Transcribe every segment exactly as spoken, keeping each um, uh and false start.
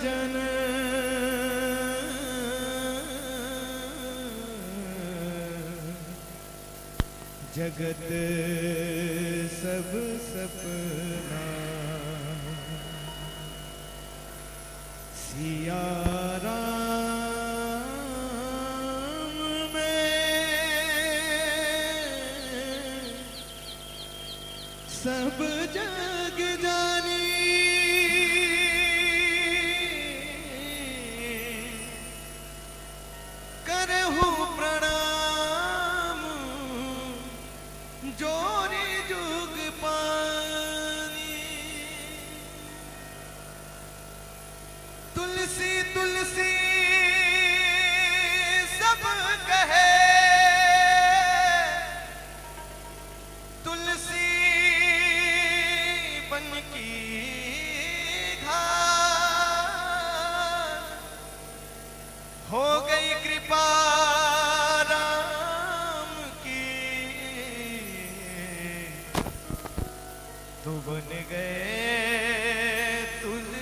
जन जगत सब सपना। सिया राम में सब जग जानी। करहु प्रणाम जोरी जुग पानी। तुलसी तुलसी सब कहे, तुलसी बन की धार। हो गई कृपा राम की, तो बन गए तुलसीदास।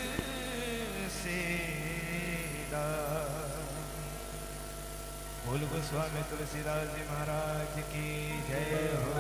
बोल गोस्वामी तुलसीदास जी महाराज की जय हो।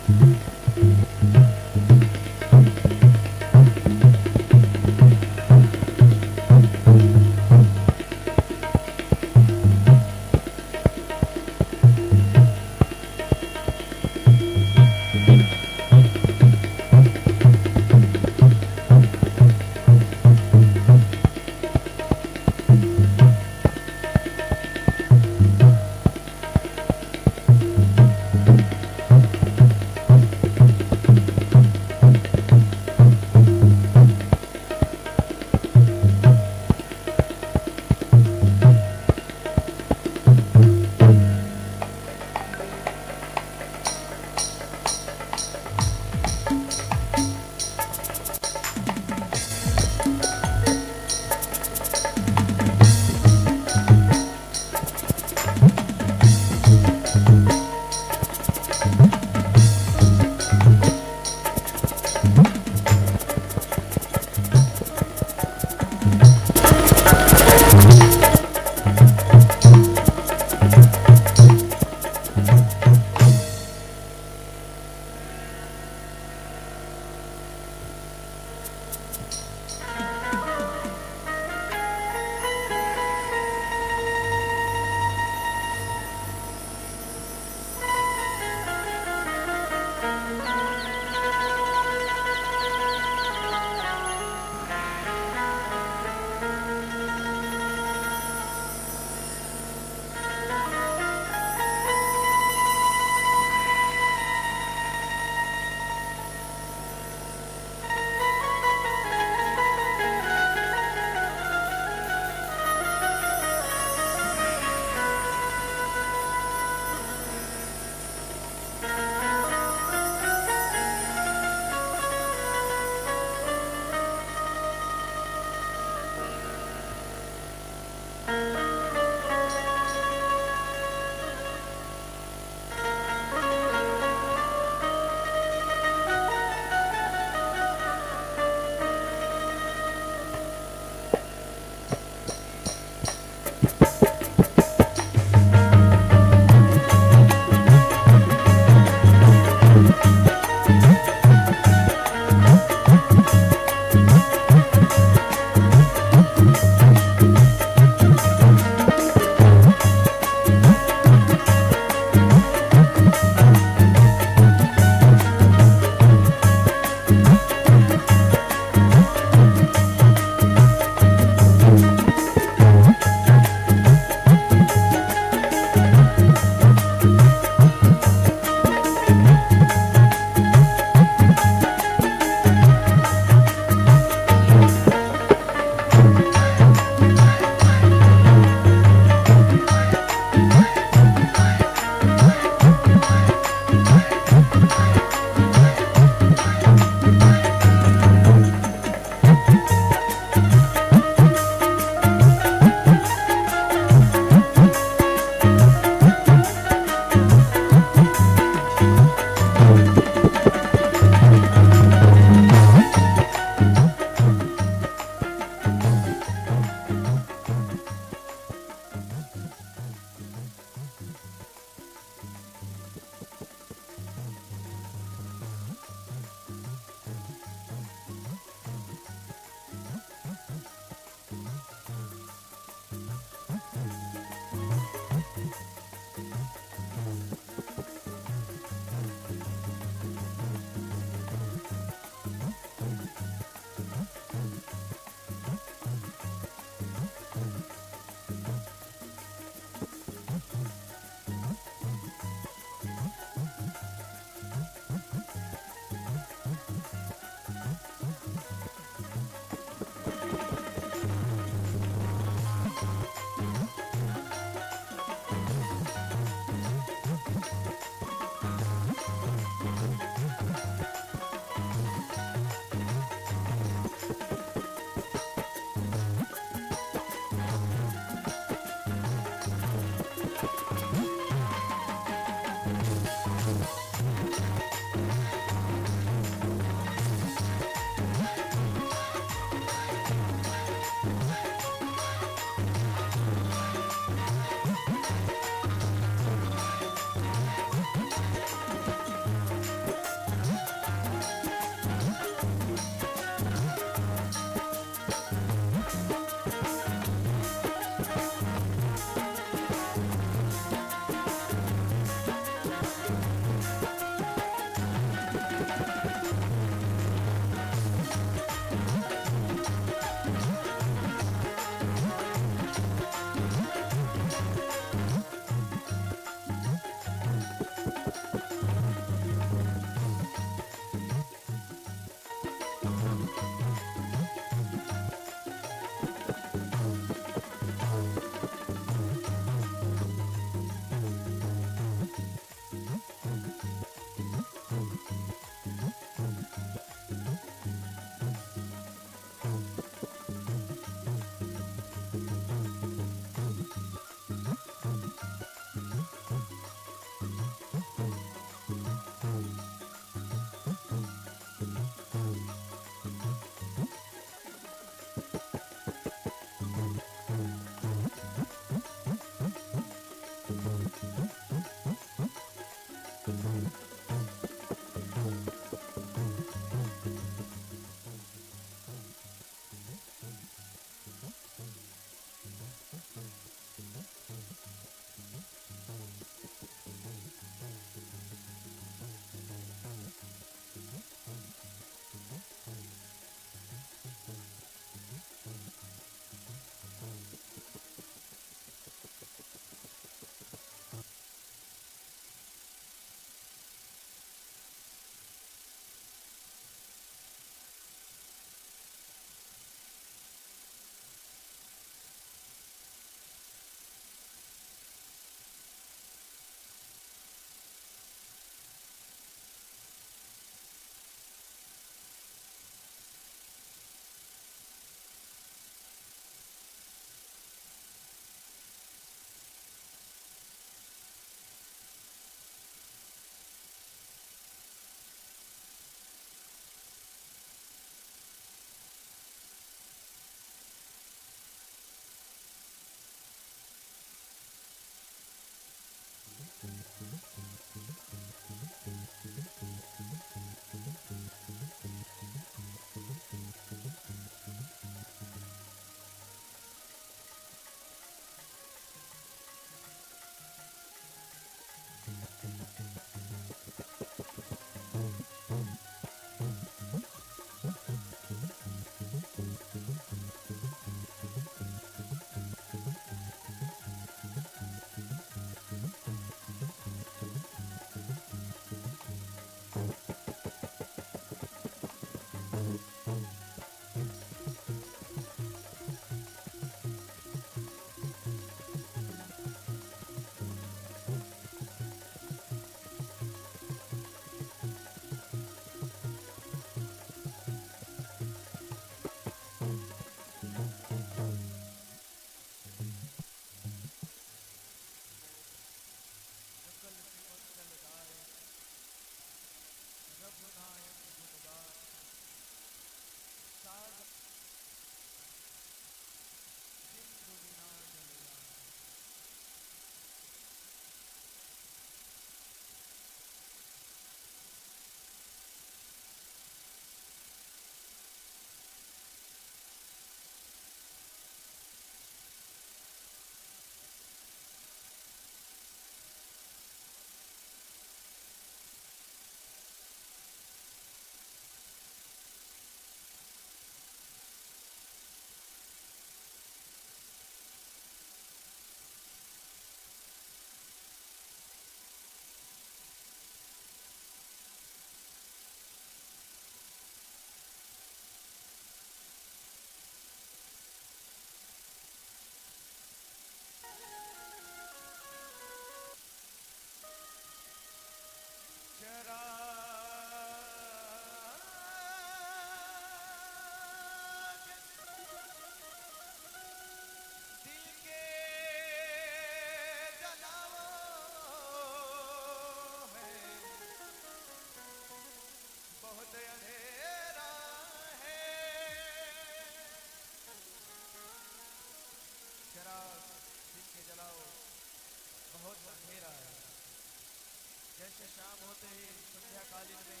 दिन में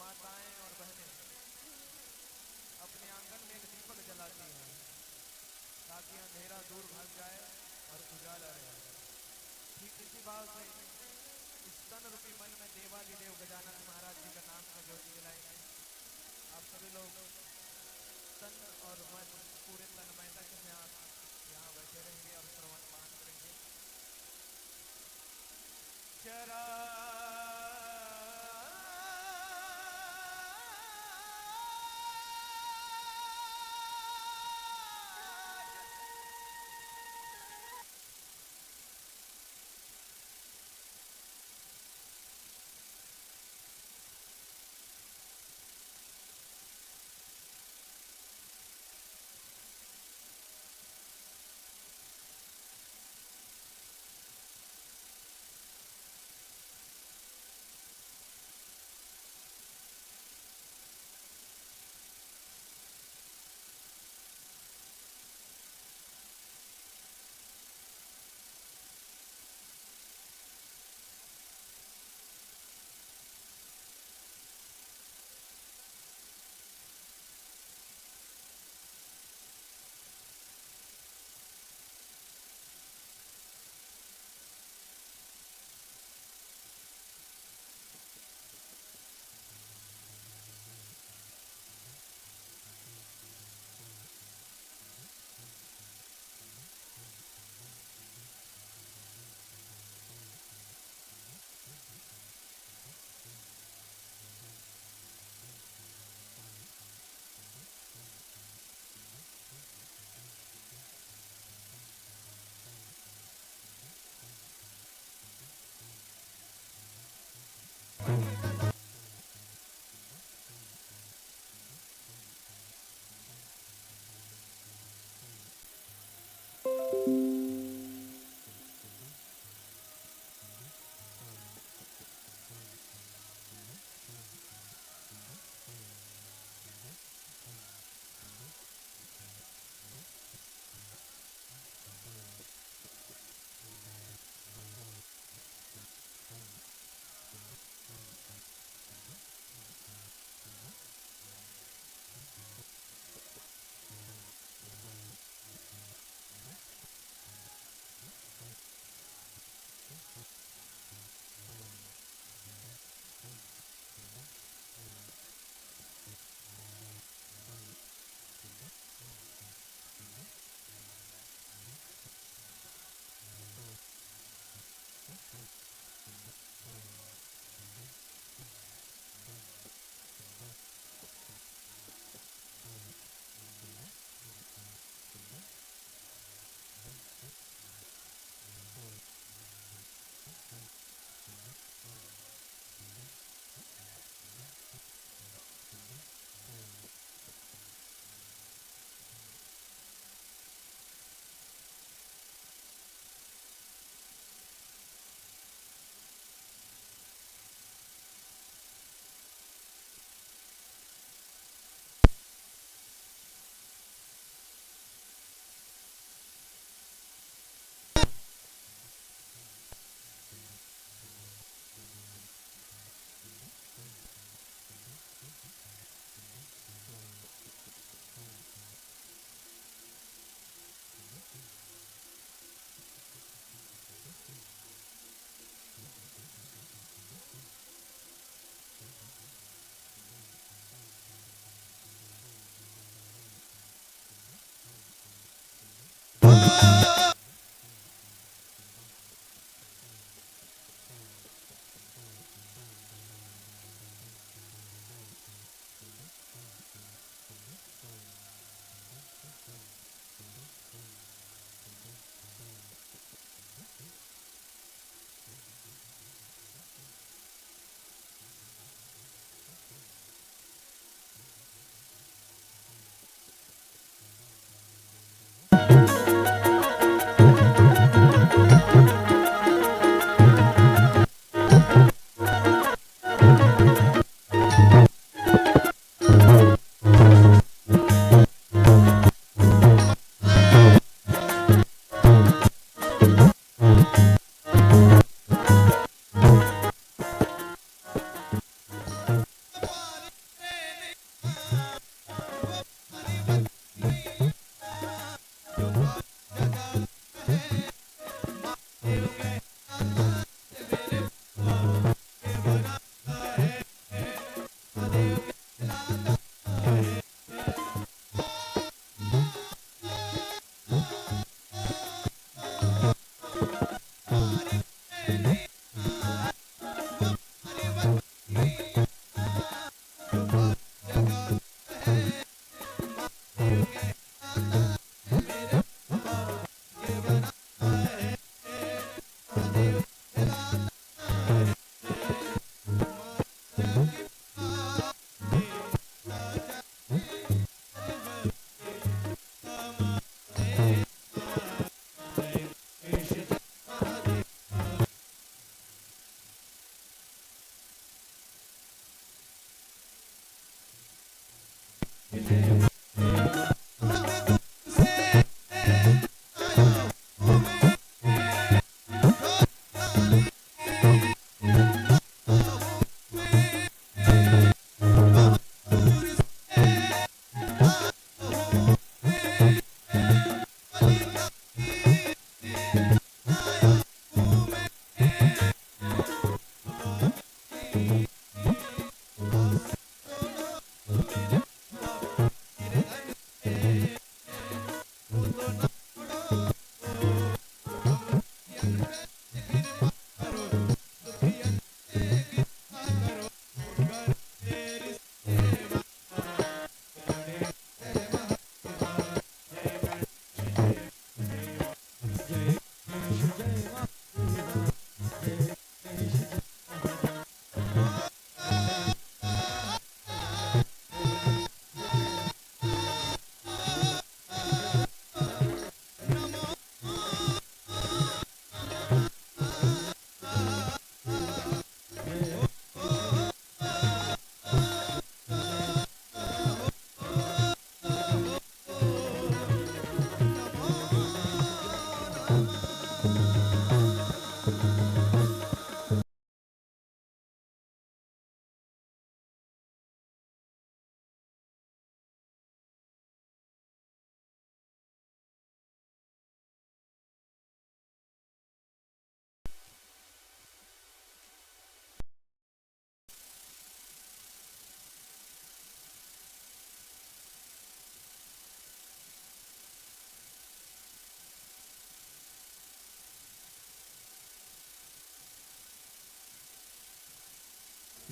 माताएं और बहनें अपने आंगन में एक दीपक जलाती हैं, ताकि अंधेरा दूर भाग जाए और उजाला रहे। ठीक इसी भाव से इस तन रूपी मन में देवादिदेव गजानन महाराज जी का नाम का ज्योति जलाएंगे। आप सभी लोग तन और मन, पूरे तन्मयता के साथ यहाँ बैठे रहेंगे और श्रवण पाठ करेंगे। चरा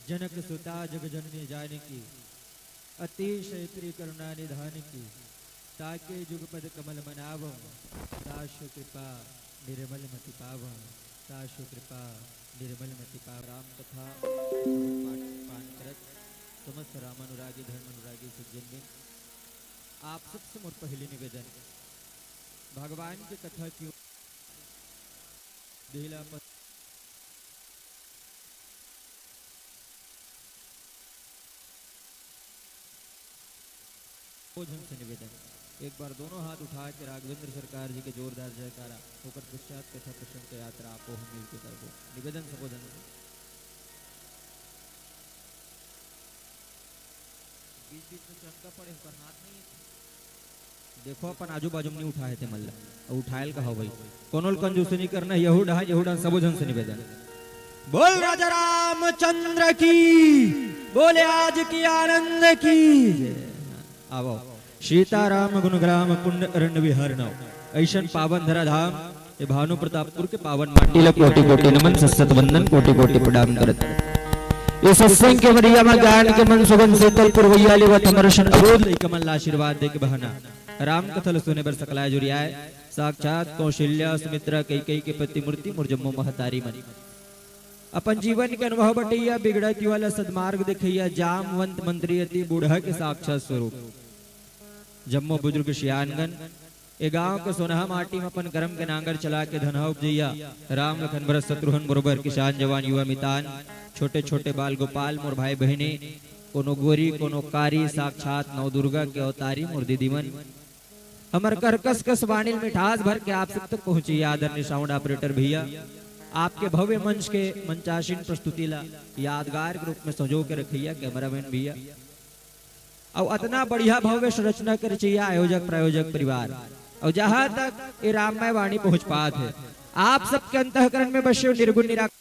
जनक सुता जग जननी जानकी, अतिशय प्रिय करुणा निधान की। ताके जुगपद कमल मनावं, तासु कृपा निर्मल मति पावं, तासु कृपा निर्मल मति पावं। राम कथा पाठ पान करत समस्त राम अनुरागी धर्म अनुरागी सज्जन में आप सबसे मोर पहली निवेदन, भगवान की कथा क्यों देला पत-, ओ झन से निवेदन, एक बार दोनों हाथ उठा के राघवेंद्र सरकार जी के जोरदार जयकारा, ओकर पश्चात कथा प्रसंग के यात्रा आपो हम मिलके करबो। निवेदन सबो झन से। बीच बीच में चमका पड़े, ओकर हाथ नहीं है। देखो, अपन आजू बाजू में नहीं उठा है ते मन ला, अउ उठायल का हो भाई। कोनो ल कंजूसी नहीं करना, यहू डहा, यहू डहा, सबो झन से निवेदन। बोल राजा रामचंद्र की, बोले आज की आनंद की जय। आवो, सीताराम गुणग्राम पुण्य अरण्य विहरणव। ऐसन पावन धरा धाम, ये भानु प्रतापपुर के पावन माटी ला कोटि कोटि नमन, सत सत वंदन, कोटि कोटि प्रणाम करत। ये सत्संग के मरिया में ज्ञान के मन सुगंध शीतल पुरवैया लेवत हमर सन अबोध लइका मन ला आशीर्वाद दे के बहाना। राम कथा ल सुने बर सकलाय जुरियाय, साक्षात कौशल्या सुमित्रा कैकेयी के प्रतिमूर्ति मोर जम्मो महतारी मन। अपन जीवन के अनुभव बटैया, बिगड़त युवा ला सदमार्ग देखैया, जामवंत मंत्री अति बूढ़ा के साक्षात स्वरूप। जम्मो बुजुर्ग सियानगन, ए गांव के सोनहा माटी म अपन करम के नांगर चला के धनहा उपजैया, राम लखन भरत शत्रुघ्न बरोबर किसान जवान युवा मितान, छोटे छोटे बाल गोपाल मोर भाई बहिनी, कोनो गोरी कोनो कारी, साक्षात नवदुर्गा के अवतारी मोर दीदी मन। हमर करकस कस वाणी ल मिठास भर के आप सब तक पहुंची आदरणीय साउंड ऑपरेटर भैया, आपके भव्य मंच के मंचासीन प्रस्तुति ला यादगार के रूप में संजो के रखैया कैमरामैन भैया। अउ अतना बढ़िया भव्य संरचना के रचैया आयोजक प्रायोजक परिवार, अउ जहां तक ये राममय वाणी पहुंच पात हे, आप सबके अंतःकरण में बसे निर्गुण निराकार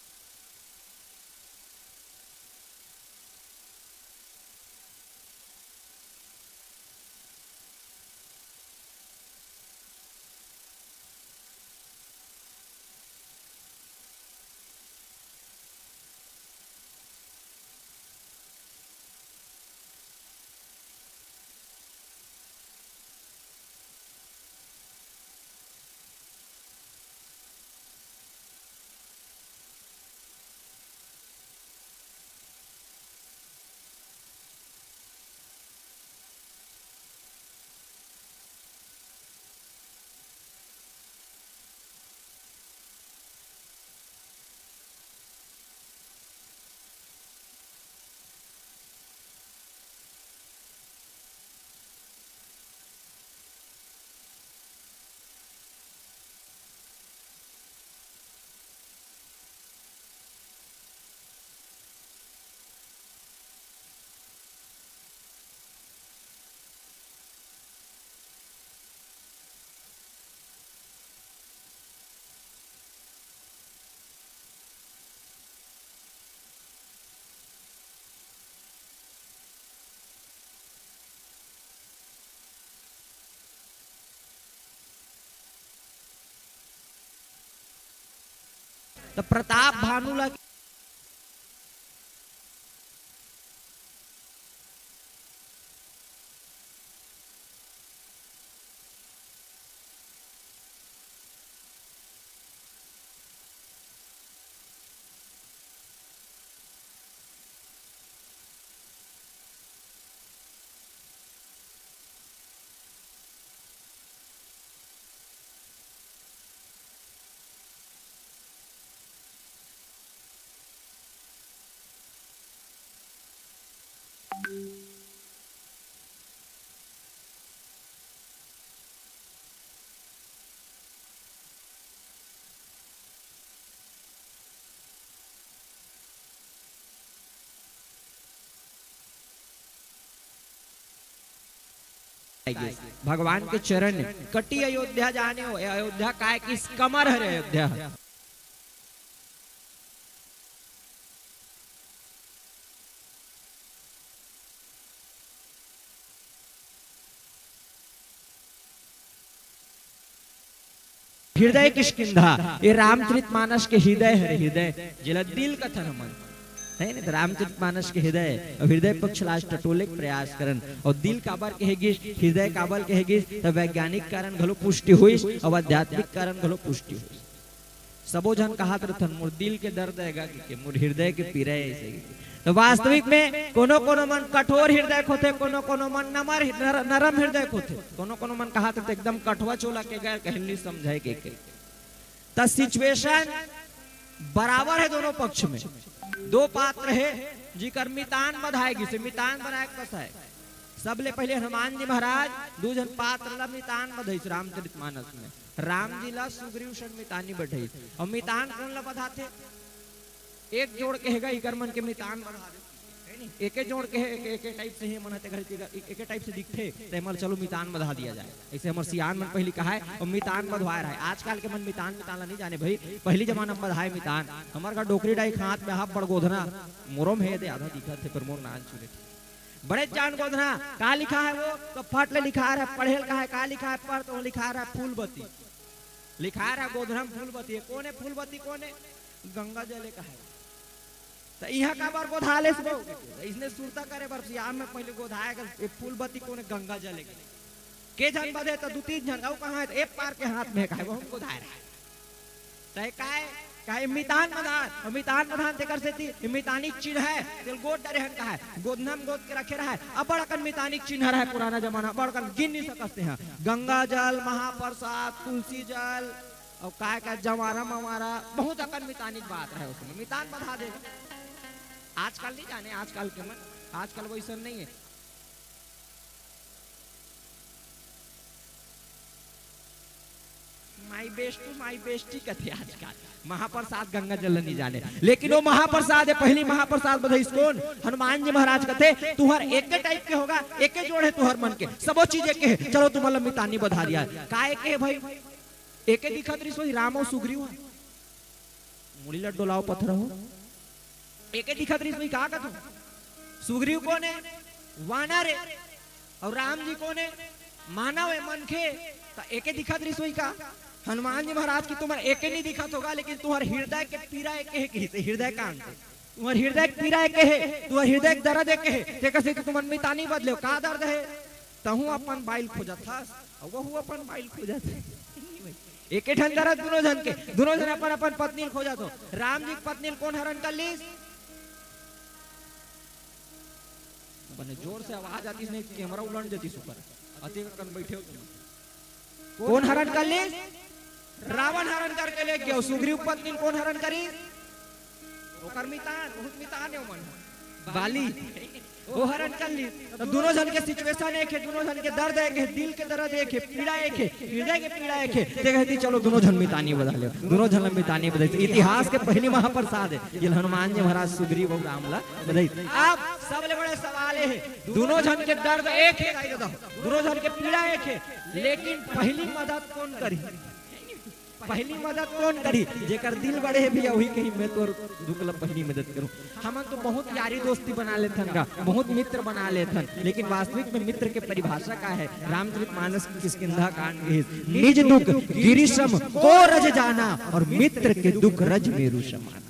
त प्रताप भानु ला भगवान के चरण कटी अयोध्या जाने हो, अयोध्या काय कि कमर हरे अयोध्या। हृदय किष्किंधा, ये रामचरित मानस के हृदय हरे, हृदय, जेला दिल कथन हमन, हे नहीं, त रामचरित मानस के हृदय अउ हृदय पक्ष ला आज टटोले के प्रयास करन। अउ दिल काबर कहे गिस, हृदय काबर कहे गिस, त वैज्ञानिक कारण घलो पुष्टि होइस अउ आध्यात्मिक कारण घलो पुष्टि होइस। सबो झन कहत रथन, "मोर दिल के दर्द हे गा," के, "मोर हृदय के पीरा हे," ऐसे। त वास्तविक में कोनो कोनो मन कठोर हृदय के होथे, कोनो कोनो मन नमर, नर-, नरम हृदय के होथे, कोनो कोनो मन कहत रथे एकदम कठवा चोला के गैर कहली समझे के, के। त situation बराबर हे दोनों पक्ष में। दो पात्र हे जिकर मितान बधाए गिसे, मितान बनाए के कस हे। सबले पहिले हनुमान जी महाराज दू झन पात्र ला मितान बधाइस रामचरित मानस में। राम जी ला सुग्रीव संग मितानी बधाइस। अउ मितान कोन ला बधाथे? एक जोड़ के हे गा, इकर मन के मितान बधा दे। हे नहीं? एके जोड़ के हे, एके, एके type से हे मन ह, तेकर, तेकर, एक, एके type से दिखथे, त एमन चलो मितान बधा दिया जाए। ऐसे हमर सियान मन पहली कहाए, अउ मितान बधवाए रहाय। आजकल के मन मितान, मितान ला नहीं जाने भाई, पहली जमाना में बधाए मितान। हमर घर डोकरी डाई के हाथ में हाफ बड़ गोधना, मोरो में हे दे आधा दिखत हे, पर मोर नान चुने। बड़े जान गोधना, का लिखा हे वो? त फट ले लिखा रहा, पढ़े ल कहा हे, का लिखा हे? पर त लिखा रहा फूलबती। लिखा रहा गोधना में फूलबती हे। कोन हे फूलबती, कोन हे? गंगा जल हे कहा हे। त इहाँ काबर गोधा लेस बो? इसने सुरता करे बर सियान में पहले गोधाए गे, ए फूलबती कोन हे? गंगा जल हे। के झन बधे? त दू तीन झन, अउ कहाँ हे? त ए पार के हाथ में हे कहा हे, वो हम गोधाए रहा। तय काय, काय मितान बधान, अउ मितान बधान तेकर सेती, ए मितानी चिन्ह हे, तेल गोद डरे हन कहा हे, गोधना में गोद के रखे रहा हे, अब्बड़ अकन मितानी चिन्ह रहा हे, पुराना जमाना, अब्बड़ अकन गिन नहीं सकस ते हा। गंगा जल, महाप्रसाद, तुलसी जल, अउ काय काय जवारा मवारा, बहुत अकन मितानी के बात रहे उस समय, मितान बधा दे। आजकल नहीं जाने, आजकल के मन, आजकल वैसन नहीं हे। My best to my bestie कथे आजकल। महाप्रसाद गंगा जल नहीं जाने, लेकिन वो महाप्रसाद हे, पहली महाप्रसाद बधाइस कोन? हनुमान जी महाराज कथे, "तुहर एके type के होगा, एके जोड़ हे तुहर मन के, सबो चीज एके हे, चलो तुमन ला मितानी बधा दिया।" का एके हे भाई? एके दिखत रहिस वही राम अउ सुग्रीव हे। मुड़ी ला डोलाव पथरा हो। एके दिखत रहिस वही का कथो? सुग्रीव कोन हे? वानर हे। अउ राम जी कोन हे? मानव हे, मनखे। त एके दिखत रहिस वही का? हनुमान जी महाराज की तुमर एके नहीं दिखत होगा, लेकिन तुहर हृदय के पीरा एके हे कहिस, हृदय कांत। तुहर हृदय के पीरा एके हे, तुहर हृदय के दर्द एके हे, तेकर सेती तुमन मितानी बदले हो। का दर्द हे? तहूँ अपन बाई ल खोजत हस, अउ वहू अपन बाई ल खोजत हे। एके ठन दरद दुनों झन के, दुनों झन अपन अपन पत्नी ल खोजत हो। राम जी के पत्नी ल कोन हरन कर लिस? बने जोर से आवाज आतिस, नहीं camera उलट जातिस ऊपर। अतेक अकन बैठे हो तुम। कोन हरन कर लिस? रावण हरन करके ले गयो। सुग्रीव पत्नी ल कोन हरन करिस? ओकर मितान, बहुत मितान हे ओमन। बाली, ओ हरन कर लिस। त दुनों झन के situation एके हे, दुनों झन के दर्द एके हे, दिल के दर्द एके हे, पीड़ा एके हे, हृदय के पीड़ा एके हे। ते कहती, "चलो दुनों झन मितानी बधा ले।" दुनों झन ला मितानी बधाइस। इतिहास के पहली महाप्रसाद हे, जेला हनुमान जी महाराज सुग्रीव अउ राम ला बधाइस। अब सबले बड़े सवाल ये हे, दुनों झन के दर्द एके हे, दुनों झन के पीड़ा एके हे, लेकिन पहली मदद कोन करही? पहली मदद कौन करी? जेकर दिल बड़े हे भैया, वही कही, "मैं तोर दुख ला पहली मदद करूं।" हमन तो बहुत यारी दोस्ती बना लेथन गा, बहुत मित्र बना लेथन, लेकिन वास्तविक में मित्र के परिभाषा का है? रामचरित मानस के किष्किंधा कांड के हिस, "निज दुख गिरिसम को रज जाना, और मित्र के दुख रज मेरु समाना।"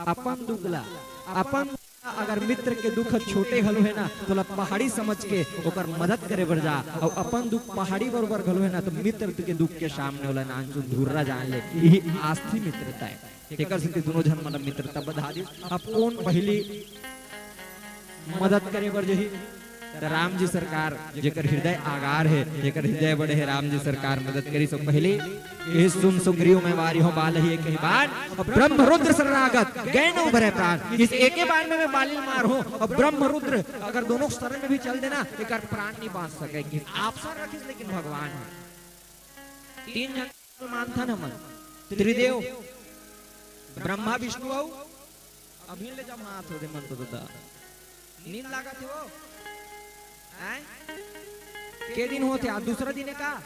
अपन दुख ला, अपन अगर मित्र के दुख छोटे घलो हे ना, तो ओला पहाड़ी समझ के ओकर मदद करे बर जा, अउ अपन दुख पहाड़ी बरोबर घलो हे ना, तो मित्र के दुख के सामने ओला नानचुन धुर्रा जान ले। यही आस्थी मित्रता है। तेकर सेती दुनों झन मन मित्रता बधा दिस। अब कौन पहली मदद करे बर जही? त राम जी सरकार, जेकर हृदय आगार हे, जेकर हृदय बड़े हे, राम जी सरकार मदद करी। सब पहले, "ए सुन सुग्रीव मैं वारी हूँ, बाल ही एक ही बाण, और ब्रह्म रुद्र शरणागत, गए न उभरे प्राण।" इस एके बाण में मैं बाली मार हूँ, और ब्रह्म रुद्र अगर दोनों शरण में भी चल देना, एकर प्राण नहीं बांच सके। कि आप सर रखिस, लेकिन भगवान हे। तीन झन मानथन हमन, त्रिदेव, ब्रह्मा, विष्णु अउ अभी ले जमात हो दे मन तो ददा। नींद लागत हे वो? हैं? के दिन होथे? आज दूसरा दिन हे का?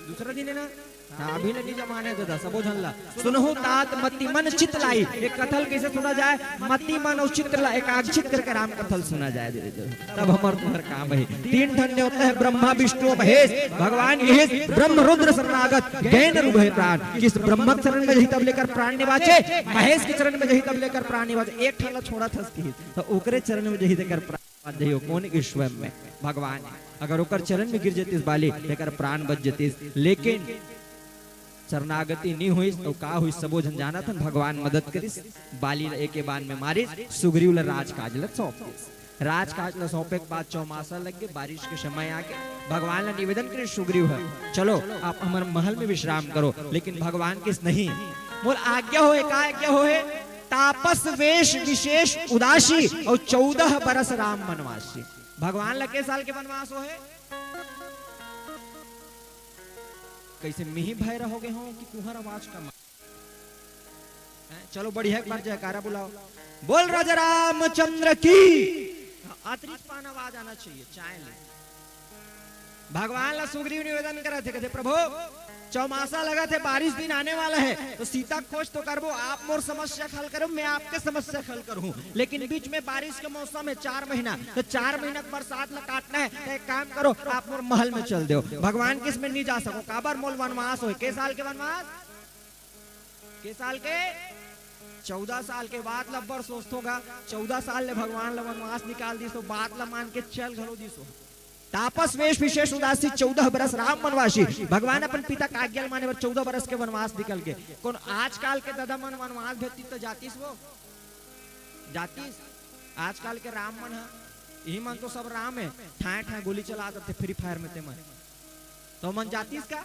दूसरा दिन हे ना? हाँ, अभी ले नी जमाने ददा, सबो झन ला। सुनहु तात मति मन चित लाई। एक कथा ल कइसे सुना जाए? मति मन अउ चित ला एकाग्रचित करके राम कथा ल सुना जाए। तब हमर तुम्हर काम हे। तीन ठन देवता हे, ब्रह्मा, विष्णु, महेश। भगवान कहिस, "ब्रह्म रुद्र शरणागत, गए न उभय प्राण।" किस ब्रह्मा के चरण में जही तब लेकर प्राण निवाचे, महेश के चरण में जही तब लेकर प्राण निवाचे। एक ठन ला छोड़ा थस कहिस, त ओकरे चरण में जही तेकर प्राण निवाच जही। कौन? ईश्वर में भगवान हे। अगर ओकर चरण में गिर जतिस बाली, तेकर प्राण बच जतिस। लेकिन शरणागति नी होइस, अउ का होइस, सबो झन जानत हन, भगवान मदद करिस, बाली ला एके बान में मारिस, सुग्रीव ला राजकाज ला सौंप दिस। राजकाज ला सौंपे के बाद चौमासा लग गे, बारिश के समय आ गे। भगवान ला निवेदन करिस सुग्रीव ह, "चलो, आप हमर महल में विश्राम करो।" लेकिन भगवान कहिस, "नहीं, मोर आज्ञा होहे।" का आज्ञा होहे? "तापस वेश विशेष उदासी, अउ चौदह बरस राम वनवासी।" भगवान ला के साल के वनवास होहे? कइसे मिही भय रहोगे हो कि तुहर आवाज का मा-, हैं? चलो बढ़िया, एक बार जयकारा बुलाओ, "बोल राजा रामचंद्र की।" हाँ, अतिरिक्त पान आवाज आना चाहिए, चाय ले। भगवान ला सुग्रीव निवेदन करत हे, कहते, "प्रभु, चौमासा लगत हे, बारिश दिन आने वाला है, तो सीता खोज तो करबो, आप मोर समस्या हल करो, मैं आपके समस्या हल करूँ, लेकिन बीच में बारिश के मौसम है, चार महीना, तो चार महीना के बरसात ला काटना है, तो एक काम करो, आप मोर महल में चल दो।" भगवान कहिस, "मैं नहीं जा सकूँ।" काबर? मोर वनवास होय। के साल के वनवास? के साल के? चौदह साल के। बात ला अब्बड़ सोचथों गा, चौदह साल ले भगवान ला वनवास निकाल दिस, तो बात ला मान के चल घलो दिस। तापस वेश विशेष उदासी, चौदह बरस राम वनवासी। भगवान अपन पिता का आज्ञा ल माने बर चौदह बरस के वनवास निकल गे। कौन आजकाल के ददा मन वनवास भेजतिस त जातिस वो? जातिस? आजकाल के राम मन ह, इही मन तो सब राम हे, ठाए ठाए गोली चला देथे Free Fire में ते मन। तो मन जातिस का?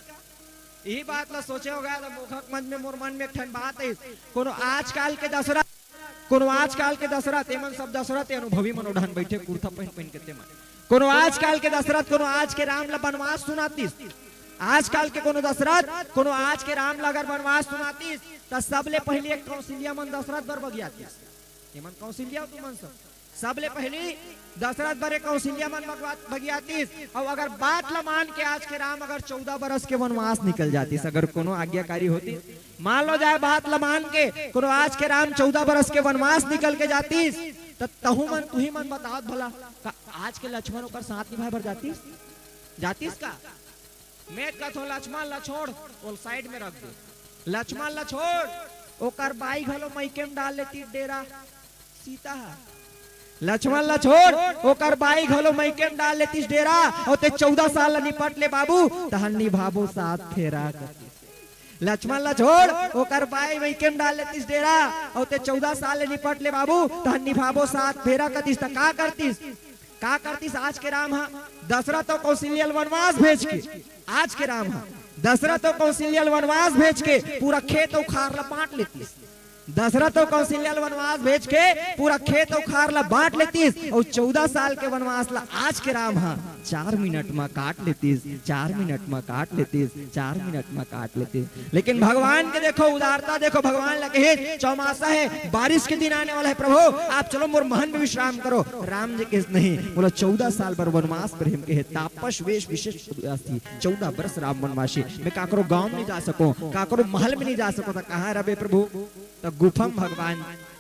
इही बात ला सोचे हो गा, त मोखक मंच में मोर मन में एक ठन बात हे, कोनो आजकाल के दशरथ कोनो आजकाल के दशरथ, एमन सब दशरथ, ए अनुभवी मन ओढ़न बइठे, कुर्ता पहिन पहिन के तेमन। कोनो आजकाल के दशरथ, कोनो आज के राम ला बनवास सुनातिस। आजकाल के कोनो दशरथ, कोनो आज के राम ला अगर बनवास सुनातिस, त सबले पहिली एक कौशल्या मन दशरथ बर बगियातिस। एमन कौशल्या तुमन सब। सबले पहिली दशरथ बर एक कौशल्या मन बगवा-, बगियातिस। अउ अगर बात ला मान के आज के राम अगर चौदह बरस के वनवास निकल जातिस, अगर कोनो आज्ञाकारी होतिस, मान लो जाए बात ल मान के कोनो आज के राम चौदह बरस के वनवास निकल के जातिस, त तहू मन, तुही मन बतावत भला, का आज के लक्ष्मण ओकर साथ निभाए बर जातिस? जातिस का? मैं कहथों लक्ष्मण ल छोड़, ओल side में रख दे। लक्ष्मण ल छोड़, ओकर बाई घलो मइके में डाल लेतिस डेरा। सीता ह। लक्ष्मण ल छोड़, ओकर बाई घलो मइके में डाल लेतिस डेरा, अउ ते चौदह साल ल निपट ले बाबू, तहन निभाबो सात फेरा कतिस। लक्ष्मण ल छोड़, ओकर बाई मइके में डाल लेतिस डेरा, अउ ते चौदह साल ले निपट ले बाबू, तहन निभाबो सात फेरा कतिस। त का करतिस? का करतिस आज के राम ह? दशरथ अउ कौशल्या ल वनवास भेज के, आज के राम ह दशरथ अउ कौशल्या ल वनवास भेज के पूरा खेत अउ खार ल बांट लेतिस। दशरथ अउ कौशल्या ल वनवास भेज के पूरा खेत अउ खार ला बांट लेतिस, अउ चौदह साल के वनवास ला आज के राम ह चार मिनट म काट लेतिस, चार मिनट म काट लेतिस, चार मिनट म काट लेतिस। लेकिन भगवान के देखो उदारता, देखो भगवान ला कहे चौमासा हे, बारिश के दिन आने वाला हे, प्रभु आप चलो मोर महल में विश्राम करो। राम जी कहिस नहीं, मोला चौदह साल बर वनवास बर हे। कहे तापस वेश विशेष उदासी, चौदह बरस राम वनवासी, मैं काकरो गांव में नहीं जा सको, काकरो महल में नहीं जा सको, त कहाँ रबे प्रभु? त गुफा म भगवान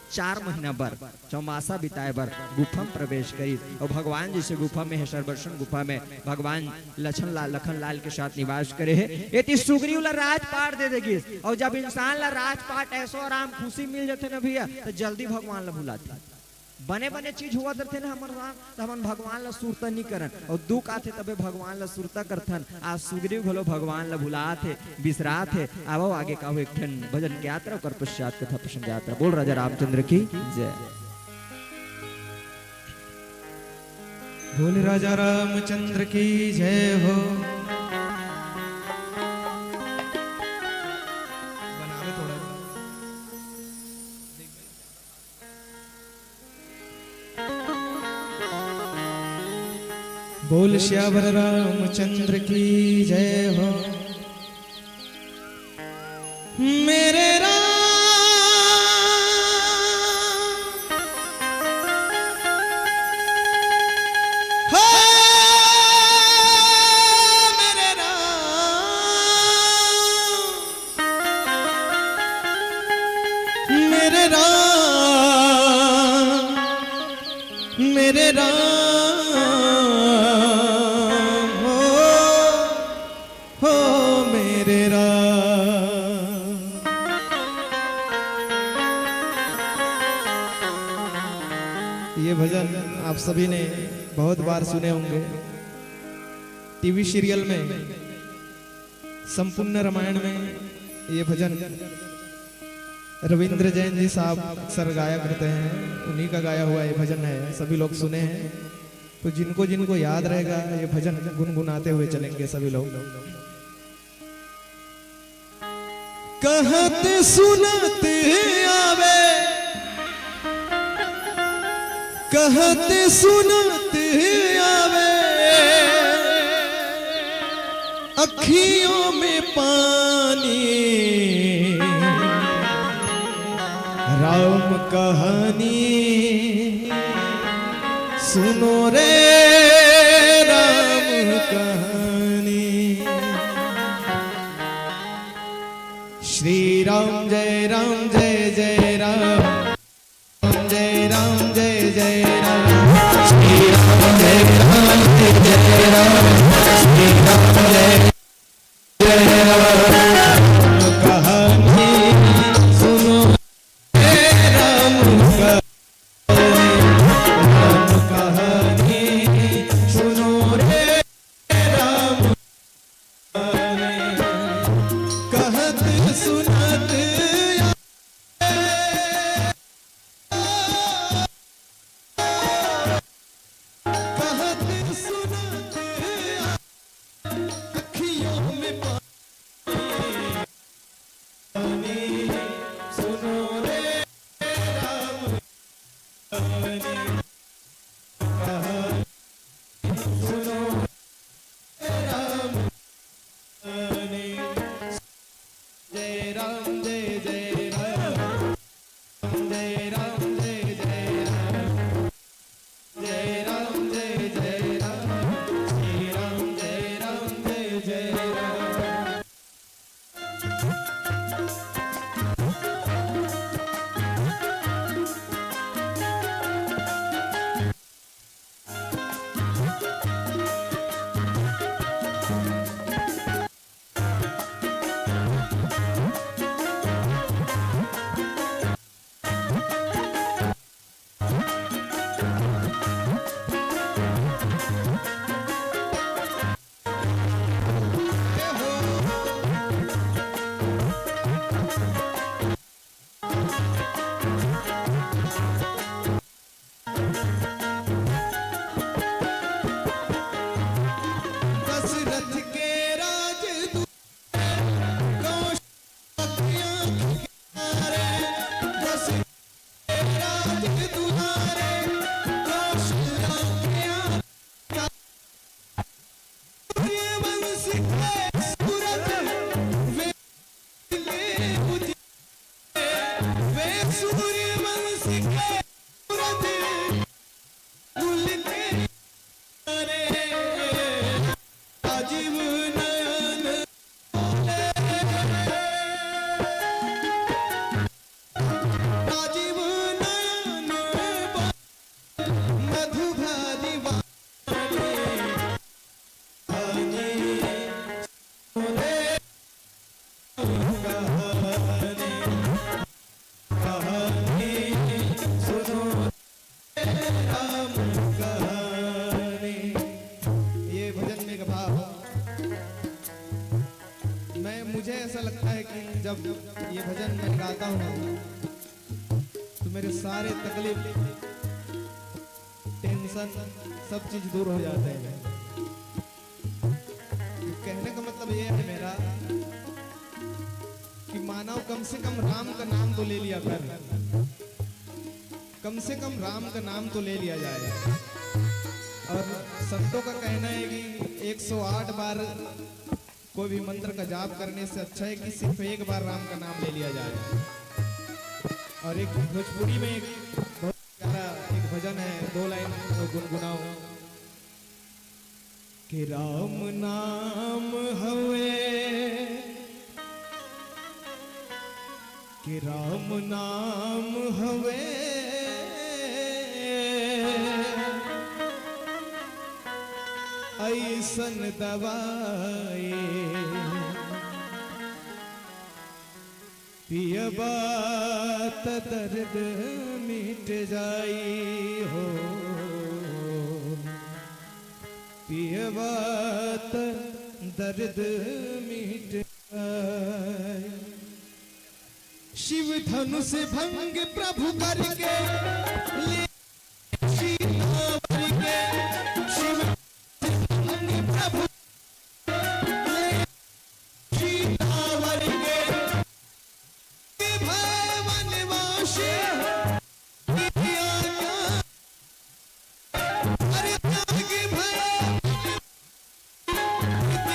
चार महीना बर चौमासा बिताए बर गुफा म प्रवेश करिस। अउ भगवान जैसे गुफा में हे, सर्वदर्शन गुफा में भगवान लखन लाल, लखन लाल के साथ निवास करे हे। एती सुग्रीव ला राजपाट दे दे गिस। अउ जब इंसान ला राजपाट, ऐशो आराम, खुशी मिल जाथे ना भैया, त जल्दी भगवान ला भुलाथे। बने बने चीज होवत रथे ना हमर साथ, त हमन भगवान ला सुरता नी करन, अउ दुख आथे तबे भगवान ला सुरता करथन। आज सुग्रीव घलो भगवान ला भुलात हे, बिसरात हे। आवो आगे का हो एक ठन भजन के यात्रा, ओकर पश्चात कथा प्रसंग यात्रा। बोल राजा रामचंद्र की जय। बोल राजा रामचंद्र की जय हो। बना ले थोड़ा। बोल सियावर रामचंद्र की जय हो। मेरे राम, हो मेरे राम, मेरे राम, मेरे राम, हो, हो मेरे राम। ये भजन आप सभी ने बहुत बार सुने होंगे। टीवी सीरियल में संपूर्ण रामायण में ये भजन रविंद्र जैन जी साहब अक्सर गाया करते हैं, उन्हीं का गाया हुआ ये भजन है, सभी लोग सुने हैं। तो जिनको जिनको याद रहेगा, ये भजन गुनगुनाते हुए चलेंगे सभी लोग। कहत सुनत आवे, कहत सुनत आवे, अखियों में पानी। राम कहानी सुनो रे, राम कहानी। श्री राम जय राम जय जय राम। जय राम जय जय राम। श्री राम जय राम जय जय राम। श्री राम जय जय राम। कहानी सुनो रे राम कहानी। राम कहानी सुनो रे राम कहानी। कहत सुनत कहत सुनत अखियों जब ये भजन मैं गाता हूँ तो मेरे सारे तकलीफ, टेंशन, सब चीज दूर हो जाते हैं। तो कहने का मतलब ये है मेरा कि मानव कम से कम राम का नाम तो ले लिया कर, कम से कम राम का नाम तो ले लिया जाए। और संतों का कहना है कि एक सौ आठ बार कोई भी मंत्र का जाप करने से अच्छा है कि सिर्फ एक बार राम का नाम ले लिया जाए। और एक भोजपुरी में एक बहुत प्यारा एक भजन है, दो लाइन गुनगुनाओ। कि राम नाम हवे, कि राम नाम हवे, अइसन दवाई, पियबा त दर्द मिट जाई हो, पियबा त दर्द मिट जाई। शिव धनुष भंग प्रभु करके, ले सीतावर के। शिव धनुष भंग प्रभु, ले सीतावर के। भय वनवासी, अरे त्याग भय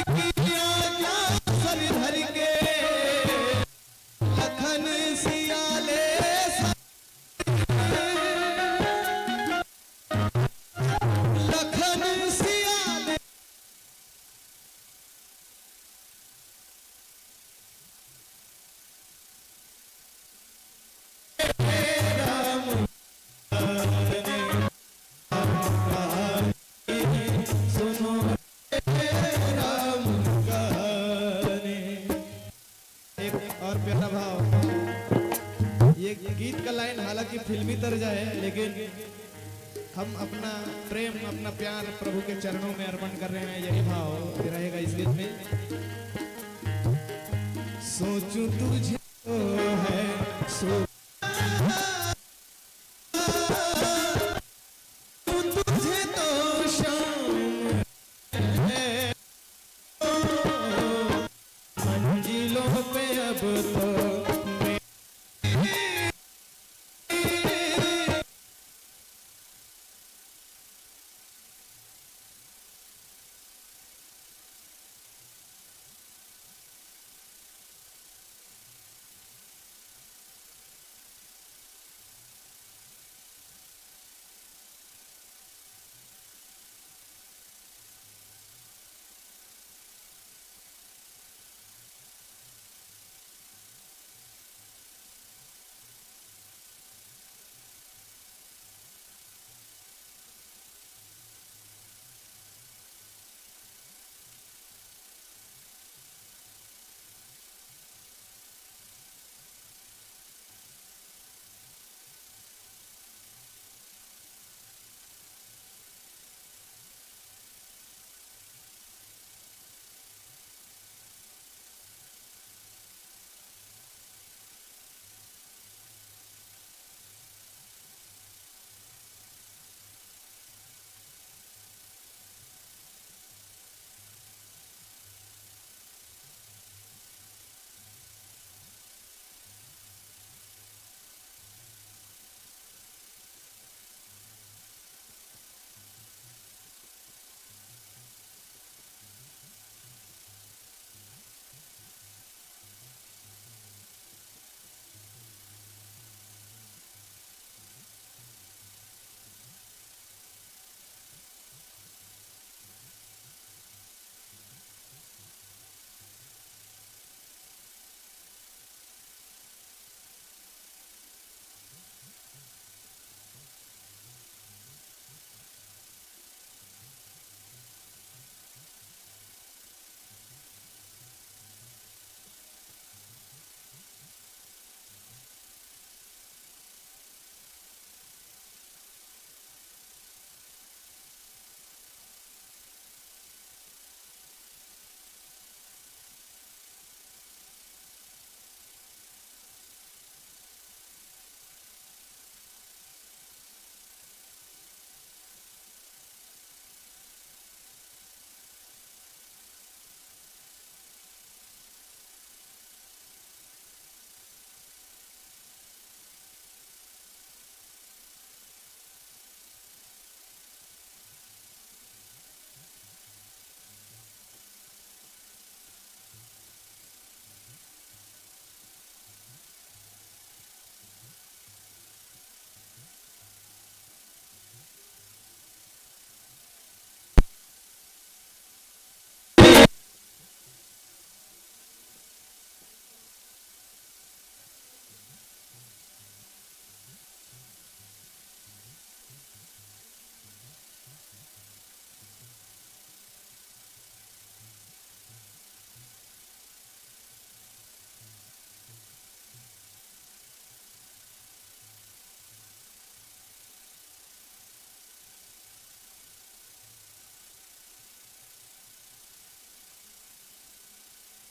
की आज्ञा सर धर के, लखन सियाले सा-, लखन सियाले। एक और प्यारा भाव, ये गीत का लाइन हालांकि फिल्मी तर्ज है, लेकिन हम अपना प्रेम, अपना प्यार प्रभु के चरणों में अर्पण कर रहे हैं, यही भाव रहेगा इस गीत में। सोचूं तुझे तो है, सो तुझे तो शाम है, मंजिलों पे अब तो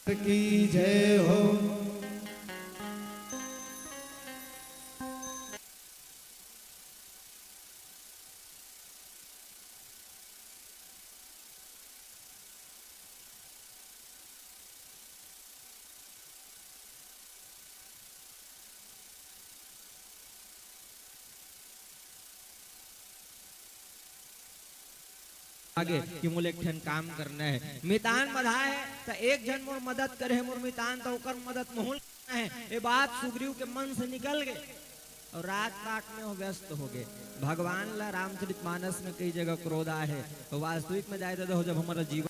की जय हो। आगे कि मोला एक ठन काम करना हे। मितान बंधा हे, त एक झन मोर मदद करे हे, मोर मितान, त ओकर मदद महूँ ल करना हे। ये बात सुग्रीव के मन से निकल गे अउ राजपाट में वो व्यस्त हो गे। भगवान ला रामचरितमानस में कई जगह क्रोध आए हे, त वास्तविक में जाए दादा हो, जब हमर जीवन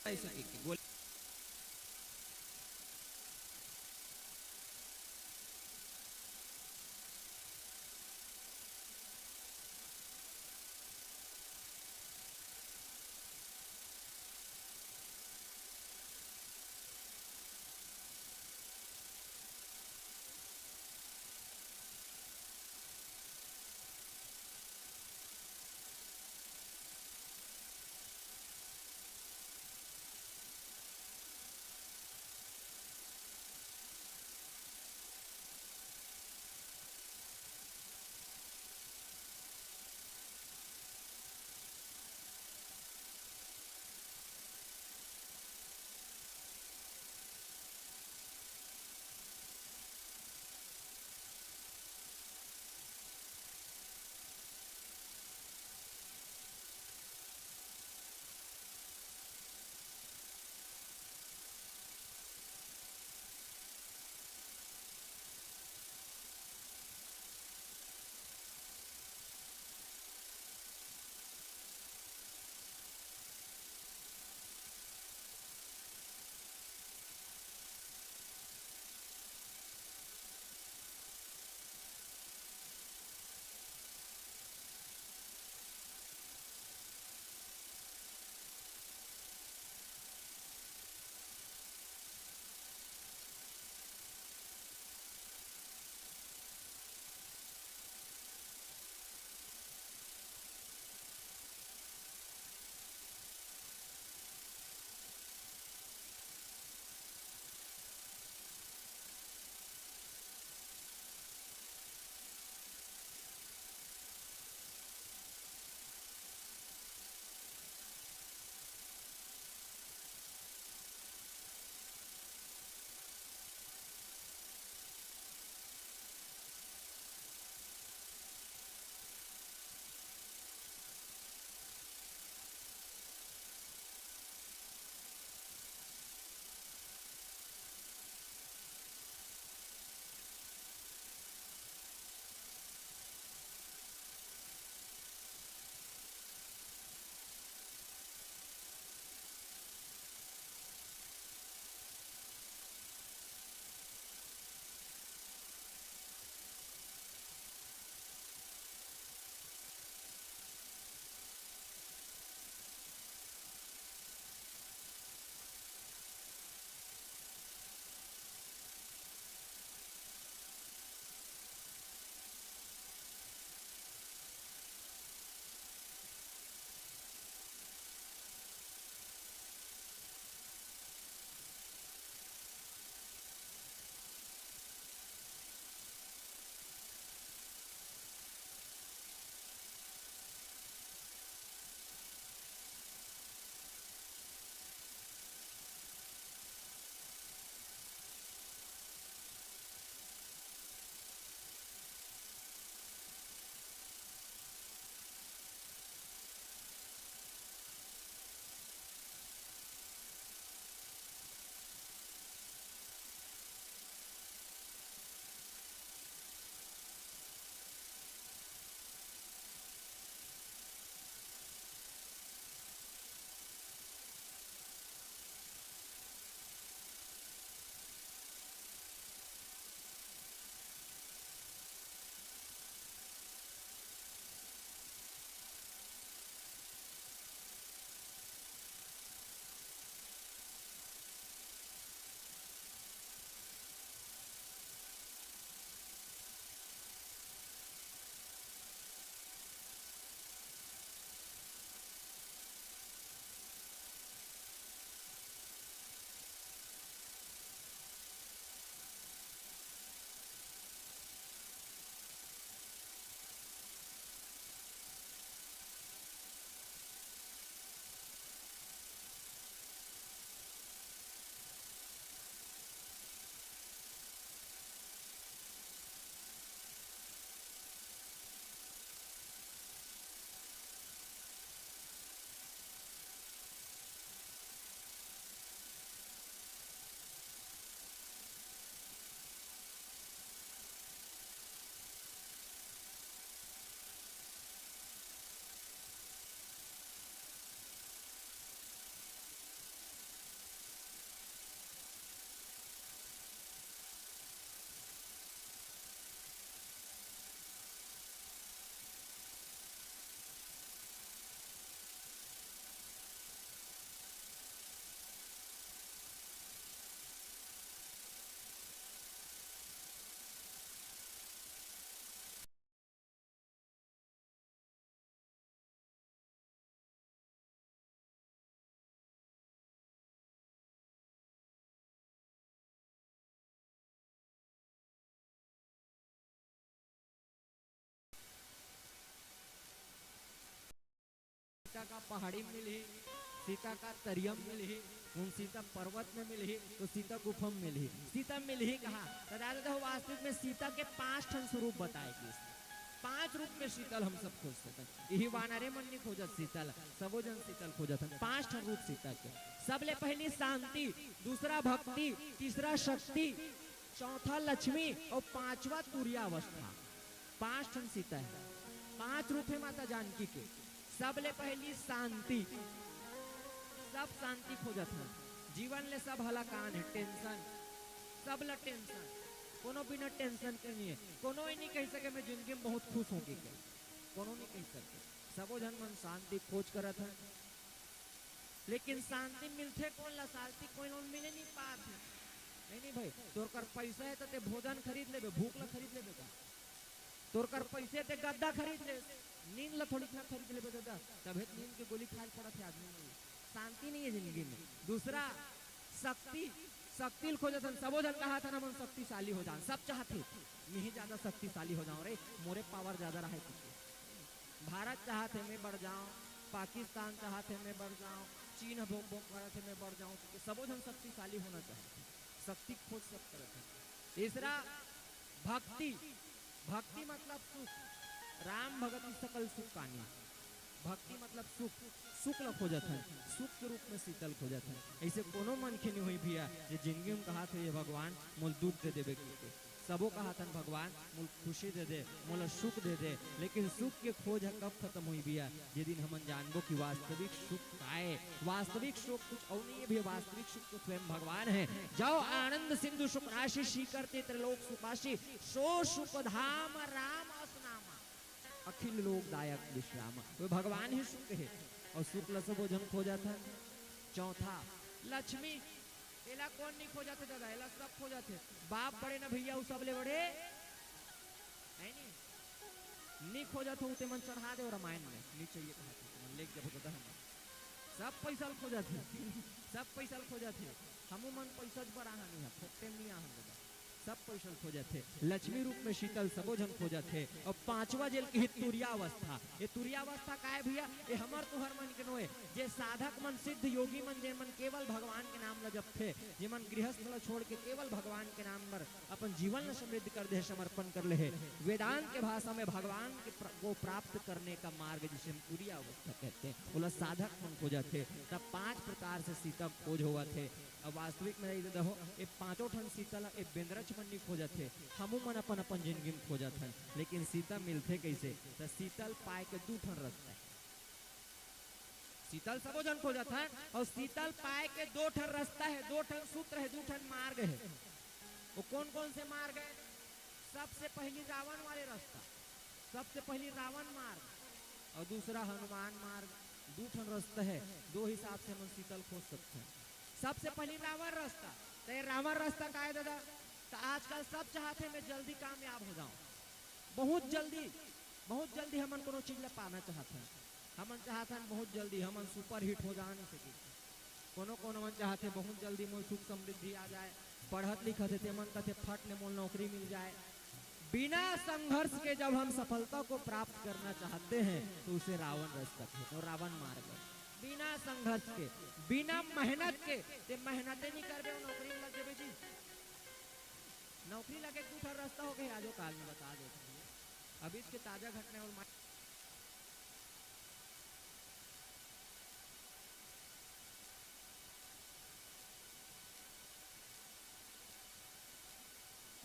ऐसे की, की बोल। पहाड़ी में मिलही, सीता का तरिया में मिलही, उन सीता पर्वत में मिलही, तो सीता गुफा में मिलही। सीता मिलही कहाँ? तो दादा, देखो, वास्तविक में सीता के पांच ठन स्वरूप बताए गिस। पांच रूप में सीता ल हम सब खोज सकत। इही वानरे मन नहीं खोजत सीता ल, सबो झन सीता ल खोजत हन। पांच ठन रूप सीता के। सबले पहली शांति, दूसरा भक्ति, तीसरा शक्ति, चौथा लक्ष्मी और पांचवा तुरियावस्था। पांच ठन सीता हे, पांच रूप हे माता जानकी के। सबले पहली शांति, सब शांति खोजत हन। जीवन ले सब हलाकान हे, tension, सब ला tension, कोनो बिना tension के नहीं हे। कोनो ये नहीं कह सके मैं जिंदगी में बहुत खुश हों कहिके, कोनो नहीं कह सके। सबो झन मन शांति खोज करत हन। लेकिन शांति मिलथे कोन ला? शांति कोई ला मिले नहीं पात हे। नहीं, नहीं भाई, तोर कर पैसा हे त ते भोजन खरीद लेबे, भूख ला खरीद लेबे का? तोर कर पैसे ते गद्दा खरीद ले, नींद ला थोड़ी ना खरीद लेबे दादा, तभे तो नींद के गोली खाए पड़त हे आदमी मन। शांति नहीं हे जिंदगी में। दूसरा शक्ति, शक्ति ल खोजत हन, सबो झन कहत हन हमन शक्तिशाली हो जान, सब चाहत हे, मैं ही ज्यादा शक्तिशाली हो जाऊं रे, मोरे power ज्यादा रहे। भारत चाहत हे मैं बढ़ जाऊं, पाकिस्तान चाहत हे मैं बढ़ जाऊं, चीन ह भोंक भोंक करत हे मैं बढ़ जाऊं, तो सबो झन शक्तिशाली होना चाहत हे, शक्ति खोज सब करत हे। तीसरा भक्ति, भक्ति मतलब सुख, राम भगति सकल सुख कानी। भक्ति मतलब सुख, सुख ल खोजत हन, सुख के रूप में सीता ल खोजत हन। ऐसे कोनो मनखे नहीं होही भैया जे जिंदगी में कहत होही, "हे भगवान, मोल दुख दे देबे," कहिके। सबो कहत हन, "भगवान, मोल खुशी दे दे, मोला सुख दे दे।" लेकिन सुख के खोज ह कब खत्म होही भैया? जे दिन हमन जानबो कि वास्तविक सुख का हे। वास्तविक सुख कुछ और नहीं हे भैया, वास्तविक सुख तो स्वयं भगवान हे। "जो आनंद सिंधु सुख राशि, शिखर ते त्रिलोक सुखासी, सो सुख धाम राम अस नामा।" अखिल लोक दायक विश्राम, वो भगवान ही सुख हे और सुख ल सबो झन खोजत हन। चौथा लक्ष्मी, एला कोन नहीं खोजत हे दादा, एला सब खोजत हे। बाप बड़े ना भैया, वो सबले बड़े, नहीं नहीं, नहीं खोजत हो ते मन चढ़ा दे रामायण में, नहीं चाहिए कहा थे, मन लेके जब दादा हमन सब पैसा ल खोजत हे, सब पैसा ल खोजत हे। हमू मन पैसा ज बड़ा हानि है, फोकटे में नहीं आहन दादा। सब पैसा ल खोजत हे, लक्ष्मी रूप में सीता ल सबो झन खोजत हे। और पांचवा जेल की ही तुरियावस्था। ये तुरियावस्था का हे भैया? ये हमर तुहर मन के नोहे, जे साधक मन, सिद्ध योगी मन, जे मन केवल भगवान के नाम ल जपथे, जे मन गृहस्थ ल छोड़ के केवल भगवान के नाम बर अपन जीवन ल समृद्ध कर दे, समर्पण कर ले हे, वेदांत के भाषा में भगवान के प्र-, को प्राप्त करने का मार्ग, जिसे हम तुरियावस्था कहते हैं, ओला साधक मन खोजत हे। तब पांच प्रकार से सीता खोज होवत हे। अब वास्तविक में रही देखो, ये पांचों ठन सीता ला ये बेंदरच मन नहीं खोजत हे, हमू मन अपन अपन जिंदगी में खोजत हन। लेकिन सीता मिलथे कैसे? तो सीता ल पाए के दू ठन रस्ता हे। सीता ल सबो झन खोजत हन और सीता ल पाए के दो ठन रस्ता हे, दो ठन सूत्र हे, दू ठन मार्ग हे। वो कौन कौन से मार्ग हे? सबसे पहली रावण वाले रस्ता, सबसे पहली रावण मार्ग और दूसरा हनुमान मार्ग। दू ठन रस्ता हे, दो हिसाब से हमन सीता ल खोज सकथन। सबसे पहली रावण रस्ता, तो ये रावण रस्ता का हे दादा? तो आजकल सब चाहत हे मैं जल्दी कामयाब हो जाऊं, बहुत जल्दी, बहुत जल्दी हमन कोनो चीज ला पाना चाहत हन, हमन चाहत हन बहुत जल्दी हमन super hit हो जान सके। कोनो कोनो मन चाहत हे बहुत जल्दी मोर सुख समृद्धि आ जाए, पढ़त लिखत हे ते मन कथे फट ले मोर नौकरी मिल जाए। बिना संघर्ष के जब हम सफलता को प्राप्त करना चाहते हैं तो उसे रावण रस कथे, तो रावण मार्ग। बिना संघर्ष के, बिना मेहनत के, ते मेहनते नहीं करबे, वो नौकरी में लग जाबे जी। नौकरी लगे के दू ठन रस्ता हो गए, आजो काल में बता देते हैं। अभी इसके ताजा घटना और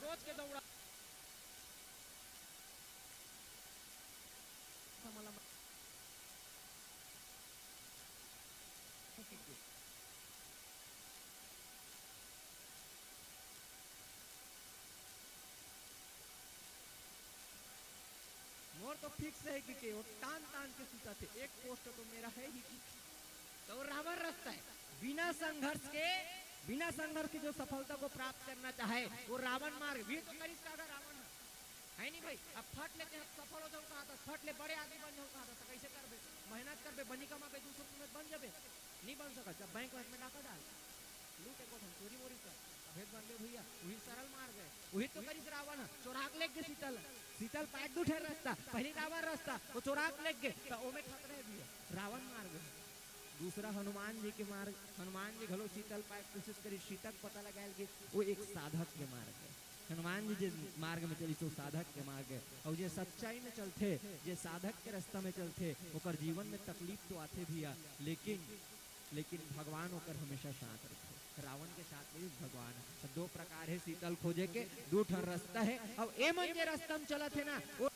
रोज के दौड़ा मोर तो fix हे कि के, वो तान तान के सुतत हे, एक post तो मेरा हे ही कि। तो रावण रस्ता हे, बिना संघर्ष के, बिना संघर्ष के जो सफलता को प्राप्त करना चाहे, वो रावण मार्ग। भी तो करिस का रावण हे, हे नहीं भाई? अब फट ले के सफल हो जाऊं कहा था, फट ले बड़े आदमी बन जाऊं कहा था, तो कैसे करबे? मेहनत करबे, बनी कमाबे, दूसरों में बन जाबे, नहीं बन सकत। जब बैंक वैंक में डाका डाल, लूट एक ठन चोरी वोरी कर, अब हे बंदे भैया, उही सरल मार्ग हे। उही तो करिस रावण ह, चोरा के लेग गे सीता ल। सीता ल पाए के दू ठन रस्ता, पहिली रावण रस्ता, वो चोरा के लेग गे, त ओमे खतरा हे भैया, रावण मार्ग हे। दूसरा हनुमान जी के मार्ग, हनुमान जी घलो सीता ल पाए के कोशिश करिस, सीता के पता लगाए ल गे, वो एक साधक के मार्ग हे। हनुमान जी जे मार्ग में चलिस, वो साधक के मार्ग हे। अउ जे सच्चाई में चलथे, जे साधक के रस्ता में चलथे, ओकर जीवन में तकलीफ तो आथे भैया, लेकिन लेकिन भगवान ओकर हमेशा साथ रहिथे। रावण के साथ नइ रहिस भगवान। त दो प्रकार हे सीता ल खोजे के, दू ठन रस्ता हे। अब ए मन जे रस्ता म चलत हे ना, वो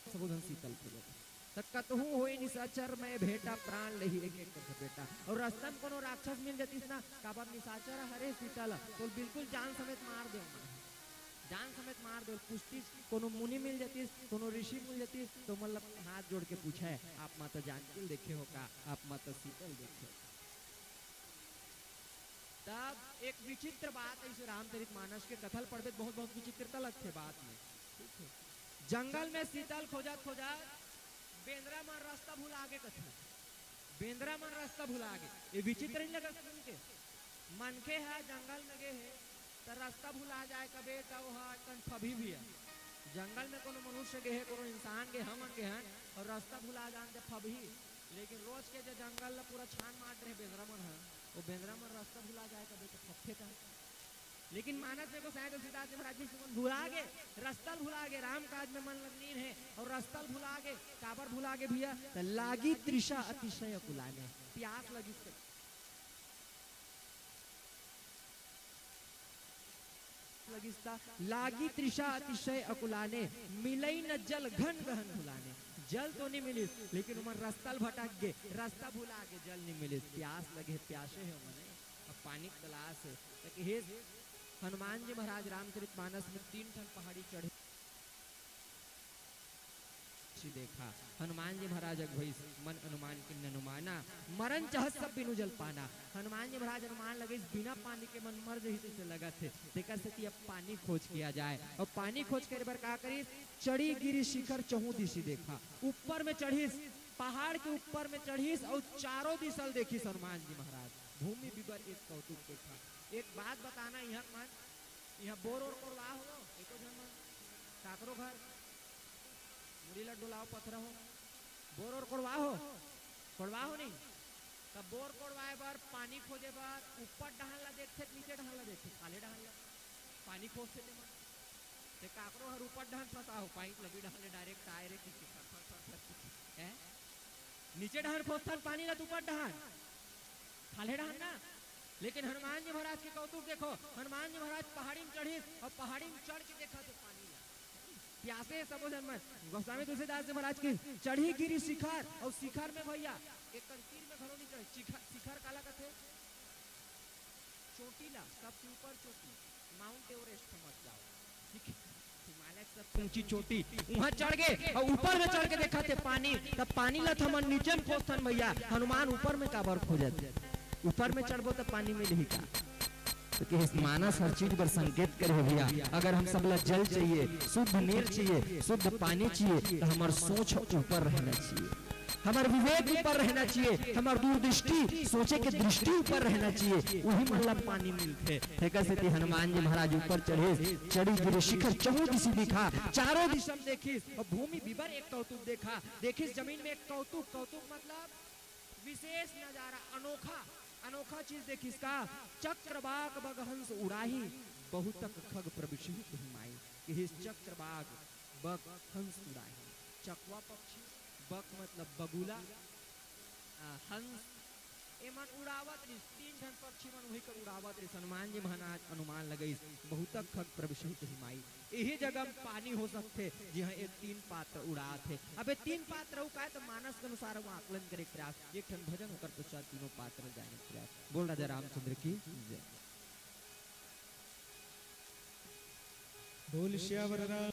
सबो झन सीता ल खोजत हे। त कतहूँ होय निशाचर, मैं भेंटा प्राण लेही एक एक करके बेटा। अउ रस्ता म कोनो राक्षस मिल जतिस ना, काबर निशाचर हरे सीता ल, तो बिल्कुल जान समेत मार देव मैं। जान समेत मार देव। पुष्टि कोनो मुनि मिल जतिस, कोनो ऋषि मिल जतिस, तो मन ल हाथ जोड़ के पूछे, आप माता जानकी ल देखे हो का? आप माता सीता ल देखे हो? तब एक विचित्र बात अइसे रामचरित मानस के कथा ल पढ़बे त बहुत, बहुत विचित्रता लगथे बात में। ठीक हे, जंगल में सीता ल खोजत, खोजत बेंदरा मन रस्ता भुला गे कथे। बेंदरा मन रस्ता भुला गे। ये विचित्र नइ लगत सुन के? मनखे ह जंगल में गे हे, त रस्ता भुला जाय कबे, त ओह अकन फबही भैया। जंगल में कोनो मनुष्य गे हे, कोनो इंसान गे, हमन गे हन, अउ रस्ता भुला जान, त फबही। लेकिन रोज के जे जंगल ल पूरा छान मार रहे बेंदरा मन ह, वो बेंदरा मन रस्ता भुला जाय कबे, त फबथे का? लेकिन मानस में गोसाई तुलसीदास जी महाराज जी सुमन भुला गे, रस्ता ल भुला गे, राम काज में मन लग नीन हे, अउ रस्ता ल भुला गे, काबर भुला गे भैया? त लागी तृषा अतिशय अकुलाने, प्यास लगिस त लगिस त लागी तृषा अतिशय अकुलाने, मिलई न जल घन गहन भुलाने। जल तो नइ मिलिस, लेकिन ओमन रस्ता ल भटक गे, रस्ता भुला गे, जल नइ मिलिस, प्यास लगे, प्यासे हे ओमन। अब पानी के तलाश हे। त कहिस, हनुमान जी महाराज रामचरित मानस में तीन ठन पहाड़ी चढ़े। देखा, हनुमान जी महाराज अगुवाइस, मन अनुमान किन्ननु माना, मरन चाहत सब बिनु जल पाना। हनुमान जी महाराज अनुमान लगइस, बिना पानी के मन मर जही जइसे लगत हे, तेकर सेती अब पानी खोज किया जाए। अउ पानी खोज करे बर का करिस? चढ़ी गिरि शिखर चहु दिशि देखा। ऊपर में चढ़िस, पहाड़ के ऊपर में चढ़िस अउ चारों दिशा ल देखिस हनुमान जी महाराज। भूमि बिबर एक कौतुक देखा। एक बात बताना इहाँ मन, इहाँ बोर ओर कोड़वा हो, एको झन मन, काकरो घर, मुड़ी ल डोलाओ पथरा हो, बोर ओर कोड़वा हो, कोड़वा हो नहीं? तब बोर कोड़वाए बर, पानी खोजे बर ऊपर डहान ला देखथे, नीचे डहान ला देखथे, खाल्हे डहान ला पानी खोजथे ते मन। ते काकरो हर ऊपर डहान फंसा हो, पाइप लगी डहान ले direct आए रे, किसी फर फर फर फर, हैं? नीचे डहान खोजथन पानी ला, त ऊपर डहान, खाल्हे डहान ना। लेकिन हनुमान जी महाराज के कौतुक देखो, हनुमान जी महाराज पहाड़ी में चढ़िस अउ पहाड़ी में चढ़ के देखथे पानी ला। प्यासे सबो झन मन। गोस्वामी तुलसीदास जी महाराज के चढ़ी गिरी शिखर, अउ शिखर में भैया एक तीर में घलो नहीं चढ़े। शिखर, शिखर काला कथे? चोटी ला, सबसे ऊपर चोटी, माउंट एवरेस्ट समझ जाओ। ठीक है? हिमालय के सबसे ऊंची चोटी, वहां चढ़ गे अउ ऊपर में चढ़ के देखथे पानी, तब पानी ला त हमन नीचे में खोजथन भैया, हनुमान ऊपर में काबर खोजत? ऊपर में चढ़बो त पानी मिलही का? तो कहिस, मानस हर चीज बर संकेत करे हे भैया। अगर हम सब ला जल चाहिए, शुद्ध नीर चाहिए, शुद्ध पानी चाहिए, तो हमर सोच ऊपर रहना चाहिए, हमर विवेक ऊपर रहना चाहिए, हमर दूरदृष्टि, सोचे के दृष्टि ऊपर रहना चाहिए, वही मन ला पानी मिलथे। तेकर सेती हनुमान जी महाराज ऊपर चढ़े, चढ़ी गिरी शिखर चहुँ दिशि दिखा, चारों दिशा में देखिस, अउ भूमि विवर एक कौतुक देखा, देखिस जमीन में एक कौतुक, कौतुक मतलब विशेष नजारा, अनोखा, अनोखा चीज देखिस का? चक्रवाक बग हंस उड़ाही, बहुतक खग प्रविशही तहि माई। कहिस चक्रवाक बग हंस उड़ाही, चकवा पक्षी, बग मतलब बगुला, आ, हंस, एमन उड़ावत रिस, तीन ठन पक्षी मन वही कर उड़ावत रिस। हनुमान जी महाराज अनुमान लगइस, बहुतक खग प्रविशही तहि माई। इही जगह म पानी हो सकथे, जिहां ये तीन पात्र उड़ात हे। अब ये तीन पात्र अउ काय, त मानस के अनुसार वो आकलन करे के प्रयास, एक ठन भजन, ओकर पश्चात तीनों पात्र जाने के प्रयास। बोल राजा रामचंद्र की जय। बोल सियावर राम।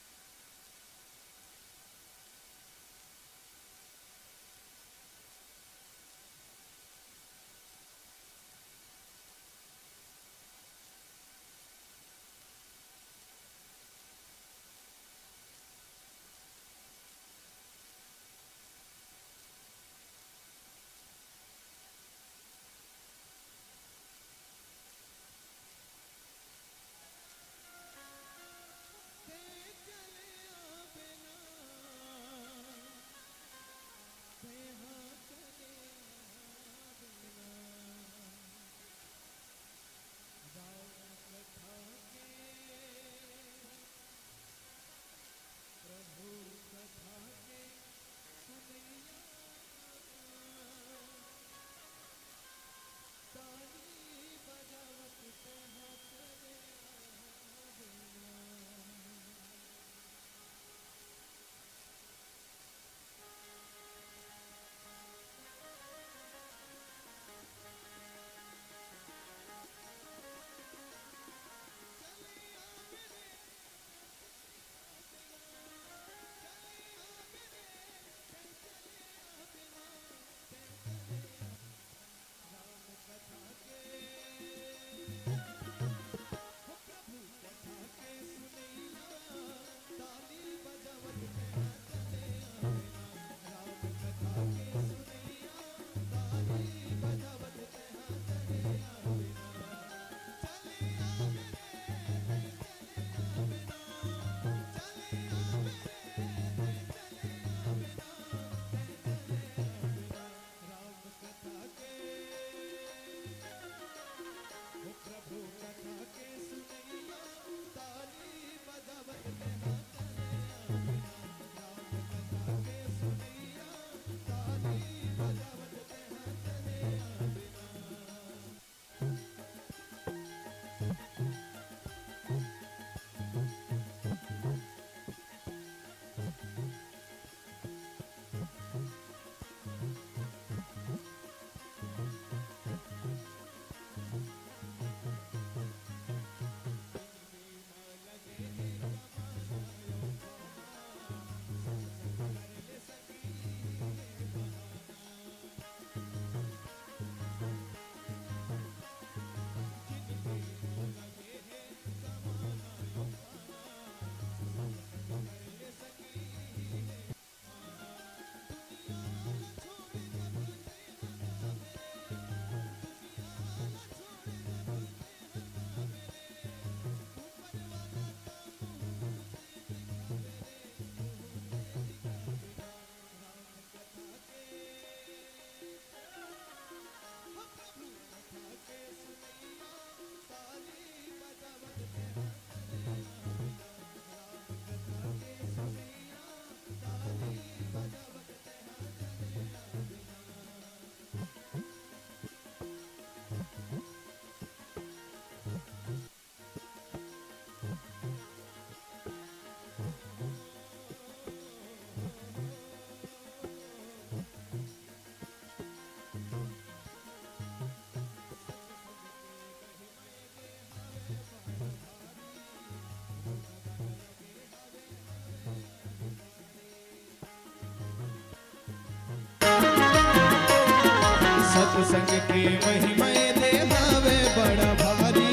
संग के महिमा दे हवे बड़ा भारी,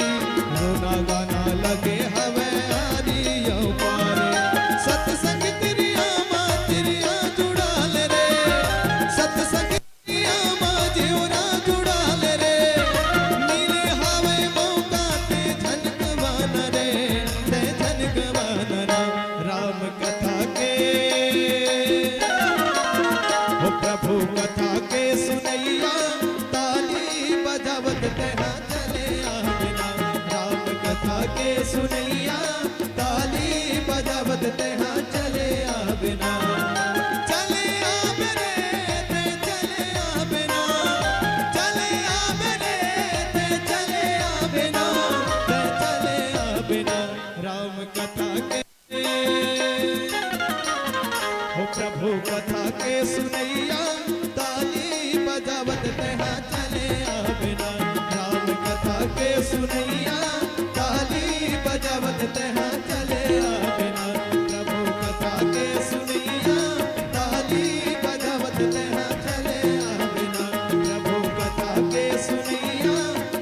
रोना गाना लगे हवे आरी अउ पारी। सत्संग तिरिया मा तिरिया जुड़ाल रे, सत्संग तिरिया मा जिउरा जुड़ाल रे। मिले हवे मौका ते झनकवाना रे, ते झनकवाना रे। राम कथा के, हो प्रभु कथा के सुनैया, ताली बजावत तेहा चले आबे ना। राम कथा के सुनैया, ताली बजावत तेहा चले आबे ना। चले आबे रे, ते चले आबे ना। चले आबे रे, ते चले आबे ना। ते चले आबे ना। राम कथा के, हो प्रभु कथा के सुनैया, ताली बजावत तेहा चले आबे ना। राम कथा के सुनैया, ताली बजावत तेहा चले आबे ना। प्रभु कथा के सुनैया, ताली बजावत तेहा चले आबे ना। प्रभु कथा के सुनैया,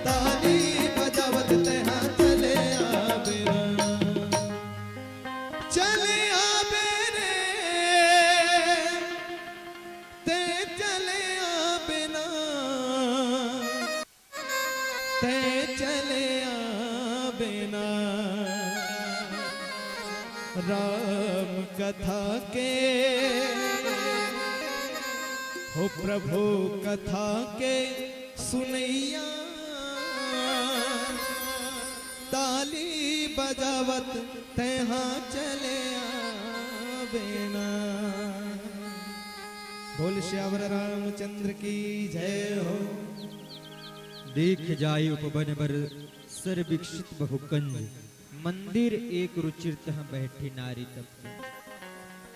ताली बजावत तेहा चले आबे ना। चले आबे रे, ते चले आबे ना, ते चले आबे ना। राम कथा के, हो प्रभु कथा के सुनैया, ताली बजावत तेहा चले आबे ना। बोल सियावर रामचंद्र की जय हो। दीख जाय उपवन बर सर बिकसित बहु कंज, मंदिर एक रुचिर तह बैठी नारी तब के।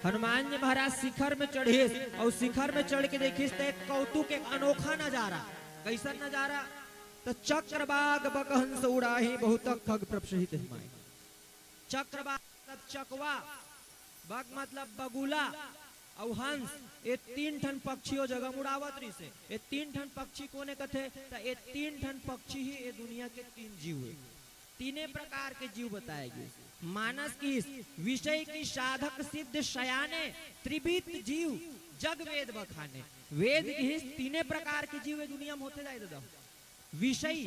हनुमान जी महाराज शिखर में चढ़िस अउ शिखर में चढ़ के देखिस त एक कौतुक, एक अनोखा नजारा। कैसन नजारा? त चक्रवाक बकहंस उड़ाही बहुत खग प्रपसहित हमाय। चक्रवाक मतलब चकवा, बक मतलब बगुला, अउ हंस, ये तीन ठन पक्षी ओ जगह म उड़ावत रहिसे। ये तीन ठन पक्षी कोने कथे? त ये तीन ठन पक्षी ही ये दुनिया के तीन जीव हे। तीने प्रकार के जीव बताए गिस। मानस किहिस, विषय की साधक सिद्ध सयाने, त्रिविध जीव जग वेद बखाने। वेद किहिस तीने प्रकार के जीव ये दुनिया म होथे दाई ददा। विषयी,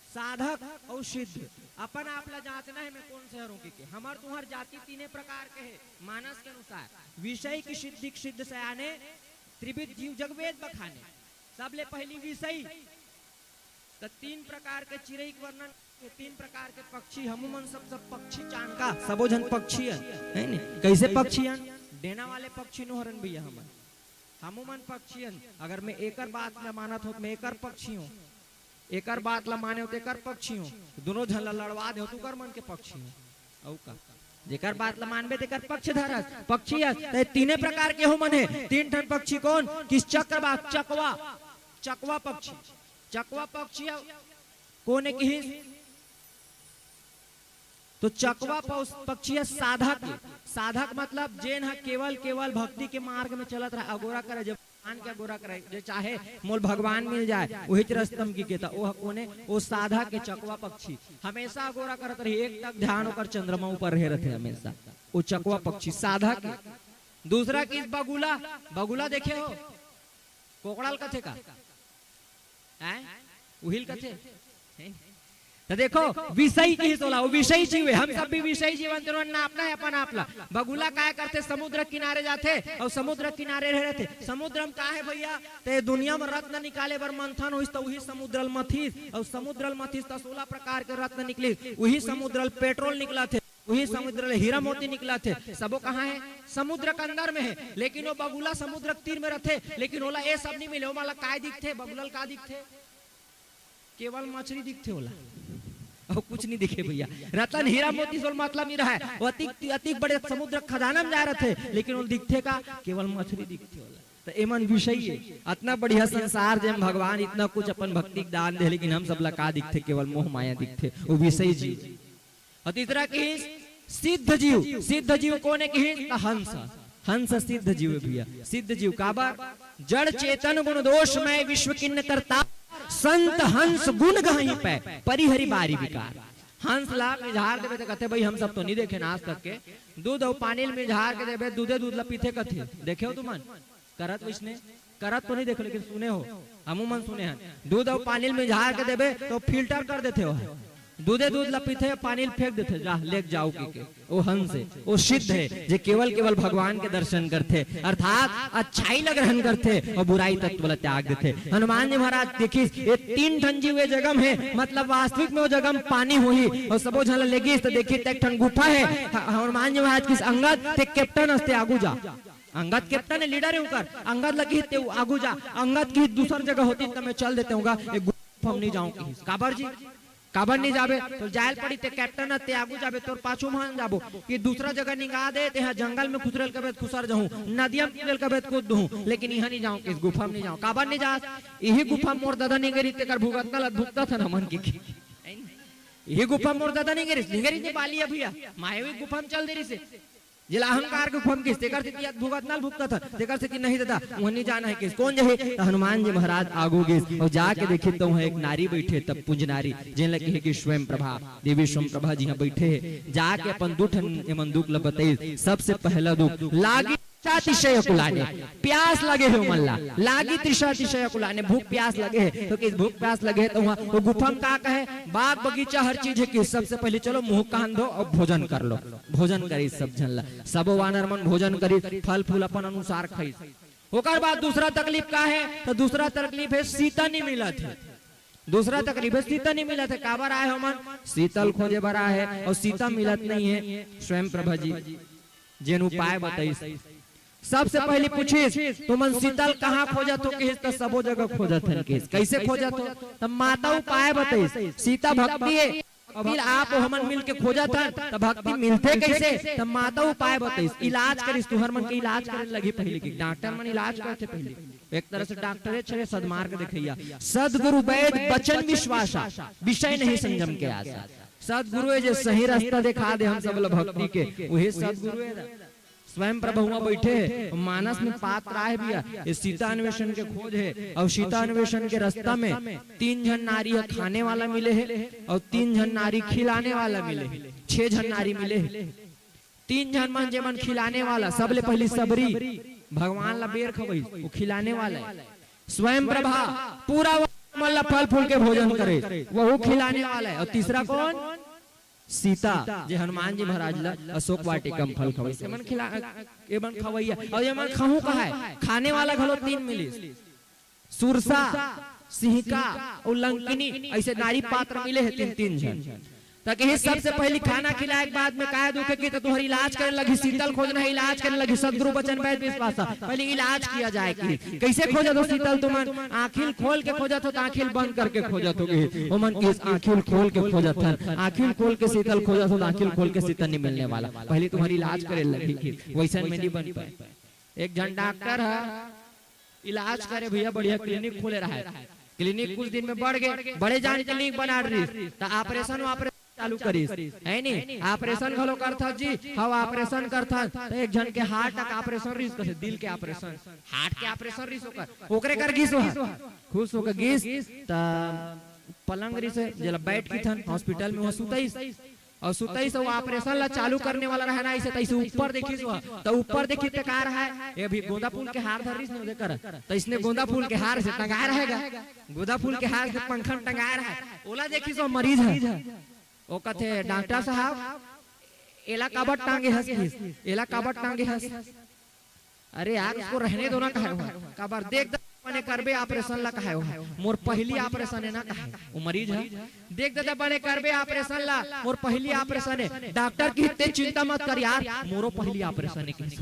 साधक अउ सिद्ध। अपन आप ला जांचना हे, मैं कोन से हरों के, के। हमर तुंहर जाति तीने प्रकार के हे, मानस के अनुसार। विषय की सिद्धि, सिद्ध सयाने, त्रिविध जीव जग वेद बखाने। सबले पहिली विषयी, त तीन प्रकार के चिरई के वर्णन, तीन प्रकार के पक्षी, हमू मन सब, सब पक्षी चान का, सबो झन पक्षी हन, है नी? कैसे पक्षी हन? डेना वाले पक्षी नो हरन भैया हमन। हमू मन पक्षी हन। अगर मैं एकर बात ला मानत हों, त मैं एकर पक्षी हों, एकर बात ला माने हों, त एकर पक्षी हों। दोनों झन ला लड़वा दे हों, त ओकर मन के पक्षी हों। अउ का? जेकर बात ला मानबे, तेकर पक्ष धरस, पक्षी हस। त तीने प्रकार के हो मन हे। तीन ठन पक्षी कोन? किस चक्रवाक, चकवा, चकवा पक्षी। चकवा पक्षी ह कोने किहिस? तो चकवा पौस-, पक्षी ह साधक। साधक मतलब जेन ह केवल, केवल भक्ति के मार्ग में चलत रहे, अगोरा करे, जब भगवान के अगोरा करे, जे चाहे मोल भगवान मिल जाए, उहीच रस्ता म गिके, त ओह कोने, ओ साधक के चकवा पक्षी हमेशा अगोरा करत रही, एक टक ध्यान ओकर चंद्रमा ऊपर रहे रथे हमेशा। ओ चकवा पक्षी साधक के। दूसरा किस बगुला, बगुला देखे हो? कोकड़ाल कथे का? हैं? उहिल कथे? हैं? त देखो, विषयी किहिस ओला, ओ विषयी जीव हे, हम सब भी विषयी जीवन तेनो ना अपना हे अपन आप ला। बगुला काय करथे? समुद्र किनारे जाथे अउ समुद्र किनारे रहे रथे। समुद्र म का हे भैया? त ये दुनिया म रत्न निकाले बर मंथन होइस त उही समुद्र ल मथिस, अउ समुद्र ल मथिस त सोलह प्रकार के रत्न निकलिस, उही समुद्र ल पेट्रोल निकलथे। उही समुद्र ले हीरा मोती निकलथे। सबो कहाँ हे? समुद्र के अंदर में हे। लेकिन ओ बगुला समुद्र के तीर में रथे, लेकिन ओला ए सब नहीं मिले। ओमा ला काय दिखथे? बगुला ल का दिखथे? केवल मछली दिखथे ओला, अउ कुछ नहीं दिखे भैया। रतन हीरा मोती से ओला मतलब नहीं रहे। ओ अतिक, अतिक बड़े समुद्र के खजाना में जाय रथे, लेकिन ओला दिखथे का? केवल मछली दिखथे ओला। त एमन विषयी हे। अतना बढ़िया संसार जेम भगवान इतना कुछ अपन भक्ति के दान दे, लेकिन हम सब ला का दिखथे? केवल मोह माया दिखथे, ओ विषयी जीव। अउ तीसरा किहिस सिद्ध जीव। सिद्ध जीव कोने किहिस? त हंस। हंस सिद्ध जीव हे भैया। सिद्ध जीव काबर? जड़ चेतन गुण दोष मय विश्व किन्न करता। संत हंस गुण गहई पै, परिहरि बारी विकार। हंस ला मिझार देबे त कथे, "भाई, हम सब तो नहीं देखे आज तक के।" दूध अउ पानी ल मिझार के देबे, दूधे दूध ला पीथे कथे। देखे हो तुमन? करत वइसने? करत तो नहीं देखे, लेकिन सुने हो, हमू मन सुने हन। दूध अउ पानी ल मिझार के देबे तो फिल्टर कर देथे हो। दूधे दूध ला पीथे, पानी ल फेंक देथे, "जा, लेके जाओ," कहिके। ओ हंस हे, ओ सिद्ध हे, जे केवल, केवल भगवान के दर्शन करथे, अर्थात अच्छाई ला ग्रहण करथे अउ बुराई तत्व ला त्याग देथे। हनुमान जी महाराज देखिस, ये तीन ठन जीव ये जगह में हे, मतलब वास्तविक में वो जगह में पानी होही, अउ सबो झन ला लेगिस त देखिस, एक ठन गुफा हे। ह-, हनुमान जी महाराज कहिस, "अंगद, ते कैप्टन हस, ते आगू जा।" अंगद कैप्टन हे, लीडर हे उनकर। अंगद ला कहिस, "ते आगू जा।" अंगद कहिस, "दूसर जगह होतिस त मैं चल देतेंव गा, ये गुफा में नहीं जाऊं," कहिस। "काबर जी?" "काबर नहीं जाबे?" "तो जायल पड़ी, ते कैप्टन ह, ते आगू जाबे, तोर पाछू मान जाबो कि दूसरा जगह निंगा दे, ते ह जंगल में खुसरे ल कबे त खुसर जाहूं, नदिया में कूदे ल कबे त कूद दूहूं, लेकिन इहां नहीं जाऊं, इस गुफा में नहीं जाऊं।" "काबर नहीं जास?" "इही गुफा मोर ददा नहीं गे रिहिस, तेकर भुगतना ल भुगतत हन हमन," कहिके। "इही गुफा मोर ददा नहीं गे रिहिस, नहीं गे रिहिस बाली अभी, माय वही गुफा में चल दे रिहिस हे।" जेला अहंकार के गुफा म कहिस, तेकर सेती आज भुगतना ल भुगतत हन, तेकर सेती नहीं ददा, उहां नहीं जाना हे कहिस। "कोन जही?" त हनुमान जी महाराज आगू गिस अउ जाके देखिस त उहां एक नारी बइठे, तब पुंज नारी, जेन ल कहे कि स्वयं प्रभा, देवी स्वयं प्रभा जी इहां बइठे हे। जाके अपन दू ठन एमन दुख ल बतइस। सबसे पहला दुख, "लागी तृषा अतिशय अकुलाने।" प्यास लगे हे ओमन ला, "लागी तृषा अतिशय अकुलाने", भूख प्यास लगे हे। तो कहिस भूख प्यास लगे हे त उहां वो गुफा म का कहे, बाग बगीचा हर चीज हे कहिस, "सबसे पहले चलो मुंह कान धो अउ भोजन कर लो।" भोजन करिस सब झन ला, सबो वानर मन भोजन करिस, फल फूल अपन अनुसार खाइस। ओकर बाद दूसरा तकलीफ का हे? त दूसरा तकलीफ हे, सीता नहीं मिलत हे। दूसरा तकलीफ हे, सीता नहीं मिलत हे। काबर आए हो मन? सीता ल खोजे बर आए हे, अउ सीता मिलत नहीं हे। स्वयं प्रभा जी जेन उपाय बताइस, सबसे पहली पूछिस, "तुमन सीता ल कहां खोजत हो?" कहिस, "त सबो जगह खोजत हन," कहिस। "कैसे खोजत हो?" त माता उपाय बताइस, "सीता भक्ति हे, अभी आप हमन मिल के खोजत हन, त भक्ति मिलथे कैसे?" त माता उपाय बताइस, "इलाज करिस, तुहर मन के इलाज करे लगही पहली," कहिस। डॉक्टर मन इलाज करथे पहली, एक तरह से डॉक्टरे छरे सदमार्ग देखइया। "सदगुरु वैद बचन विश्वासा, विषय नहीं संयम के आसा।" सदगुरु हे जे सही रास्ता देखा दे हम सब ल भक्ति के, उही सदगुरु हे। स्वयं प्रभु उहां बइठे हे, मानस में पात्र आए हे भइया, ये सीता अन्वेषण के खोज हे, अउ सीता अन्वेषण के रास्ता में तीन झन नारी ह खाने वाला मिले हे, अउ तीन झन नारी खिलाने वाला मिले हे, छह झन नारी मिले हे। तीन झन मन जेमन खिलाने वाला, सबले पहली सबरी, भगवान ला बेर खवइस, वो खिलाने वाला हे। स्वयं प्रभा, पूरा मन ला फल फूल के भोजन करे, वहू खिलाने वाला हे। अउ तीसरा कोन? सीता, जे हनुमान जी महाराज ला अशोक वाटिका म फल खवइस। एमन खिला, एमन खवइया, अउ एमन खहूं कहाय, खाने वाला घलो तीन मिलिस। सुरसा, सिंहिका अउ लंकिनी, अइसे नारी पात्र मिले हे तीन, तीन झन। त कहिस सबसे पहली खाना खिलाए के बाद में काय दुख हे कि त तुहर इलाज करे लगही, सीता ल खोजना हे, इलाज करे लगही, सदगुरु बचन वैद विश्वासा। पहले इलाज किया जाए कि कैसे खोजत हो सीता ल तुमन? आंखी ल खोल के खोजत हो त आंखी ल बंद करके खोजत हो? कहिस, ओमन कहिस आंखी ल खोल के खोजत हन। आंखी ल खोल के सीता ल खोजत हो त आंखी ल खोल के सीता नहीं मिलने वाला, पहले तुम्हर इलाज करे लगही, वइसन में नहीं बन पाए। एक झन डॉक्टर ह इलाज करे भइया, बढ़िया क्लिनिक खोले रहय। क्लिनिक कुछ दिन में बढ़ गे, बड़े जान क्लिनिक बना रिहिस, त ऑपरेशन, ऑपरेशन चालू करिस, हे नी? "ऑपरेशन घलो करथस जी?" "हव, ऑपरेशन करथन।" त एक झन के हार्ट के ऑपरेशन रिहिस, कथे दिल के ऑपरेशन, हार्ट के ऑपरेशन रिहिस ओकर, ओकरे कर गिस ओह, खुश होकर गिस। त पलंग रिहिस, जेला बेड कहिथन, हॉस्पिटल में उहां सुतइस, अउ सुतइस अउ ऑपरेशन ला चालू करने वाला रहय ना, अइसे तइसे ऊपर देखिस ओह, त ऊपर देखिस त का रहय, ये अभी गोंदा फूल के हार धर रिहिस ना ओदे कर, त अइसने गोंदा फूल के हार से टंगाय रहय गा, गोंदा फूल के हार से पंखा म टंगाय रहय, ओला देखिस ओह मरीज ह। ओ कथे, "डॉक्टर साहब, एला काबर टांगे हस?" कहिस, "एला काबर टांगे हस?" "अरे यार, उसको रहने दो ना," कहाय ओह। "काबर?" "देख ददा, बने करबे ऑपरेशन ला," कहाय ओह। "मोर पहली ऑपरेशन हे ना," कहाय ओ मरीज ह। "देख ददा, बने करबे ऑपरेशन ला, मोर पहली ऑपरेशन हे।" डॉक्टर कहिथे, "चिंता मत कर यार, मोरो पहली ऑपरेशन हे," कहिस।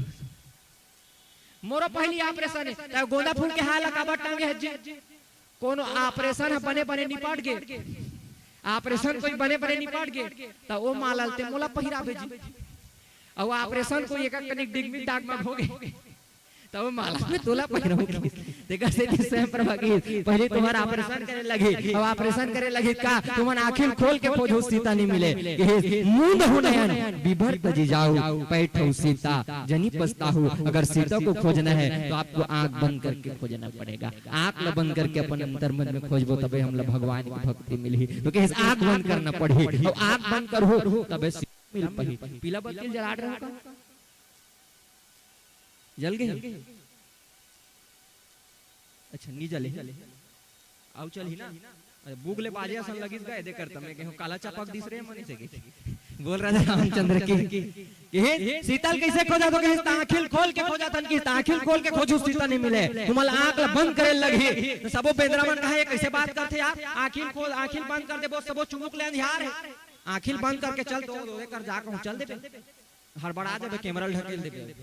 "मोरो पहली ऑपरेशन हे।" त गोंदा फूल के हार ला काबर टांगे हस जी? कोनो ऑपरेशन ह बने बने निपट गे, ऑपरेशन कोई बने बने निपट गे, त ओ माला ल ते मोला पहिराबे जी। अउ ऑपरेशन कोई एक कनिक डिगमिग डागमग हो गे, तब माला में तोला पहिरहूं कहिस। तेकर सेती स्वयं प्रभा कहिस, पहली तुम्हर operation करे लगही, अब operation करे लगही का, तुमन आँखी ल खोल के खोजहू सीता नइ मिले। कहिस, मूंदहू नयन बिबर तजि जाहू, पै ठउ सीता जनि पछताहू। अगर सीता को खोजना है तो आपको आँख बंद करके खोजना पड़ेगा। आँख ल बंद करके अपन अंतर्मन में खोजबो, तबे हमला भगवान की भक्ति मिलही। तो कहिस, आँख बंद करना पड़ही, अउ आँख बंद करहू तबे सीता मिल पाही। पीला बत्ती ल जलात रहेव का? जल गे? अच्छा, नइ जले। अउ चलही ना? अरे, बुक ले बाजे असन लगिस गा, एदे करता मैं कहेंव, काला चपक दिस रे, मनीष के। बोल राजा रामचंद्र की। कहिस, सीता ल कइसे खोजथव? कहिस, त आँखी ल खोल के खोजथन। कहिस, त आँखी ल खोल के खोजहू सीता नइ मिले, तुमन आँख ल बंद करे लगही। त सबो बेंदरा मन कहा, ये कइसे बात करथे यार? आँखी ल खोल, आँखी ल बंद कर देबो, सबो चुमुक ले अंधियार हे। आँखी ल बंद करके चल, तो ओदे कर जा कहूं चल देबे। हड़बड़ा देबे, camera ल ढकेल देबे।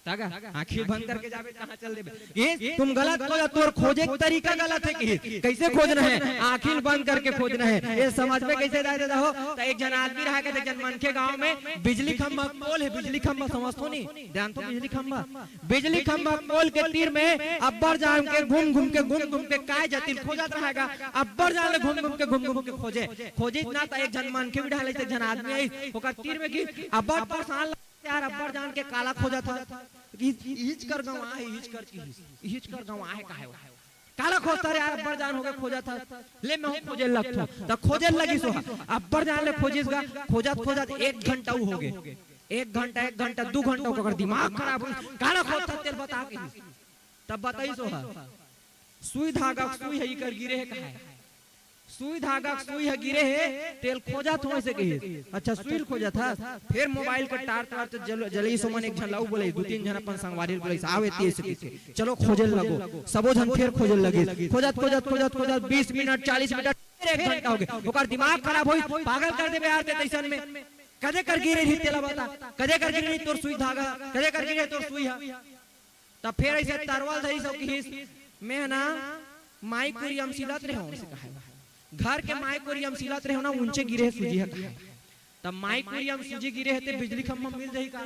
त गा, आँखी ल बंद करके जाबे, कहाँ चल देबे? कहिस, तुम गलत खोजथव, तोर खोजे के तरीका गलत हे। कहिस, कइसे खोजना हे? आँखी ल बंद करके खोजना हे। ये समझ में कइसे आय दादा हो? त एक झन आदमी रहा करथे, एक झन मनखे गांव में बिजली खंभा पोल हे, बिजली खंभा समझथव नहीं? जानथव बिजली खंभा? बिजली खंभा पोल के तीर में अब्बड़ जान के घूम घूम के, घूम घूम के काय जातिल खोजत रहा गा, अब्बड़ जान ले घूम घूम के, घूम घूम के खोजे। खोजिस ना त एक झन मनखे बिठा ले, एक झन आदमी आइस, ओकर तीर में गिस, अब्बड़ परेशान लगिस यार, अब्बड़ जान के काला खोजथस। कि इहिच कर गंवाहे, इहिच कर, इहिच कर गंवाहे काहे हो? काला खोजथस रे यार, अब्बड़ जान होगे खोजथस। ले मैं हूं खोजे लगथंव। त खोजे लगिस ओहा, अब्बड़ जान ले खोजिस गा, खोजत खोजत एक घंटा उ होगे। एक घंटा, एक घंटा, दू घंटा ओकर दिमाग खराब होइस। काला खोजथस तेला बता कहिस। तब बताइस ओहा, सुई धागा के सुई ह इकर गिरे हे कहाय। सुई धागा के सुई ह गिरे हे, तेला खोजत हों अइसे कहिस। अच्छा, सुई ल खोजत हस? फेर mobile के torch वार्च जल-, जलइस, ओमन एक झन ल अउ बोलइस, दू तीन झन अपन संगवारी ल बोलइस, आव एती अइसे कहिके। चलो खोजे ल लगो। सबो झन फेर खोजे ल लगिस। खोजत, खोजत, खोजत, खोजत बीस मिनट, चालीस मिनट, फेर एक घंटा होगे। ओकर दिमाग खराब होइस, पागल कर देबे यार ते तइसन में। कदे कर गिरे रहिस तेला बता, कदे कर गिरे रहिस तोर सुई धागा, कदे कर गिरे तोर सुई ह? त फेर अइसे तरवल धरिस अउ कहिस, मैं ह ना माई कुरिया म सिलत रहेंव, अइसे कहाय। घर के माई कुरिया म सिलत रहेंव ना, उंचे गिरे हे सूजी ह कहाय। त माई कुरिया म सूजी गिरे हे ते बिजली खंभा म मिल जाही का?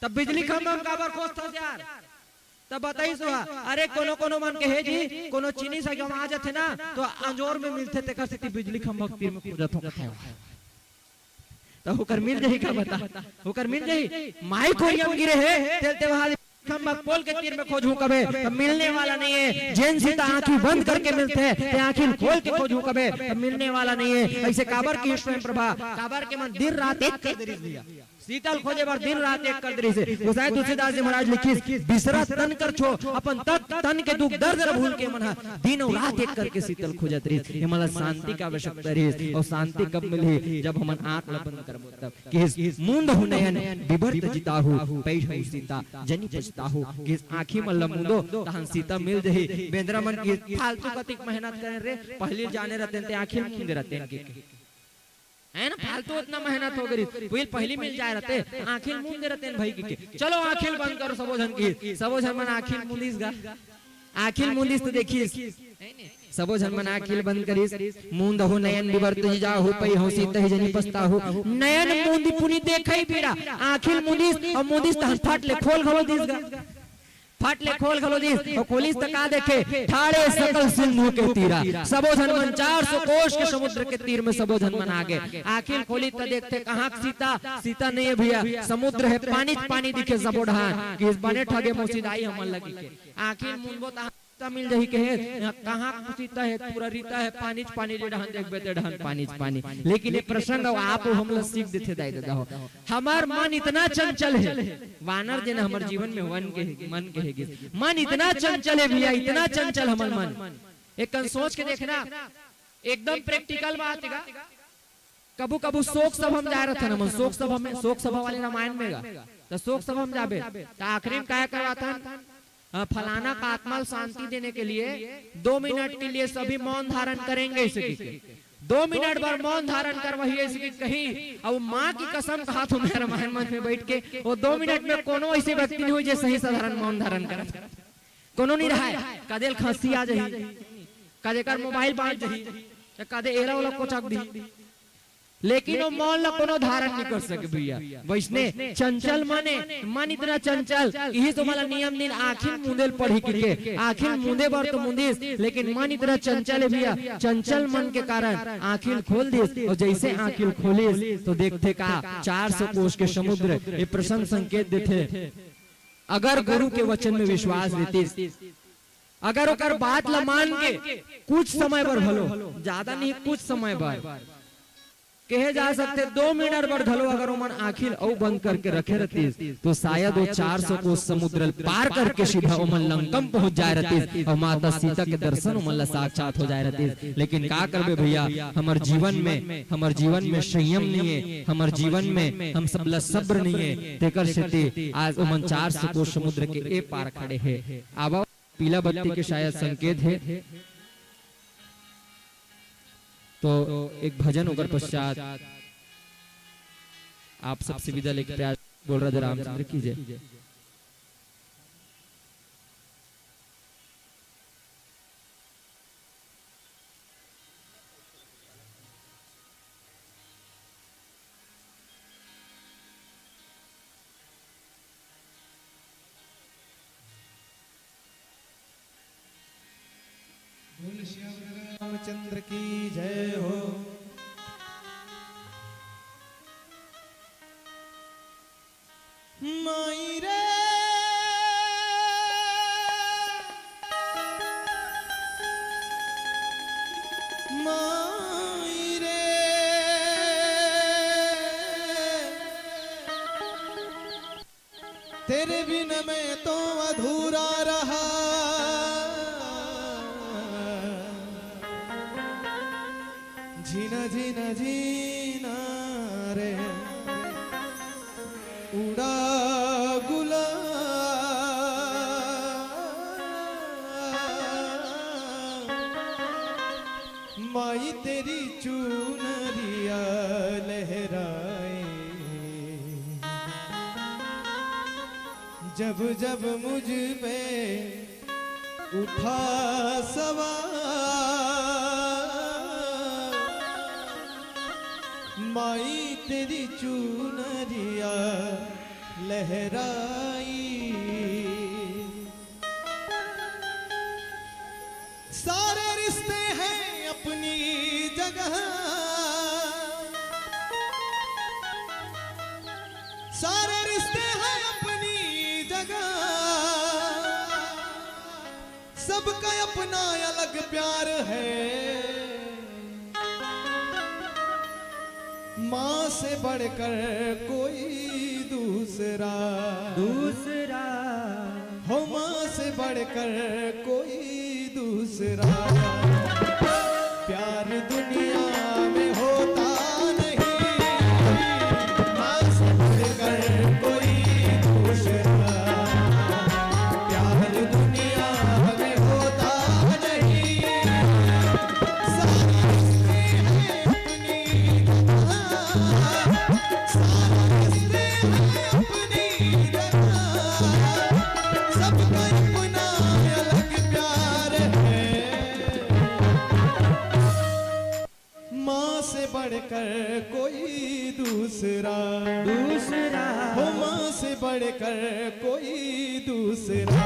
त बिजली खंभा म काबर खोजथस यार? त बताइस ओहा, अरे कोनो कोनो मन कहे जी, कोनो जिनिस ह गंवा जाथे ना, त अंजोर में मिलथे, तेकर सेती बिजली खंभा के तीर में खोजथंव कहाय। त ओकर मिल जाही का बता? ओकर मिल जाही? माई कुरिया म गिरे हे, तेला ते वहां खंभा पोल के तीर में खोजहूं कबे, त मिलने वाला नहीं है। जेन सीता आंखी बंद करके मिलथे, ते आंखी खोल के खोजहूं कबे, त मिलने वाला नहीं है। अइसे काबर कहिस स्वयं प्रभा, काबर के मन दिन रात एक कर दे रिहिस भैया। सीता ल खोजे बर दिन रात एक कर दे रिहिस हे। गोसाई तुलसीदास जी महाराज लिखिस, बिसरा तन कर छो, अपन तन, तन के दुख दर्द ल भूल के मन ह दिन अउ रात एक करके सीता ल खोजत रिहिस। ये मन ल शांति के आवश्यकता रिहिस, अउ शांति कब मिलही? जब हमन आंख ल बंद करबो तब। कहिस, मूंदहु नयन बिबर तजि ताहू, पै ठउ सीता जनि पछताहू। कहिस, आंखी मन ल मूंदो, तहन सीता मिल जही। बेंदरा मन कहिस, फालतू कतिक मेहनत करे रे, पहली जाने रहतेन ते आंखी ल मूंदे रहतेन के। है ना, फालतू अतना मेहनत होगे रिहिस, पहिली मिल जाय रहते, आंखी ल मूंदे रहतेन भई के। चलो आंखी ल बंद करो, सबो झन कहिस। सबो झन मन आंखी ल मूंदिस गा। आंखी ल मूंदिस त देखिस। सबो झन मन आंखी ल बंद करिस। मूंदहु नयन बिबर तजि जाहू, पै ठउ सीता ही जनि पछताहू। नयन मूंदि पुनि देखइ बीरा। आंखी ल मूंदिस अउ मूंदिस तहन फट ले खोल घलो दिस गा। फट ले खोल घलो दिस, अउ खोलिस त का देखे, ठाढ़े सकल सिंधु के तीरा। सबो झन मन चार सौ कोस के समुद्र के तीर में सबो झन मन आगे। आंखी ल खोलिस त देखथे, कहां सीता? सीता नइ हे भैया, समुद्र हे, पानी च पानी दिखे सबो डहान। कहिस बने ठगे मोसी दाई हमन लगी के। आंखी ल मूंदबो त सीता मिल जही कहे, कहां सीता हे, पूरा रीता हे, पानी च पानी, जे डहान देखबे ते डहान पानी च पानी। लेकिन ये प्रसंग अउ आप हमला सीख देथे दाई ददा हो। हमर मन इतना चंचल हे, वानर जेन हमर जीवन में वन के हे, मन के हे गिस। मन इतना चंचल हे भैया, इतना चंचल हमर मन। एक कन सोच के देखना, एकदम practical बात हे गा। कभू कभू शोक सभा में जाय रहथन हमन, शोक सभा में, शोक सभा वाले रामायण में गा, त शोक सभा में जाबे, त आखिरी में काय करवाथन? हाँ, फलाना का आत्मा ल शांति देने के लिए दो मिनट के लिए सभी मौन धारण करेंगे, अइसे कहिके। दो मिनट बर मौन धारण करवाही, अइसे कहिके कहिस। अउ मां की कसम कहाथंव मैं, रामायण मंच में बइठ के, ओ दो मिनट में कोनो अइसे व्यक्ति नइ होइस जे सही साधारण मौन धारण करत। कोनो नइ रहय। कदे ल खांसी आ जाही, कदे कर mobile बाज जाही, त कदे एला ओला कोचक दिही। लेकिन वो मन ला कोनो धारण नहीं कर सके भैया। वैसने चंचल मन ए, मन इतना चंचल, इही तो मन ला नियम दिन आँखी ल मूंदे ल पड़ही कहिके, आँखी ल मूंदे बर तो मूंदिस, लेकिन मन इतना चंचल हे भैया, चंचल मन के कारण आँखी ल खोल दिस, अउ जैसे आँखी ल खोलिस तो देखथे का, चार सौ कोस के समुद्र। ये प्रसंग संकेत देथे, अगर गुरु के वचन में विश्वास देतिस, अगर ओकर बात ला मान के कुछ समय बर घलो, ज्यादा नहीं, कुछ समय बर कहे जा सकथे, दो मिनट बर घलो अगर ओमन आँखी ल अउ बंद करके रखे रहतिस, तो शायद वो चार सौ कोस समुद्र ल पार करके सीधा ओमन लंकम पहुंच जाए रहतिस अउ माता सीता के दर्शन ओमन ला साक्षात हो जाए रहतिस। लेकिन का करबे भैया, हमर जीवन में, हमर जीवन में संयम नहीं है, हमर जीवन में हम सब ला सब्र नहीं है, तेकर सेती आज ओमन चार सौ कोस समुद्र के ए पार खड़े हे। आवा पीला बत्ती के शायद संकेत हे। तो एक भजन, ओकर पश्चात आप सबसे विदा लेके प्रयास। बोल राजा रामचंद्र की जय। बोल श्याम रामचंद्र की जय हो। माई रे, माई रे, तेरे बिन मैं तो अधूरा रहा। झिना झिना झिना रे, उड़ा गुलाल। माई तेरी चुनरिया लहराए, जब जब मुझ पे उठा सवाल। माई तेरी चुनरिया लहराई। सारे रिश्ते हैं अपनी जगह, सारे रिश्ते हैं अपनी जगह, सबका अपना अलग प्यार है। माँ से बढ़कर कोई दूसरा, दूसरा। हो माँ से बढ़कर कोई दूसरा प्यार दुनिया में होता नहीं। माँ से बढ़कर कोई दूसरा प्यार दुनिया में होता नहीं। सारे रिश्ते हैं अपनी जगह, सारे रिश्ते हैं अपनी जगह, सबका अपना अलग प्यार है। माँ से बढ़कर कोई दूसरा, दूसरा। हो माँ से बढ़कर कोई दूसरा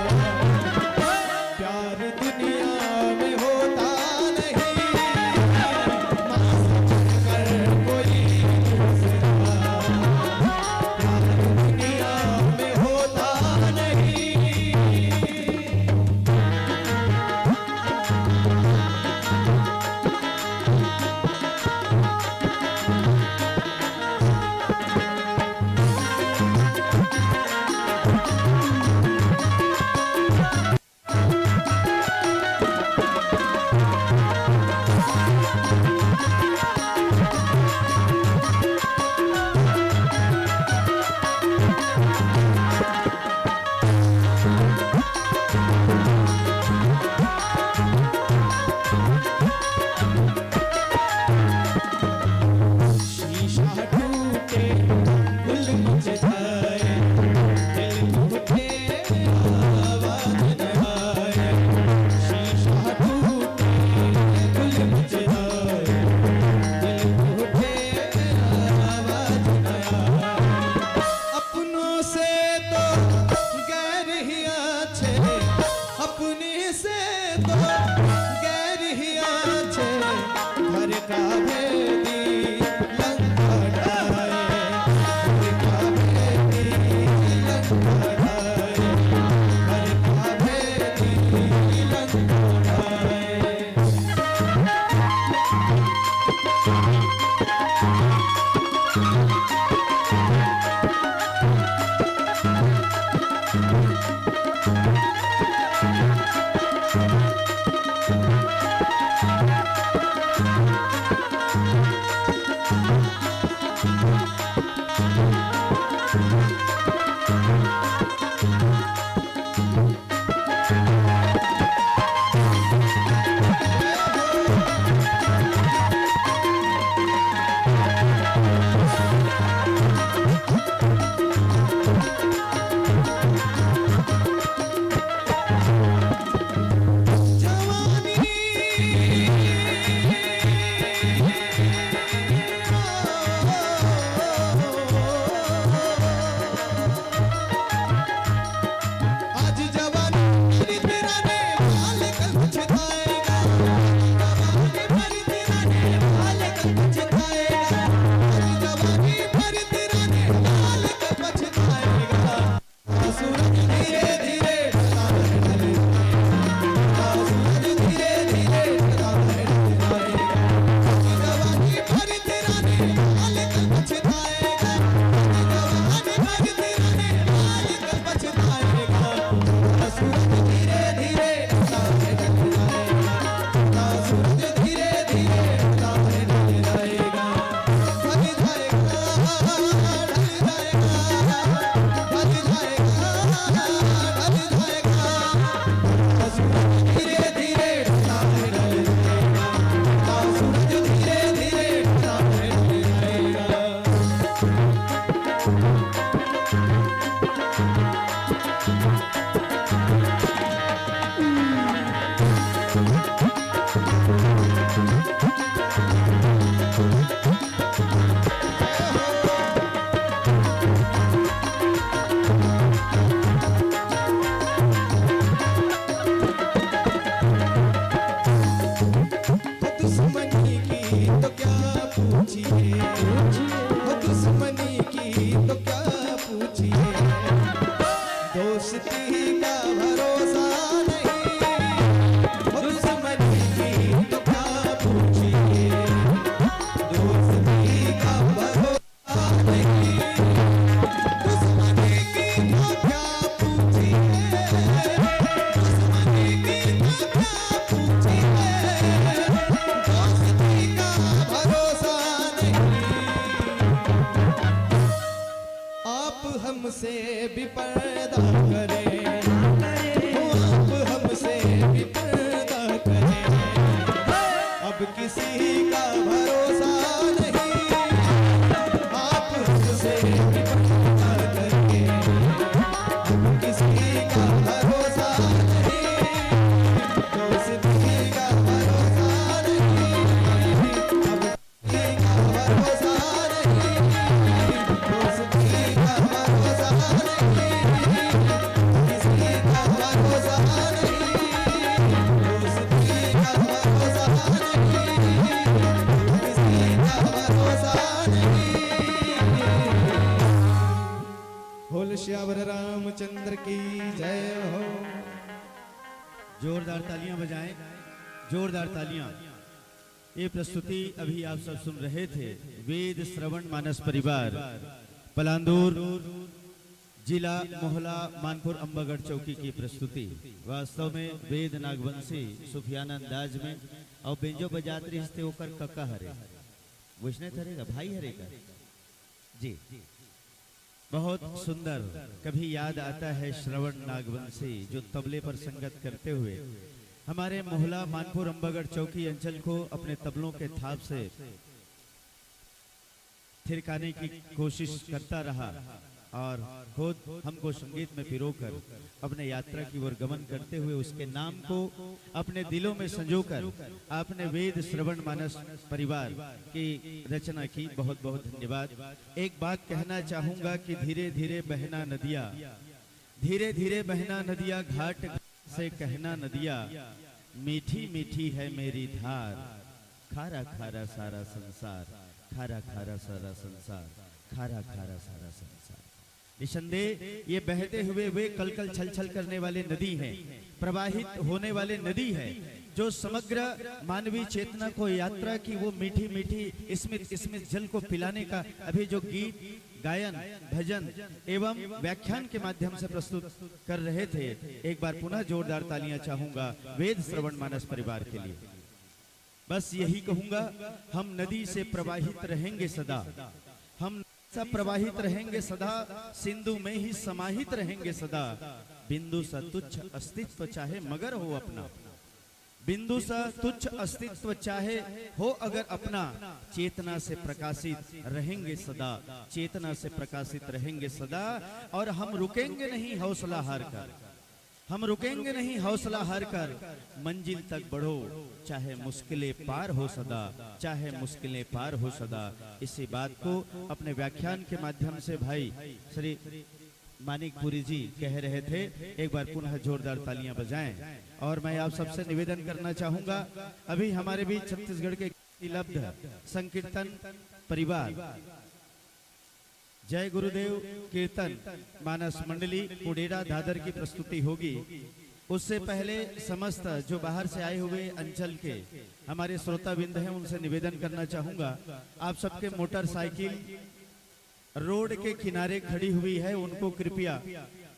प्यार दुनिया में होता नहीं। माँ से बढ़कर कोई दूसरा प्यार दुनिया में होता नहीं। दुश्मनी की तो क्या पूछिए, दुश्मनी की तो क्या पूछिए, दोस्ती का भरोसा नहीं। दुश्मनी की तो क्या पूछिए, दोस्ती का भरोसा आप हमसे भी पर्दा करें, आप हमसे भी पर्दा करें। अब किसी का भरोसा नहीं, आप हमसे भी पर्दा करें। अब किसी का भरोसा नहीं, दोस्ती का भरोसा नहीं। अब बोल सियावर रामचंद्र की जय हो। जोरदार तालियां बजाएं, जोरदार तालियां। ये प्रस्तुति अभी आप सब सुन रहे थे, वेद श्रवण मानस परिवार, पलांदूर, जिला मोहला, मानपुर अम्बागढ़ चौकी की प्रस्तुति। वास्तव में वेद नागवंशी सूफियाना अंदाज में, और बेंजो बजात रहिस ते ओकर कका हरे, वैसने थरे का भाई हरे का जी। बहुत सुंदर। कभी याद आता है श्रवण नागवंशी, जो तबले पर संगत करते हुए हमारे मोहला मानपुर अम्बागढ़ चौकी अंचल को अपने तबलों के थाप से थिरकाने की कोशिश करता रहा और खुद हमको संगीत में पिरोकर अपने यात्रा की ओर गमन करते हुए उसके नाम को अपने दिलों में संजोकर आपने वेद श्रवण मानस परिवार की रचना की। बहुत बहुत धन्यवाद। एक बात कहना चाहूंगा कि धीरे धीरे बहना नदिया, धीरे धीरे बहना नदिया, घाट घाट से कहना नदिया, मीठी मीठी है मेरी धार, खारा खारा सारा संसार, खारा खारा सारा संसार, खारा खारा सारा संसार। निसंदेह ये बहते हुए वे कलकल छलछल करने वाले नदी हैं, प्रवाहित होने वाले नदी है, जो समग्र मानवीय चेतना को यात्रा की वो मीठी मीठी स्मित स्मित जल को पिलाने का अभी जो गीत, गायन, भजन एवं व्याख्यान के माध्यम से प्रस्तुत कर रहे थे, एक बार पुनः जोरदार तालियां चाहूंगा वेद श्रवण मानस परिवार के लिए। बस यही कहूंगा, हम नदी से प्रवाहित रहेंगे सदा, हम सब प्रवाहित रहेंगे सदा, सिंधु में ही समाहित रहेंगे सदा। बिंदु सा तुच्छ अस्तित्व चाहे मगर हो अपना, बिंदु सा तुच्छ अस्तित्व चाहे हो अगर अपना, चेतना से प्रकाशित रहेंगे सदा, चेतना से प्रकाशित रहेंगे सदा। और हम रुकेंगे नहीं हौसला हार कर, हम रुकेंगे नहीं हौसला हार कर, मंजिल तक बढ़ो, चाहे मुश्किलें पार हो सदा, चाहे मुश्किलें पार हो सदा। इसी बात को अपने व्याख्यान के माध्यम से भाई श्री मानिकपुरी जी कह रहे थे, एक बार पुनः जोरदार तालियां बजाएं। और मैं आप सबसे निवेदन करना चाहूंगा, अभी हमारे बीच छत्तीसगढ़ के लब्ध संकीर्तन परिवार जय गुरुदेव कीर्तन मानस मंडली कुडेरा दादर की प्रस्तुति होगी। उससे पहले समस्त जो बाहर से आए हुए अंचल के हमारे श्रोताबिंद हैं, उनसे निवेदन करना चाहूंगा, आप सबके मोटरसाइकिल रोड के किनारे खड़ी हुई है, उनको कृपया,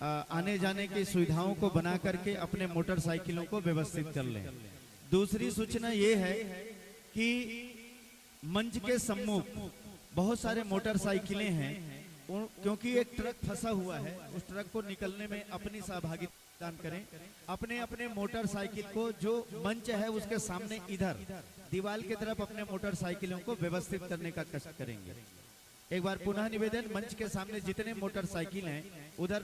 अ, आने जाने की सुविधाओं को बना करके अपने मोटरसाइकिलों को व्यवस्थित कर लें। दूसरी सूचना ये है कि मंच के सम्मुख बहुत सारे मोटरसाइकिलें हैं, उन-, क्योंकि एक ट्रक फंसा हुआ है, उस ट्रक को निकलने में अपनी सहभागिता प्रदान करें। अपने अपने मोटरसाइकिल को, जो मंच है उसके सामने इधर दीवार की तरफ अपने मोटरसाइकिलों को व्यवस्थित करने का कष्ट करेंगे। एक बार पुनः निवेदन, मंच के सामने जितने मोटरसाइकिल हैं उधर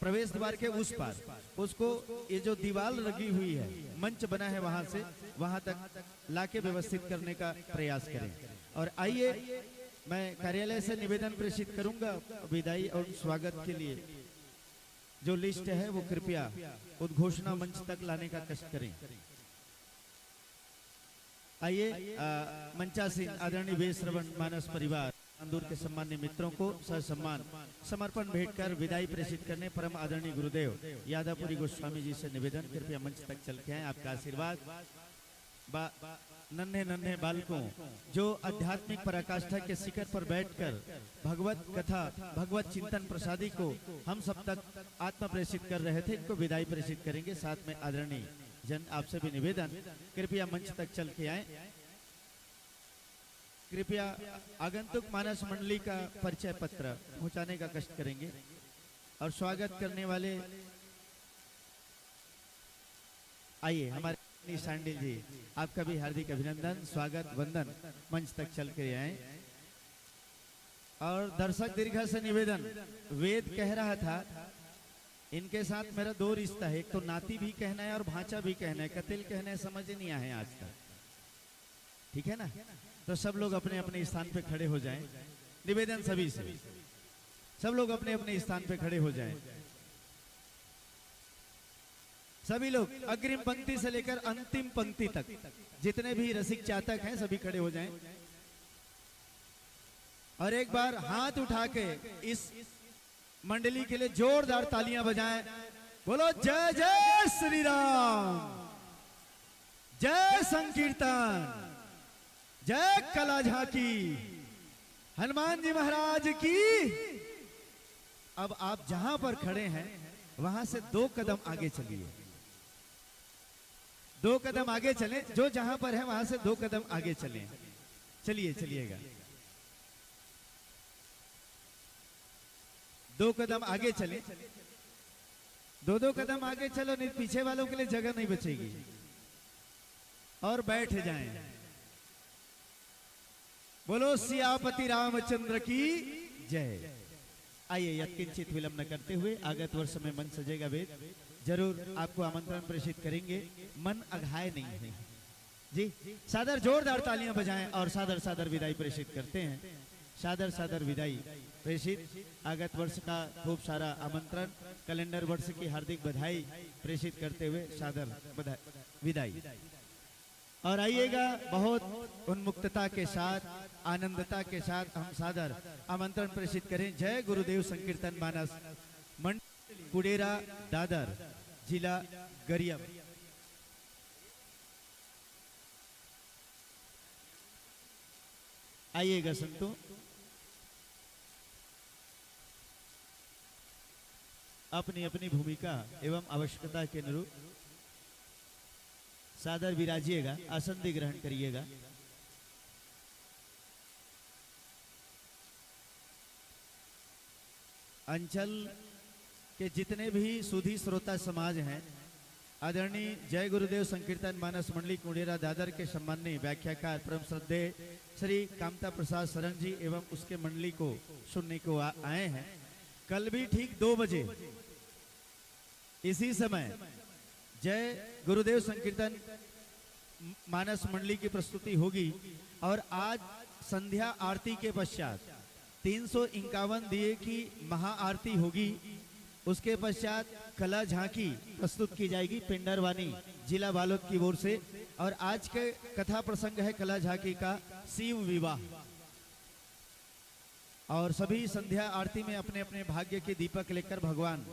प्रवेश द्वार के उस पार, उसको, ये जो दीवार लगी हुई है, मंच बना है, वहां से वहां तक लाके व्यवस्थित करने का प्रयास करें। और आइए, मैं कार्यालय से निवेदन प्रेषित करूंगा विदाई और स्वागत के लिए जो लिस्ट है वो कृपया उद्घोषणा मंच तक लाने का कष्ट करें। आइए, अ, मंचासीन आदरणीय वेद श्रवण मानस परिवार अंदूर के सम्मान्य मित्रों को ससम्मान समर्पण भेंट कर विदाई प्रेषित करने परम आदरणीय गुरुदेव यादवपुरी गोस्वामी जी से निवेदन, कृपया मंच तक चल के आए। आपका आशीर्वाद बा-, नन्हे नन्हे बालकों, जो आध्यात्मिक पराकाष्ठा के शिखर पर बैठकर भगवत कथा, भगवत चिंतन प्रसादी को हम सब तक आत्मा प्रेषित कर रहे थे, इनको विदाई प्रेषित करेंगे। साथ में आदरणीय जन, आपसे भी निवेदन, कृपया मंच तक चल के आए। कृपया आगंतुक मानस मंडली का परिचय पत्र पहुंचाने का कष्ट करेंगे। और स्वागत करने वाले, आइए, हमारे शांडिल जी, आपका भी हार्दिक अभिनंदन, स्वागत, वंदन, मंच तक चल के आए। और दर्शक दीर्घा से निवेदन, वेद कह रहा था, इनके साथ मेरा दो रिश्ता है, एक तो नाती भी कहना है और भांचा भी कहना है, कतेल कहना है, समझ नहीं आए आज तक। ठीक है ना? तो सब लोग अपने अपने स्थान पे खड़े हो जाएं। निवेदन सभी से, सब लोग अपने अपने स्थान पे खड़े हो जाएं। सभी लोग अग्रिम पंक्ति से लेकर अंतिम पंक्ति तक, जितने भी रसिक चातक हैं, सभी खड़े हो जाएं। और एक बार हाथ उठा के इस मंडली के लिए जोरदार तालियां बजाएं। बोलो, जय जय श्री राम, जय संकीर्तन, जय कला झांकी, हनुमान जी महाराज की। अब आप जहां पर खड़े हैं, वहां से दो कदम आगे चलिए, दो कदम आगे चलें, जो जहां पर है वहां से दो कदम आगे चलें। चलिए, चलिएगा, दो कदम आगे चलें, दो दो कदम आगे चलो, नहीं पीछे वालों के लिए जगह नहीं बचेगी। और बैठ जाएं। बोलो सियापति रामचंद्र की जय। आइए, यत्किंचित विलंब न करते हुए आगत वर्ष में मंच सजेगा वेद, जरूर आपको आमंत्रण प्रेषित करेंगे, मन अघाए नहीं है जी। सादर जोरदार तालियां बजाएं और सादर सादर विदाई प्रेषित करते हैं। सादर सादर विदाई प्रेषित, आगत वर्ष का खूब सारा आमंत्रण, कैलेंडर वर्ष की हार्दिक बधाई प्रेषित करते हुए सादर बधाई, विदाई। और आइएगा, बहुत उन्मुक्तता के साथ, आनंदता के साथ हम सादर आमंत्रण प्रेषित करें जय गुरुदेव संकीर्तन मानस मंडली कुड़ेरा दादर, जिला गरियाबंद। आइएगा संतों, अपनी अपनी भूमिका एवं आवश्यकता के अनुरूप सादर विराजिएगा, आसन भी ग्रहण करिएगा। अंचल के जितने भी सुधी श्रोता समाज हैं, आदरणीय जय गुरुदेव संकीर्तन मानस मंडली कुड़ेरा दादर के सम्माननीय व्याख्याकार परम श्रद्धेय श्री कामता प्रसाद सरन जी एवं उसके मंडली को सुनने को आ-, आए हैं। कल भी ठीक दो बजे इसी समय जय गुरुदेव संकीर्तन मानस मंडली की प्रस्तुति होगी और आज संध्या आरती के पश्चात तीन सौ इक्यावन दिए की महाआरती होगी। उसके पश्चात कला झांकी प्रस्तुत की जाएगी पेंडरवानी जिला बालोद की ओर से। और आज के कथा प्रसंग है कला झांकी का शिव विवाह। और सभी संध्या आरती में अपने अपने भाग्य के दीपक लेकर भगवान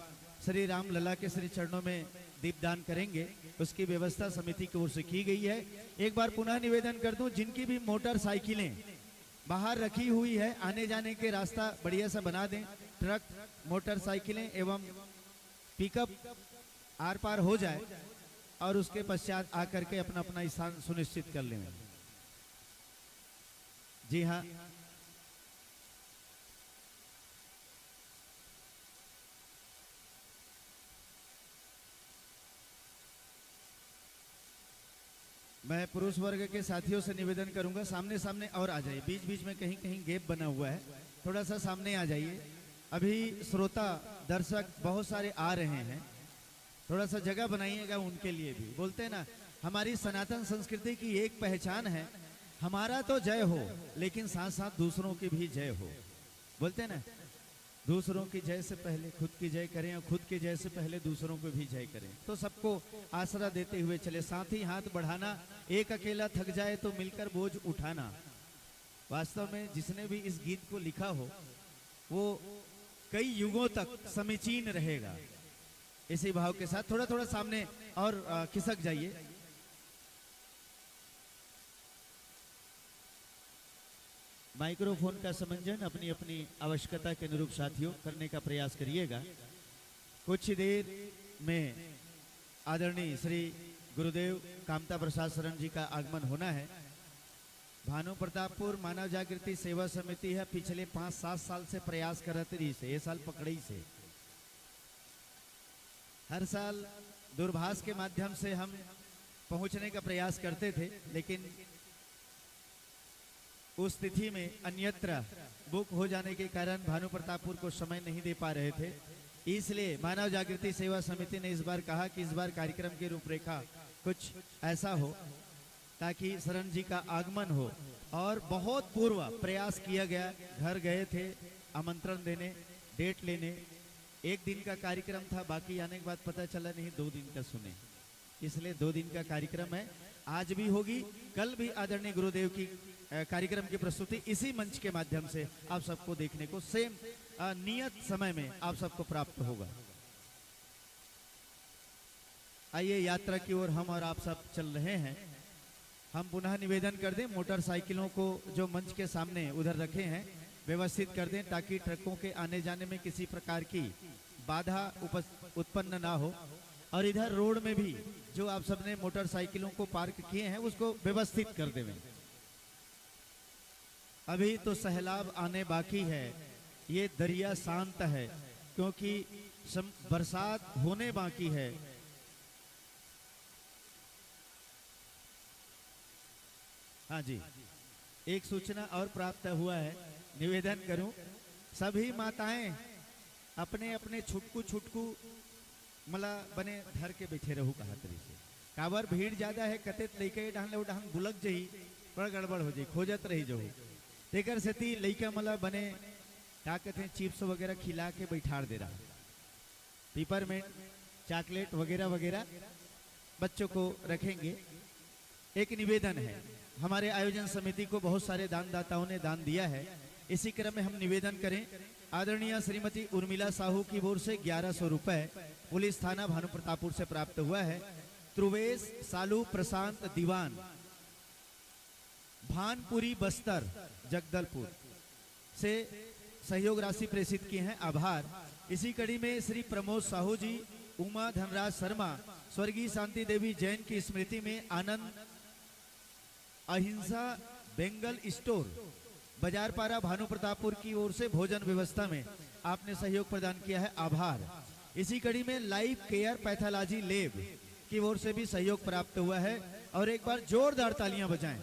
श्री राम लला के श्री चरणों में दीपदान करेंगे। उसकी व्यवस्था समिति की ओर से की गई है। एक बार पुनः निवेदन कर दूं, जिनकी भी मोटरसाइकिलें बाहर रखी हुई है, आने जाने के रास्ता बढ़िया सा बना दें। ट्रक, मोटरसाइकिलें एवं पिकअप आर पार हो जाए और उसके पश्चात आकर के अपना अपना स्थान सुनिश्चित कर लें। जी हाँ, मैं पुरुष वर्ग के साथियों से निवेदन करूंगा, सामने सामने और आ जाइए। बीच बीच में कहीं कहीं गैप बना हुआ है, थोड़ा सा सामने आ जाइए। अभी श्रोता, दर्शक बहुत सारे आ रहे हैं, थोड़ा सा जगह बनाइएगा उनके लिए भी। बोलते हैं ना, हमारी सनातन संस्कृति की एक पहचान है, हमारा तो जय हो, लेकिन साथ साथ दूसरों की भी जय हो। बोलते हैं ना, दूसरों की जय से पहले खुद की जय करें और खुद की जय से पहले दूसरों को भी जय करें। तो सबको आसरा देते हुए चले, साथ ही हाथ बढ़ाना, एक अकेला थक जाए तो मिलकर बोझ उठाना। वास्तव में जिसने भी इस गीत को लिखा हो, वो कई युगों तक समीचीन रहेगा। इसी भाव के साथ थोड़ा थोड़ा सामने और, अ, खिसक जाइए। माइक्रोफोन का समंजन अपनी अपनी आवश्यकता के अनुरूप साथियों करने का प्रयास करिएगा। कुछ ही देर में आदरणीय श्री गुरुदेव कामता प्रसाद शरण जी का आगमन होना है। भानु प्रतापपुर मानव जागृति सेवा समिति ह पिछले पाँच सात साल से प्रयास करत रहिस हे, ए साल पकड़इस हे। हर साल दूरभाष के माध्यम से हम पहुंचने का प्रयास करते थे, लेकिन उस तिथि में अन्यत्र बुक हो जाने के कारण भानु प्रतापपुर को समय नहीं दे पा रहे थे। इसलिए मानव जागृति सेवा समिति ने इस बार कहा कि इस बार कार्यक्रम की रूपरेखा कुछ ऐसा हो ताकि शरण जी का आगमन हो। और बहुत पूर्व प्रयास किया गया, घर गए थे आमंत्रण देने, डेट लेने। एक दिन का कार्यक्रम था, बाकी आने के बाद पता चला नहीं, दो दिन का सुने, इसलिए दो दिन का कार्यक्रम है। आज भी होगी, कल भी आदरणीय गुरुदेव की, अ, कार्यक्रम की प्रस्तुति इसी मंच के माध्यम से आप सबको देखने को सेम, अ, नियत समय में आप सबको प्राप्त होगा। आइए, यात्रा की ओर हम और आप सब चल रहे हैं। हम पुनः निवेदन कर दें, मोटरसाइकिलों को जो मंच के सामने उधर रखे हैं, व्यवस्थित कर दें, ताकि ट्रकों के आने जाने में किसी प्रकार की बाधा उपस-, उत्पन्न ना हो। और इधर रोड में भी जो आप सबने मोटरसाइकिलों को पार्क किए हैं, उसको व्यवस्थित कर देवें। अभी तो सैलाब आने बाकी है, ये दरिया शांत है, क्योंकि सम-, बरसात होने बाकी है। हाँ जी, एक सूचना और प्राप्त हुआ है, निवेदन करूं, सभी माताएं अपने अपने छुटकू छुटकू मला बने धर के बैठे रहू कहत रहिसे। काबर भीड़ ज्यादा है, कतेक लइका ए डहन ले ओ डहन बुलक जही, बड़ गड़बड़ हो जही, खोजत रही जहू। तेकर सेती लइका मला बने का कथे चिप्स वगैरह खिला के बैठार दे रहा। पिपरमेंट, चॉकलेट वगैरह वगैरह बच्चों को रखेंगे। एक निवेदन है, हमारे आयोजन समिति को बहुत सारे दानदाताओं ने दान दिया है। इसी क्रम में हम निवेदन करें, आदरणीय श्रीमती उर्मिला साहू की ओर से ग्यारह सौ रुपए पुलिस थाना भानु प्रतापपुर से प्राप्त हुआ है। ध्रुवेश, सालू, प्रशांत, दीवान, भानपुरी बस्तर, जगदलपुर से सहयोग राशि प्रेषित किए हैं, आभार। इसी कड़ी में श्री प्रमोद साहू जी, उमा धनराज शर्मा, स्वर्गीय शांति देवी जैन की स्मृति में आनंद अहिंसा बेंगल स्टोर, बाजारपारा, भानु प्रतापपुर की ओर से भोजन व्यवस्था में आपने सहयोग प्रदान किया है, आभार। इसी कड़ी में लाइफ केयर पैथोलॉजी लैब की ओर से भी सहयोग प्राप्त हुआ है। और एक बार जोरदार तालियां बजाएं,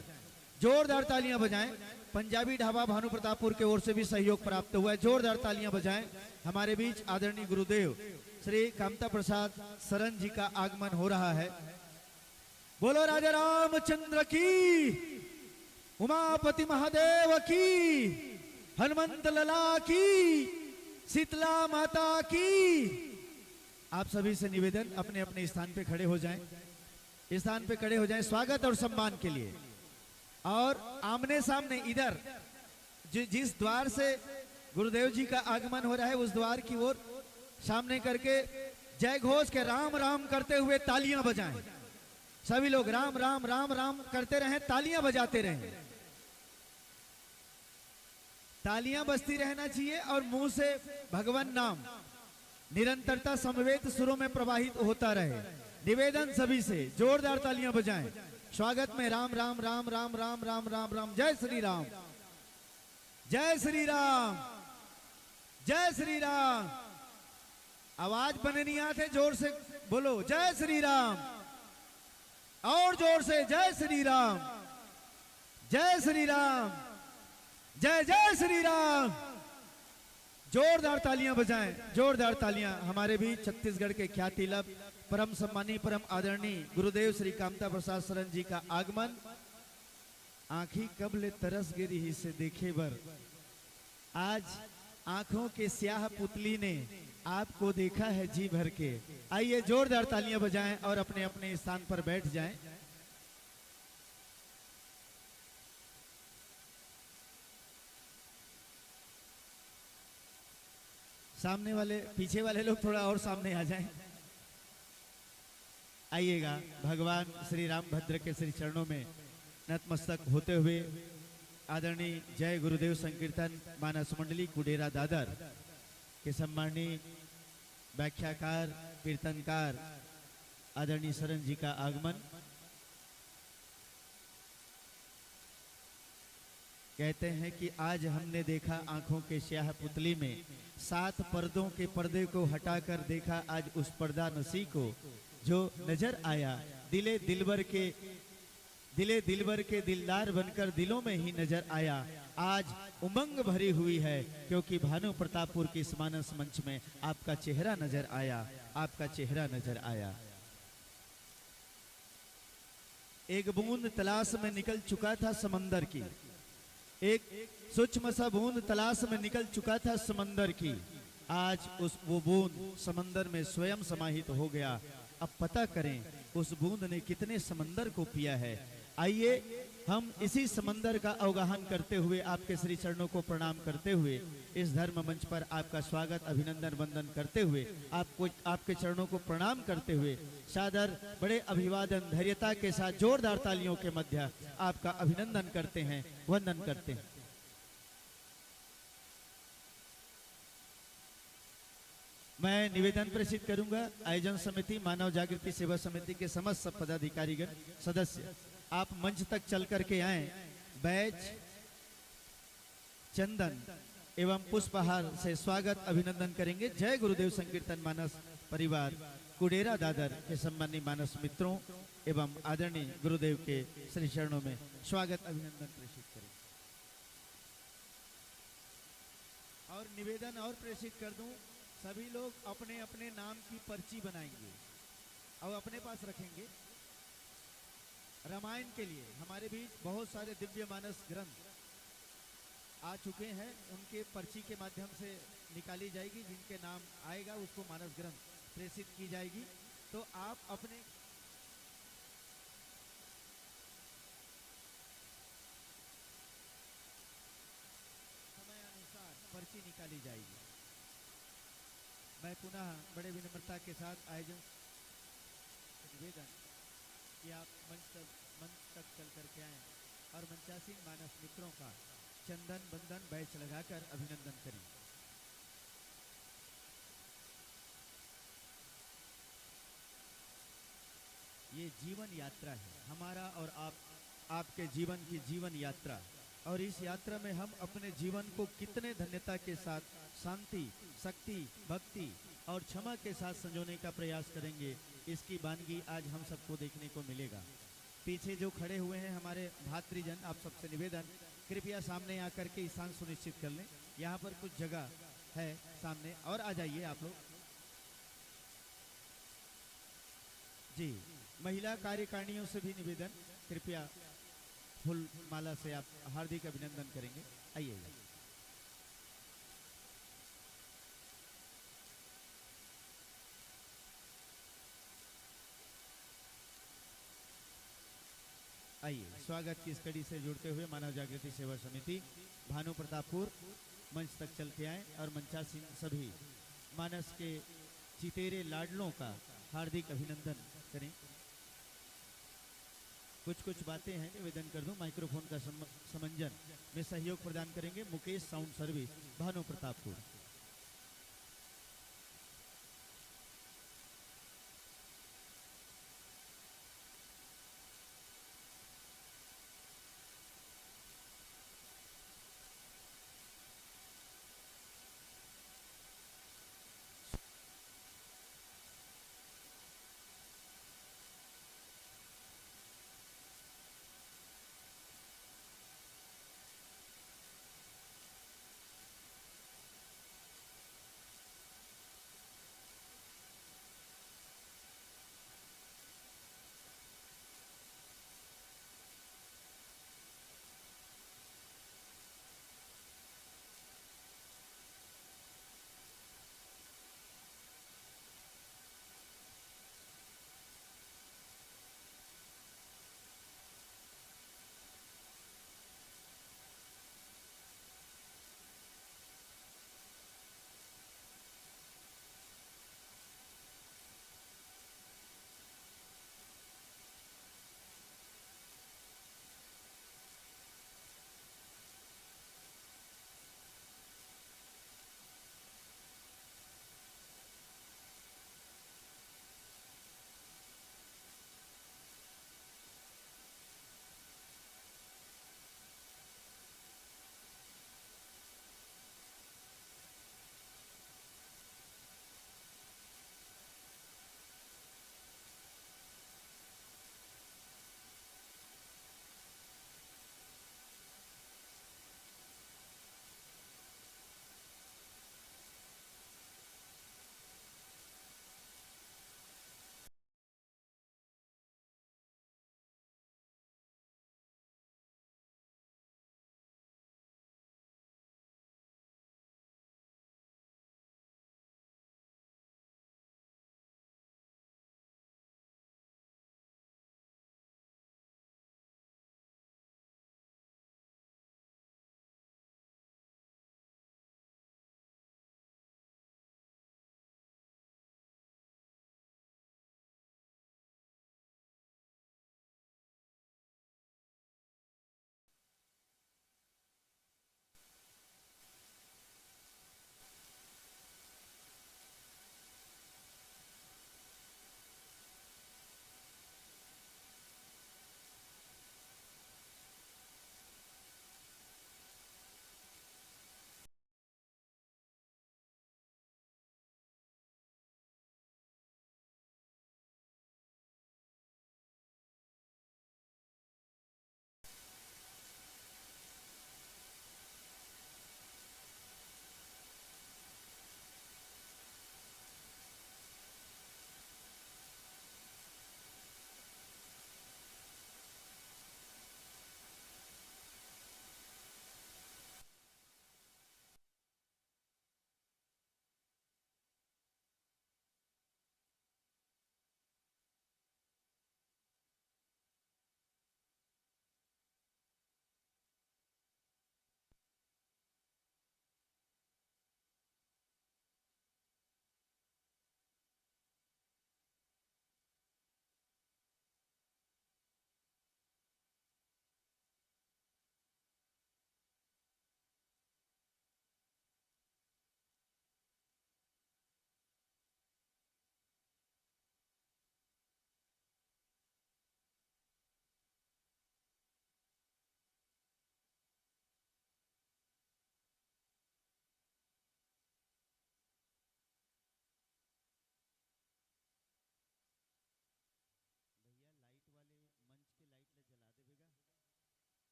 जोरदार तालियां बजाएं। पंजाबी ढाबा भानु प्रतापपुर की ओर से भी सहयोग प्राप्त हुआ है, जोरदार तालियां बजाएं। हमारे बीच आदरणीय गुरुदेव श्री कामता प्रसाद सरन जी का आगमन हो रहा है। बोलो राजा रामचंद्र की, उमापति महादेव की, हनुमंत लला की, शीतला माता की। आप सभी से निवेदन, अपने अपने स्थान पे खड़े हो जाएं, स्थान पे खड़े हो जाएं स्वागत और सम्मान के लिए। और आमने सामने इधर जि-, जिस द्वार से गुरुदेव जी का आगमन हो रहा है, उस द्वार की ओर सामने करके जय घोष के राम राम करते हुए तालियां बजाएं। सभी लोग राम राम राम राम करते रहें, तालियां बजाते रहें। तालियां बजती रहना चाहिए और मुंह से भगवान नाम निरंतरता समवेत सुरों में प्रवाहित होता रहे। निवेदन सभी से, जोरदार तालियां बजाएं। स्वागत में राम राम राम राम राम राम राम राम, जय श्री राम, जय श्री राम, जय श्री राम। आवाज बने नहीं आते, जोर से बोलो, जय श्री राम। और जोर से, जय श्री राम, जय श्री राम, जय जय श्री राम। जोरदार तालियां बजाएं, जोरदार तालियां। हमारे बीच छत्तीसगढ़ के ख्याति लब्ध, परम सम्मानी, परम आदरणीय गुरुदेव श्री कामता प्रसाद सरन जी का आगमन। आंखी कब ले तरस गे रिहिस हे देखे बर, आज आंखों के स्याह पुतली ने आपको देखा है जी भर के। आइए, जोरदार तालियां बजाएं और अपने अपने स्थान पर बैठ जाएं। सामने वाले, पीछे वाले लोग थोड़ा और सामने आ जाएं। आइएगा, भगवान श्री रामभद्र के श्री चरणों में नतमस्तक होते हुए आदरणीय जय गुरुदेव संकीर्तन मानस मंडली कुडेरा दादर के सम्माननीय व्याख्याकार, कीर्तनकार आदरणीय सरन जी का आगमन। कहते हैं कि आज हमने देखा आंखों के स्याह पुतली में, सात पर्दों के पर्दे को हटाकर देखा आज उस पर्दा नशी को, जो नजर आया दिले दिलबर के, दिले दिलबर के दिलदार बनकर दिलों में ही नजर आया। आज उमंग भरी हुई है, क्योंकि भानु प्रतापपुर के इस मानस मंच में आपका चेहरा नजर आया, आपका चेहरा नजर आया। एक बूंद तलाश में निकल चुका था समंदर की, एक सूक्ष्म सा बूंद तलाश में निकल चुका था समंदर की। आज उस, वो बूंद समंदर में स्वयं समाहित हो गया। अब पता करें, उस बूंद ने कितने समंदर को पिया है। आइए, हम इसी समंदर का अवगाहन करते हुए, आपके श्री चरणों को प्रणाम करते हुए, इस धर्म मंच पर आपका स्वागत, अभिनंदन, वंदन करते हुए, आपको, आपके चरणों को प्रणाम करते हुए, सादर बड़े अभिवादन, धैर्यता के साथ जोरदार तालियों के मध्य आपका अभिनंदन करते हैं, वंदन करते हैं। मैं निवेदन प्रेषित करूंगा, आयोजन समिति, मानव जागृति सेवा समिति के समस्त पदाधिकारीगण, सदस्य, आप मंच तक चल करके आए। बैच, चंदन एवं पुष्पहार से स्वागत अभिनंदन करेंगे। जय गुरुदेव संकीर्तन मानस परिवार कुडेरा दादर के सम्मानी मानस मित्रों एवं आदरणीय गुरुदेव के श्री चरणों में स्वागत अभिनंदन प्रेषित करेंगे। और निवेदन और प्रेषित कर दूं, सभी लोग अपने अपने नाम की पर्ची बनाएंगे और अपने पास रखेंगे। रामायण के लिए हमारे बीच बहुत सारे दिव्य मानस ग्रंथ आ चुके हैं, उनके पर्ची के माध्यम से निकाली जाएगी। जिनके नाम आएगा, उसको मानस ग्रंथ प्रेषित की जाएगी। तो आप अपने ली जाएगी। मैं पुनः बड़े विनम्रता के साथ आयोजन से निवेदन कि आप मंच तक, मंच तक चल करके आएं और मंचासीन मानस मित्रों का चंदन बंदन बैच लगाकर अभिनंदन करें। ये जीवन यात्रा है हमारा और आप, आपके जीवन की जीवन यात्रा। और इस यात्रा में हम अपने जीवन को कितने धन्यता के साथ शांति, शक्ति, भक्ति और क्षमा के साथ संजोने का प्रयास करेंगे, इसकी बानगी आज हम सबको देखने को मिलेगा। पीछे जो खड़े हुए हैं हमारे भातृजन, आप सबसे निवेदन, कृपया सामने आकर के स्थान सुनिश्चित कर लें। यहाँ पर कुछ जगह है सामने, और आ जाइए आप लोग। जी, महिला कार्यकारिणियों से भी निवेदन, कृपया फूल माला से आप हार्दिक अभिनंदन करेंगे। आइए, आइए। आइए, स्वागत की इस कड़ी से जुड़ते हुए मानव जागृति सेवा समिति भानु प्रतापपुर मंच तक चल के आए और मंचासीन सभी मानस के चितेरे लाडलों का हार्दिक अभिनंदन करें। कुछ कुछ बातें हैं, निवेदन कर दूं, माइक्रोफोन का सम-, समंजन में सहयोग प्रदान करेंगे Mukesh sound service, Bhanu Pratappur.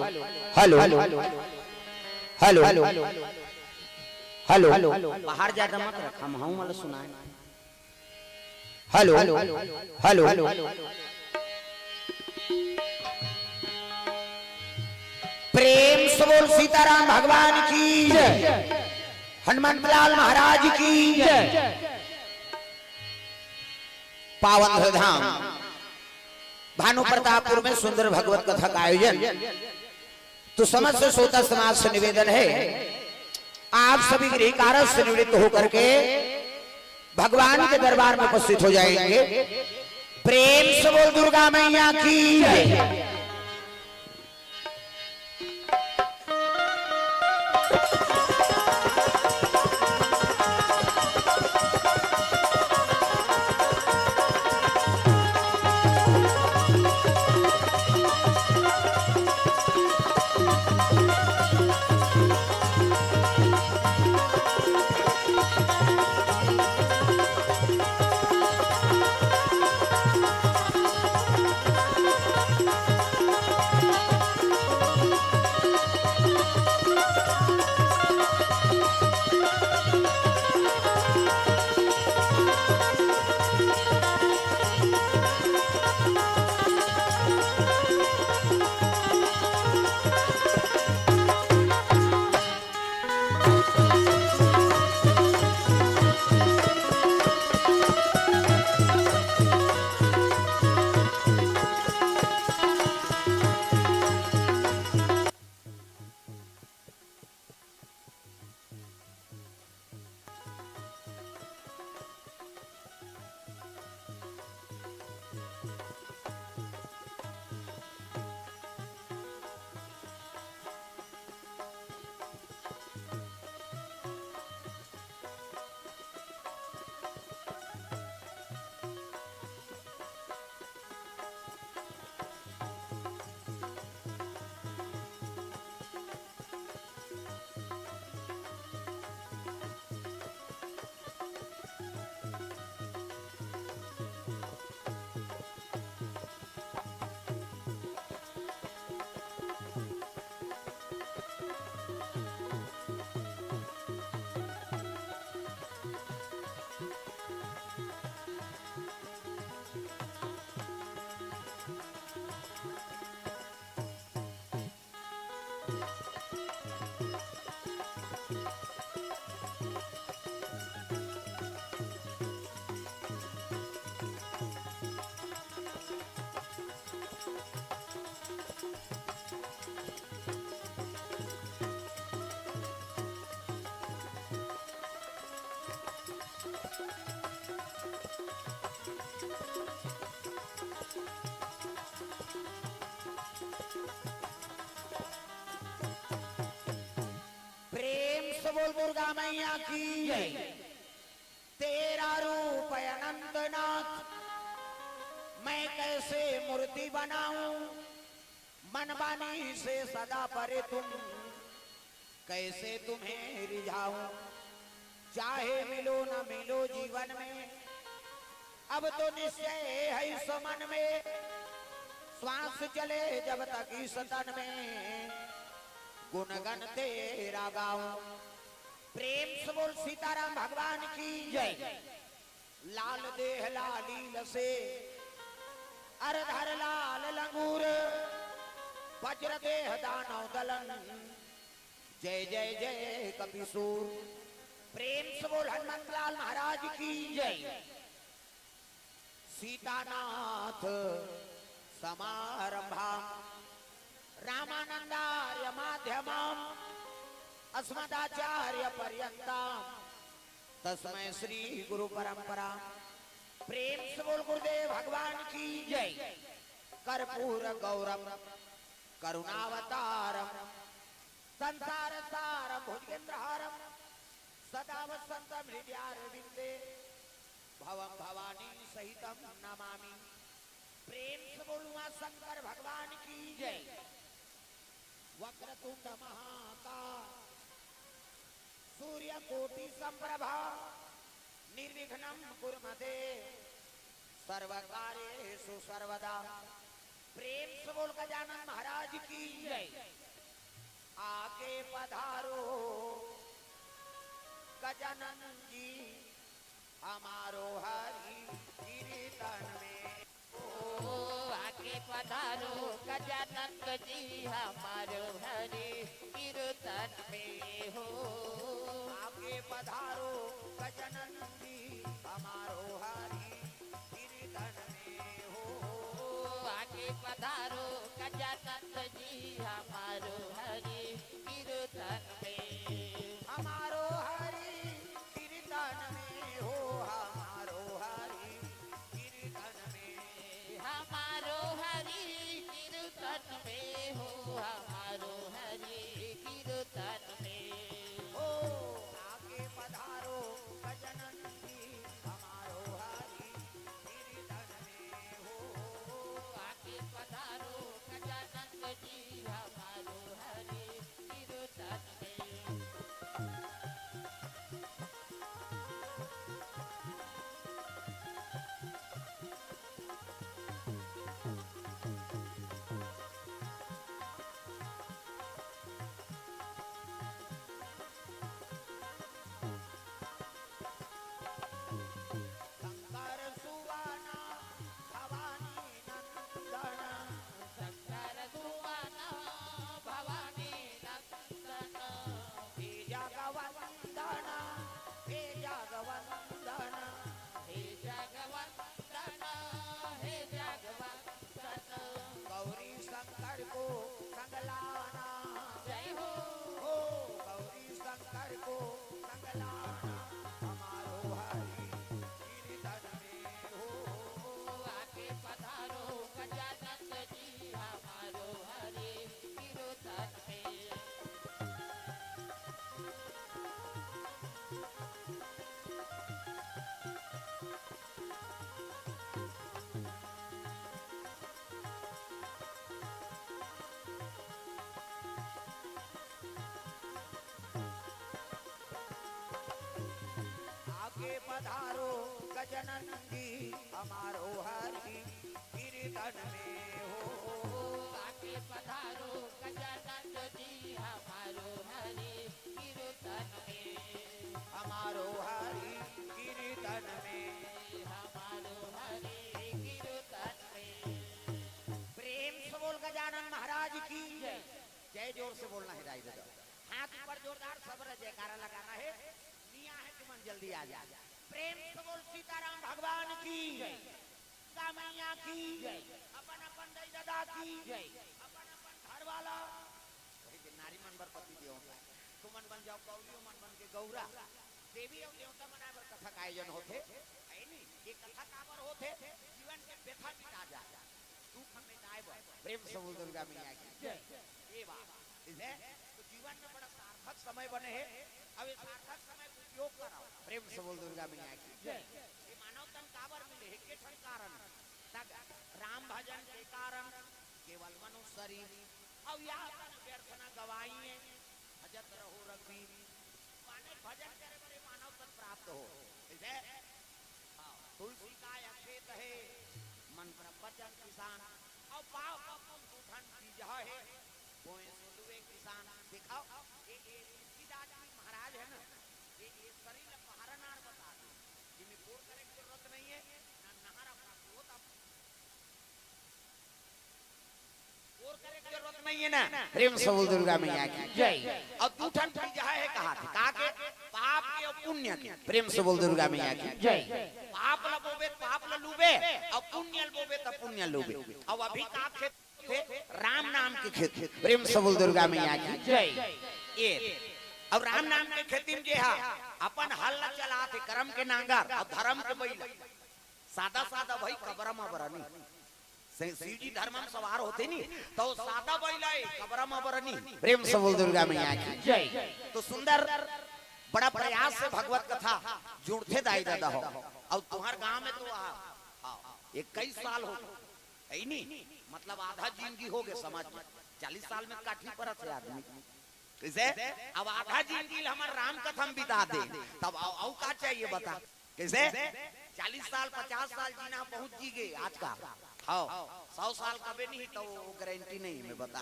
Hello, hello, hello. बाहर ज्यादा मत रख, हम हूँ वाला सुनाए। Hello, hello. प्रेम से बोल सीताराम भगवान की, हनुमंतलाल महाराज की। पावन धाम भानु प्रतापपुर में सुंदर भगवत कथा का आयोजन। तो समस्त श्रोता समाज से निवेदन है, आप सभी गृहकारज से निवृत्त होकर के भगवान के दरबार में उपस्थित हो जाएंगे। प्रेम से बोल दुर्गा मैया की। मैया की जय। तेरा रूप अनंतनाथ, मैं कैसे मूर्ति बनाऊं, मन बानी से सदा परे तुम, कैसे तुम्हें रिझाऊं। चाहे मिलो न मिलो जीवन में, अब तो निश्चय है इस मन में, श्वास चले जब तक इस तन में, गुणगन तेरा गाऊं। प्रेम से बोल सीताराम भगवान की जय। लाल देह लालील से, अर धर लाल लंगूर, वज्र देह दानव दलन, जय जय जय कपिसूर। प्रेम से बोल हनुमंत लाल महाराज की जय। सीतानाथ समारंभाम, रामानंदार्य माध्यमाम, अस्मदाचार्य पर्यंताम, तस्मै श्री गुरु परंपरा। प्रेम से बोल गुरुदेव भगवान की जय। कर्पूर गौरम करुणावतारम, संसार सारम भुजगेंद्रहारम, सदा वसंतम हृदयारविंदे, भवम भवानी सहितम नमामि। प्रेम से बोल उमा शंकर भगवान की जय। वक्रतुंड महाकाय, सूर्य कोटि संप्रभा, निर्विघ्नं कुरु मे देव, सर्व कार्येषु सर्वदा। प्रेम से बोल गजानन महाराज की जय। आके पधारो गजानन जी, हमारो हरि कीर्तन में। ओ, आके पधारो गजानन जी, हमारो हरि कीर्तन में हो। आके पधारो गजानन जी, हमारो हरि कीर्तन में हो। आके पधारो गजानन जी, हमारो हरि कीर्तन में। हमारो हरि कीर्तन में हो, हमारो हरि कीर्तन में। हमारो हरि कीर्तन में हो, हमारो हरि कीर्तन में। हो, आके पधारो गजानन जी, हमारो हरि कीर्तन में हो। आके पधारो गजानन जी, हमारो हरि कीर्तन में। शंकर सुवन भवानी नंदन। शंकर सुवन भवानी नंदन। हे जगवंदन, हे जगवंदन। हे जगवंदन, हे जगवंदन। गौरी शंकर को संग लाना। जय हो। हो, गौरी शंकर को संग लाना। हमारो हरि कीर्तन में हो। आके पधारो गजानन जी, हमारो हरि कीर्तन में। आके पधारो गजानन जी, हमारो हरि कीर्तन में हो। आके पधारो गजानन जी, हमारो हरि कीर्तन में। हमारो हरि कीर्तन में। हमारो हरि कीर्तन में। प्रेम से बोल गजानन महाराज की जय। जय जोर से बोलना हे दाई ददा। हाथ ऊपर जोरदार सब जयकारा लगाना हे। मियाँ हे तुमन जल्दी आ जा। प्रेम से बोल सीताराम भगवान की जय। दुर्गा मैया की जय। अपन अपन दाई ददा की जय। अपन अपन घर वाला। वही के नारी मन बर पति देवता हे। तुमन बन जाओ गौरी, मन बन के गौरा। देवी अउ देवता मनाए बर कथा का आयोजन होथे, हे नी? ये कथा काबर होथे? जीवन के व्यथा मिटा जाए, दुख मिटाए बर। प्रेम से बोल दुर्गा मैया की जय। ये बात, ठीक है? तो जीवन में बड़ा सार सार्थक समय बने हे। अब ये सार्थक समय के उपयोग करव। प्रेम से बोल दुर्गा मैया की। जय। ये मानव तन काबर मिले हे, के ठन कारण हे। तब राम भजन के कारण केवल मनुष्य शरीर। अब या तन व्यर्थ न गवाइए, भजत रहो रघुवीर। माने भजन करे बर ये मानव तन प्राप्त हो। जैसे हाँ, तुलसी का अक्षेत हे, मंत्र वचन किसान। अउ पाँव का पुन दू ठन बीजहा हे, बोए सो लुए किसान। देखव, ये, ये तुलसीदास जी महाराज हे ना, ये, ये शरीर ला पहारा नार बता दे। इमे कोर करे के जरूरत नहीं हे, ना नहर अपना कुआं कोर करे के जरूरत नहीं हे ना। प्रेम से बोल दुर्गा मैया की। जय। अउ दू ठन बीजहा हे कहा थे, का के? पाप के अउ पुण्य के। प्रेम से बोल दुर्गा मैया की। जय। पाप ल बोबे त पाप ल लूबे, अउ पुण्य ल बोबे त पुण्य लूबे। अउ अभी का खेत थे? राम नाम के खेत। प्रेम से बोल दुर्गा मैया की। जय। ये अउ राम नाम के खेती में जे हा अपन हल ल चलाथे, करम के नांगर अउ धरम के बइला। सादा सादा भाई कबरा म बरनी। से-, शिव जी धरम म सवार होथे नी, त सादा बइला ए, कबरा म बरनी। प्रेम से बोल दुर्गा मैया की। जय। तो सुंदर, बड़ा प्रयास से भगवत कथा जुड़थे दाई ददा हो। अउ तुंहर गांव में तो आ, आ, इक्कीस साल हो, हे नी? मतलब आधा जिंदगी हो गे समाज में। चालीस साल में काठी परत हे आदमी। कइसे? अब आधा जिंदगी ल हमर राम कथा म बिता दे, तब अउ, अउ का चाहिए बता? कइसे? चालीस साल, पचास साल जीना बहुत जी गे आज का। हव, सौ साल कबे नहीं, त वो गारंटी नहीं, मैं बता।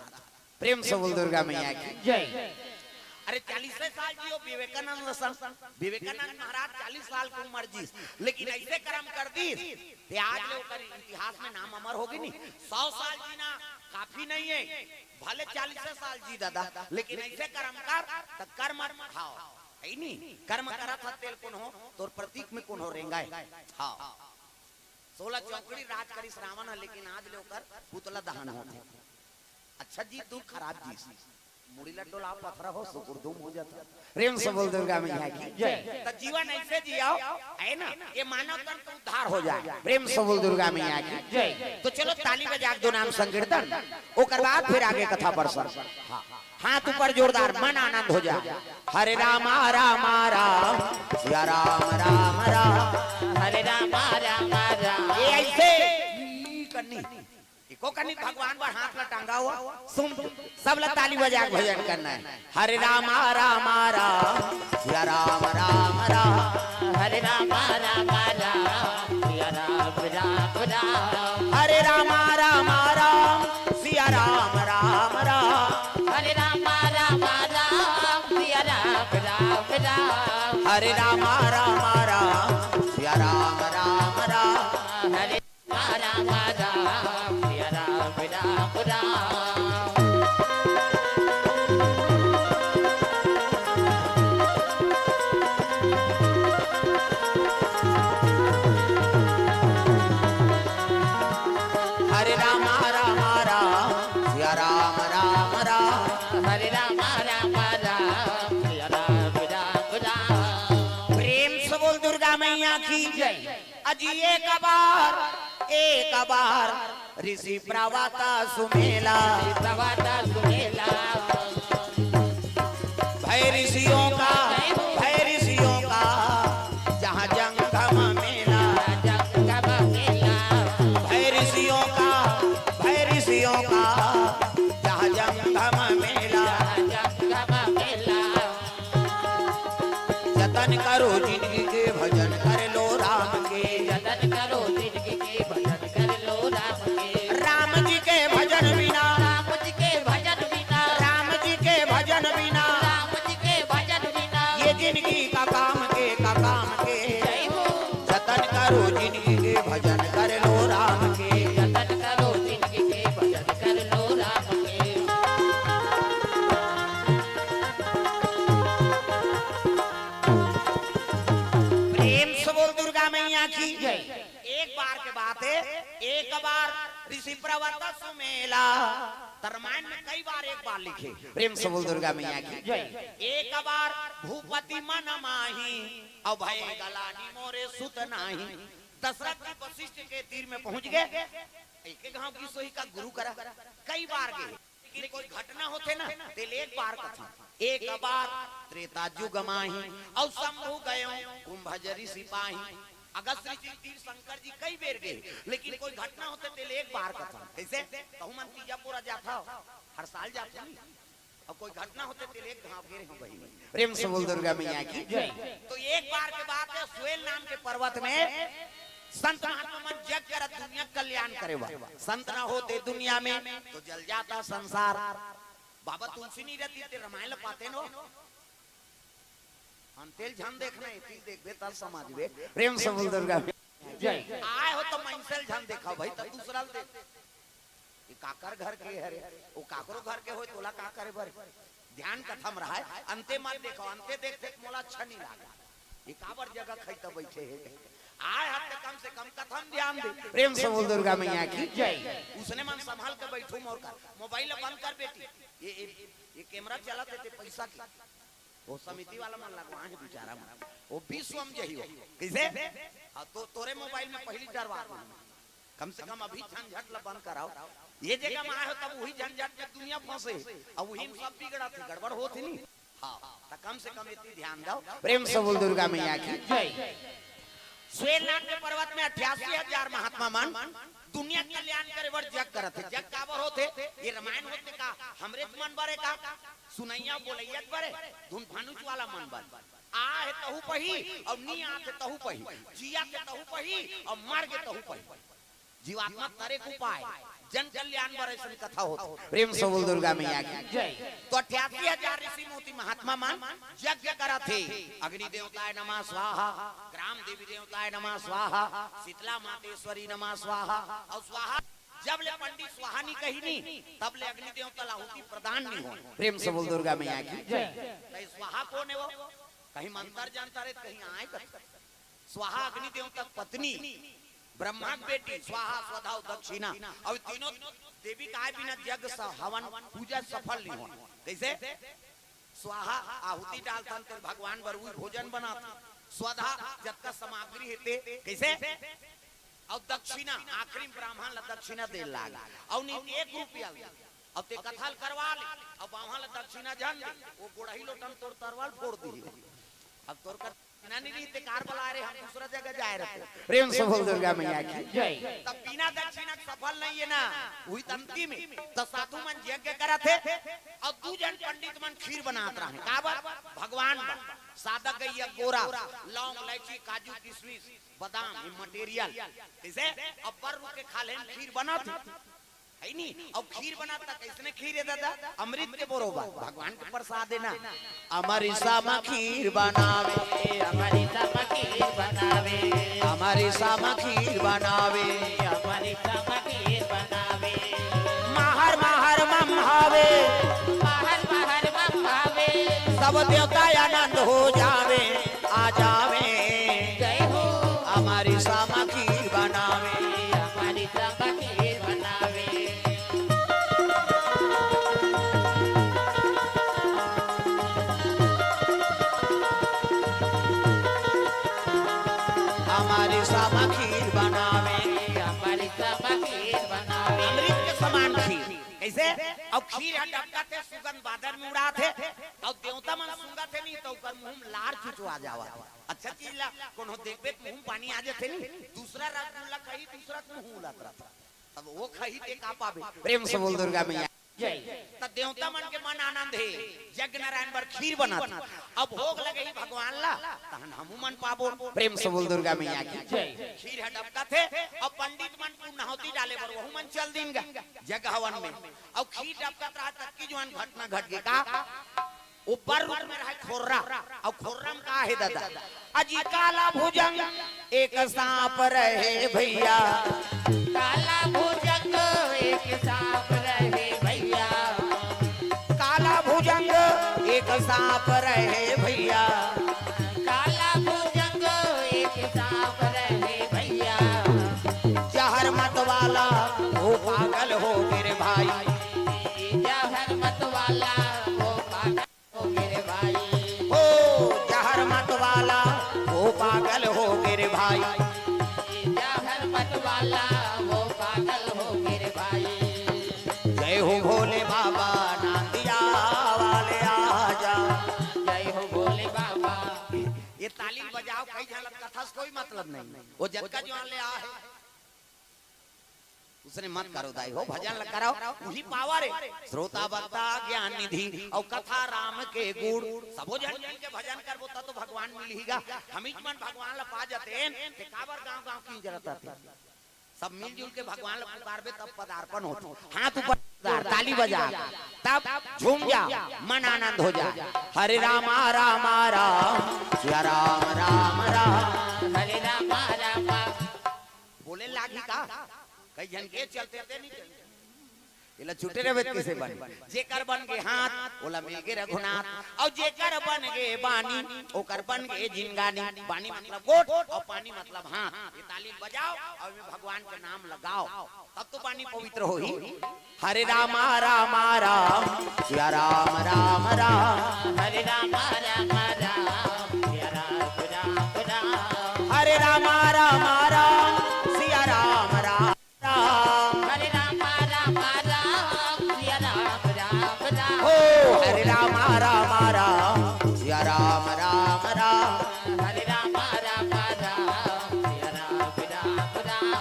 प्रेम से बोल दुर्गा मैया की। जय। अरे, चालीसे साल जियो विवेकानंद सन। विवेकानंद महाराज चालीस साल के उम्र जीस, लेकिन अइसे करम कर दीस, ते आज ले ओकर इतिहास में नाम अमर हो गे नी। सौ साल जीना काफी नहीं हे, भले चालीसे साल जी ददा, लेकिन अइसे करम कर, त कर्म, हव, हे नी, कर्म करत हस तेल कोनो, तोर प्रतीक में कोनो रेंगय। हव। सोलह चौकड़ी राज करिस रावण ह, लेकिन आज ले ओकर पुतला दहन होथे। अच्छा जी, तू खराब जी, मुड़ी ला डोला, पथरा हो, सुकुर दुम हो जाता। प्रेम से बोल दुर्गा मैया की। जय। त जीवन अइसे जियो, हे ना, ये मानव तन के उद्धार हो जाय। प्रेम से बोल दुर्गा मैया की। जय। तो चलो ताली बजा के दो नाम संकीर्तन, ओकर बाद फिर आगे कथा प्रसंग। हाँ, हाथ ऊपर जोरदार, मन आनंद हो जाय। हरे रामा रामा राम, सिया राम राम राम। हरे रामा रामा राम। ये अइसे ई करनी। एको कनी भगवान बर हाथ ला टांगा हुआ, सुन, सब ला ताली बजा के भजन करना हे। हरे रामा रामा राम, सिया राम राम राम। हरे रामा रामा राम, सिया राम राम राम। हरे रामा रामा राम, सिया राम राम राम। हरे रामा रामा राम, सिया राम राम राम। हरे रामा रामा राम, सिया राम राम राम। हरे राम राम, सिया राम राम राम। हरे राम राम राम, सिया राम राम राम। हरे राम राम राम, सिया राम राम राम। प्रेम से बोल दुर्गा मैया की जय। अजी एक बार, एक बार ऋषि प्रवक्ता सुमेला। ऋषि प्रवक्ता सुमेला। भय ऋषियों का, भय ऋषियों का जहाँ जंगम मेला। जंगम मेला। भय ऋषियों का, भय ऋषियों का जहाँ जंगम मेला। जंगम मेला। जतन करो जिनगी के, भजन कर लो राम के। जतन करो जिनगी के, भजन कर लो राम के। राम जी के भजन बिना, राम जी के भजन बिना, राम जी के भजन बिना, राम जी के भजन बिना, ये जिनगी का काम के, का काम के। जय हो। जतन करो जिनगी के, भजन कर लो राम के। जतन करो जिनगी के, भजन कर लो राम के। प्रेम से बोल दुर्गा मैया की जय। एक बार के बात हे, एक बार ऋषि प्रवक्ता सुमेला। त रामायण में कई बार एक बार लिखे। प्रेम से बोल दुर्गा मैया की जय। एक बार भूपति मन माही, अउ भय गलानी मोरे सुत नाही। दशरथ जी वशिष्ठ के तीर में पहुंच गे। एके गांव की सोई का गुरु करा, कई बार गे। लेकिन कोई घटना होथे ना, ते एक बार कथन, एक बार त्रेता जुग माही, अउ शंभु गयो कुंभ जरि सिपाही। अगस्त्य ऋषि तीर शंकर जी कई बेर गए, लेकिन कोई घटना होथे तेला एक बार कथन। कइसे? कहूँ मन तीजा पोरा जाथव, हर साल जाथव नहीं। अउ कोई घटना होथे तेला एक घांव गे रहेंव बहिनी। प्रेम से बोल दुर्गा मैया की। जय। तो एक बार के बात हे, स्वेल नाम के पर्वत में संत महात्मा मन जग करत दुनिया कल्याण करे बर। संत ना होते दुनिया में तो जल जाता संसार। बाबा तुलसी नहीं रहती ते रामायण ल पाते न हो। अंते ल झन देखना, एती ल देखबे तब समझबे। प्रेम से बोल दुर्गा मैया। जय। आए हो तो मइनसे ल झन देखव भाई, तब दूसरा ल देख। ये काकर घर के हरे, वो काकरो घर के होय, तोला का करे बर? ध्यान कथा म रहय, अंते मत देखव, अंते देखथे त मोला अच्छा नहीं लागे। ये काबर जगह खई त बइठे हे कहिके। आए हस त कम से कम कथा म ध्यान दे। प्रेम से बोल दुर्गा मैया की। जय। उसने मन संभल के बइठो मोर कर, मोबाइल ल बंद कर बेटी, ये, ये, ये कैमरा चलत हे ते पैसा के। वो समिति वाला मन लगवाए हे बिचारा मन। वो विश्व म जही हो। कइसे? हाँ, तो तोरे मोबाइल में पहिली डरवा दो। कम से कम अभी झंझट ल बंद कराव। ये जगह म आए हो तब उही झंझट में दुनिया फंसे हे। अउ उही म सब बिगड़त हे, गड़बड़ होत हे नहीं। हाँ, त कम से कम एती ध्यान दव। प्रेम से बोल दुर्गा मैया की। जय। स्वेलनाथ के पर्वत में अट्ठासी हजार महात्मा मन दुनिया के कल्याण करे बर जग करत हे। जग काबर होथे? ये रामायण होथे का? हमरे मन बर हे का? सुनइया बोलइया बर हे, धुन फानुच वाला मन बर। आए हे तहू पही, अउ नी आत हे तहू पही, जियत हे तहू पही, अउ मर गे तहू पही। जीवात्मा तरे के उपाय, जन कल्याण बर अइसन कथा होथे। प्रेम से बोल दुर्गा मैया की। जय। तो अट्ठासी हजार ऋषि मुनि महात्मा मन यज्ञ करत हे। अग्नि देवताय नमः स्वाहा, ग्राम देवी देवताय नमः स्वाहा, शीतला मातेश्वरी नमः स्वाहा। अउ स्वाहा जब ले पंडित स्वाहा नहीं कही नहीं, तब ले अग्नि देवता ल आहुति प्रदान नहीं हो। प्रेम से बोल दुर्गा मैया की। जय। त स्वाहा कोन हे वो? कहीं मंत्र जानता रहे, कहीं आए कर। स्वाहा अग्नि देवता के पत्नी, ब्रह्मा के बेटी, स्वाहा, स्वधा अउ दक्षिणा। अउ तीनों देवी के आए बिना यज्ञ स-, हवन, पूजा सफल नहीं हो। कइसे? स्वाहा आहुति डालथन तेल भगवान बर उही भोजन बनाथे। स्वधा जतका सामग्री हे ते, कइसे? अउ दक्षिणा, आखिरी ब्राह्मण ला दक्षिणा दे लाग। अउ नहीं एक रुपया ले। अउ ते कथा ल करवा ले, अउ बाम्हन ला दक्षिणा झन दे, वो गोड़ही लोटा म तोर तरवाल फोड़ दिही। अब तोर कर ना नहीं रही ते कार बला रे, हम दूसरा जगह जाए रहते। प्रेम से बोल दुर्गा मैया की। जय। तब बिना दक्षिणा के सफल नहीं हे ना, उही त अंतिम हे। त साधु मन यज्ञ करत हे, अउ दू झन पंडित मन खीर बनात रहे। काबर? भगवान बर। सादा गइया गोरा, लौंग, इलायची, काजू, किशमिश, बादाम, ये material। कइसे? अब्बर रुख के खाल्हे म खीर बनत हे। हे नी? अउ खीर बनत हे, कइसने खीर हे दादा? अमृत के बरोबर, भगवान के प्रसाद हे ना। अमरिसा म खीर बनावे, अमरिसा म खीर बनावे, अमरिसा म खीर बनावे, अमरिसा म खीर बनावे। महर महर मम भावे, महर महर मम भावे। सब देवता आनंद हो जावे, आ जावे। जय हो। अमरिसा म खीर बनावे, अमरिसा म खीर बनावे। अमरिसा म खीर बनावे, अमरिसा म खीर बनावे। अमृत के समान खीर। कइसे? अउ खीर ह डबकत हे, सुगंध बादर में उड़ात हे, अउ देवता मन सूंघत हे नहीं त ओकर मुंह म लार चुचवा जावत हे। अच्छा चीज ला कोनो देखबे त मुंह म पानी आ जाथे नहीं, दूसरा रसगुल्ला खाही, दूसरा के मुंह उलत रथे। तब वो खाही ते का पाबे? प्रेम से बोल दुर्गा मैया। जय। त देवता मन के मन आनंद हे, यज्ञ नारायण बर खीर बनत हे। अब भोग लगही भगवान ला, तहन हमू मन पाबो। प्रेम से बोल दुर्गा मैया की। जय। खीर ह डबकत हे, अउ पंडित मन पूर्णाहुति डाले बर वहू मन चल दिन गा यज्ञ हवन में। अउ खीर डबकत रहा तब की जुआन घटना घट गे का? ऊपर रूप में रहे खोर्रा, अउ खोर्रा म का हे दादा? अजी काला भुजंग एक सांप रहे भैया। काला भुजंग एक सांप रहे भैया। काला भुजंग एक सांप रहे भैया। काला भुजंग एक सांप रहे भैया। जहर मत वाला वो पागल हो गे रे भाई। जहर मत वाला वो पागल हो गे रे भाई। ओ जहर मत वाला वो पागल हो गे रे भाई। जहर मत वाला वो पागल हो गे रे भाई। जय हो भोले बाबा नांदिया ले आजा। जय हो भोले बाबा। ये ताली बजाओ, कई झन ल कथा से कोई मतलब नहीं। वो जतका जुआर ले आ हे, उसने मत करो दाई हो, भजन ल कराओ, उही पावर हे। श्रोता वक्ता ज्ञान निधि अउ कथा राम के गुण, सबो झन मिल के भजन करबो त तो भगवान मिलही गा। हमीच मन भगवान ल पा जतेन, ते काबर गांव-गांव किंजरत आते? सब मिलजुल के भगवान ल पुकारबे तब पदार्पण होथे। हाथ ऊपर, ताली बजा, तब झूम जा, मन आनंद हो जा। हरे रामा रामा राम, सिया राम राम राम। हरे रामा रामा। बोले लागही का? कई झन के चलते ते नहीं चलते। एला छूटे रहे त किसे बने? जेकर बन गे हाथ, ओला मिल गे रघुनाथ। अउ जेकर बन गे बानी, ओकर बन गे जिनगानी। बानी मतलब गोठ, अउ पानी मतलब हाथ। ये ताली बजाओ, अउ एमे भगवान के नाम लगाओ, तब तो बानी पवित्र होही। हरे रामा रामा राम, सिया राम राम राम। हरे रामा रामा राम, सिया राम राम राम। हरे रामा रामा राम, सिया राम राम राम। हरे रामा रामा राम, सिया राम राम राम। ओ हरे रामा रामा राम, सिया राम राम राम। हरे रामा रामा राम, सिया राम राम राम।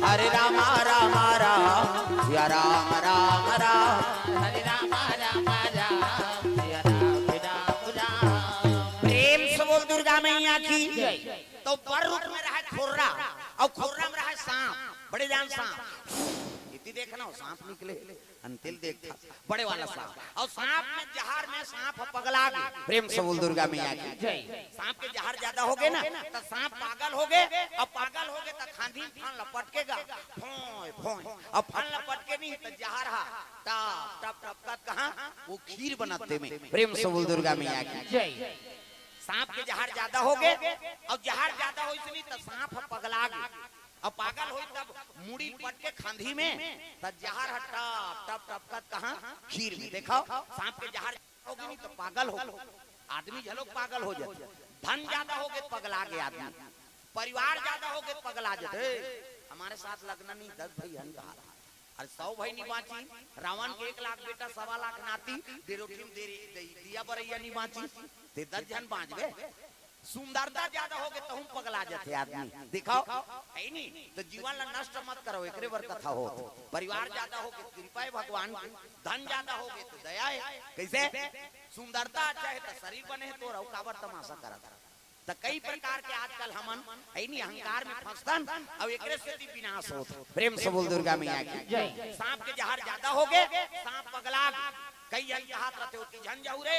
हरे रामा रामा राम, सिया राम राम राम। हरे रामा रामा राम, सिया राम राम राम। प्रेम से बोल दुर्गा मैया की। जय। तो बर रूप में रहे खोर्रा, अउ खोर्रा में रहे सांप, बड़े जान सांप। इति देखना हो, सांप निकले, अंतिल देखता, बड़े वाला सांप। अउ सांप में, जहर में सांप ह पगला गे। प्रेम से बोल दुर्गा मैया की। जय। सांप के जहर ज्यादा हो गे ना, त सांप पागल हो गे, अउ पागल हो गे त खांधी में फन ल पटके गा, फोय फोय, अउ फन ल पटके नहीं त जहर ह टप टप टपकत कहाँ वो खीर बनत तेमे। प्रेम से बोल दुर्गा मैया की। जय। सांप के जहर ज्यादा हो गे, अउ जहर ज्यादा होइस नहीं त सांप ह पगला गे, अउ पागल होइस तब मुड़ी पटके खांधी में, त जहर ह टप टप टपकत कहाँ खीर में। देखो, सांप के जहर ज्यादा हो गे नहीं त पागल हो गे, आदमी घलोक पागल हो जाथे। धन ज्यादा हो गे, पगला गे आदमी, परिवार ज्यादा हो गे, पगला जाथे। हमरे साथ लगना नहीं, दस भई हन कहा, अरे सौ भई नहीं बांची, रावण के एक लाख बेटा, सवा लाख नाती, डेरोठी में दे, दे, दिया बरैया नहीं बांची, ते दस झन बांचबे। सुंदरता ज्यादा हो गे तहूं पगला जाथे आदमी। दिखाओ, है नहीं? तो जीवन ला नष्ट मत करो, एकरे बर कथा हो। परिवार ज्यादा हो गे कृपा हे भगवान की, धन ज्यादा हो गे तो दया हे। कैसे? सुंदरता अच्छा हे तो शरीर बने हे, तो अउ काबर तमाशा करत? त कई प्रकार के आजकल हमन है नहीं अहंकार में फंसथन, अउ एकरे सेती विनाश होत। प्रेम से बोल दुर्गा मैया की। जय। सांप के जहर ज्यादा हो गे, सांप पगला गे। कई झन कहत रथे, "ओती झन जाहू रे,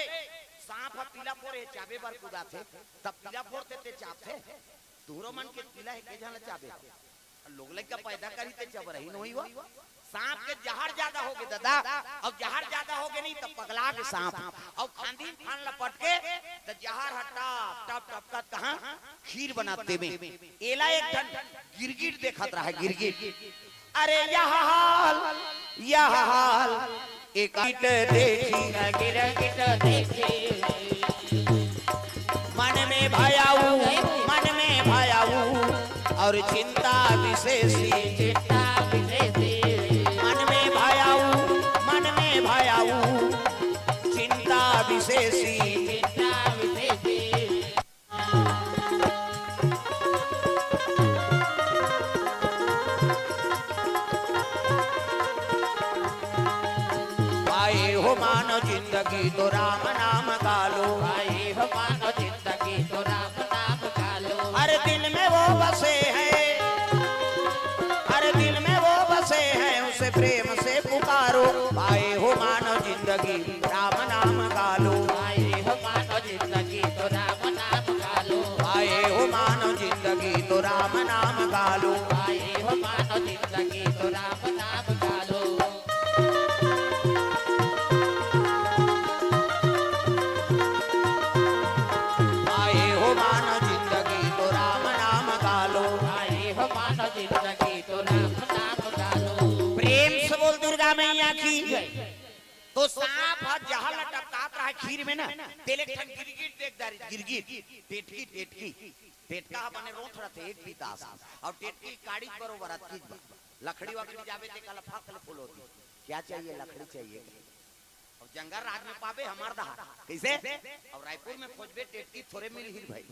सांप ह पीला फोर हे, चाबे बर कुदाथे, त पीला फोर ते, ते चाबथे।" तुहरो मन के पीला हे, के झन ल चाबे? लोग लइका पैदा करही ते चबरही नोही वा। सांप के जहर ज्यादा हो गे ददा, अउ जहर ज्यादा हो गे नहीं त पगला गे सांप, अउ खांधी फन ल पटके त जहर ह टप टप टपकत कहाँ खीर बनत तेमे। एला एक ठन गिरगिट देखत रहा, गिरगिट। अरे यह हाल, यह हाल, एक गिरगिट देखी, गिरगिट देखी। मन में भयाऊ, मन में भयाऊ, अउ चिंता विशेषी। चिंता विशेषी। मन में भयाऊ, मन में भयाऊ, चिंता विशेषी। चिंता विशेषी। पाए हो मानव जिंदगी तो राम नाम गा लो। पाए हो मानव जिंदगी तो राम नाम गा लो। हर दिल में वो बसे हैं, हर दिल में वो बसे हैं, उसे प्रेम से पुकारो। पाए हो मानव जिंदगी राम नाम गा लो। पाए हो मानव जिंदगी तो राम नाम गा लो। पाए हो मानव जिंदगी तो राम नाम गा लो। पाए हो मानव जिंदगी तो राम नाम गा लो। आए हो मानव जिंदगी तो राम नाम गा लो। आए हो मानव जिंदगी तो राम नाम गा लो। प्रेम से बोल दुर्गा मैया की। तो सांप ह जहर ल टपकात रहा, खीर में ना, तेल एक ठन गिरगिट देख डारी, गिरगिट, टेटकी, टेटकी, टेटका ह बने रोंठ रथे, एक पीतास, अउ टेटकी काड़ी बरोबर अतकीच बा। लकड़ी वकड़ी जाबे ते काला फक ले फुलोती, क्या चाहिए, लकड़ी चाहिए। अउ जंगल राज में पाबे हमर दहा, कइसे? अउ रायपुर में खोजबे टेटकी थोरे मिलही भाई,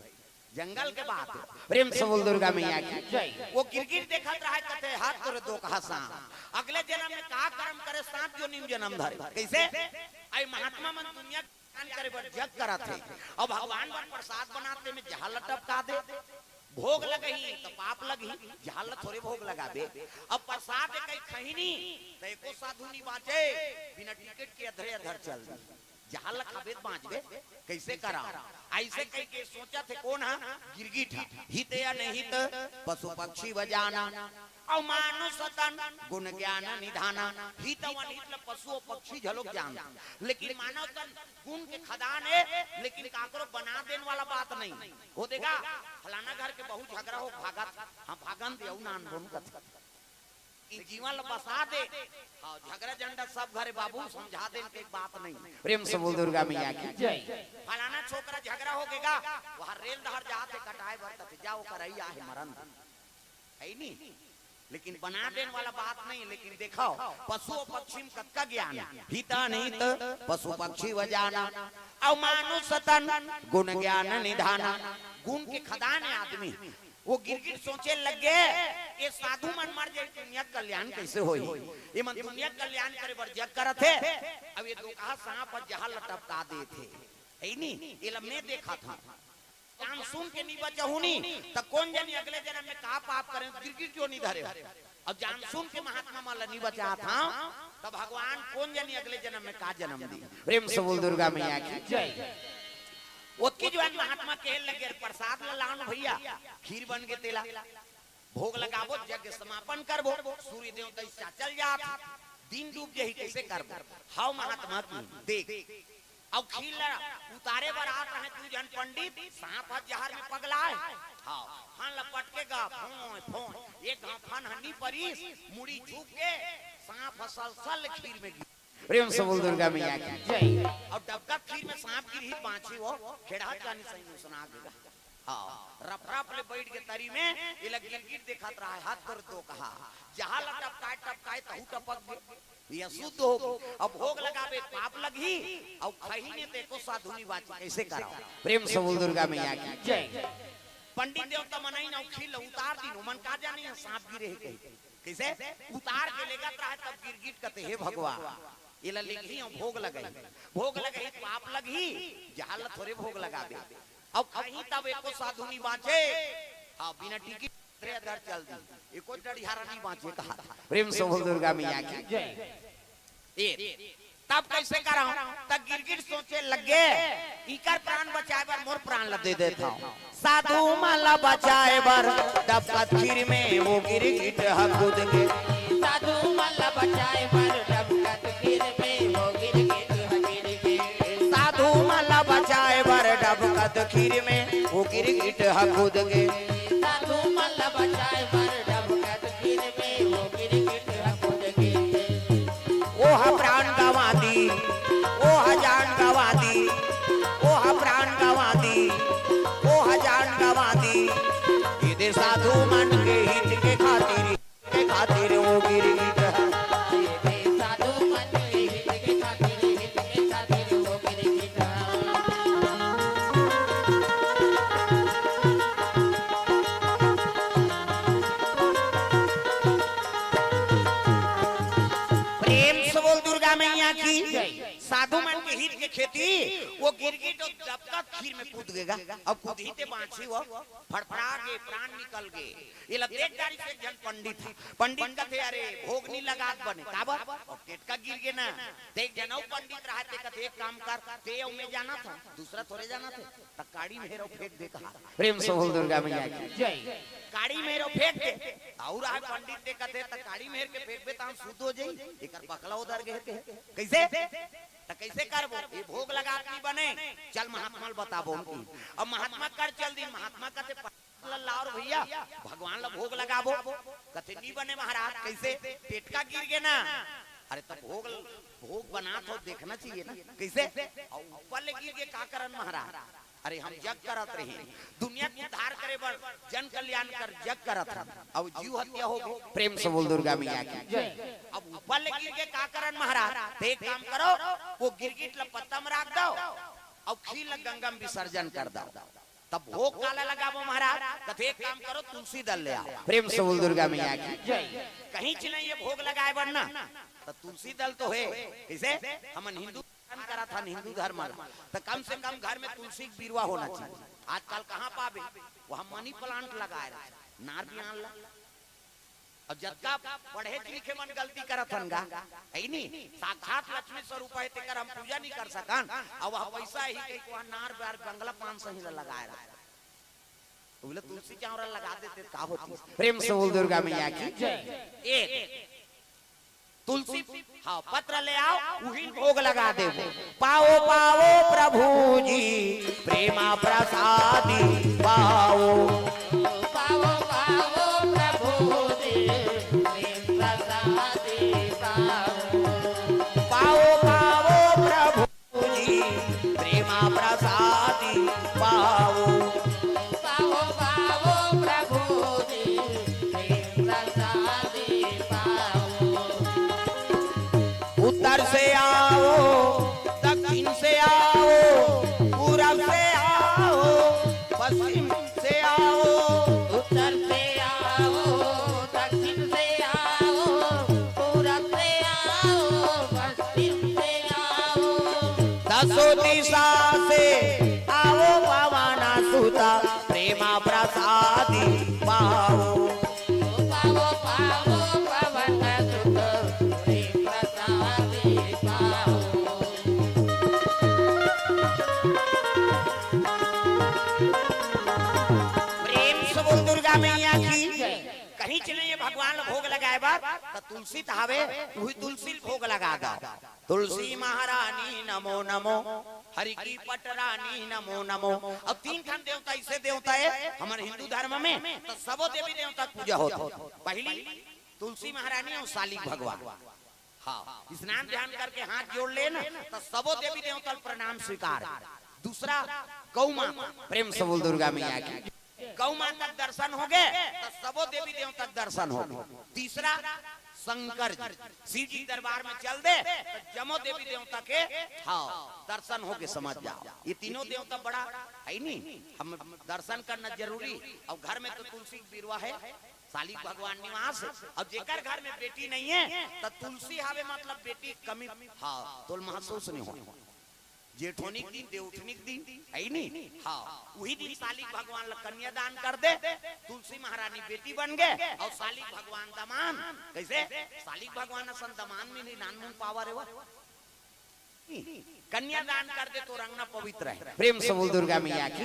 जंगल के बात। प्रेम से बोल दुर्गा मैया की। जय। वो गिरगिट देखत रहे, कथे हाथ तोरे दो कहा सांप, अगले जन्म में का कर्म करे, सांप जोनी में जन्म धरे, कइसे? आई महात्मा मन दुनिया के कल्याण करे बर जग करत हे, अउ भगवान बर प्रसाद बनाते में जहर ल टपका दे, भोग लगही त पाप लगही, जहर ल थोरे भोग लगाबे। अब प्रसाद कहीं खही नी त एको साधु नी बाँचे, बिना टिकट के अधरे अधर चल दी। जहर ल खाबे त बाँचबे, कइसे कराव? अइसे कहिके सोचत हे कोन ह? गिरगिट ह। हित अनहित पशु पक्षी व जाना, अउ मानुष तन गुण ज्ञान निधाना। हित अउ अनहित ल पशु अउ पक्षी घलोक जानथे, लेकिन मानव तन गुण के खदान हे, लेकिन काकरो बना देन वाला बात नहीं। हो देगा, फलाना घर के बहू झगरा हो, भागत, हाँ, भागन दे, अउ नान बोन कथे। ई जीवन ल बसा दे। हाँ, झगरा झंडा सब घरे बाबू, समझा देन के एक बात नहीं। प्रेम से बोल दुर्गा मैया की। जय। फलाना छोकरा झगरा हो गेगा, वहाँ रेल डहर जात हे कटाए बर, कथे जा ओकर अई आहे मरन दे। है नी? लेकिन बना देन वाला बात नहीं, लेकिन देखो, पशु अउ पक्षी में कतका ज्ञान हे। हित अनहित पशु पक्षी व जाना, अउ मानुष तन गुण ज्ञान निधाना। गुण के खदान हे आदमी। वो गिरगिट सोचे लग गे, ये साधु मन मर जाए, दुनिया के कल्याण कइसे होही? ये मन दुनिया के कल्याण करे बर जग करत हे। अब ये दो कहा सांप ह जहर ल टपका देत हे, है नी? ये ल मैं देखत हूँ। जान सुन के नी बचहू नी, त कोन जनी अगले जन्म में का पाप करे, गिरगिट जोनी धरे। अउ जान सुन के महात्मा मन ल नी बचात हव, त भगवान कोन जनी अगले जन्म में का जन्म दी। प्रेम से बोल दुर्गा मैया की। जय। ओतकी जुवार महात्मा कहे लगे, "प्रसाद ल लाव न भैया, खीर बन गे तेला, भोग लगाबो, यज्ञ समापन करबो, सूर्य देवता इच्छा चल जात, दिन डूब जही, कइसे करबो?" हव महात्मा की, देख, अउ खीर ल उतारे बर आत रहे दू झन पंडित, सांप ह जहर में पगलाए। हाँ, फन ल पटके गा, फोंय, फोंय। एक घांव फन ह नी परिस, मुड़ी झुक के सांप ह सल सल खीर में गिर। प्रेम से बोल दुर्गा मैया की। जय। अउ डबका खीर में सांप गिरही बाँची वो, खेड़हा जानी सही उसना गेगा। हाँ, रप रप ले बइठ के तरी में, ये ल गिरगिट देखत रहा हे, हाथ तोर दो कहा। जहर ल टपकाए टपकाए तहू टपक गे। ये अशुद्ध हो गे। अब भोग लगाबे पाप लगही, अउ खही ने त एको साधु नी बाँची, कइसे कराव? प्रेम से बोल दुर्गा मैया की। जय। पंडित देवता मनई न खीर ल उतार दिन, ओमन का जाने हे सांप गिरे हे कही। कइसे? उतार के लेगत रहा हे तब गिरगिट कथे, "हे भगवान, ये ल लेगही अउ भोग लगही, भोग लगही पाप लगही, जहर ल थोरे भोग लगाबे।" अउ खही तब एको साधु नी बाँचे। हाँ, बिना टिकट रे अधर चल दी, एको डढ़ियारा नी बाँचे कहा। प्रेम से बोल दुर्गा मैया की। जय। ए, तब कइसे कराव? त गिरगिट सोचे लग गे, इकर प्राण बचाए बर मोर प्राण ल दे देत हव। साधु मन ल बचाए बर डबकत खीर में वो गिरगिट ह कूद गे। साधु मन ल बचाए बर डबकत खीर में वो गिरगिट ह गिर गे। साधु मन ल बचाए बर डबकत खीर में वो गिरगिट ह कूद गे। साधु मन ल बचाए बर डबकत खीर में वो गिरगिट ह कूद गे। ओह प्राण गंवा दी, ओह जान गंवा दी, ओह प्राण गंवा दी, ओह जान गंवा दी। ये दे साधु मन के हित के खातिर, के खातिर वो गिरगिट ह। ये दे साधु मन के हित के खातिर, हित के खातिर वो गिरगिट ह। प्रेम से बोल दुर्गा मैया की। साधु मन के हित के खेती, वो गिरगिट अउ डबकत खीर में कूद गेगा। अब कूदही ते बाँची वो, फड़फड़ा गे, प्राण निकल गे। ये ल देख डारिस एक झन पंडित ह। पंडित कथे, "अरे, भोग नी लगात बने।" काबर? अउ टेटका गिर गे ना। त एक झन अउ पंडित रहा, ते कथे, "एक काम कर, ते अउ मैं जानत हन, दूसरा थोरे जानत हे।" त काड़ी मेर अउ फेंक दे कहा। प्रेम से बोल दुर्गा मैया की। जय। काड़ी मेर अउ फेंक दे। अउ रहा पंडित ते कथे, "त काड़ी मेर के फेंकबे त हम शुद्ध हो जाई, एकर बकला उधर गे ते।" कइसे? त कइसे करबो? ये भोग लगात नी बने, चल महात्मा ल बताबो उनकी। अब महात्मा कर चल दिन, महात्मा कथे, "प्रसाद ल लाव रे भैया, भगवान ल भोग लगाबो।" कथे, "नी बने महाराज।" कइसे? टेटका गिर गे ना। अरे, तब भोग, भोग बनात हो, देखना चाहिए ना, कैसे? अउ ऊपर ले गिर के का करन महाराज? अरे, हम जग करत रहे, दुनिया के उद्धार करे बर, जन कल्याण कर जग करत हन, अउ जीव हत्या हो गई। प्रेम से बोल दुर्गा मैया की। अब ऊपर ले गिर के का करन महाराज? तो एक काम करो, वो गिरगिट ल पत्ता में राख दो, अउ खीर ल गंगा में विसर्जन कर दो। तब भोग काला लगाबो महाराज? कथे एक काम करो, तुलसी दल ले आओ। प्रेम से बोल दुर्गा मैया की। कहीं च नहीं ये भोग लगाए बर ना, तो तुलसी दल तो है। कैसे? हमन हिंदू धर्म करत हन, हिंदू धर्म ला, तो कम से कम घर में तुलसी के बिरवा होना चाहिए। आजकल कहाँ पाबे? वो हम मनी प्लांट लगाए रहे, नार बियान ला। अब जतका पढ़े लिखे मन गलती करत हन गा, है नी? साक्षात लक्ष्मी स्वरूप है, तेकर हम पूजा नहीं कर सकन। अब वह पैसा ही कहीं को नार बार बंगला पान सही ला लगाए रहा, बोले तुलसी चावरा लगा देते, का होती? प्रेम से बोल दुर्गा मैया की। एक तुलसी, हाँ, पत्र ले आओ, उही भोग लगा दे। पाओ पाओ प्रभु जी प्रेमा प्रसादी पाओ। पाओ पाओ प्रभु जी प्रेम प्रसादी पाओ। पाओ पाओ प्रभु जी प्रेमा प्रसादी पाओ। पाओ पाओ प्रभु जी प्रेम प्रसादी पाओ। उत्तर से आओ, दक्षिण से आओ, पूरब से आओ, पश्चिम से आओ। उत्तर से आओ, दक्षिण से आओ, पूरब से आओ, पश्चिम से आओ। दसों दिशा से आओ पावन सुत प्रेमा प्रसादी पाओ। पाओ पाओ पावन सुत प्रेम प्रसादी पाओ। प्रेम से बोल दुर्गा मैया की। कहीं चले ये भगवान ल भोग लगाए बर, त तुलसी त हावे, उही तुलसी ल भोग लगा दो। तुलसी महारानी नमो नमो, हरि की पटरानी नमो नमो। अब तीन ठन देवता, ऐसे देवता है हमर हिंदू धर्म में, त सबो देवी देवता के पूजा होत है। पहली तुलसी महारानी अउ सालिक भगवान। हाँ, स्नान ध्यान करके हाथ जोड़ ले ना, त सबो देवी देवता ल प्रणाम स्वीकार। दूसरा गौ माता, प्रेम से बोल दुर्गा मैया की। गौ माता के दर्शन हो गए, त सबो देवी देवता के दर्शन हो गए। तीसरा शंकर जी, शिव जी के दरबार में चल दे, त जमो देवी देवता के, हाँ, दर्शन हो गए, समझ जाओ। ये तीनों देवता बड़ा है नी, हम दर्शन करना जरूरी। अब घर में तो तुलसी के बिरवा है, सालिक भगवान निवास है। अब जेकर घर में बेटी नहीं है, त तुलसी हावे मतलब बेटी कमी, हाँ, तोल महसूस नहीं हो। जेठोनी के दिन, देवठनी के दिन, है नी? हाँ, उही दिन सालिक भगवान ला कन्यादान कर दे, तुलसी महारानी बेटी बन गए अउ सालिक भगवान दमान। कैसे? सालिक भगवान असन दमान में नहीं नानमुन पावा रे वो। कन्यादान कर दे तो रंगना पवित्र है। प्रेम से बोल दुर्गा मैया की।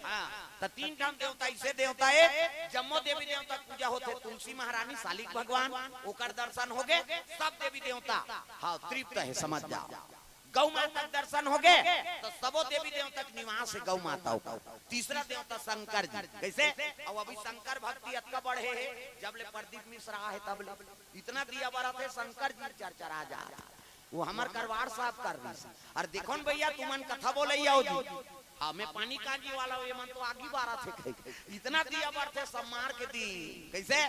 हाँ, त तीन ठन देवता, ऐसे देवता है, जम्मो देवी देवता के पूजा होते, तुलसी महारानी, सालिक भगवान, ओकर दर्शन हो गए, सब देवी देवता, हाँ, तृप्त है, समझ जाओ। गौ माता के दर्शन हो गए, त सबो देवी देवता के निवास है गौ माता ऊपर। तीसरा देवता शंकर जी। कैसे? अब अभी शंकर भक्ति अतका बढ़े है, जब ले प्रदीप मिश्रा है तब ले इतना दिया बरत है, शंकर जी चरचरा जा रहा। वो हमर करवार साफ कर दिस। अउ देखो न भैया, तुमन कथा बोलइया हो जी, हाँ, मैं पानी कांजी वाला हूँ, ये मन तो आगी बारत है कही। इतना दिया बरत है सम्मार के दिन। कैसे?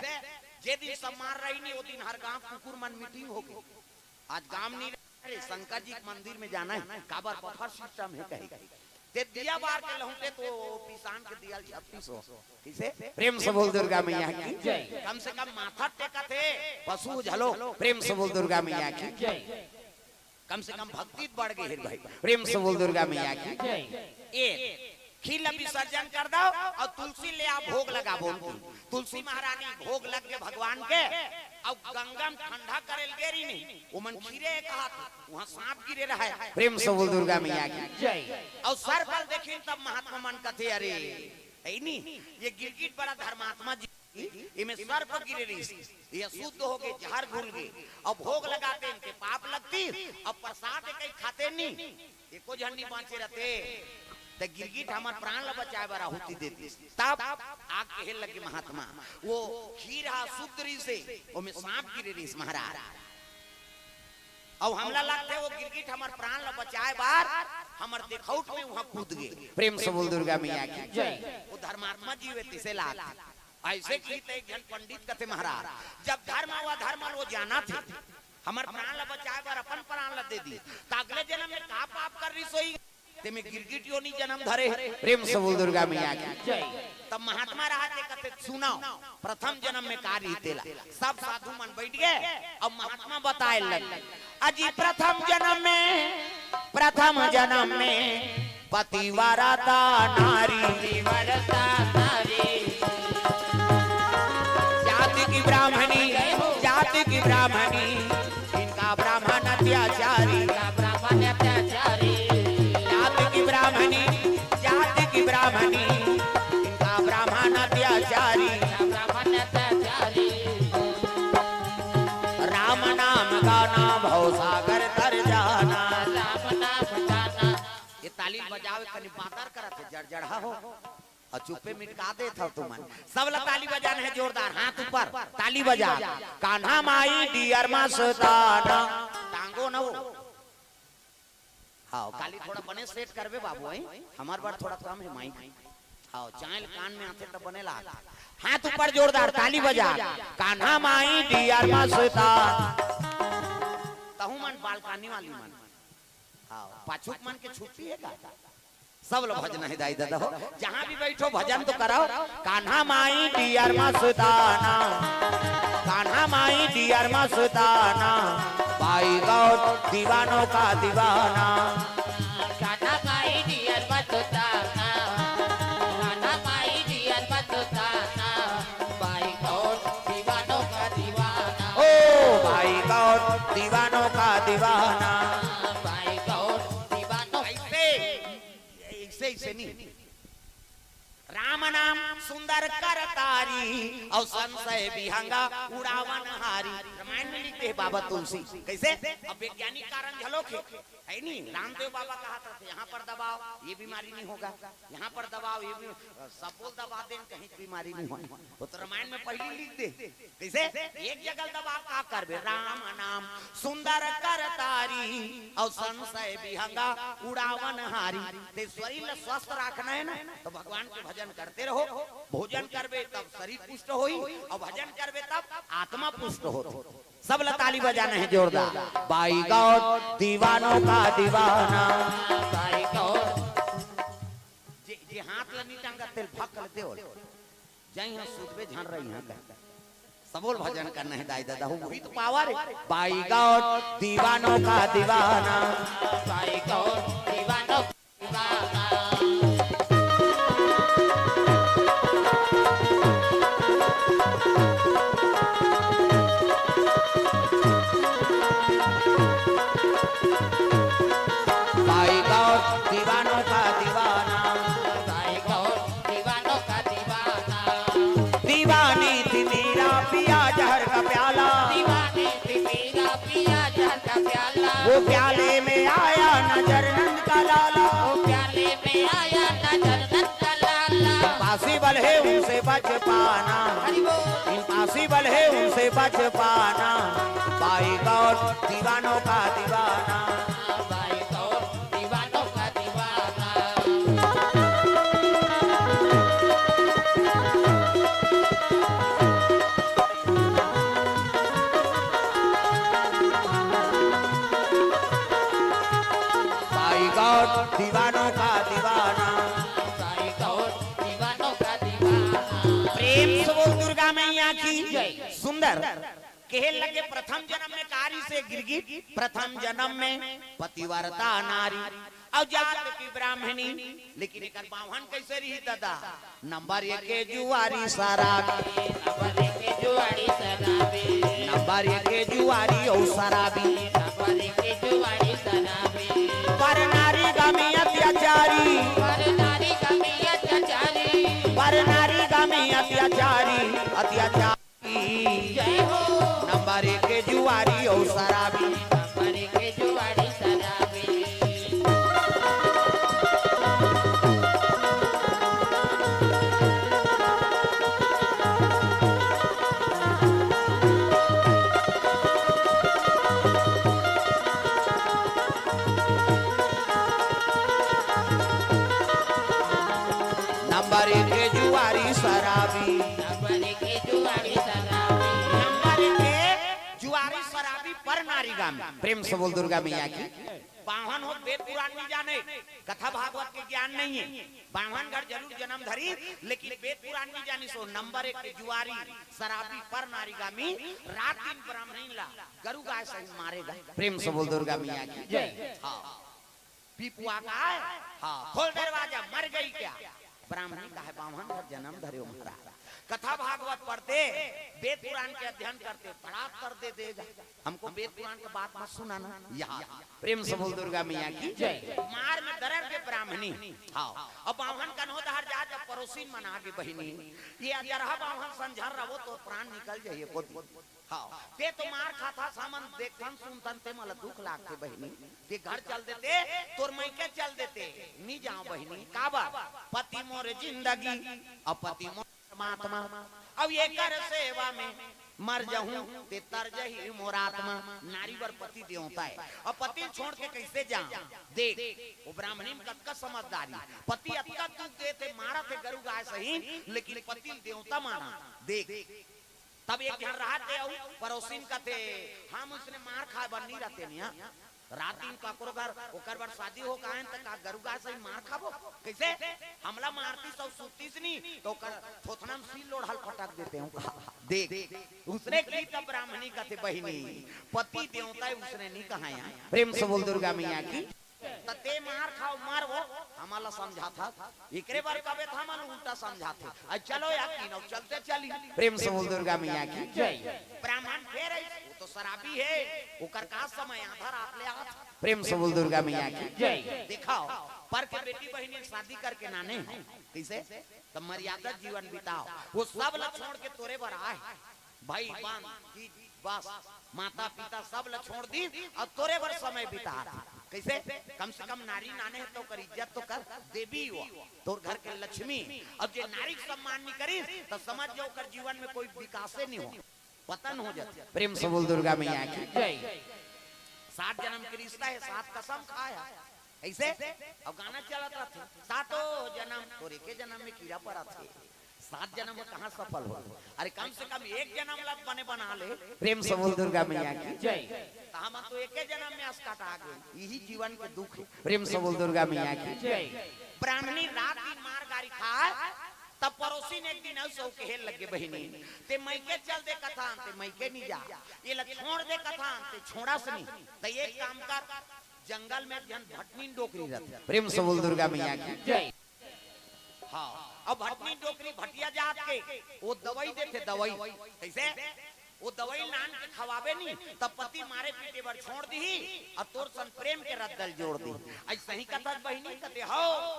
जे दिन सम्मार रही नहीं, वो दिन हर गांव कुकुर मन मीटिंग हो गई। आज गांव नहीं रहे, शंकर जी के मंदिर में जाना है, काबर बफर सिस्टम है कही। ते दिया बार के लहुटे तो पिसान के दिया ल झपटी सो। कैसे? प्रेम से बोल दुर्गा मैया की। कम से कम माथा टेकत हे पशु झलो। प्रेम से बोल दुर्गा मैया की। कम से कम भक्ति बढ़ गई हे भाई। प्रेम से बोल दुर्गा मैया की। ए, खीर ला विसर्जन कर दो अउ तुलसी ले आ भोग लगाबो। तुलसी महारानी भोग लग के भगवान के, अउ गंगा में ठंडा करे ल गे रही नहीं, वो मन खीरे कहा थे, वहाँ सांप गिरे रहे। प्रेम से बोल दुर्गा मैया की। अउ सर्प ल देखिन तब महात्मा मन कथे, अरे, है नी, ये गिरगिट बड़ा धर्मात्मा जी, इमे सर्प गिरे रहिस, ये अशुद्ध हो गए, जहर घुल गए। अब भोग लगाते इनके पाप लगती, अब प्रसाद कहीं खाते नहीं, एको झन नहीं बांचे रहते। त गिरगिट हमर प्राण ला बचाए बर आहुति दे दिस। तब आग कहे लगे महात्मा, वो खीर हा शुद्ध रहिस हे, ओमे सांप गिरे रहिस महाराज। अउ हमला लगथे वो गिरगिट हमर प्राण ल बचाए बर हमर देखउट में उहाँ कूद गे। प्रेम से बोल दुर्गा मैया की। जय। वो धर्मात्मा जीव हे तिसे लागथे। अइसे कहिथे एक झन पंडित कथे महाराज, जब धर्म अउ अधर्म ल वो जानथे, हमर प्राण ल बचाए बर अपन प्राण ल दे दिस, त अगले जनम में का पाप कर रिहिस होही? तेमे गिरगिट योनि जनम धरे हे। प्रेम से बोल दुर्गा मैया की। जय। तब महात्मा रहथे कथे, सुनव, प्रथम जनम में का रिहिस तेला। सब साधु मन बइठ गे अउ महात्मा बताए लगे। अजी प्रथम जनम में, प्रथम जनम में पतिव्रता नारी। पतिव्रता नारी। जाति की ब्राह्मणी, जाति की ब्राह्मणी, इनका ब्राह्मण अत्याचारी। इनका ब्राह्मण अत्याचारी। जाति की ब्राह्मणी, जाति की ब्राह्मणी, इनका ब्राह्मण अत्याचारी। इनका ब्राह्मण अत्याचारी। राम नाम गाना भव सागर तर जाना। राम नाम गाना। ये ताली बजावे कनी बादर करत हे, जड़जड़हा हो। अउ चुप्पे मिटका देथव तुमन। सब ला ताली बजाना हे जोरदार, हाथ ऊपर, ताली बजा। कान्हा माई डियर मस्ताना। टांगो न वो। हाँ, काली थोड़ा बने सेट करबे बाबू, हैं? हमर बर थोड़ा कम हे माइक। हाँ, चायल कान में आथे त बने ला। हाथ ऊपर जोरदार, ताली बजा। कान्हा माई डियर मस्ताना। तहु मन बालकनी वाली मन। हाँ, पाछू मन के छुट्टी हे का? सब लोग भजन हे दाई ददा हो, जहाँ भी बइठो भजन तो करव। कान्हा माई डियर मस्ताना, कान्हा माई डियर मस्ताना, बाई गौर दीवानों का दीवाना। कान्हा माई डियर मस्ताना, कान्हा माई डियर मस्ताना, बाई गौर दीवानों का दीवाना। ओ बाई गौर दीवानों का दीवाना। बाई गौर दीवानों। ऐसे, ऐसे, ऐसे नहीं। राम नाम सुंदर करतारी, अउ संशय विहंगा उड़ावन हारी। रामायण में लिखथे हे बाबा तुलसी। कइसे? अब वैज्ञानिक कारण घलोक हे, हे नी? रामदेव बाबा कहत रहिथे, यहाँ पर दबाओ, ये बीमारी नहीं होगा, यहाँ पर दबाओ, ये भी, सब बोल दबा देन, कहीं बीमारी नहीं होय। वो तो रामायण में पहिली लिख दे। कइसे? एक जगह दबा का करबे? राम नाम सुंदर करतारी, अउ संशय विहंगा उड़ावन हारी। ते शरीर ल स्वस्थ राखना हे ना, त भगवान के भजन करते रहो। भोजन करबे तब शरीर पुष्ट होही, अउ भजन करबे तब आत्मा पुष्ट होथे। सब ला ताली बजाना हे जोरदार। बाई गौर दीवानों का दीवाना। बाई गौर। जे, जे हाथ ला नी टांगत तेल भक्क ले देवल। जय हाँ सुतबे झन रही हाँ कह। सबोल भजन करना हे दाई ददा हो, वही तो पावर हे। बाई गौर दीवानों का दीवाना। बाई गौर दीवानों का दीवाना। बाई गौर दीवानों का दीवाना। बाई गौर दीवानों का दीवाना। दीवानी थी मीरा पिया जहर का प्याला। दीवानी थी मीरा पिया जहर का प्याला। वो प्याले में आया नजर नंद का लाला। वो प्याले में आया नजर नंद का लाला। Impossible है उनसे बच पाना। हरि बोल। Impossible है उनसे बच पाना। बाई गौर दीवानों का दीवाना। बाई गौर दीवानों का दीवाना। बाई गौर दीवानों का दीवाना। बाई गौर दीवानों का दीवाना। प्रेम से बोल दुर्गा मैया की जय। सुंदर। कहे लगे प्रथम जनम में का रिहिसे गिरगिट, प्रथम जनम में पतिव्रता नारी, अउ जात की ब्राह्मणी, लेकिन एकर बांहन कइसे रिहिस ददा? नंबर एक के जुआरी शराबी। नंबर एक के जुआरी शराबी। नंबर एक के जुआरी अउ शराबी। नंबर एक के जुआरी शराबी। पर नारी गामी अत्याचारी। पर नारी गामी अत्याचारी। पर नारी गामी अत्याचारी, अत्याचारी। जय हो। नंबर एक के जुआरी अउ शराबी। नंबर एक के जुआरी शराबी। नंबर एक के जुआरी शराबी। नंबर एक के जुआरी शराबी। नंबर एक के जुआरी शराबी पर नारीगामी। प्रेम से बोल दुर्गा मैया की। बाम्हन हो, वेद पुराण नहीं जाने, कथा भागवत के ज्ञान नहीं है। बाम्हन घर जरूर जन्म धरी, लेकिन वेद पुराण नहीं जानी सो नंबर एक के जुआरी शराबी पर नारीगामी। रात दिन ब्राह्मणी ला गरु गाय सहित मारेगा। प्रेम से बोल दुर्गा मैया की। जय। हाँ। पीपुआ का है? हाँ, खोल दरवाजा, मर गई क्या? ब्राह्मणी का है, बाम्हन घर जन्म धरे हो महाराज। कथा भागवत पढ़ते, वेद पुराण के अध्ययन करते, बड़ा कर दे देगा। हमको वेद पुराण के बात मत सुनाना। यहाँ प्रेम से बोल दुर्गा मैया की। जय। मार में दरर के ब्राह्मणी। हाँ, अब बाम्हन कन्हो दहर जा, जब पड़ोसी मन आगे बहिनी, ये अजरहा बाम्हन संझर रहो तो प्राण निकल जाइए को। हाँ, ते तो मार खाता सामन देखथन सुनथन ते मला दुख लागथे बहिनी। ते घर चल देते, तोर मइके चल देते, नी जाओ बहिनी। काबर? पति मोर जिंदगी, अब पति मोर परमात्मा, अब एकर सेवा में मर जहूं, ते तर जही मोर आत्मा। नारी बर पति देवता है, अब पति ल छोड़ के कैसे जा? देख, वो ब्राह्मणी में कतका समझदारी। पति अतका दुख देथे, मारत हे गरु गाय सही, लेकिन पति ल देवता माना। देख, तब एक झन रहत हे अउ पड़ोसिन कथे, "हम उसने मार खाए बर नी रहते निया। रात दिन काकरो घर ओकर बर शादी हो काहे त का गरु गाय सही मार खाबो? कैसे? हमला मारती सब सुतीस नी, तो ओकर थोथना में सील लोढ़ल पटक देते हूँ।" कहा, देख, उसने की तब ब्राह्मणी कथे, "बहिनी, पति देवता है, उसने नी कहा यहाँ।" प्रेम से बोल दुर्गा मैया की। त ते मार खाओ, मार वो, हमला समझाथा। एकरे बर कबे था, हमला उल्टा समझाथे। आ चलो यार, तीनों चलते चली। प्रेम से बोल दुर्गा मैया की। जय। ब्राह्मण फेर है, वो तो शराबी है, ओकर का समय आधा रात ले आत। प्रेम से बोल दुर्गा मैया की। जय। दिखाओ, पर के बेटी बहिनी शादी करके नाने हो। कैसे? त मर्यादा जीवन बिताओ। वो सब ला छोड़ के तोरे बर आए। भाई बहन, चीज बस, माता पिता सब ल छोड़ दी अउ तोरे बर समय बिता। कैसे? कम से कम नारी नाने हे तो ओकर इज्जत तो कर, देवी हो, तोर घर के लक्ष्मी। अब जे नारी के सम्मान नहीं करिस तो समझ जाओ ओकर जीवन में कोई विकासे नहीं हो, पतन हो जाथे। प्रेम से बोल दुर्गा मैया की। जय। सात जन्म के रिश्ता है, सात कसम खाया। ऐसे अब गाना चलत रहथे, सातों जन्म तोर एके जन्म में कीड़ा पड़त हे, सात जन्म में कहाँ सफल हो? अरे कम से कम एक जन्म ला बने बना ले। प्रेम से बोल दुर्गा मैया की। जय। त हमन तो एके जन्म में असकटा गे, यही जीवन के दुख है। प्रेम से बोल दुर्गा मैया की। जय। ब्राह्मणी रात दिन मार गारी खाए, तब पड़ोसी ने एक दिन अउ सौ कहे लगे, "बहिनी, ते मइके चल दे कथन, ते मइके नहीं जा, ये ला छोड़ दे कथन, ते छोड़स नहीं, त एक काम कर, जंगल में एक झन भटनीन डोकरी रहथे।" प्रेम से बोल दुर्गा मैया की। जय। हाँ, अब भटनीन डोकरी भटिया जात के वो दवाई देथे, दवाई। कैसे? वो दवाई लान के खवाबे नहीं, तब पति मारे पीटे बर छोड़ दिही, अउ तोर सन प्रेम के रद्दल जोड़ दिही। ऐसे ही कथस बहिनी कथे, "हो,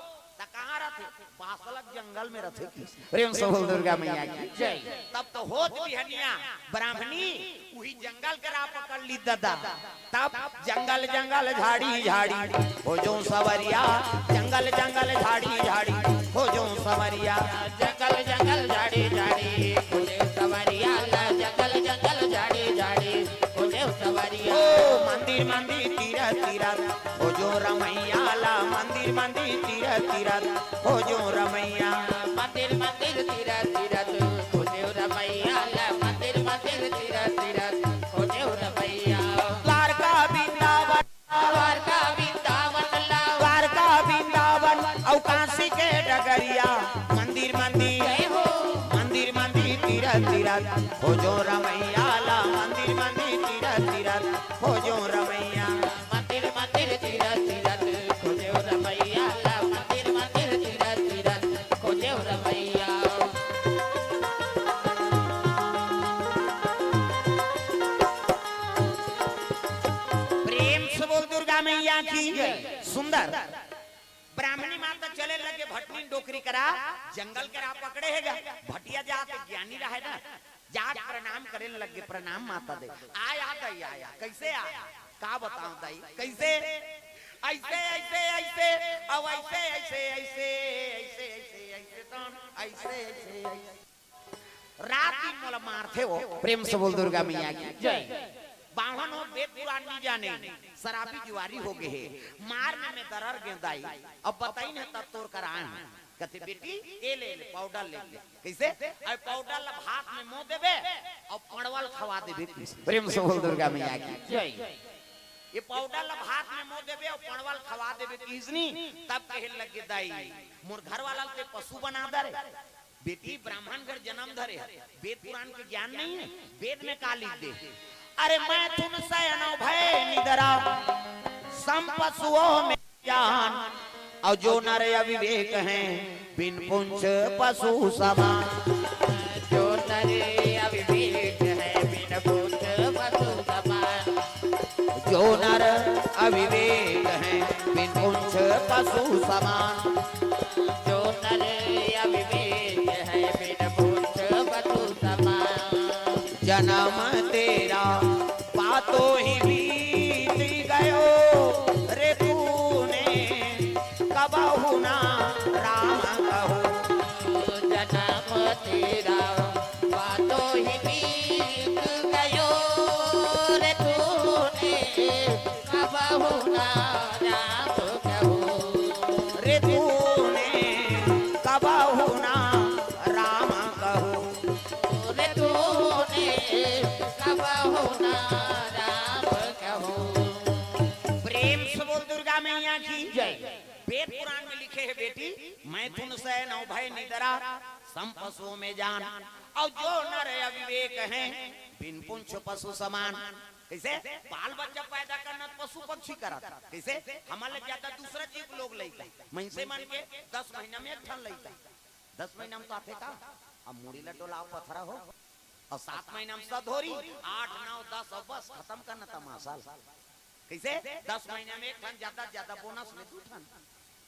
त कहाँ रहथे?" बासलक जंगल में रहथे की। प्रेम से बोल दुर्गा मैया की। जय। तब तो होत बिहनिया ब्राह्मणी उही जंगल के राह पकड़ ली दादा। तब जंगल जंगल झाड़ी झाड़ी हो जो सवरिया, जंगल जंगल झाड़ी झाड़ी हो जो सवरिया। जंगल जंगल झाड़ी झाड़ी हो जो सवरिया ला, जंगल जंगल झाड़ी झाड़ी हो जो सवरिया। ओ मंदिर मंदिर तीरथ तीरथ हो जो रमैया ला, मंदिर मंदिर तीरथ तीरथ हो जो रमैया। मंदिर मंदिर तीरथ तीरथ हो जो रमैया ला, मंदिर मंदिर तीरथ तीरथ हो जो रमैया। द्वारका वृंदावन, द्वारका वृंदावन ला, द्वारका वृंदावन अउ काशी के डगरिया। मंदिर मंदिर, जय हो। मंदिर मंदिर तीरथ तीरथ हो जो रमैया ला, मंदिर मंदिर तीरथ तीरथ हो जो रमैया। मंदिर मंदिर तीरथ तीरथ हो जो रमैया ला, मंदिर मंदिर तीरथ तीरथ हो जो रमैया। प्रेम से बोल दुर्गा मैया की। सुंदर। ब्राह्मणी माता चले लगे भटनीन डोकरी करा, जंगल के राह पकड़े हे गा। भटिया जात ज्ञानी रहे ना, जात प्रणाम करे लगे, "प्रणाम माता दे।" "आया दई, आया।" "कैसे आया?" "का बताओ दई, कैसे?" "ऐसे, ऐसे, ऐसे, अब ऐसे, ऐसे, ऐसे, ऐसे, ऐसे, ऐसे, तौन, ऐसे, ऐसे, ऐसे।" रात दिन मोला मारथे वो। प्रेम से बोल दुर्गा मैया की। जय। बाम्हन हो, वेद पुराण नहीं जाने, शराबी जुआरी हो गए हे। मार में मैं दरर गेंव दाई, अब बताई नहीं तब तोर कराए हूँ। कथे, "बेटी, ए ले, ले, पाउडर ले ले।" कइसे? "अउ पाउडर ला भात में मो देबे अउ पड़वल खवा देबे।" प्रेम से बोल दुर्गा मैया की जय। "ये पाउडर ला भात में मो देबे अउ पड़वल खवा देबे," किहिस नी। तब कहे लगे, "दाई, मोर घर वाला ल ते पशु बना दे रे। बेटी, ब्राह्मण घर जन्म धरे हे, वेद पुराण के ज्ञान नहीं है, वेद में का लिख दे?" "अरे, मैथुन सैन भय निदरा, सम पशुओं में जान, अउ जो नर अविवेक हैं, बिन पुंछ पशु समान।" जो नर अविवेक हैं, बिन पुंछ पशु समान। जो नर अविवेक हैं, बिन पुंछ पशु समान। जो नर अविवेक हैं, बिन पुंछ पशु समान। जन्म तेरा पातो ही बीत गयो रे तूने, कबहु ना राम कहो। जन्म तेरा पातो ही बीत गयो रे तूने, कबहु ना राम कहो। रे तूने कबहु ना राम कहो। रे तूने कबहु ना राम कहो। प्रेम से बोल दुर्गा मैया की जय। वेद पुराण में लिखे हे बेटी, "मैथुन सैन भय निदरा, सम पशुओं में जान, अउ जो नर अविवेक हैं, बिन पुंछ पशु समान।" कइसे? बाल बच्चा पैदा करना त पशु पक्षी करत। कइसे? हमर ले ज्यादा दूसरा जीव लोग लइका, मइनसे मन के दस महीना में एक ठन लइका। दस महीना में तो आथे का? अब मुड़ी ला डोलाव पथरा हो, अउ सात महीना में सधोरी, आठ, नौ, दस, अउ बस खतम करना तमाशा ल। कइसे? दस महीना में एक ठन, ज्यादा से ज्यादा बोनस में दू ठन।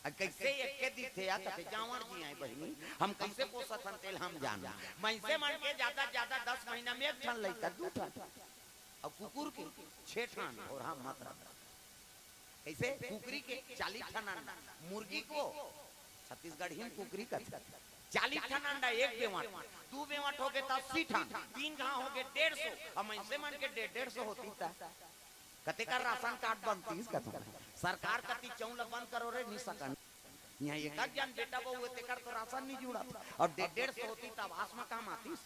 अउ कइसे एक के दिथे या कथे, "जांवर जी आय बहिनी, हम कइसे पोसत हन तेल हम जान।" मइनसे मन के ज्यादा से ज्यादा दस महीना में एक ठन लइका, दू ठन। अउ कुकुर के छे ठन, अउ हम मत रख। कइसे? कुकरी के चालीस ठन अंडा, मुर्गी को छत्तीसगढ़ी में कुकरी कथे, चालीस ठन अंडा, एक बेवंट, दू बेवंट होगे त अस्सी ठन, तीन घांव होगे डेढ़ सौ, अउ मइनसे मन के डेढ़, डेढ़ सौ होतिस त कतेक राशन कार्ड बनतिस कथंव। सरकार कति चौं ल बंद करो रे, नी सकन। इहां एक आध जन बेटा बहू हे, तेकर तो राशन नी जुड़त, अउ डेढ़, डेढ़ सौ होतिस त आवास म काम आतिस।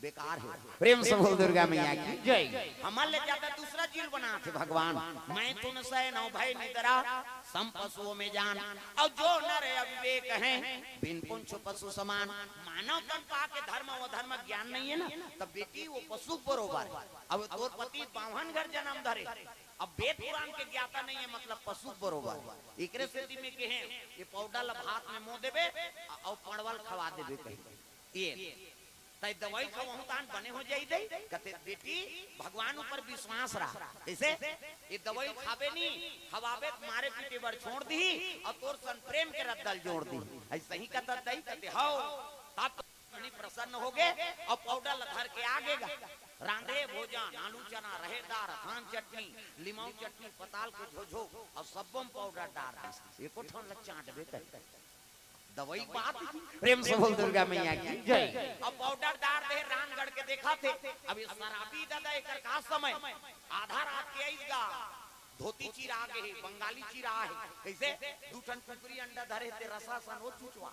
बेकार हे। प्रेम से बोल दुर्गा मैया की जय। हमर ले ज्यादा दूसरा जीव बनाथे भगवान। "मैथुन सैन भय निदरा, सम पशुओं में जान, अउ जो नर अविवेक हैं, बिन पुंछ पशु समान।" मानव तन पाके धर्म अधर्म ज्ञान नहीं है ना, त बेटी वो पशु बरोबर हे। अब तोर पति बाम्हन घर जन्म धरे, अब वेद पुराण के ज्ञाता नहीं है, मतलब पशु बरोबर हे। एकरे सेती में कहे, "ये पाउडर ल भात में मो देबे, अउ पड़वल खवा देबे," कहे। ये तैं दवाई खवाहूं तान बने हो जाई दई। कथे, "बेटी, भगवान ऊपर विश्वास रहा।" कइसे? "ये दवाई खाबे नी, खवाबे त मारे पीटे बर छोड़ दिही, अउ तोर सन प्रेम के रद्दा ल जोड़ दिही।" अइसही कथस दई। कथे, "हव।" तब तो बड़ी प्रसन्न होगे, अउ पाउडर ल धर के आगे गा। रांधे भोजन, आलू चना, रहेर दार, धान चटनी, लिमाऊ चटनी, पताल के झोझो, अउ सब्बो म पाउडर डार दिस। एको ठन ल चांटबे कही। दवाई बात जी। प्रेम से बोल दुर्गा मैया की जय। अब पाउडर डार दे, रांध गढ़ के देखथे। अब ये शराबी दादा एकर का समय? आधा रात के आइस गा, धोती चिरा गे हे, बंगाली चिरा हे। कइसे? दू ठन कुकरी अंडा धरे हे, ते रसा सन ओ चुचवा।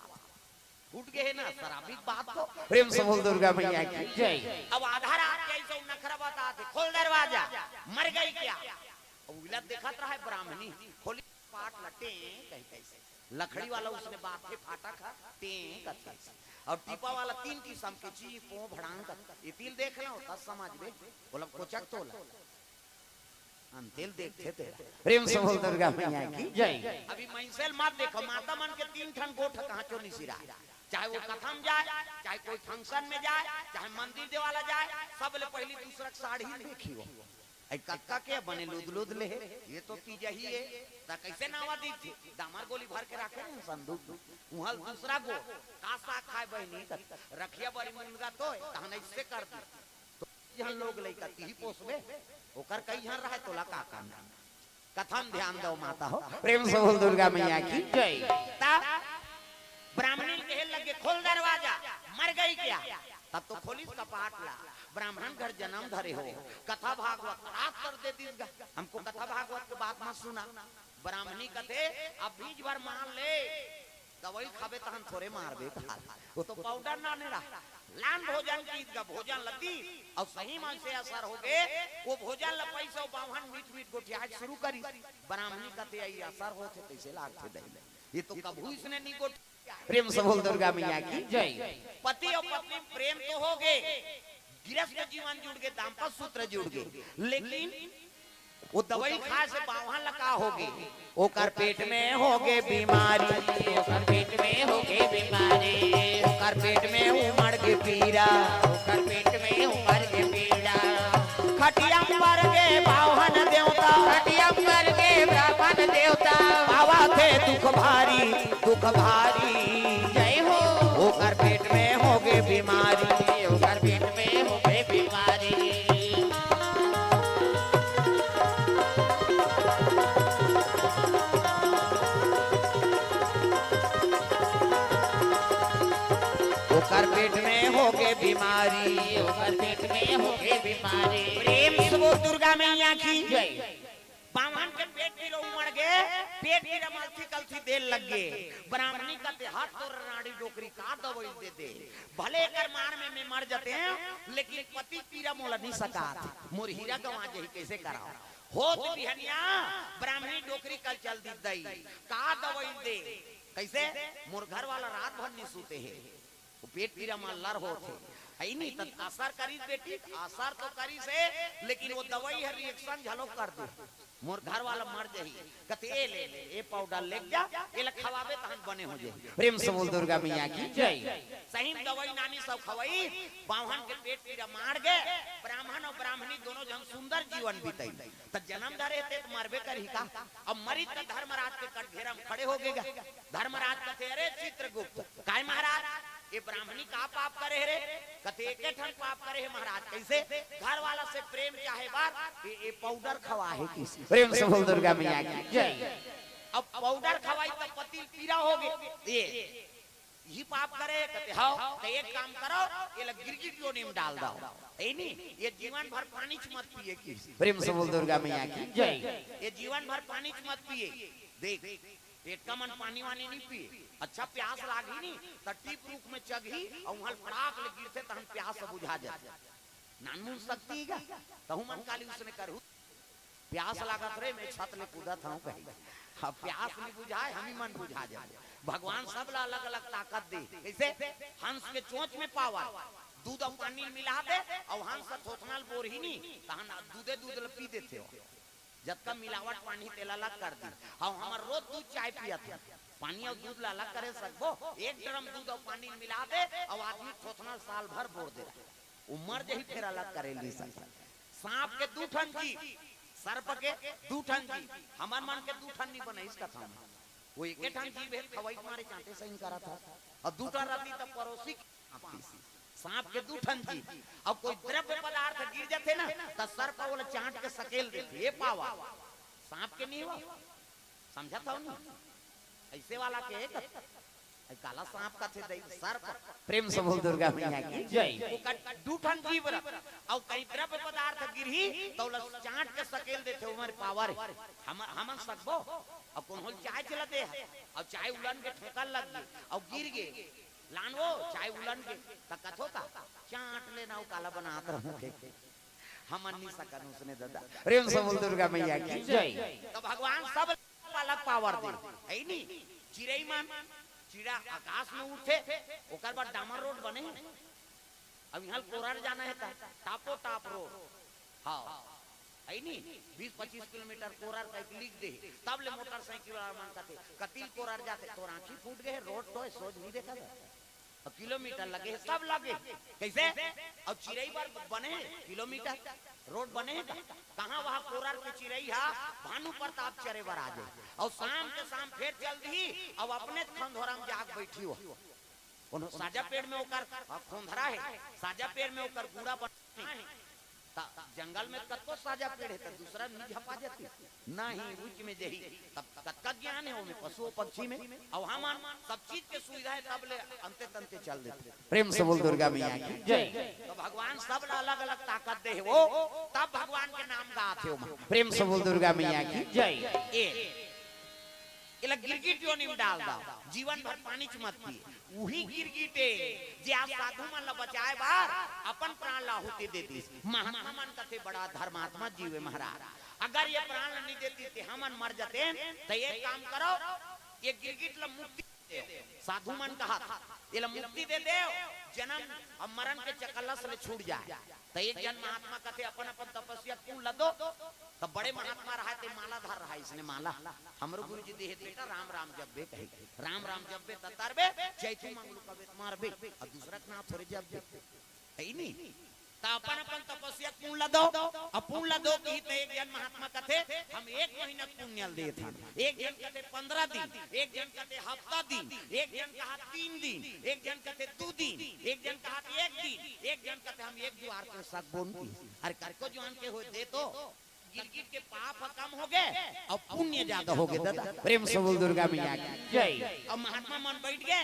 फूट गे हे ना, शराबी बात तो। प्रेम से बोल दुर्गा मैया की जय। अब आधा रात के आइस अउ नखरा बताथे, "खोल दरवाजा, मर गई क्या?" अब उला देखत रहा हे ब्राह्मणी, खोली पाट लटे कहीं कइसे। लकड़ी वाला उसने बात हे, फाटक हे, टें कथे। अउ टीपा वाला तीन किसम के चीं, पों, भड़ांग कथे। ये तिल देख लो, तब समझबे। बोला, "कोचक तोला।" अन तिल देखथे तेला। प्रेम से बोल दुर्गा मैया की जय। अभी मइनसे ल मत देखो, माता मन के तीन ठन गोठ कहां चो निसिरा। चाहे वो कथा म जाय, चाहे कोई function में जाय, चाहे मंदिर देवाला जाय, सबले पहिली दूसरा के साड़ी देखियो। अई कक्का के बने लुदलुद ले हे, ये तो तीजही हे, त कइसे नावा दिखथे? दामर गोली भर के राखे हे संदूक में, उहां ल दूसरा गो, "का साग खाय बहिनी?" कथे, "रखिया बरी मुनगा तो हे, तहन अइसे कर दी।" तो झन लोग लइका तिही पोसबे, ओकर कई झन रहय, तोला का काम हे? कथा म ध्यान दव माता हो, प्रेम से बोल दुर्गा मैया की जय। त ब्राह्मणी ल कहे लगे, "खोल दरवाजा, मर गई क्या?" तब तो खोलिस कपाट ला, ब्राह्मण घर जनम धरे हो, कथा भागवत रात कर दे दिस गा, हमको कथा भागवत के बात मत सुना। ब्राह्मणी कथे, "अब बीच भर मान ले, दवाई खाबे तहन थोरे मारबे भात। वो तो पाउडर नाने रहा। लान भोजन की गा भोजन लती, अउ सही मन से असर होगे। वो भोजन ल पइसे वो बाम्हन मीठ मीठ गोठियाए शुरू करी। ब्राह्मणी कथे, "अई असर होथे, कइसे लागथे दही?" ये तो कभू इसने नहीं गोठ प्रेम से बोल दुर्गा मैया की। जय। पति अउ पत्नी प्रेम तो होगे, गृहस्थ जीवन जुड़ गे, दाम्पत्य सूत्र जुड़ गे, लेकिन वो दवाई खाए से बाम्हन ल का होगे? ओकर पेट में होगे बीमारी। ओकर पेट में होगे बीमारी। ओकर पेट में उमड़ गे पीरा। ओकर पेट में उमड़ गे पीरा। खटिया म पर गे बाम्हन देवता। खटिया म पर गे ब्राह्मण देवता। पावा थे दुख भारी, दुख भारी। जय हो। ओकर पेट में होगे बीमारी। ओकर पेट में होगे बीमारी। ओकर पेट में होगे बीमारी। ओकर पेट में होगे बीमारी। प्रेम से बोल दुर्गा मैया की। जय। बाम्हन के पेट पीरा उमड़ गे, पेट पीरा म अलथी कलथी देल लग गे। ब्राह्मणी कथे, "हत तोर राड़ी डोकरी, का दवाई दे दे? भले एकर मार में मैं मर जातेंव, लेकिन पति पीरा मोला नहीं सकात। मोर हीरा गंवा जही, कइसे कराव?" होत बिहनिया ब्राह्मणी डोकरी कल चल दी दई, का दवाई दे? कइसे? "मोर घर वाला रात भर नहीं सूते हे।" वो पेट पीरा म लर होत हे, हइ नी? त असर करिस बेटी, त असर तो करिस हे, लेकिन वो दवाई हर reaction घलो कर दे। मोर घर वाला मर जही। कथे, "ए ले, ले, ए पाउडर लेग जा, एला खवाबे तहन बने हो जही।" प्रेम से बोल दुर्गा मैया की जय। सही म दवाई नानी सब खवई, बाम्हन के पेट पीरा माड़ गे, ब्राह्मण अउ ब्राह्मणी दोनों झन सुंदर जीवन बितई। त जनम धरे हे ते त मरबे करही का? अब मरिस त धर्मराज के कटघेरा म खड़े होगे गा। धर्मराज कथे, "अरे चित्रगुप्त, काय महाराज, ये ब्राह्मणी का पाप करे हे रे?" कथे, "एके ठन पाप करे हे महाराज।" कइसे? घर वाला से प्रेम चाहे बर ये, ये पाउडर खवा हे किस। प्रेम से बोल दुर्गा मैया की जय। अब पाउडर खवाई त पति ल पीरा होगे। ये ही पाप करे? कथे, "हव।" त एक काम करो, एला गिरगिट योनि म डाल दव। ए नी, ये जीवन भर पानी च मत पिए किस। प्रेम से बोल दुर्गा मैया की जय। ये जीवन भर पानी च मत पिए। देख, पेटका मन पानी वानी नहीं पिए। अच्छा प्यास लागही नी, त टीप रूख में चघही अउ उहाँ ल फड़ाक ले गिरथे, तहन प्यास बुझा जाथे। नानमुन शक्ति गा, तहू मन काली उसने करहू। प्यास लागत रे, मैं छत ले कूदत हूँ कही। हाँ, प्यास नहीं बुझाए, हम ही मन बुझा जाए। भगवान सब ला अलग-अलग ताकत दे। कइसे? हंस के चोंच में power, दूध अउ पानी मिला दे, अउ हंस ह थोथना ल बोरही नी, तहन दूधे दूध ल पी देथे हो। जतका मिलावट पानी तेला अलग कर दी। अउ हमर रोज दूध चाय पियत हे, पानी अउ दूध ला अलग करे सकबो? एक ड्रम दूध अउ पानी मिला दे, अउ आदमी थोथना ल साल भर बोर दे। वो मर जही, फेर अलग करे नी सकय। सांप के दू ठन जीभ, सर्प के दू ठन जीभ, हमर मन के दू ठन नी बनइस कथंव। वो एके ठन जीभ हे, खवई मारे चांटे सही करत हे। अउ दू ठन रहितिस त परोसी के सांप के दू ठन जीभ। अउ कोई द्रव्य पदार्थ गिर जाथे ना, त सर्प ओला चांट के सकेल देथे। ये power सांप के नी हो। समझत हव नी? अइसे वाला के एक अइ काला सांप कथे दई, सर्प। प्रेम से बोल दुर्गा मैया की जय। ओकर दू ठन जीभ रह, अउ कहीं द्रव्य पदार्थ गिरही, त ओला चांट के सकेल देथे, ओमर power हे। हम, हमन सकबो? अउ कोनो ल चाय चला दे हे, अउ चाय उलन के ठोकर लग गे, अउ गिर गे, लान वो चाय उलन गे, त कथो का? चांट लेना, वो काला बनात रहूं के। हमन नी सकन उसने दादा। प्रेम से बोल दुर्गा मैया की जय। त भगवान सब अलग power दे, हे नी? चिरई मन, चिड़ा आकाश में उड़थे, ओकर बाद डामर रोड बने हे। अब इहाँ कोरर जाना हे त टापो टाप रोड, हाँ, हे नी? बीस पच्चीस किलोमीटर कोरर कहिके लिख दे, तब ले मोटरसाइकिल वाला मन कथे, "कति ल कोरर जाथे, तोर आँखी फूट गे हे, रोड तो हे, सोझ नी देखत हे।" अब किलोमीटर लगे हे, सब लगे हे। कइसे? अब चिरई बर बने हे किलोमीटर रोड बने हे का? कहाँ वहाँ कोरर के चिरई हा भानु प्रताप चरे बर आ जाए, अउ शाम के शाम फेर चल दिही, अउ अपने खंधोरा म जाके बइठही हो। कोनो साजा पेड़ में ओकर, अ, खोंधरा हे, साजा पेड़ में ओकर गुड़ा बना हे। त जंगल में कतको साजा पेड़ हे, त दूसरा नी झपा जाती? नहीं, ऊंच में जही। तब कतका ज्ञान हे ओमे, पशु पक्षी में। अउ हमन सब चीज के सुविधा हे, तब ले अंते तंते चल देथे। प्रेम से बोल दुर्गा मैया की जय। त भगवान सब ला अलग-अलग ताकत दे हे वो, तब भगवान के नाम गात हे ओमा। प्रेम से बोल दुर्गा मैया की जय। ए, एला गिरगिट योनि म डाल दा, जीवन भर पानी च मत पिए। उही गिरगिट ए, जे आज साधु मन ला बचाए बर अपन प्राण ला आहुति दे दिस। महात्मा मन कथे, बड़ा धर्मात्मा जीव ए महाराज, अगर ये प्राण ला नइ देतिस ते हमन मर जतेन, त एक काम करो, ये गिरगिट ला मुक्ति दे देव। साधु मन कहत, एला मुक्ति दे देव, जनम अउ मरन के चकल्लस ले छूट जाए। त एक झन महात्मा कथे, अपन अपन तपस्या के पुन ल दो। त बड़े महात्मा रहय, ते माला धर रहय, इसने माला। हमरो गुरुजी देहे, बेटा, राम राम जपबे कहे। राम राम जपबे त तरबे, चैतू मंगलू कबे त मरबे। अउ दूसरा के नाम थोरे जपबे। हइ नी? त अपन अपन तपस्या के पुन ल दो। अउ पुन ल दो किही त एक झन महात्मा कथे, हम एक महीना के पुण्य ल देत हन। एक झन कथे पंद्रह दिन, एक झन कथे हफ्ता दिन, एक झन कहा तीन दिन, एक झन कथे दू दिन, एक झन कहा एक दिन, एक झन कथे हम एक जुआर कर सकबोन किही। अरे कतको जुआर के होय दे तो, गिरगिट के पाप ह कम होगे अउ पुण्य जादा होगे दादा। प्रेम से बोल दुर्गा मैया की जय। अउ महात्मा मन बइठ गे,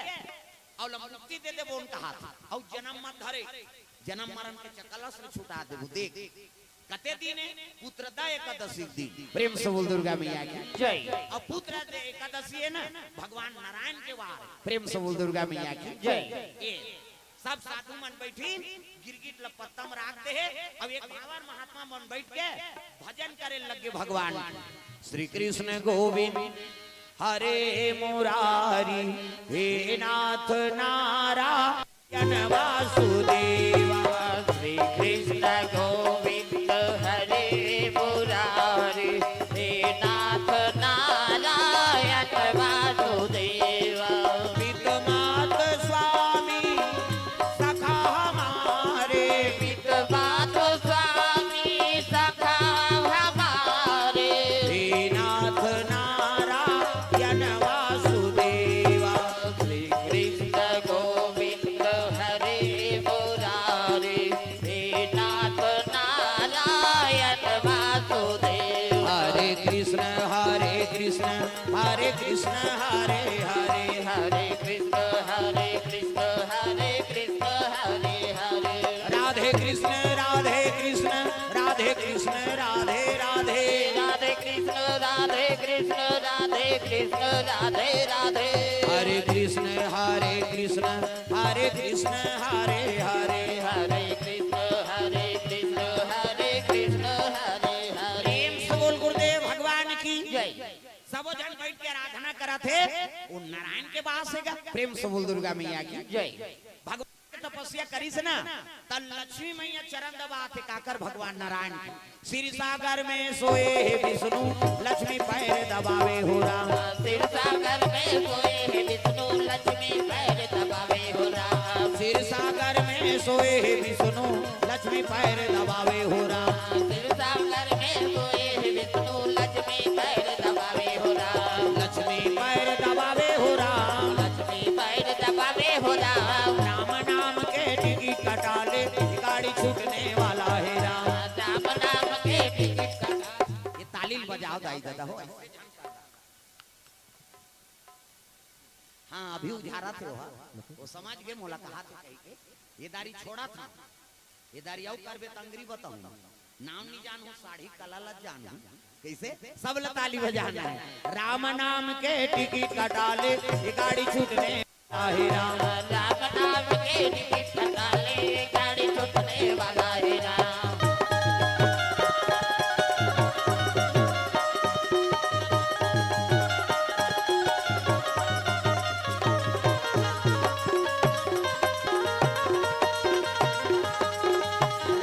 अउ ल मुक्ति दे देबोन कहत, अउ जनम मत धरे, जनम मरन के चकल्लस ले छुटा देबो। देख, कते दिन हे? पुत्रदा एकादशी के दिन। प्रेम से बोल दुर्गा मैया की जय। अउ पुत्रदा एकादशी हे ना, भगवान नारायण के वार। प्रेम से बोल दुर्गा मैया की जय। ए, सब साधु मन बइठिन, गिरगिट ल पत्ता म राख दे हे। अब एक भांवर महात्मा मन बइठ के भजन करे लगे भगवान। श्री कृष्ण गोविंद हरे मुरारी, हे नाथ नारायण वासुदेवा। श्री कृष्ण गोविंद हरे मुरारी, हे नाथ नारायण वासुदेवा। पित मात स्वामी सखा हमारे, पित मात स्वामी सखा हमारे। हे नाथ नारायण वासुदेवा। श्री कृष्ण गोविंद हरे मुरारी, हे नाथ नारायण वासुदेव। हरे कृष्ण हरे कृष्ण, हरे कृष्ण हरे हरे। हरे कृष्ण हरे कृष्ण, हरे कृष्ण हरे हरे। राधे कृष्ण राधे कृष्ण, राधे कृष्ण राधे राधे। राधे कृष्ण राधे कृष्ण, राधे कृष्ण राधे राधे। हरे कृष्ण हरे कृष्ण, हरे कृष्ण हरे हरे। हरे कृष्ण हरे कृष्ण, हरे कृष्ण हरे हरे। प्रेम से बोल गुरुदेव भगवान की जय। सबो झन बइठ के आराधना करत हे, वो नारायण के वास हे गा। प्रेम से बोल दुर्गा मैया की जय। भगवान के तपस्या करिस ना, त लक्ष्मी मैया चरण दबात हे, काकर? भगवान नारायण के। क्षीर सागर में सोए हे विष्णु, लक्ष्मी पैर दबावे हो राम। क्षीर सागर में सोए हे विष्णु, लक्ष्मी पैर दबावे हो राम। क्षीर सागर में सोए हे विष्णु, लक्ष्मी पैर दबावे हो राम। क्षीर सागर में सोए हे विष्णु, लक्ष्मी पैर दबावे हो राम। लक्ष्मी पैर दबावे हो राम। लक्ष्मी पैर दबावे हो राम। राम नाम के टिकट कटा ले, गाड़ी छूटने वाला हे राम। राम नाम के टिकट कटा। ये ताली बजाओ दाई दादा हो। हाँ, अभी उझारत हे ओहा। वो समझ गे मोला कहाथे कहिके। ये दारी छोड़त हँव। ये दारी अउ करबे त अंगरी बताहूँ। नाम नइ जानहूँ, साड़ी कला ल जानहूँ। कइसे? सब ल ताली बजाना हे। राम नाम के टिकट कटा ले, ये गाड़ी छूटने वाला हे राम। राम नाम के टिकट कटा ले, ये गाड़ी छूटने वाला हे राम।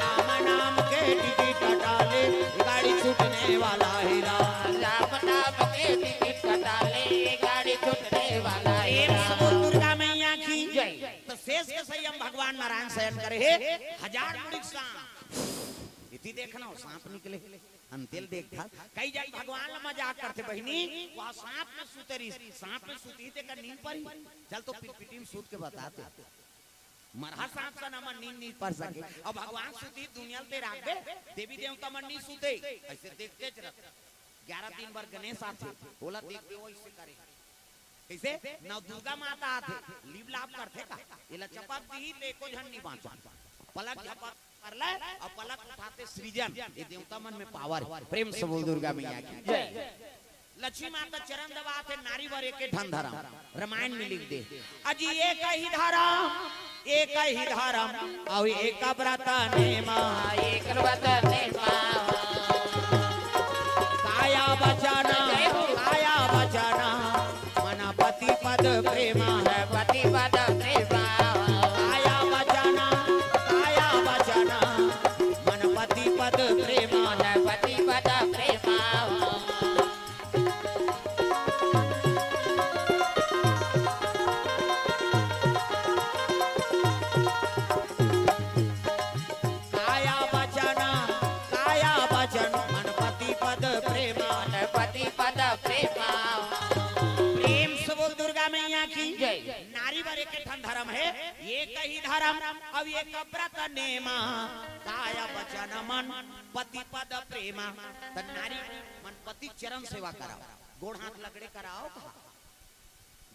राम नाम के टिकट कटा ले, गाड़ी छूटने वाला हे राम। राम नाम के टिकट कटा ले, गाड़ी छूटने वाला हे राम। प्रेम से बोल दुर्गा मैया की जय। त शेष के संयम भगवान नारायण शयन करे हे, हजार मुड़ी के सांप। इति देखना हो, सांप निकले। अंतेल देख था, कई जन भगवान ल मजाक करथे, बहिनी, वो सांप में सुते रहिस, सांप में सुतही तेकर नींद परही। चल तो पिटपिटी में सुत के बताते। मरहा सांप सन हमर नींद नइ पर सके। अब भगवान सुतही दुनिया ल ते राखबे, देवी देवता मन नइ सुते, अइसे देखते च रह। ग्यारह दिन बर गणेश आथे, ओला देखबे वो अइसे करे। कइसे? नव दुर्गा माता आथे, लीप लाप करथे का? एला चपक दिही त एको झन नइ बाँचन। पलक झपक कर ले अउ पलक उठाथे सृजन, ये देवता मन में पावर हे। प्रेम से बोल दुर्गा मैया की जय। लक्ष्मी माता चरण दबाथे, नारी बर एक ठन धरम, रामायण में लिख दे। अजी एक ही धरम, एक ही धरम, अउ एक व्रत नेमा। एक व्रत नेमा। काया वचन, काया वचन, मन पति पद प्रेमा। पति पद प्रेमा। काया वचन, काया वचन, मन पति पद प्रेमा। मन पति पद प्रेमा। काया वचन, काया वचन, मन पति पद प्रेमा। मन पति पद प्रेमा। प्रेम से बोल दुर्गा मैया की जय। नारी बर एक ठन धरम हे, एक ही धरम, अउ एक व्रत नेमा। काया वचन मन पति पद प्रेमा। त नारी मन पति चरण सेवा कराओ, गोड़ हाथ लगड़े कराओ कहा।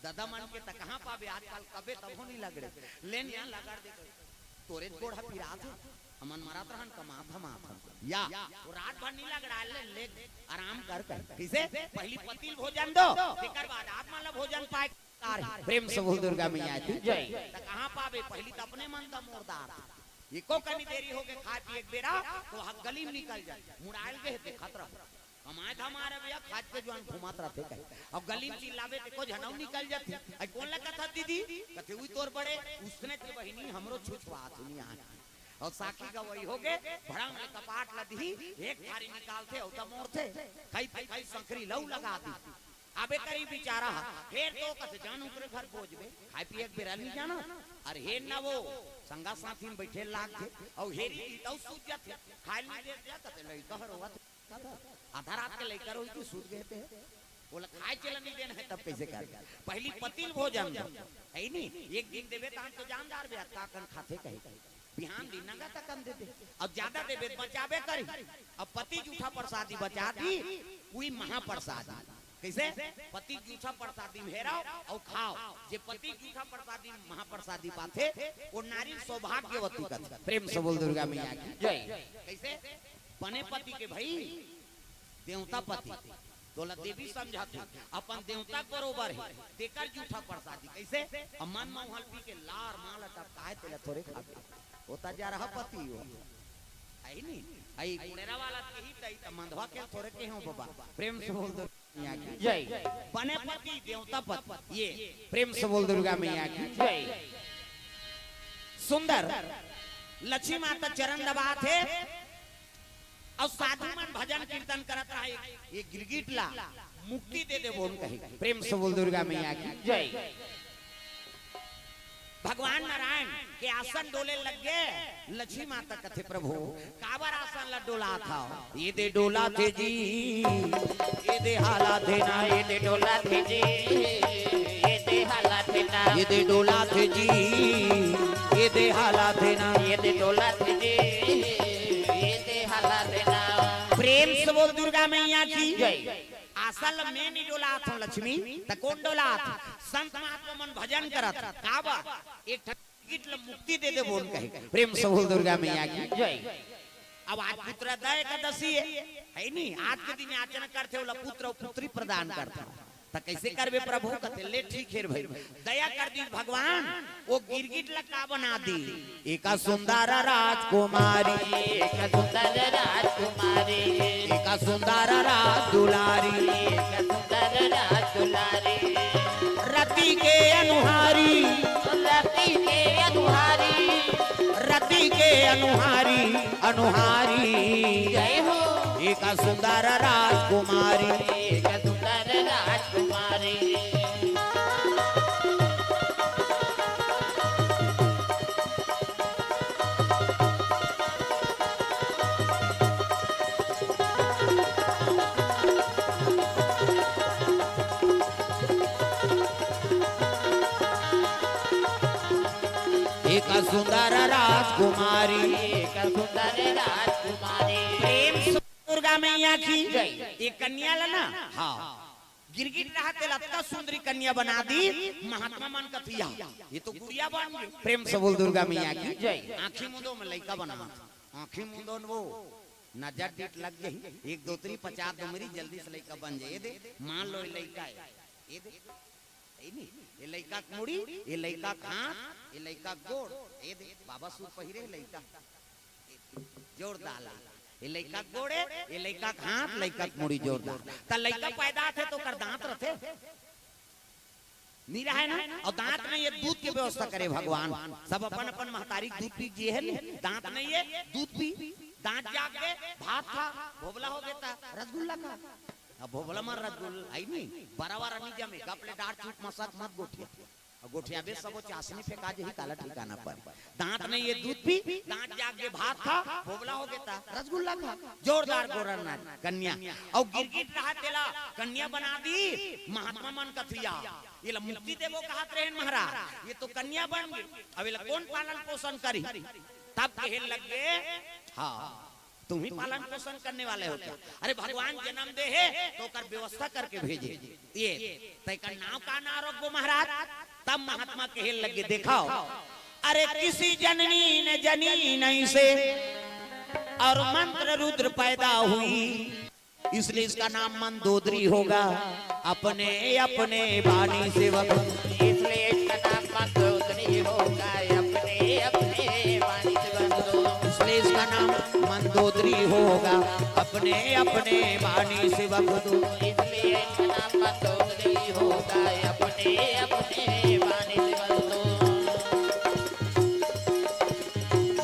ददा मन के त कहाँ पाबे आजकल, कबे तभो नहीं लगड़े। लेन यहाँ लगड़ दे। तोरे गोड़ हाथ पिरात हे, हमन मरत रहन कमात हमात हन। या, वो रात भर नहीं लगड़ा ले, ले आराम कर कर। किसे? पहली पति ल भोजन दो, तेकर बाद आप मन ला भोजन पाए। प्रेम से बोल दुर्गा मैया की जय। त कहाँ पाबे, पहली त अपने मन त मोरदार। एको कनी देरी होगे खाए पिए के बेरा, तो हक गली में निकल जाए। मुड़ायल के हे, देखत रहो। कमाए धमाए भैया, खाज के जुआन घुमात रथे कहे। अउ गली में चिल्लाबे ते को झनऊ निकल जाथे। आई कोन ला कथस दीदी? कथे उई तोर बड़े, उसने के बहिनी हमरो छुछुआत हे नहीं आए। अउ साखी गवई होगे, भड़ंग ले कपाट ला दिही, एक थारी निकालथे, अउ त मोरथे। खई पे खई संकरी लऊ लगा दी। अबे करी बिचारा हा, फेर तो कथे जान उकरे घर बोझबे, खाए पिए के बेरा नहीं जाना। अरे हेर ना वो, संगा साथी में बैठे लागथे, अउ हेरी तऊ सूझ जाथे, खाए नहीं दे जा, कथे लइका हर होवत। आधा रात के लइका रोई की सूत गए थे। बोला, "खाए चला नहीं देना है, तब कैसे कर?" पहली पति ल भोजन दो, है नी? एक दिन देवे, तहां तो जानदार बे, का कन खाथे कहे। बिहान दिन नंगा तकन दे दे। अब ज्यादा देवे, बचावे करी। अब पति जूठा प्रसादी बचा दी, कोई महाप्रसादी। कैसे? पति जूठा प्रसादी में हेराओ अउ खाओ। जे पति जूठा प्रसादी में महाप्रसादी पाथे, वो नारी सौभाग्यवती कथे। प्रेम से बोल दुर्गा मैया की जय। कैसे? बने पति के भाई, देवता पति, तोला देवी समझत हे, अपन देवता के बरोबर हे, तेकर जूठा प्रसादी। कैसे? अब मन म हल्पी के लार माला टपकाए, तेला थोरे खाबे। होता जा रहा पति हो। आई नहीं? आई कुड़ेरा वाला के ही तई त मंधवा के थोरे के हो बाबा। प्रेम से बोल दुर्गा मैया की जय। बने पति देवता पति। ये प्रेम से बोल दुर्गा मैया की जय। सुंदर लक्ष्मी माता चरण दबात हे। अउ साधु मन भजन कीर्तन करत रहा, ये गिरगिट ला मुक्ति दे दे बोल कहे। प्रेम से बोल दुर्गा मैया की जय। भगवान नारायण के आसन डोले लग गए। लक्ष्मी माता कथे, "प्रभु, काबर आसन ला डोलात हव?" "ये दे डोलाथे जी, ये दे हालाथे ना, ये दे डोलाथे जी, ये दे हालाथे ना, ये दे डोलाथे जी, ये दे हालाथे ना, ये दे डोलाथे जी, ये दे हालाथे ना।" प्रेम से बोल दुर्गा मैया की जय। आसन में नहीं डोलात हव लक्ष्मी, त कोन डोलात? संत महात्मा मन भजन करत, काबर? एक ठन गिरगिट ल मुक्ति दे दे बोल कहे। प्रेम से बोल दुर्गा मैया की जय। अब आज पुत्र दा एकादशी हे, है नी? आज के दिन याचना करथे, ओला पुत्र अउ पुत्री प्रदान करथे। त कैसे करबे प्रभु? कथे, "ले ठीक हे भाई, दया कर दीस भगवान, वो गिरगिट ल का बना दी?" "एका सुंदर राजकुमारी, एका सुंदर राजकुमारी, एका सुंदर राज दुलारी, एका सुंदर राज दुलारी।" रति के अनुहारी, रति के अनुहारी, रति के अनुहारी, अनुहारी। जय हो। "एका सुंदर राजकुमारी, एका सुंदर राजकुमारी।" एक सुंदर राजकुमारी, एक सुंदर राजकुमारी। प्रेम से दुर्गा मैया की जय। ये कन्या ला ना, हाँ, गिरगिट रहा तेला अतका सुंदरी कन्या बना दी। महात्मा मन कथे, "ये तो गुड़िया बन गई।" प्रेम से बोल दुर्गा मैया की जय। आँखी मुंदो में लइका बना, आँखी मुंदो में वो नजर डीठ लग जाही, एक दोतरी पचास दुमरी, जल्दी से लइका बन जाही। ए दे, मान लो, ए लइका हे, ए दे, हे नी, ए लइका के मुड़ी, ए लइका के हाथ, ए लइका के गोड़, ए दे, बाबा सूट पहिरे हे लइका, जोरदार लइका, ए लइका के गोड़ हे, ए लइका के हाथ, लइका के मुड़ी, जोरदार। त लइका पैदा होथे त ओकर दांत रथे, नी रहय ना, अउ दांत नइ हे, दूध के व्यवस्था करे भगवान। सब अपन अपन महतारी के दूध पी के जिए हे, दांत नइ हे, दूध पी, दांत जाग गे, भात खा, भोभला हो गे त रसगुल्ला खा। अब भोभला म रसगुल्ला हे नी, बराबर नइ जमे, गप ले डार चुप मसक मत गोठिया। अउ गोठियाबे सबो चासनी फेंका जही, काला ठिकाना पर। दांत नइ हे, दूध पी, दांत जाग गे, भात खा, भोभला हो गे त रसगुल्ला खा। जोरदार गोरखनाथ कन्या। अउ गिरगिट रहा तेला कन्या बना दी। महात्मा मन कथे या, एला मुक्ति देबो कहत रहेन महाराज, ये तो कन्या बन गे, अब एला कोन पालन पोषण करही? तब कहे लग गे, हाँ, तुम ही पालन पोषण करने वाले हो क्या? अरे, भगवान जन्म दे हे त ओकर व्यवस्था करके भेजे। ये तय का नाम का ना रखबो महाराज? तब महात्मा कहे लग गे, देखो, अरे, किसी जननी ने जनी नहीं से और मंत्र रुद्र पैदा हुई, इसलिए इसका नाम मंदोदरी होगा। अपने अपने बानी सेवक, इसलिए इसका नाम मंदोदरी होगा, अपने अपने बानी सेवक। इसलिए इसका नाम मंदोदरी होगा, अपने अपने बानी सेवक। इसलिए इसका नाम मंदोदरी होगा, अपने अपने बानी सेवक।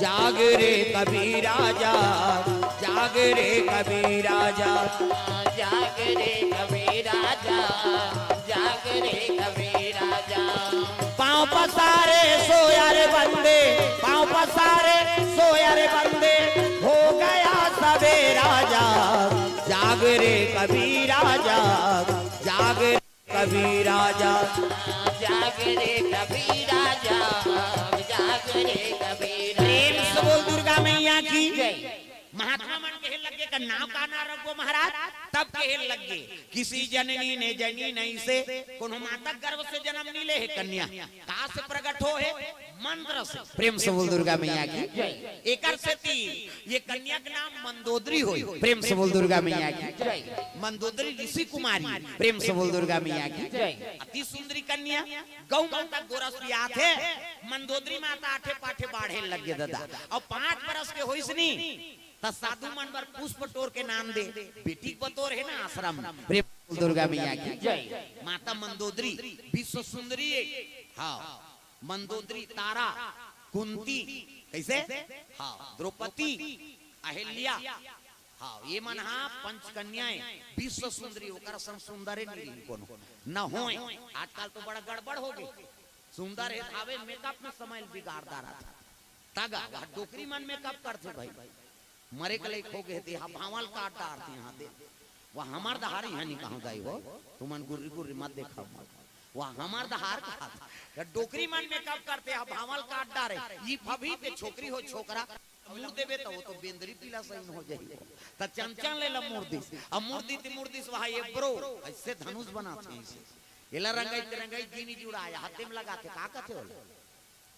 जाग रे कबीरा जाग, जाग रे कबीरा जाग। जाग रे कबीरा जाग, जाग रे कबीरा जाग। पाँव पसारे सोया रे बंदे, पाँव पसारे सोया रे बंदे, हो गया सवेरा जाग। जाग रे कबीरा जाग, जाग रे कबीरा जाग। जाग रे कबीरा जाग, जाग रे कबीरा। प्रेम से बोल दुर्गा मैया की। महात्मा मन कहे लग गे का नाम का ना रखबो महाराज? तब कहे लग गे, किसी जननी ने जनी नहीं से, कोनो माता गर्भ से जन्म नइ ले हे कन्या, का से प्रकट हो हे? मंत्र से। प्रेम से बोल दुर्गा मैया की। एकर सेती ये कन्या के नाम मंदोदरी होय। प्रेम से बोल दुर्गा मैया की। मंदोदरी ऋषि कुमारी। प्रेम से बोल दुर्गा मैया की। अति सुंदरी कन्या। गौ माता गोरस पियात हे, मंदोदरी माता आठे पाठे बाढ़े लग गे ददा। अउ पाँच बरस के होइस नी, त साधु मन बर पुष्प टोर के नाम दे। बेटी के बतोर हे ना आश्रम। प्रेम से बोल दुर्गा मैया की। माता मंदोदरी विश्व सुंदरी हे। हाँ, मंदोदरी, तारा, कुंती, कइसे? हाँ, द्रौपदी, अहिल्या। हाँ, ये मन हा पंच कन्याएं, विश्व सुंदरी, ओकर असन सुंदर हे नइ रही कोनो, न होय। आजकल तो बड़ा गड़बड़ हो गे, सुंदर हे त हावे, मेकअप में समय ल बिगाड़ डारथे। तगा, वह डोकरी मन मेकअप करथे भाई, मरे के लइक हो गे हे ते हा भांवल काट डारथे हा दे। वह हमर दहार इहाँ नइ कहंव दाई हो, तुमन गुर्री गुर्री मत देखव मत। वह हमर दहार कहाथे। या डोकरी मन मेकअप करथे हा भांवल काट डारे। ई फबही ते छोकरी हो छोकरा, मुड़ देबे त वो तो बेंदरी पीला सही हो जाही। त चंचल ले ला मुड़ दिस। अब मुड़ दिस ते मुड़ दिस, वहाँ ये ब्रो, अइसे धनुष बनाथे अइसे। एला रंगई ते रंगई जीनी जुड़ाय, हाथे में लगाथे, का कथे ओला?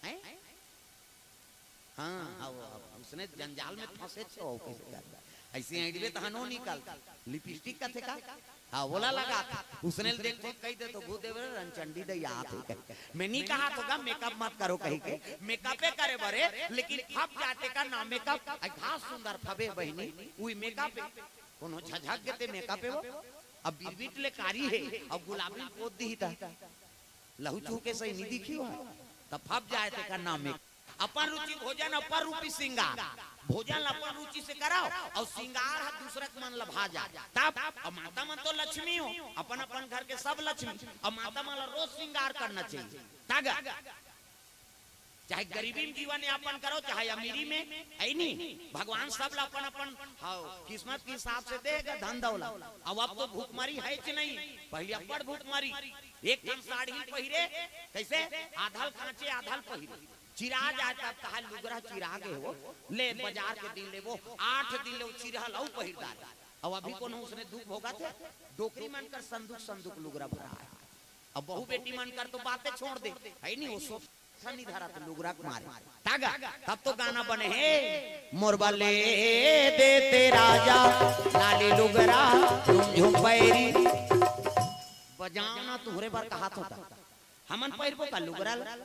हैं? हाँ, हाँ, वो, अब उसने जंजाल में फंसे छो, कइसे करबे? अइसे अइंठबे त हनो निकल, लिपस्टिक कथे का? हाँ, ओला लगाथे। उसने ल देख के कहि देथे, "गू देव रे, रंचंडी दई आत हे," कहि। मैं नइ कहत हों गा, मेकअप मत करो कहि के, मेकअपे करे बर हे, लेकिन फब जाथे का ना मेकअप, अइ घास सुंदर फबे बहिनी, उही मेकअप हे। कोनो झझक गे ते मेकअप हे वो। अब बिरबिट ले कारी हे, अउ गुलाबी पोत दिही त लहू चूहू के सही नइ दिखही वो, त फब जाय तेकर नाम हे। अपन रुचि भोजन, अपन रूपी श्रृंगार। भोजन ल अपन रुचि से करव अउ श्रृंगार ह दूसर के मन ल भा जाय। तब, अब माता मन तो लक्ष्मी हो, अपन अपन घर के सब लक्ष्मी। अब माता मन ल रोज श्रृंगार करना चाहिए। तगा, चाहे गरीबी में जीवन यापन करो, चाहे अमीरी में, हे नी? भगवान सब ल अपन अपन, हाँ, किस्मत के हिसाब से देगा धन दौलत। अब, अब तो भुखमरी हेच नहीं, पहिली अब्बड़ भुखमरी। एक ठन साड़ी पहिरे, कइसे? आधा ल कांचे, आधा ल पहिरे। चिरा जाय तब कहा लुगरा चिरा गे हे वो, ले बजार के दिन लेबो, आठ दिन ले वो चिरहल अउ पहिर डारे। अब अभी कोनो उसने दुख भोगथे? डोकरी मन कर संदूक संदूक लुगरा भराय। अब बहू बेटी मन कर तो बाते छोड़ दे, हे नी? वो सब ठन नहीं धरत लुगरा के मारे। तागा, तब तो गाना बने हे, मोर बले देते राजा, लाली लुगरा, झुमझुम पैरी। बजाना तुहरे बर कहात होता। हमन पहिरबो का लुगरा ला?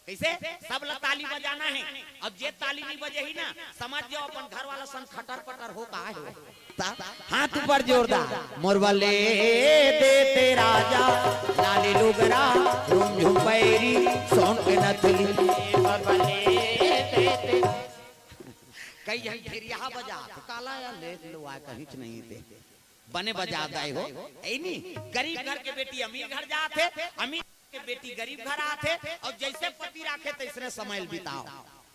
कइसे? सब ला ताली बजाना हे। अब जे ताली नहीं बजे ही ना, समझ जाओ अपन घर वाला संग खटर पटर हो का हे। ता-, हाथ ऊपर जोरदार। मोर बले देते राजा, लाली लुगरा, झुमझुम पैरी, सोन के नथली। मोर बले देते। कई झन फिर यहाँ बजा, तो काला या ले लो, आ कहीं नहीं दे। बने बजा दाई हो, ऐ नी? गरीब घर के बेटी अमीर घर जात हे, अमीर के बेटी गरीब घर आत हे, अउ जइसे पति राखे तइसने समय ल बिताओ।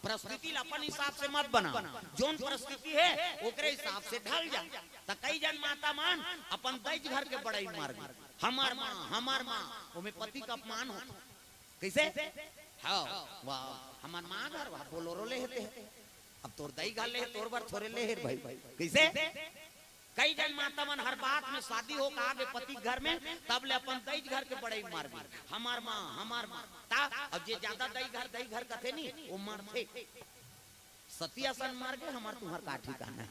परिस्थिति ल अपन हिसाब से मत बना, जोन परिस्थिति हे ओकरे हिसाब से ढल जा। त कई जन माता मन अपन दइज घर के बड़ई मार दी, हमर माँ, हमर माँ, ओमे पति का अपमान होथे। कइसे? हव, वाह, हमर माँ घर, वाह, बोलोरो ले हे ते। अब तोर दई घर ले हे, तोर बर थोरे ले हे भाई। कइसे? कई जन माता मन हर बात में शादी हो के आगे पति घर में, तब ले अपन दई घर के बड़ई मार दी। हमार माँ, हमार माँ। ता अब जे ज्यादा दई घर, दई घर कथे नी, वो मरथे। सती असन मर गे, हमार तुहर का ठिकाना हे?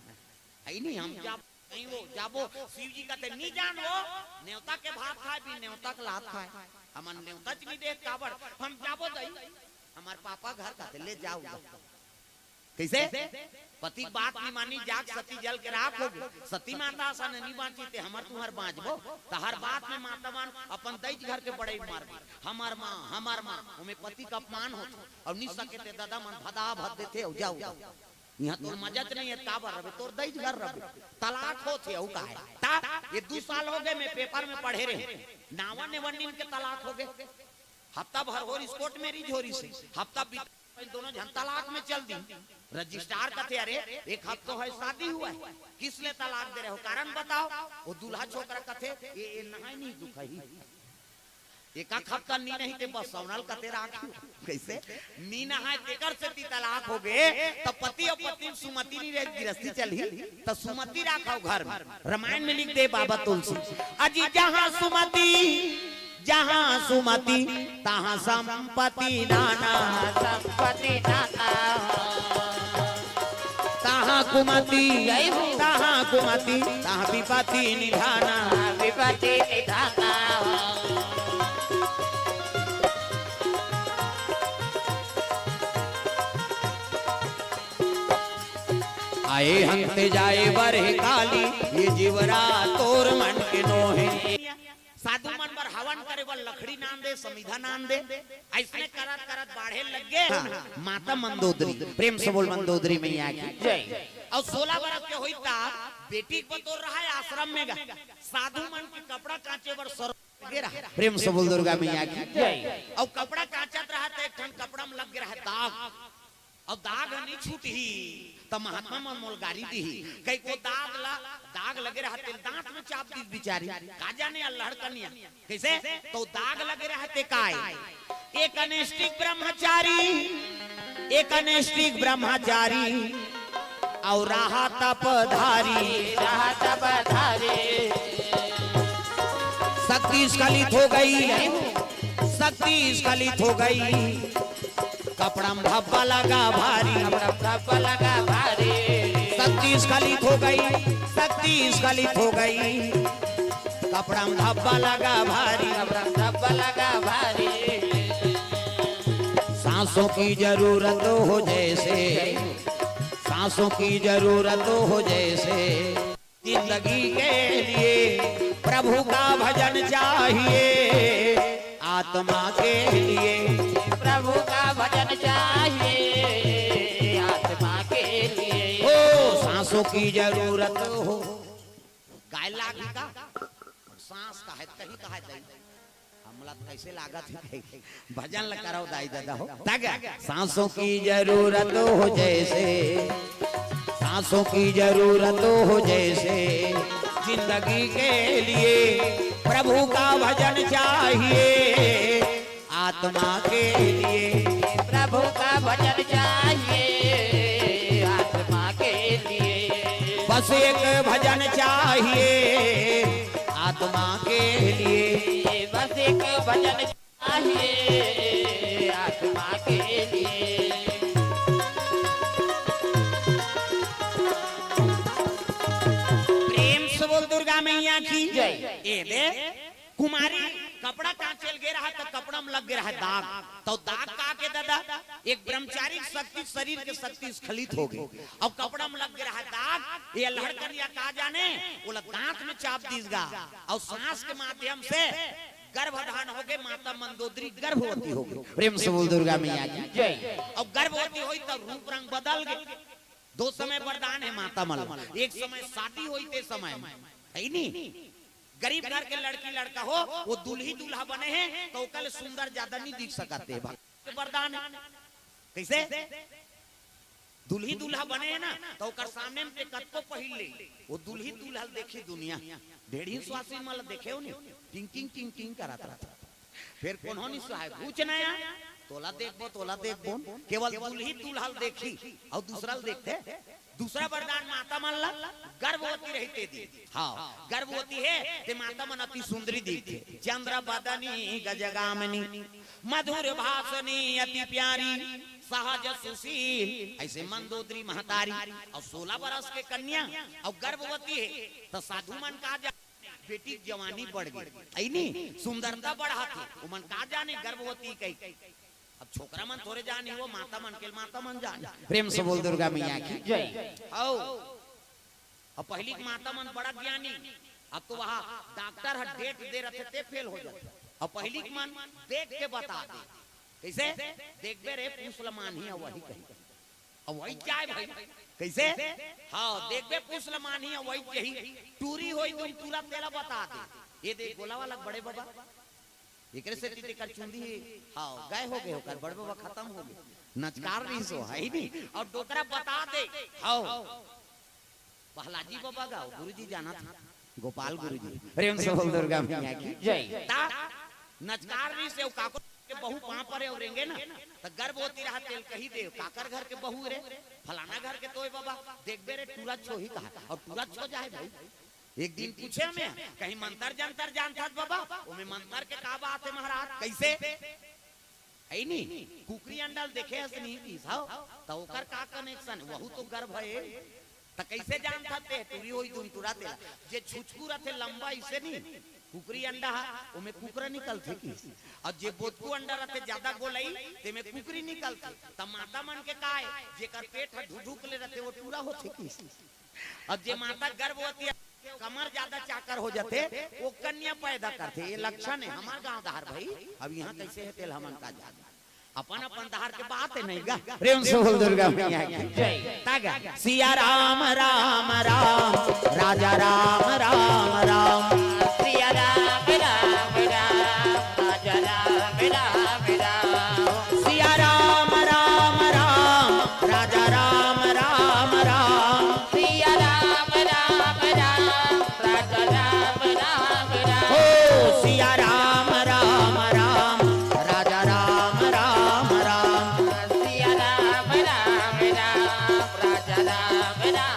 अई नहीं, हम जाब-, नहीं वो, जाबो, शिव जी कथे, "नी जान वो, नेवता के भात खाए, बिन नेवता के लात खाए।" हमन नेवता च नी देख काबर, हम जाबो दई, हमार पापा घर कथे, "ले जाओ।" कइसे? पति के बात नी मानी, जाग सती जल के राख हो गे। सती माता असन नी बाँची ते हमर तुहर बाँचबो। त हर बात में माता मन अपन दई घर के बड़ई मार दी। हमार माँ, हमार माँ, ओमे पति का अपमान होथे। अउ नी सके ते ददा मन भदा भद देथे, अउ जाओ, जाओ। इहाँ तोर मजत नहीं हे, काबर रबे, तोर दई घर रबे। तलाक होथे, अउ का हे? ता, ये दू साल हो गे, मैं पेपर में पढ़े रहे। नावा नेवन्निन के तलाक हो गे। हफ्ता भर होरिस कोर्ट मैरिज होरिस, हफ्ता बीत, दोनों झन तलाक में चल दी। रजिस्ट्रार कथे, "अरे, एक हफ्ता हे शादी हुआ हे, किस ले तलाक दे रहे हो, कारण बताओ।" वो दूल्हा छोकरा कथे, "ये, ये नहाय नहीं दुखही, एक आध हफ्ता नी नहीं ते बस सौनल कथे राखी।" कइसे? नी नहाय तेकर सेती तलाक हो गे, त पति अउ पत्नी सुमति नी रहे, गिरस्ती चलही, त सुमति राखव घर में। रामायण में लिख दे बाबा तुलसी, अजी जहाँ सुमति, जहाँ सुमति, तहाँ संपत्ति नाना। संपत्ति नाना। तहाँ कुमति, जय हो। तहाँ कुमति, तहाँ विपत्ति निधाना। विपत्ति निधाना। आए हंते जाए बर हे काली, ये जीवरा तोर मन के नोहे। साधु मन बर हवन करे बर लकड़ी नान दे, समिधा नान दे, अइसने करत करत बाढ़े लग गे। हाँ, माता मंदोदरी, प्रेम से बोल मंदोदरी मैया की जय। अउ सोलह बरस के होई ता बेटी के बतौर रहा है आश्रम में गा, साधु मन के कपड़ा कांचे बर सर लगे रहा। प्रेम से बोल दुर्गा मैया की जय। अउ कपड़ा कांचत रहा त एक ठन कपड़ा में लग गे रहा दाग। अब दाग ह नी छूटही, त महात्मा मन मोल गारी दिही। कई को दाग ला, दाग लगे रहते, दांत में चाप दी बिचारी। का जाने अल्हड़ कनिया। कइसे? तो दाग लगे रहते काय? एक अनिष्टिक ब्रह्मचारी, एक अनिष्टिक ब्रह्मचारी, अउ रहा तपधारी। रहा तपधारी। शक्ति स्खलित हो गई, शक्ति स्खलित हो गई। कपड़ा में धब्बा लगा भारी। कपड़ा में धब्बा लगा भारी। शक्ति स्खलित हो गई, शक्ति स्खलित हो गई। कपड़ा में धब्बा लगा भारी। कपड़ा में धब्बा लगा भारी। सांसों की जरूरत हो जैसे, सांसों की जरूरत हो जैसे। जिंदगी के लिए प्रभु का भजन चाहिए, आत्मा के लिए। प्रभु का भजन चाहिए, आत्मा के लिए। ओ, सांसों की जरूरत हो। गाय लागी का? सांस का है, कहीं का है, दई। हमला त कइसे लागत हे? भजन ल करव दाई ददा हो। तग सांसों की जरूरत हो जैसे, सांसों की जरूरत हो जैसे, जिंदगी के लिए प्रभु का भजन चाहिए, आत्मा के लिए। प्रभु का भजन चाहिए, आत्मा के लिए। बस एक भजन चाहिए, आत्मा के लिए। बस एक भजन चाहिए, प्रेम से बोल दुर्गा मैया की जय। ए दे, कुमारी कपड़ा कांचे ल गे रहा त कपड़ा में लग गे रहा दाग। तो दाग का के दादा, एक ब्रह्मचारी शक्ति, शरीर के शक्ति स्खलित हो गई। अब कपड़ा में लग गे रहा दाग, ये लड़कनिया का जाने, ओला दांत में चाप दीस गा। और सांस के माध्यम से गर्भधान हो गए, माता मंदोदरी गर्भवती हो गई। प्रेम से बोल दुर्गा मैया की जय। अब गर्भवती हुई तब रूप रंग बदल गए। दो समय वरदान है माता मन ल। एक समय शादी होई ते समय में, है नी? गरीब घर के लड़की लड़का हो, वो दुल्ही दूल्हा बने हैं तो ओकर ले सुंदर ज्यादा नहीं दिख सकते। भगवान के वरदान है। कैसे? दुल्ही दूल्हा बने हैं ना, तो ओकर सामने में ते कतको पहिर ले, वो दुल्ही दूल्हा ल देखी दुनिया। ढेढ़ी स्वासी मन ल देखे हो नी, टिंग टिंग टिंग टिंग करत रहता। फिर कोनो नहीं सुहाय, कुछ नया, तोला देखबो, तोला देखबो, केवल दुल्ही दूल्हा ल देखी, और दूसरा ल देखते। दूसरा वरदान माता मन ला गर्भवती रहिते दी। हाँ, गर्भवती है ते माता मन अति सुंदरी दिखते। चंद्र बदनी गजगामिनी, मधुर भाषणी अति प्यारी, सहज सुशील, ऐसे मंदोदरी महतारी। और सोलह बरस के कन्या और गर्भवती है, तो साधु मन का जा, बेटी के जवानी बढ़ गई, ऐ नी, सुंदरता बढ़ाथे, ओमन का जाने गर्भवती कही। अब छोकरा मन थोरे जाने, वो माता मन के माता मन जाने। प्रेम से बोल दुर्गा मैया की जय। आओ। अब पहली के माता मन बड़ा ज्ञानी, अब तो वहाँ डॉक्टर ह डेट दे रथे ते फेल हो जाथे। अब पहली के मन देख के बता दे, कैसे? देखबे रे, पूछ ल मानही, अब वही कही, अब वही जाए भाई, कैसे? हाँ, देखबे पूछ ल मानही, अब वही यही टूरी होई तुम टूरा तेला बता दे। ये देख गोला वाला बड़े बाबा, एकरे से तेकर चुंदी, हाँ, गए हो गए होकर बड़े बाबा खत्म हो गए, नचकार नहीं सो है ही नहीं, और डोकरा बता दे। हाँ, पहलाजी बाबा गाओ, गुरुजी जाना था, गोपाल गुरुजी। प्रेम से बोल दुर्गा मैया की जय। ता नचकार नहीं से काको के बहू पाँव परे और रेंगे ना, त गर्भवती रहा तेल कही दे, काकर घर के बहू रे, फलाना घर के तोय बाबा, देखबे रे टूरा छो ही कहा, और टूरा छो जाए भाई। एक दिन पूछे मैं, कहीं मंतर जंतर जानथस बाबा? ओमे मंतर के का बात है महाराज, कैसे? है नी, कुकरी अंडा ल देखे हस नहीं पीस, हव? त ओकर का कनेक्शन? वहू तो गर्भ है। त कैसे जानथस ते? टूरी होई दुन टूरा तेला। जे छुचकू रथे लंबा इसे नी, कुकरी अंडा हा, ओमे कुकरा निकलथे किस। और जे बोतकू अंडा रथे ज्यादा गोलई, तेमे कुकरी निकलथे। त माता मन के का है? जेकर पेट ह ढुढुक ले रथे, वो टूरा होथे किस। अब जे माता गर्भवती है, कमर ज्यादा चाकर हो जाथे, वो कन्या पैदा करथे। ये लक्षण है हमार गांव डहर भाई। अब यहाँ कैसे है तेल हमन का जान। अपन अपन डहर के बात है नहीं गा। प्रेम से बोल दुर्गा मैया की जय। तागा। सिया राम राम राम, राजा राम राम राम। सिया राम राम राम, राजा राम राम राम। सिया राम राम राम, राजा राम राम राम। सिया राम राम राम, राजा राम राम राम। ओ सिया राम राम राम, राजा राम राम राम। सिया राम राम राम, राजा राम राम राम।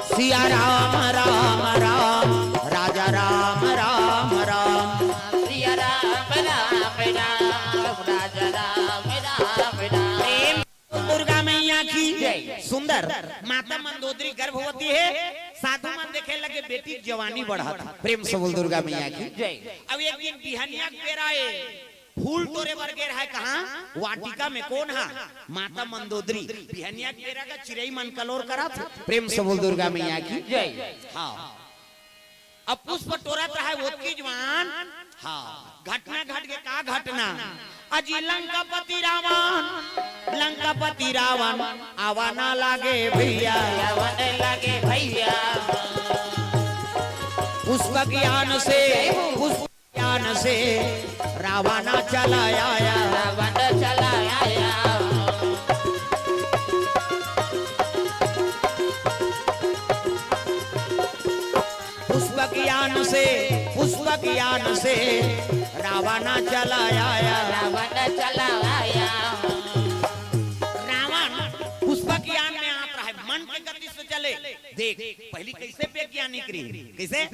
सिया राम राम राम, राजा राम राम राम। सिया राम राम राम, राजा राम राम राम। प्रेम दुर्गा मैया की जय। सुंदर माता मंदोदरी गर्भवती है, साधु मन देखे लगे बेटी के जवानी बढ़त। प्रेम से बोल दुर्गा मैया की जय। अब एक दिन बिहनिया के बेरा ए, फूल टोरे बर गे रहा है कहाँ? वाटिका में। कौन हा? माता मंदोदरी। बिहनिया के बेरा का चिरई मन कलोर करत। प्रेम से बोल दुर्गा मैया की जय। हाँ। अब पुष्प टोरत रहा है ओतकी जुवान। हाँ, घटना घट के का घटना? अजी लंकापति रावण, लंकापति रावण आवा ना लागे भैया। आवा ना लागे भैया। पुष्प ज्ञान से, पुष्प ज्ञान से रावण चला आया। रावण चला आया। पुष्प ज्ञान से, पुष्पक यान से रावण चला आया। रावण चला आया। रावण पुष्पक यान में आत रहे, मन के गति से चले। देख, पहली कैसे वैज्ञानिक रही, कैसे?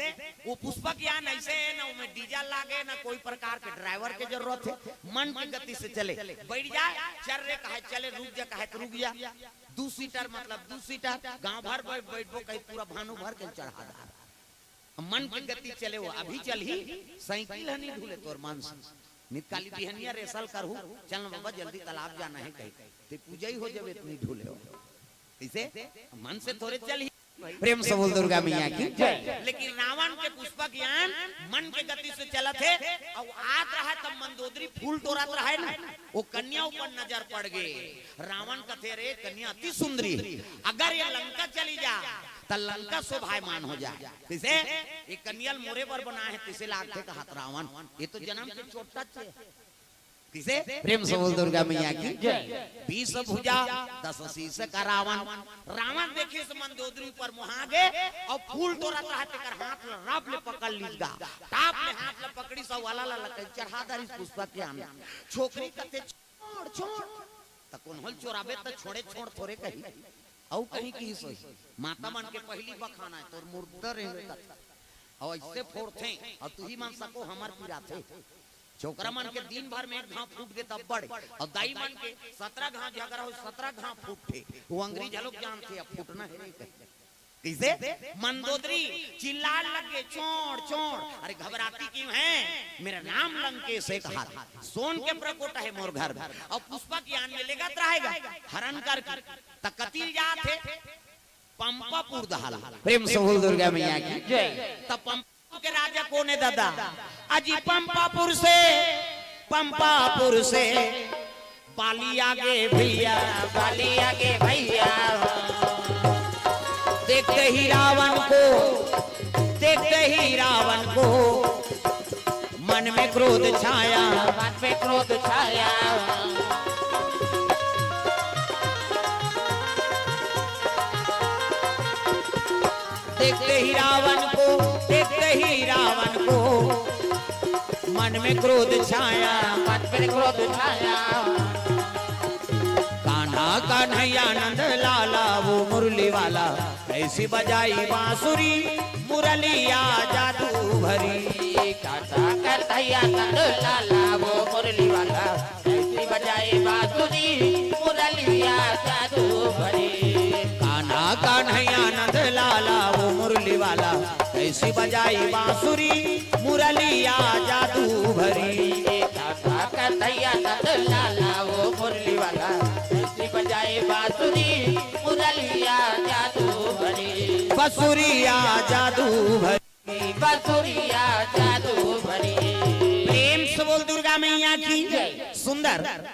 वो पुष्पक यान ऐसे है ना, उसमें डीजल लागे ना, कोई प्रकार के ड्राइवर के जरूरत है, मन की गति से चले। बैठ जाए, चल रे कहे चले, रुक जा कहे तो रुक जा। दू सीटर मतलब दू सीटर, गांव भर बैठ बैठबो कहीं पूरा भानु भर के चढ़ा दा। मन के गति चले हो, अभी चल ही, साइकिल ह नहीं ढूले तोर मन से। नित काली बिहनिया रेसल करहू, चल न बाबा जल्दी तालाब जाना है कहीं, ते पूजा ही हो जावे, इतनी ढूले हो। इसे मन से थोड़े चल ही। प्रेम से बोल दुर्गा मैया की जय। लेकिन रावण के पुष्पक यान मन के गति से चलत है, और आत रहा तब मंदोदरी फूल तोड़त रहा है ना, वो कन्या ऊपर नजर पड़ गए। रावण कथे, "रे कन्या अति सुंदरी है, अगर ये लंका चली जा त लंका शोभायमान हो जाए।" कैसे? ये कन्या ल मोरे बर बनाए है, तिसे लागथे कहत रावण, ये तो जन्म के चोट्टा चे। किसे? प्रेम से बोल दुर्गा मैया की जय। बीस भुजा दस शीश का रावण। रावण देखिस मंदोदरी पर मोहा गे, और फूल तोड़त रहा, तेकर हाथ ल राप ले पकड़ लीस गा। टाप ले हाथ ल पकड़िस, वाला ला लकई चढ़ा दरिस पुष्पक यान। छोकरी कथे, "छोड़, छोड़।" त कोन होल चोराबे त छोड़े छोड़ थोरे कही। अउ कहीं की सोई। माता मन के पहली बखाना है, तोर मुर्दा रहे कथा। और ऐसे फोड़थे, और तू ही मन सको हमर पिराथे। छोकरा मन के दिन भर में एक घाव फूट गे तब बड़े, और दाई मन के सतरा घाव झगड़ा हो, सतरा घाव फूटथे। वो अंग्रेज लोग जानथे, अब फूटना है नहीं कहीं। कैसे? मंदोदरी चिल्लान लग गे, "चोर, चोर।" अरे घबराती क्यों है? मेरा नाम लंकेश है कहा। सोन के प्रकोट है मोर घर में। और पुष्पक यान में लेगत रहेगा, हरण करके। त कति ल जात हे? पंपापुर दहा ल। प्रेम से बोल दुर्गा मैया की जय। त पंपापुर के राजा कोन हे दादा? अजी पंपापुर से, पंपापुर से बाली आगे भैया, बाली आगे भैया। देखते ही रावण को, देखते ही रावण को मन में क्रोध छाया। मन में क्रोध छाया। देखते ही रावण को, देखते ही रावण को मन में क्रोध छाया। मन में क्रोध छाया। कान्हा कन्हैया नंद लाला वो मुरली वाला, कैसी बजाई बांसुरी मुरलिया जादू भरी। कान्हा कन्हैया नंद लाला वो मुरली वाला, कैसी बजाई बांसुरी मुरलिया जादू भरी। कान्हा कन्हैया नंद लाला वो मुरली वाला, कैसी बजाई बांसुरी मुरलिया जादू भरी। कान्हा कन्हैया नंद लाला वो मुरली वाला, कैसी बजाई बांसुरी मुरलिया जादू भरी। बसुरिया जादू भरी। बसुरिया जादू भरी। प्रेम से बोल दुर्गा मैया की जय। सुंदर।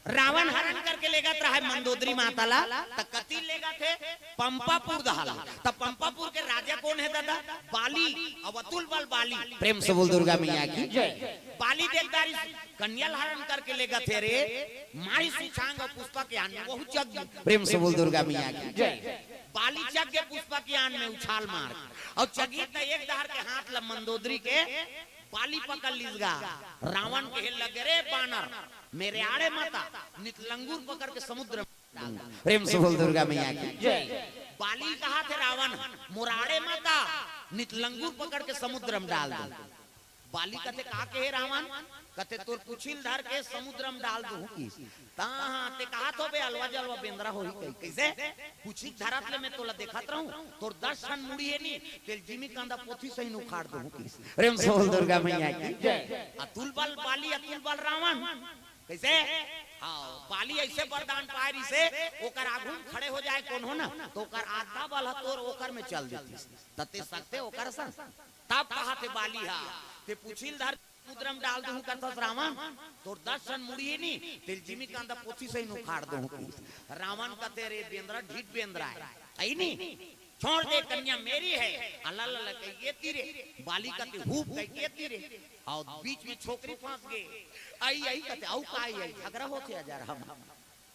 रावण हरण करके लेगत रहा है मंदोदरी माता ला, त कति लेगत हे? पंपापुर दहा ल। त पंपापुर के राजा कोन हे दादा? बाली। अवतुल बल बाली। प्रेम से बोल दुर्गा मैया की जय। बाली देखदारी कन्या ल हरण करके लेगत हे रे, मारी सुछांग और पुष्पक यान में वहू चघ गे। प्रेम से बोल दुर्गा मैया की जय। बाली चघ गे पुष्पक यान में उछाल मार, और चघिस त एक दहार के हाथ ल मंदोदरी के बाली पकड़ लीस गा। रावण कहे लगे, "रे बानर, मेरे आड़े मत आ, नित लंगूर पकड़ के समुद्र में डाल दूंगा।" प्रेम से बोल दुर्गा मैया की जय। बाली कहा थे रावण, "मोर आड़े मत आ, नित लंगूर पकड़ के समुद्र में डाल दूंगा।" बाली कथे, "का कहे रावण?" कथे, "तोर पुछिल धर के समुद्र में डाल दूं किस।" ता हाँ, ते कहा थो बे अलवा जलवा बेंदरा होही कही। कैसे? पुछिल धरत ले मैं तोला देखत रहूं, तोर दस ठन मुड़ी हे नी, तेल जिमी कांदा पोथी सही उखाड़ दूं किस। प्रेम से बोल दुर्गा मैया की जय। अतुल बल बाली, अतुल बल रावण। कैसे? हाँ, बाली ऐसे वरदान पाए रिसे, ओकर आगू में खड़े हो जाए कोनो ना, तो ओकर आधा बल ह तोर ओकर में चल देतिस। त ते सकथे ओकर संग। तब कहा थे बाली हा, ते पुछिल धर समुद्र में डाल दूं कथस रावण, तोर दस ठन मुड़ी हे नी, तेल जिमी कांदा पोथी सही उखाड़ दूं किस। रावण कथे, "रे बेंदरा, ढीठ बेंदरा है, आई नी, छोड़ दे, कन्या मेरी है।" अला ला ला कह के तीरे, बाली कथे, "हुप" कह के तीरे, और बीच में छोकरी फंस गे। आई, आई कथे, "आऊ का आई, आई, झगड़ा होथे हजार हम।"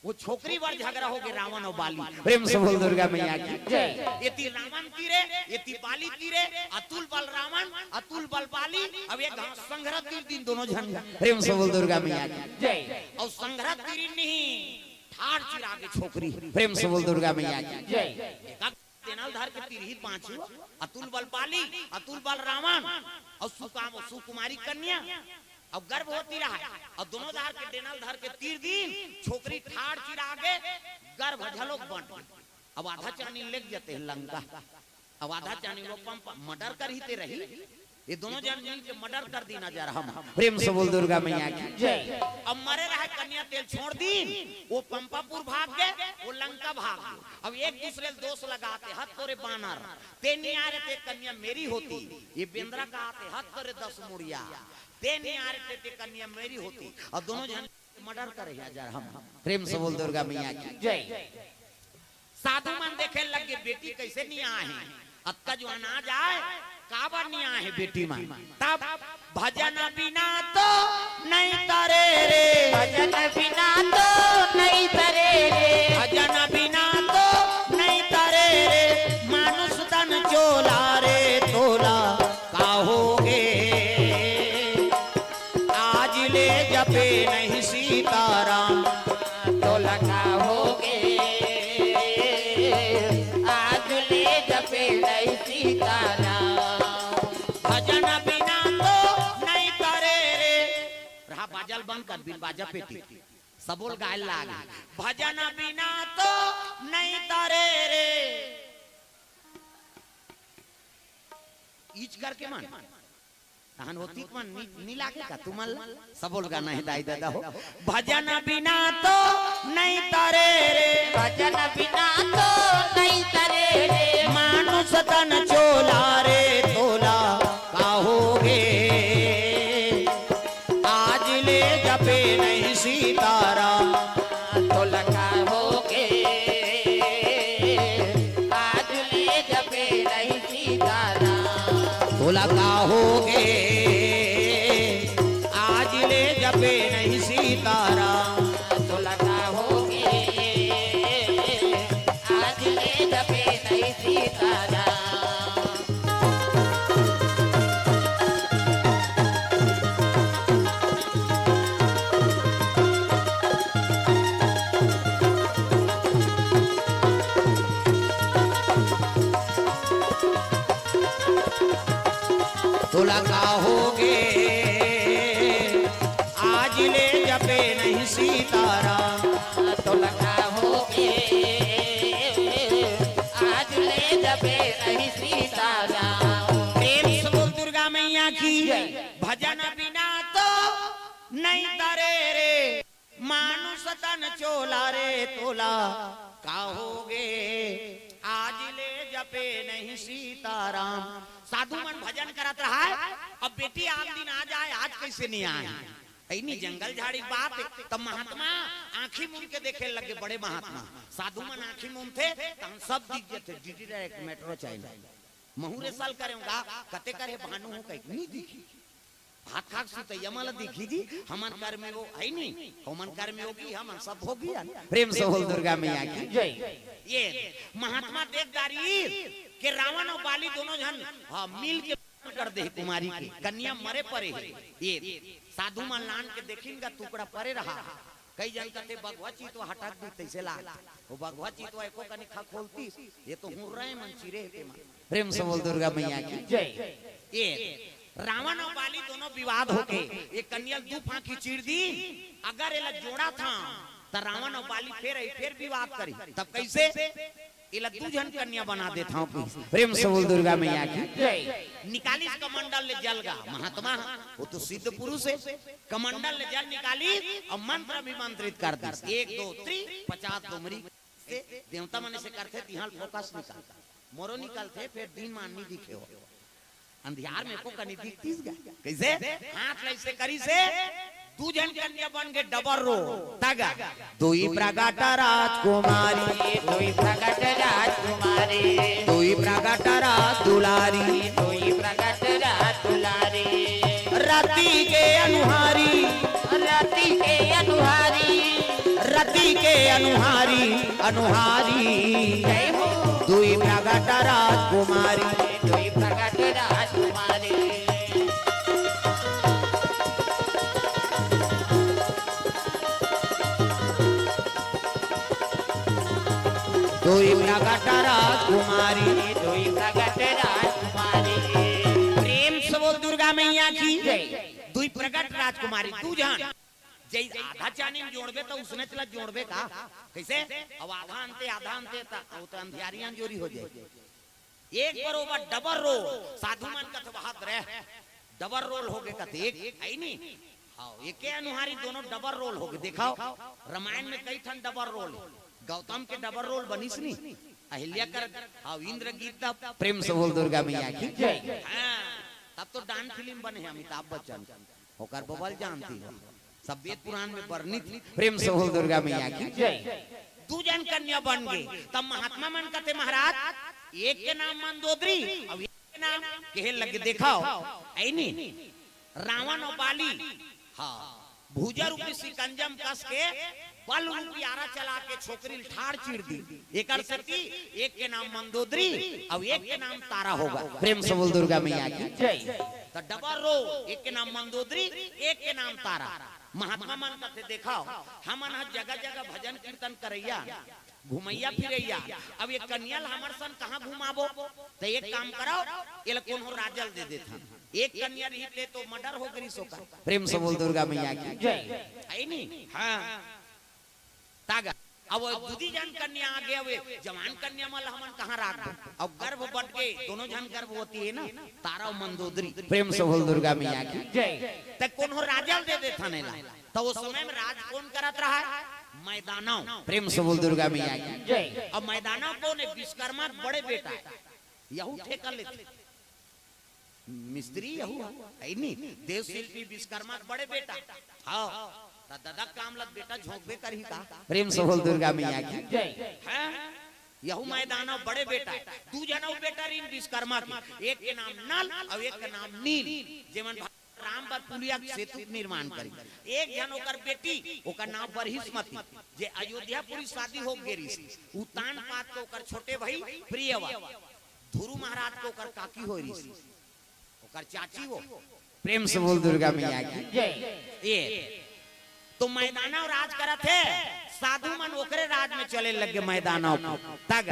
वो छोकरी बर झगरा होगे रावण अउ बाली। प्रेम से बोल दुर्गा मैया की जय। एती रावण तीरे, एती बाली तीरे, अतुल बल रावण, अतुल बल बाली। अब एक घांव संघरा तीर दिन दोनों झन। प्रेम से बोल दुर्गा मैया की जय। अउ संघरा तीर नहीं, ठाड़ चिरागे छोकरी। प्रेम से बोल दुर्गा मैया की जय। एका डेनल धर के तीरही पांचू, अतुल बल बाली, अतुल बल रावण, अउ सुकाम सुकुमारी कन्या, अउ गर्भवती रहा, अउ दोनों धार के डेनल धर के तीर दिन छोकरी ठाड़ चिरागे गर्भ झलोक बंट। अब आधा चानी लेग जते लंका, अब आधा चानी वो पंप मर्डर करही ते रही। ये दोनों जन मिल के मर्डर कर दीन जा रहा हम। प्रेम से बोल दुर्गा मैया की जय। अब मरे रहा कन्या तेल छोड़ दीन, वो पंपापुर भाग गए, वो लंका भाग गए। अब एक दूसरे ल दोष लगाते, "हत तोरे बानर, ते नहीं आ रहे ते कन्या मेरी होती।" ये बेंदरा का आते, "हत तोरे दस मुड़िया, ते नहीं आ रहे ते, ते कन्या मेरी होती।" और दोनों जन मर्डर करे हैं जा रहा हम। प्रेम से बोल दुर्गा मैया की जय। साधु मन देखे लगे, "बेटी कैसे नहीं आए हैं? अतका जो अनाज आए, काबर नहीं आए हैं बेटी मन?" तब भजन बिना तो नहीं तरे रे। भजन बिना तो नहीं तरे रे। भजन बिना तो नहीं तरे रे। मानुष तन चोला रे तोला काहोगे। आज ले जपे नहीं सीताराम। तो लगा होगे। आज ले जपे नहीं सीताराम। भजन बिना तो नहीं तरे रे। रहा बाजल बंद कर, बिन बाजा पेटी। सबोल गाय लाग। भजन बिना तो नहीं तरे रे। ईच करके मन। तहन होती मन नी, नी लागे का तुमन ला? सबोल गाना है दाई दादा हो। भजन बिना तो नहीं तरे रे। भजन बिना तो नहीं तरे रे। मानुष तन चोला रे तोला काहोगे। आज ले जपे नहीं सीताराम। तोला काहोगे। आज ले जपे नहीं सीताराम। तोला काहोगे। आज ले जपे नहीं सीताराम। तोला काहोगे। आज ले जपे नहीं सीताराम। तोला काहोगे। आज ले जपे नहीं सीताराम। तोला काहोगे। आज ले जपे नहीं सीताराम। प्रेम से बोल दुर्गा मैया की। भजन बिना तो नहीं तरे रे। मानुष तन चोला रे तोला काहोगे। आज ले जपे नहीं सीताराम। साधु मन भजन करत रहा है। अब बेटी आन दिन आ जाए, आज कैसे नहीं आए? ऐनी जंगल झाड़ी बात है। तब महात्मा आंखी मूंद के देखे लगे, बड़े महात्मा। साधु मन आंखी मूंद थे, तहन सब दिख जथे, डीडी डायरेक्ट मेट्रो चैनल। महूरे साल करे होगा, कते करे भानु हो कहीं नहीं दिखी। भात खाक सुतैया मन ला दिखी जी, हमन कर्मी वो है नहीं, हमन कर्मी होगी, हमन सब होगी यार। प्रेम से बोल दुर्गा मैया की जय। ये महात्मा देखदारी के रावण और बाली दोनों झन, हाँ, मिल के कर दे कुमारी के, कन्या मरे परे है। ये साधु मन लान के देखिन का टुकड़ा परे रहा। कई जन कथे बघवा चितवा हटक दी तैसे लाग। वो बघवा चितवा एको कनी खा खोलतीस, ये तो हुर्रा है मन चिरे है तेमा। प्रेम से बोल दुर्गा मैया की जय। ये रावण और बाली दोनों विवाद होके ये कन्या ल दू फांकी चीर दी। अगर एला जोड़ा था त रावण और बाली फेर आई, फेर विवाद करी। तब कैसे? एला दू झन कन्या बना देत हंव कि। प्रेम से बोल दुर्गा मैया की जय। निकालिस कमंडल ले जल गा महात्मा, वो तो सिद्ध पुरुष है। कमंडल ले जल निकालिस और मंत्र भी मंत्रित कर दिस। एक, दो, त्री, पचास डोमरी से देवता मन से करथे, तिहां फोकस निकाल। मोरो निकलथे, फेर दिन मान नी दिखे हो। अंधियार में को कनी दिखतीस गा। कैसे? हाथ ला ऐसे करिसे, दू झन कन्या बन के डबल रो। तगा। दुई प्रगट राजकुमारी। दुई प्रगट राजकुमारी। दुई प्रगट राज दुलारी। दुई प्रगट राज दुलारी। राती के अनुहारी। राती के अनुहारी। धरती के अनुहारी, अनुहारी। जय हो। दुई प्रगट राजकुमारी। दुई प्रगट राजकुमारी। दुई प्रगट राजकुमारी। दुई प्रगट राजकुमारी। प्रेम से बोल दुर्गा मैया की। जय। दुई प्रगट राजकुमारी, दू झन। जई आधा चानी में जोड़बे त उसने चला जोड़बे का? कैसे? अब आधा अंते, आधा अंते त, वो त अंधियारी अंजोरी हो जाए। एक बरोबर डबल रोल, साधु मन कथे वहात रहे, डबल रोल हो गए कथे, एक है नी? हाँ, एके अनुहारी दोनों डबल रोल हो गए। देखाओ, रामायण में कई ठन डबल रोल है। गौतम के डबल रोल बनिस नी, अहिल्या कर, हाँ, इंद्र गीता। प्रेम से बोल दुर्गा मैया की। जय। हाँ, तब तो डांस फिल्म बने हैं अमिताभ बच्चन, ओकर बबल जानती हो, सब वेद पुराण में वर्णित। प्रेम से बोल दुर्गा मैया की। जय। दू जन कन्या बन गए, तब महात्मा मन कथे महाराज, एक के नाम मंदोदरी, अब एक के नाम कहे लगे, देखाओ, ऐ नी, रावण और बाली, हाँ, भुजा रूपी सिकंजम कस के बल रूपी आरा चला के छोकरी ल ठाड़ चीर दी। एकर सेती एक के नाम मंदोदरी, अब एक के नाम तारा होगा। प्रेम से बोल दुर्गा मैया की। जय। त डबल रोल, एक के नाम मंदोदरी, एक के नाम तारा। महात्मा मन कथे, देखाओ, हमन ह जगह जगह भजन कीर्तन करैया, घुमैया फिरैया, अब ये कन्या ल हमर सन कहाँ घुमाबो? त एक काम करव, एला कोनो राजा ल दे देथन। एक कन्या रही ते तो मर्डर हो गई सोकर। प्रेम से बोल दुर्गा मैया की। जय। है नी? हाँ। तागा। अब वो दूदी जान कन्या आ गया, वे जवान कन्या मन ल हमन कहाँ राखबो? अब गर्भ बट के दोनों झन गर्भवती है ना, तारा और मंदोदरी। प्रेम से बोल दुर्गा मैया की। जय। त कोनो राजा ल दे देथन एला। त वो समय में राज कोन करत रहा है? मैदानव। प्रेम से बोल दुर्गा मैया की। जय। अब मैदानव कोन है? विश्वकर्मा के बड़े बेटा है। यहू ठेका लेथे। मिस्त्री यहू है, है नी? देव शिल्पी विश्वकर्मा के बड़े बेटा। हाँ, त ददा काम लग बेटा झोंकबे करही का? प्रेम से बोल दुर्गा मैया की। जय। हैं? यहू मैदानव बड़े बेटा है। दू जन अउ बेटा रहिन विश्वकर्मा के, एक के नाम नल और एक के नाम नील। जेमन राम बर पुलिया के सेतु के निर्माण करी। एक झन ओकर बेटी, ओकर नाम बरहिसमती, जे अयोध्यापुरी शादी हो गे रिहिस, उ तान पात के ओकर छोटे भाई प्रियवर, धुरू महाराज के ओकर काकी हो रिहिस, ओकर चाची हो। प्रेम से बोल दुर्गा मैया की। जय। ये तो मैदानव राज करत हे, साधु मन ओकरे राज में चले लगे मैदानव। तग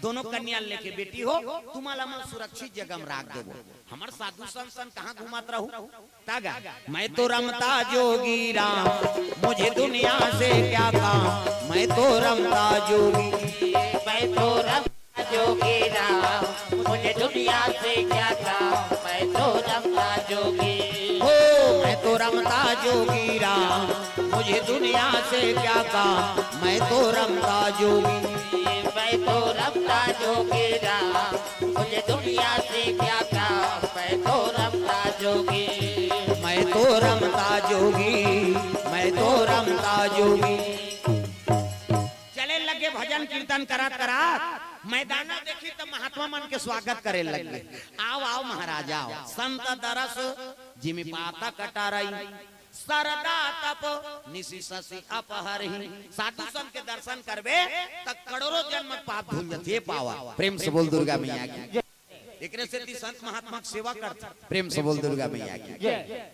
दोनों कन्या लेके बेटी हो, तुम्हारा मन सुरक्षित जगह में राख देबो। हमर साधु संत सन कहाँ घूमत रहू? तग मैं तो रमता जोगी राम, मुझे दुनिया से क्या काम, मैं तो रमता जोगी। मैं तो रमता जोगी राम, मुझे दुनिया से क्या काम, मैं तो रमता जोगी। हो, मैं तो रमता जोगी राम, मुझे दुनिया से क्या काम, मैं तो रमता जोगी। मैं तो रमता जोगी राम, मुझे दुनिया से क्या काम, मैं तो रमता जोगी। मैं तो रमता जोगी, मैं तो रमता जोगी। चले लगे भजन कीर्तन करत करत, मैदाना देखी त महात्मा मन के स्वागत करे लगे। आओ, आओ महाराज, आओ। संत दरस जिमि पातक टरई, सरदा तप निसि ससि अपहरही। साधु संत के दर्शन करबे त करोड़ों जन्म के पाप धुल जथे। पावन प्रेम से बोल दुर्गा मैया की। एकरे सेती संत महात्मा के सेवा करथे। प्रेम से बोल दुर्गा मैया की। जय।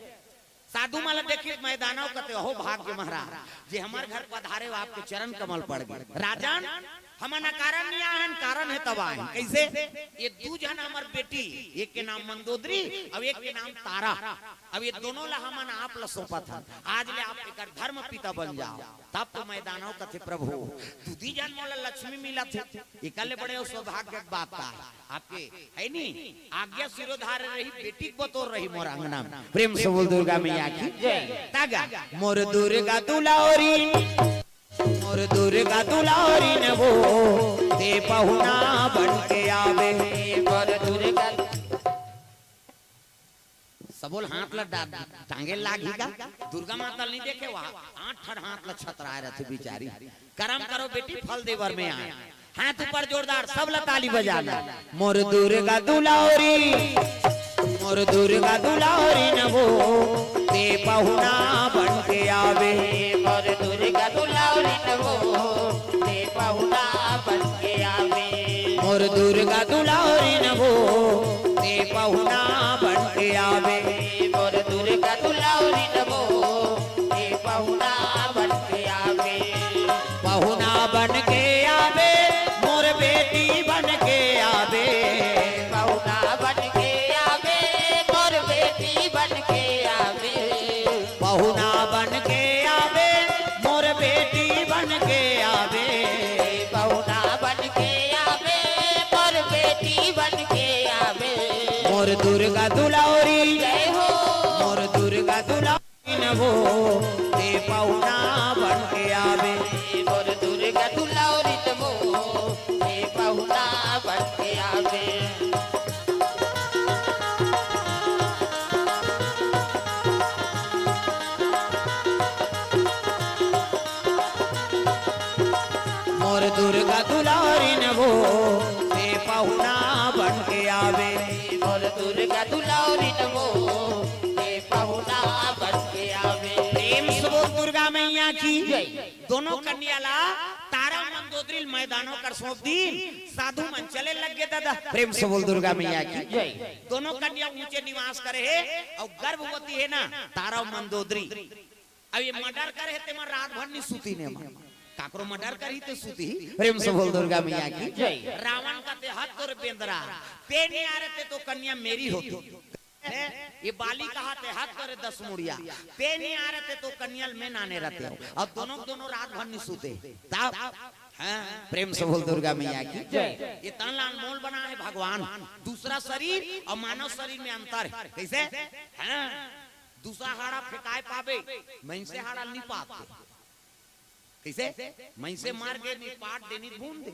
साधु मन ल देखिस मैदानव कथे, "अहो भाग्य महाराज, जे हमर घर पधारे हो, आपके चरण कमल पड़ गे। राजन, हमन अकारण नहीं आए हन, कारण हे तब आए हन।" कैसे? ये दू झन हमर बेटी, एक के नाम मंदोदरी अउ एक के नाम तारा। अब ये दोनों ला हमन आप ला सौंपत हन, आज ले आप एकर धर्म पिता बन जाओ। तब तो मैदानव कथे, "प्रभु, दूदी झन मोला लक्ष्मी मिलत हे, एकर ले बड़े अउ सौभाग्य के बात का हे?" आपके है नी, आज्ञा सिरोधार रही, बेटी के बतोर रही मोर अंगना में। प्रेम से बोल दुर्गा मैया की। जय। तागा, मोर दुर्गा दुलारी, मोर दुर्गा दुलारी न वो, ते पहुना बन के आवे। मोर दुर्गा सबो ल हाथ ला डा-, टांगे लागही का? दुर्गा माता ल नहीं देखे वहाँ? आठ ठन हाथ ला छतराए रथे बिचारी। करम करो बेटी, फल देवर में आए। हाथ ऊपर जोरदार, सब ला ताली बजाना। मोर दुर्गा दुलारी, मोर दुर्गा दुलारी न वो, ते पहुना बन के आवे। मोर दुर्गा दुलारी न मोर दुर्गा दुलारिन वो, ते पहुना बन के आवे। मोर दुर्गा दुलारिन वो, ते पहुना बन के आवे। पहुना बन के आवे, मोर बेटी बन के आवे। पहुना बन के आवे, मोर बेटी बन के आवे। पहुना बन के आवे, मोर बेटी बन के आवे। पहुना बन के आवे, मोर बेटी बन के आवे। मोर दुर्गा दुलारी, जय हो। मोर दुर्गा दुलारी न वो, ते पहुना बन के आवे। मोर दुर्गा दुलारी न वो, ते पहुना बन के आवे। मोर दुर्गा दुलारिन वो, ते पहुना बन के आवे। मोर दुर्गा दुलारिन वो, ते पहुना बन के आवे। प्रेम से बोल दुर्गा मैया की। जय। दोनों कन्या ला तारा मंदोदरी मैदानों कर सौंप दीन। साधु मन चले लग गे दादा। प्रेम से बोल दुर्गा मैया की। जय। दोनों कन्या ऊंचे निवास करे हे अउ गर्भवती हे ना तारा मंदोदरी। अब ये मर्डर करे हे तेमा रात भर नी सुती ने मा। काकरो मर्डर करही ते सुती। प्रेम से बोल दुर्गा मैया की। जय। रावण कथे हत तोर बेंदरा, ते नी आ रहे ते तो कन्या मेरी होती। ये बाली कहा ते हत तोरे दस मुड़िया, ते नी आ रहे ते तो कन्या ल मैं नाने रहते हो। अब दोनों दोनों रात भर नी सुते। तब हाँ, प्रेम से बोल दुर्गा मैया की। जय। ये तन ला अनमोल बनाए हे भगवान। दूसरा शरीर अउ मानव शरीर में अंतर हे। कइसे? हाँ, दूसरा हाड़ा फेंकाय पाबे, मइनसे हाड़ा नी पात। कइसे? मइनसे मर गे, नी पाट दे, नी भून दे।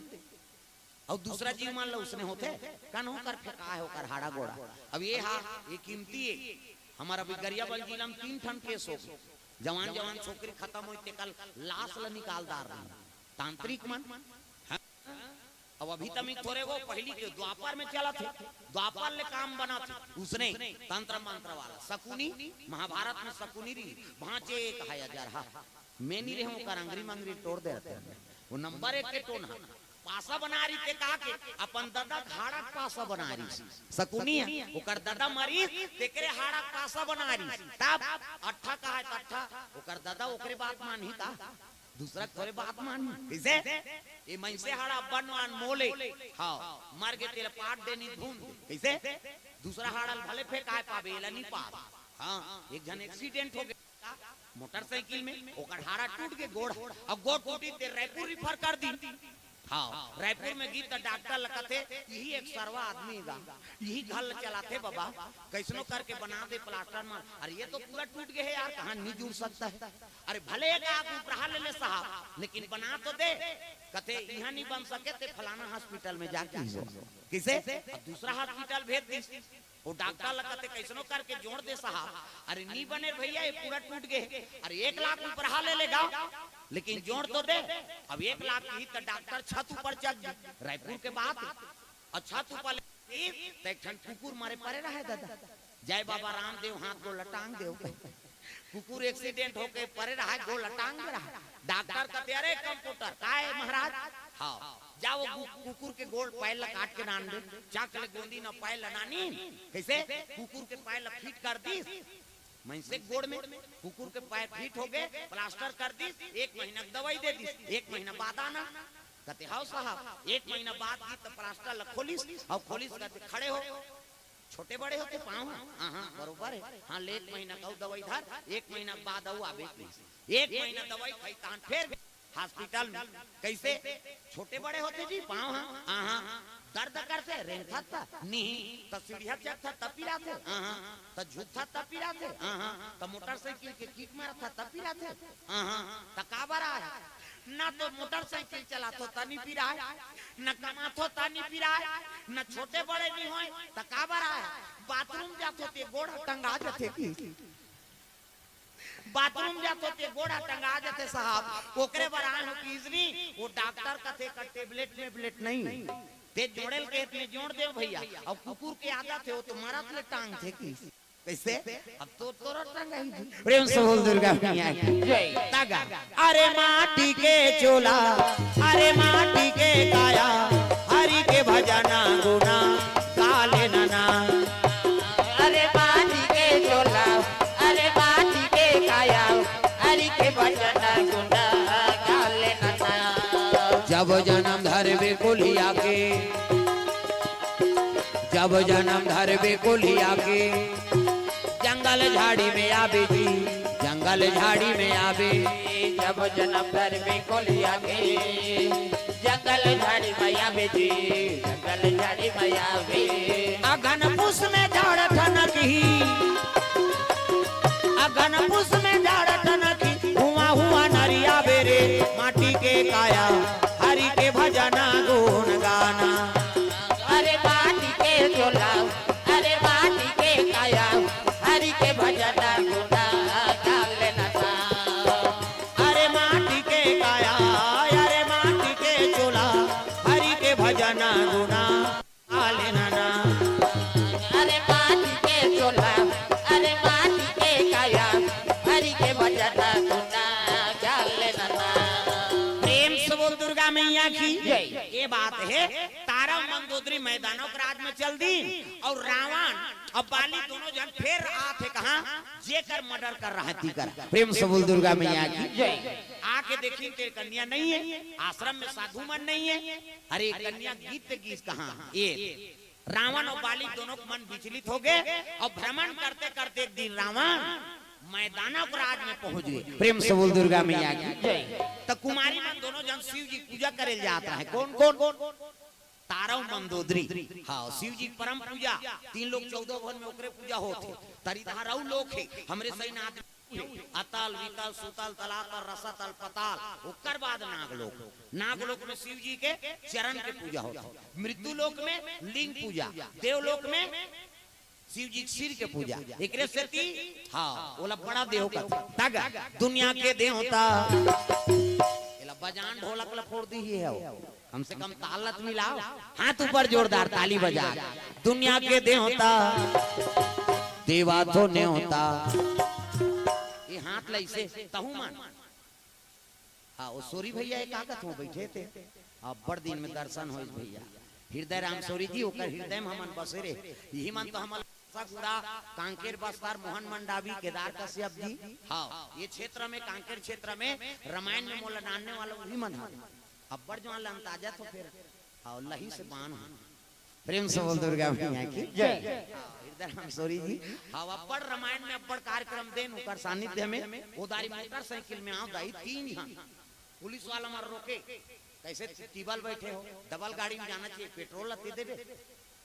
अउ दूसरा जीव मन ल उसने होथे, कन ओकर फेंकाय हे ओकर हाड़ा गोड़ा। अब ये हा, ये कीमती हे। हमर अभी गरियाबंद जिला में तीन ठन केस हो गे। जवान जवान छोकरी खतम होई, तेकर लाश ल निकाल डार रही। तांत्रिक मन। हाँ? अब अभी तक थोरे वो पहिली के द्वापर में चलत हे, द्वापर ले काम बनत हे, उसने तंत्र मंत्र वाला शकुनी, महाभारत में शकुनी रही, भांचे एक है अजरहा, मैं नी रहे ओकर अंगरी मंगरी टोर दे रहते हैं। वो नंबर एक के टोन हा, पासा बना रही ते का के, अपन दादा के हाड़ा के पासा बना रही, शकुनी हे, ओकर दादा मरीस, तेकरे हाड़ा के पासा बना रही, तब अट्ठा कहा है, अट्ठा, ओकर दादा ओकरे बात मानही का? दूसरा के थोरे बात मानही। कइसे? ये मइनसे हाड़ा अब्बड़ अनमोल हे। हाँ, मर गे तेला पाट दे नी भून दे। कइसे? दूसरा हाड़ा ल भले फेंकाय पाबे, एला नी पाबे। हाँ, एक झन एक्सीडेंट हो गे मोटरसाइकिल में, ओकर हाड़ा टूट गे गोड़, अब गोड़ टूटी ते रायपुर रिफर कर दी। हाँ, रायपुर में गिस त डॉक्टर ल कथे, इही एक सरवा आदमी गा, इही घर ल चलाथे बबा, कइसनो करके बना दे प्लास्टर मार। अरे ये तो पूरा टूट गे हे यार, कहाँ नी जुड़ सकता है? अरे भले एक आंख उपराहा ले ले साहब, लेकिन बना तो दे। कथे इहाँ नी बन सके ते फलाना हॉस्पिटल में जाके ही हो। कइसे? अब दूसरा हॉस्पिटल भेज दिस। वो डॉक्टर ल कथे कइसनो करके जोड़ दे साहब। अरे नी बने भइया, ये पूरा टूट गे। अरे एक लाख उपराहा ले ले गा, लेकिन जोड़ तो दे। अब एक लाख कही त डॉक्टर छत ऊपर चढ़ गे। रायपुर के बात हे। अउ छत ऊपर ले त एक ठन कुकुर मरे परे रहे दादा। जय बाबा रामदेव, हाथ गोड़ ल टांग देव। कुकुर एक्सीडेंट होके परे रहा, गोड़ ल टांग दे रहा। डॉक्टर कथे, "अरे कंपाउंडर, काय महाराज?" "हाँ, जा वो कु-, कुकुर के गोड़ पैर ल काट के नान दे।" चाक ले गोंदी न पैर ल नानी, कइसे? कुकुर के पैर ल फिट कर दिस। मइनसे गोड़ में कुकुर के पैर फिट हो गे, प्लास्टर कर दिस, एक महीना के दवाई दे दिस, एक महीना बाद आना। कथे, "हव साहब।" एक महीना बाद गिस त प्लास्टर ल खोलिस, अउ खोलिस कथे, "खड़े हो।" छोटे बड़े होथे पाँव ह? हाँ, हाँ, बरोबर हे। हाँ, ले एक महीना के अउ दवाई धर, एक महीना के बाद अउ आबे कहिस। एक महीना दवाई खाई, तहान फेर हॉस्पिटल में। कइसे? छोटे बड़े होथे जी पाँव ह? हाँ, हाँ। दर्द करथे, रेंगथस त? नहीं। त सीढ़िया चढ़थस त पिराथे? हाँ, हाँ। त झुकथस त पिराथे? हाँ, हाँ। त मोटरसाइकिल के किक मारथस त पिराथे? हाँ, हाँ। त काबर आय? ना तो मोटरसाइकिल चलाथों त नी पिराय, ना कमाथों त नी पिराय, ना छोटे बड़े नी होय, त काबर आय? बाथरूम जाथों ते गोड़ टंगा जथे कि? बाथरूम जाथों ते गोड़ टंगा जथे साहब, ओकरे बर आय हों कि इसनी, वो डॉक्टर कथे का टेबलेट मेबलेट नहीं, ते जोड़े ल कहे ते जोड़ देव भइया, अउ कुकुर के आदत हे, वो तो मरत ले टांगथे कि। कइसे? अब तो तोरो टंगाही जी। प्रेम से बोल दुर्गा मैया की। जय। तागा। अरे माटी के चोला, अरे माटी के काया, हरि के भजन गुना गा लेना ना। अरे माटी के चोला, अरे माटी के काया, हरि के भजन गुना गा लेना ना। जब जन्म धरबे कोलिया के, जब जन्म धरबे कोलिया के, जंगल झाड़ी में आबे जी, जंगल झाड़ी में आबे। जब जन्म धरबे कोलिया के, जंगल झाड़ी में आबे जी, जंगल झाड़ी में आबे। अगन पुस में झाड़ ठनकही, अगन पुस में झाड़ ठनकही, हुआ हुआ नरिया बेरे, माटी के काया, हरि के भजन गुन गाना। अरे माटी के चोला, अरे माटी के काया, हरि के भजन गुना गा लेना सा। अरे माटी के काया, अरे माटी के चोला, हरि के भजन गुना गा लेना ना। अरे माटी के चोला, अरे माटी के काया, हरि के भजन गुना गा लेना ना। प्रेम से बोल दुर्गा मैया की जय। ये बात है, तारा मंदोदरी मैदानों के राज में चल दी और रावण अब बाली दोनों जन फेर आथे कहाँ, जेकर मर्डर कर रहा है तीकर। प्रेम से बोल दुर्गा मैया की जय। आके देखी तेरे कन्या नहीं है, आश्रम में साधु मन नहीं है। अरे कन्या गीत गीत कहाँ ये रावण और बाली दोनों के मन विचलित हो गए और भ्रमण करते करते एक दिन रावण मैदानक राज में पहुंच गए। प्रेम से बोल दुर्गा मैया की जय। तो कुमारी मन दोनों जन शिव जी पूजा करे जाता है। कौन कौन? तारव मंदोदरी। हाँ, शिव जी परम पूजा, तीन लोक चौदह भुवन में ओकरे पूजा होत हे। तरी धारव लोक हे, हमरे सही नाथ हे। अतल, वितल, सुतल, तलातल, रसतल, पताल, ओकर बाद नागलोक। नागलोक में शिव जी के चरण के पूजा होत हे। मृत्यु लोक में लिंग पूजा, देवलोक में शिव जी के सिर के पूजा। एकरे सेती, हाँ, ओला बड़ा देव कथे। तग दुनिया के देवता, एला बजान ढोलक ला फोड़ दी ही है वो। कम से कम ताल ला तो मिलाओ। हाथ ऊपर जोरदार ताली बजा। दुनिया के देवता, देवा तो नेवता। ये हाथ ला इसे तहु मन। हाँ, वो सूरी भैया एक आगत हो बैठे थे। अब्बड़ दिन में दर्शन होइस भैया। हृदय राम सूरी जी, ओकर हृदय में हमन बसे रहे। यही मन तो हमन गुड़ा, कांकेर बस्तर, मोहन मंडावी, केदार कश्यप जी। हाँ, ये क्षेत्र में, कांकेर क्षेत्र में रामायण में मोला नानने वाला वही मन है। अब्बड़ जवान ला अंदाजा तो फिर, हाँ, लही से बान है। प्रेम से बोल दुर्गा मैया की जय। हाँ, हृदय राम सूरी जी, हाँ, अब्बड़ रामायण में अब्बड़ कार्यक्रम देन, ओकर सानिध्य में, ओदारी मोटरसाइकिल में आओ दाई, तीन झन पुलिस वाला मन रोके, कैसे टेबल बैठे हो, डबल गाड़ी में जाना चाहिए, पेट्रोल ला दे देबे।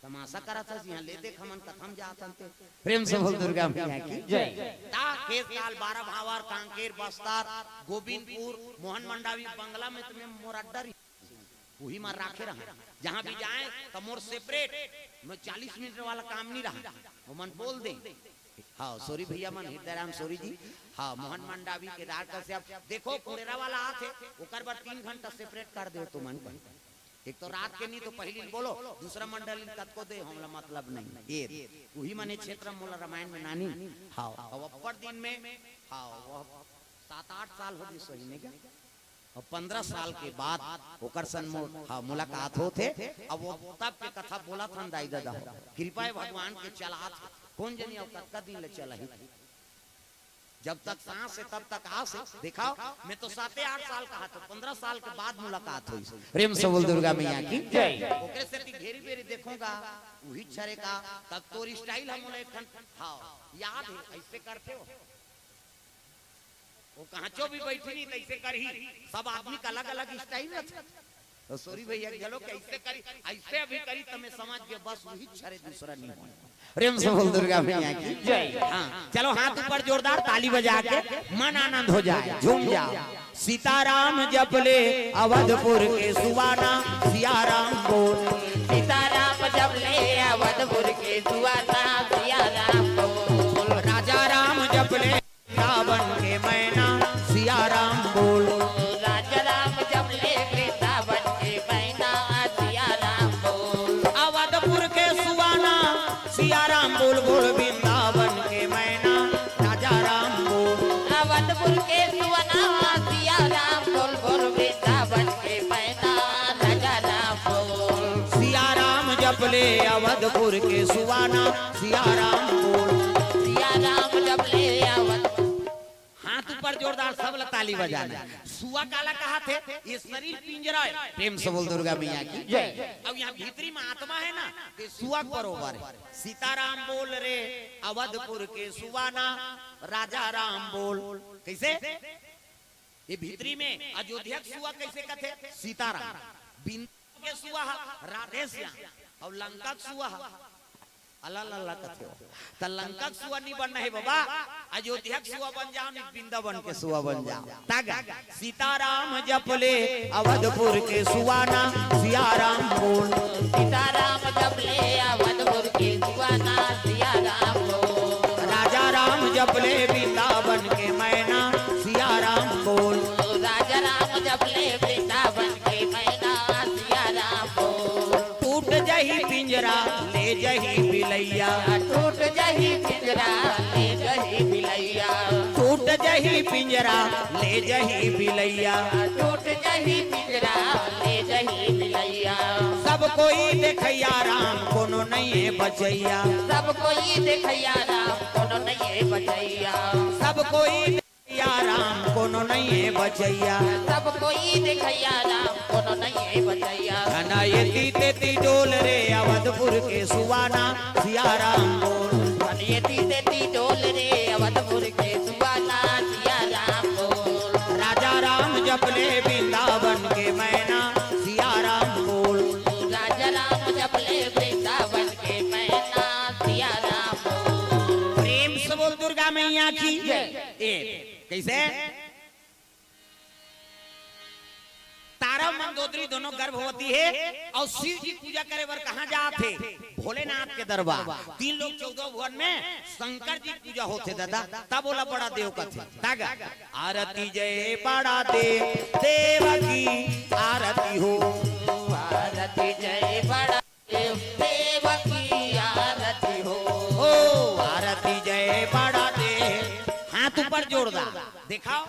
तमाशा करा था जी, हाँ, ले देख हमन कथम जात हन ते। प्रेम से बोल दुर्गा मैया की जय। ता केस काल बारा भावर, कांकेर, बस्तर, गोविंदपुर, मोहन मंडावी बंगला में तुम्हें मोर अड्डा रही। वही मार राखे रहा। जहाँ भी जाए तो मोर सेपरेट, मैं चालीस मिनट वाला काम नहीं रहा। वो मन बोल दे। हाँ, सूरी भैया मन, हृदय राम सूरी जी। हाँ, मोहन मंडावी, केदार कश्यप। देखो, पुड़ेरा वाला आथे, ओकर बर तीन घंटा सेपरेट कर दे तुमन। एक तो रात के नहीं तो पहली बोलो, दूसरा मंडल कतको दे, हमला मतलब नहीं। ये, वही मने क्षेत्र मोला रामायण में नानी। हाँ, अब अब्बड़ दिन में, हाँ, वो सात आठ साल हो गई सोही ने क्या? और पन्द्रह साल के बाद ओकर सन मो-, हाँ, मुलाकात होत हे। अब वो तब के कथा बोलत हन दाई ददा हो। कृपा हे भगवान के चलात हे। कौन जनी अब कतका दिन ले चलही। जब तक सांस हे तब तक आस हे। देखा, मैं तो साते आठ साल का था, पन्द्रह साल के बाद मुलाकात होइस। प्रेम से बोल दुर्गा मैया की जय। ओकरे सेती घेरी बेरी देखूंगा, वही छरे का, तब तोर स्टाइल हम बोले एक ठन, हाँ, याद हे, ऐसे करते हो। वो कहाँ चो भी बैठी नहीं, तैसे करही। सब आदमी का अलग-अलग स्टाइल रहता। तो सूरी भैया के घलो कैसे करी, ऐसे अभी करी, तो मैं समझ गया, बस वही छरे, दूसरा नहीं होय। प्रेम से बोल दुर्गा मैया की जय। हाँ, चलो हाथ ऊपर जोरदार ताली बजा के मन आनंद हो जाए, झूम जाओ। सीताराम जप ले अवधपुर के सुवाना, सियाराम बोल। सीताराम जप ले अवधपुर के सुवाना, सियाराम बोल। राजा राम जप ले वृंदावन के मैना, सियाराम बोल। राजा राम जप ले वृंदावन के मैना, सियाराम बोल। अवधपुर के सुवाना, सियाराम बोल बोल। वृंदावन के मैना, राजा राम बोल। अवधपुर के सुवाना, सियाराम बोल बोल। वृंदावन के मैना, राजा राम बोल। अवधपुर के सुवाना, सिया राम बोल। सिया राम जब ले आवत। हाथ ऊपर जोरदार, सब ला ताली बजाना। सुआ काला कहा थे? ये शरीर पिंजरा है। प्रेम से बोल दुर्गा मैया की। जय। अब यहाँ भीतरी में आत्मा है ना, तो सुआ के बरोबर है। सीताराम बोल रे, अवधपुर के सुवाना, राजा राम बोल। कैसे? ये भीतरी में अयोध्या के सुआ कैसे कथे? सीताराम। बिंदु के सुआ ह राधे श्याम, और लंका के सुआ ह अला लल्ला कथे हो। त लंका के सुआ नहीं बनना है बाबा, अयोध्या के सुआ बन जाओ, नहीं वृंदावन के सुआ बन जाओ। तग सीताराम जप ले अवधपुर के सुवाना, सिया राम बोल। सीताराम जब ले अवधपुर के सुवाना, सिया राम बोल। राजा राम जप ले वृंदावन के मैना, सिया राम बोल। राजा राम जब ले वृंदावन के मैना, सिया राम बोल। टूट जही पिंजरा, ले जही बिलैया। टूट जही पिंजरा, ले जही बिलैया। टूट जही पिंजरा, ले जही बिलैया। टूट जही पिंजरा, ले जही बिलैया। सब कोई देखैया राम, कोनो नहीं है बचैया। सब कोई देखैया राम, कोनो नहीं है बचैया। सब कोई देखैया राम, कोनो नहीं है बचैया। सब कोई देखैया राम, कोनो नहीं है बचैया। धना एती तेती डोल रे, अवधपुर के सुवाना, सिया राम बोल। धना एती तेती डोल रे, अवधपुर के सुवाना, सिया राम बोल। राजा राम जप ले वृंदावन के मैना, सिया राम बोल। राजा राम जप ले वृंदावन के मैना, सिया राम बोल। प्रेम से बोल दुर्गा मैया की। जय। ए, कैसे? तारा मंदोदरी दोनों गर्भवती है और शिव जी पूजा करे बर कहाँ जात है? भोलेनाथ के दरबार। तीन लोग चौदह भुवन में शंकर जी पूजा होते दादा, तब बोला बड़ा देव कथे। तग आरती जय बड़ा देव, देव की आरती हो। आरती जय बड़ा देव, देव की आरती हो। ओ आरती जय बड़ा देव। हाथ ऊपर जोरदार दिखाओ।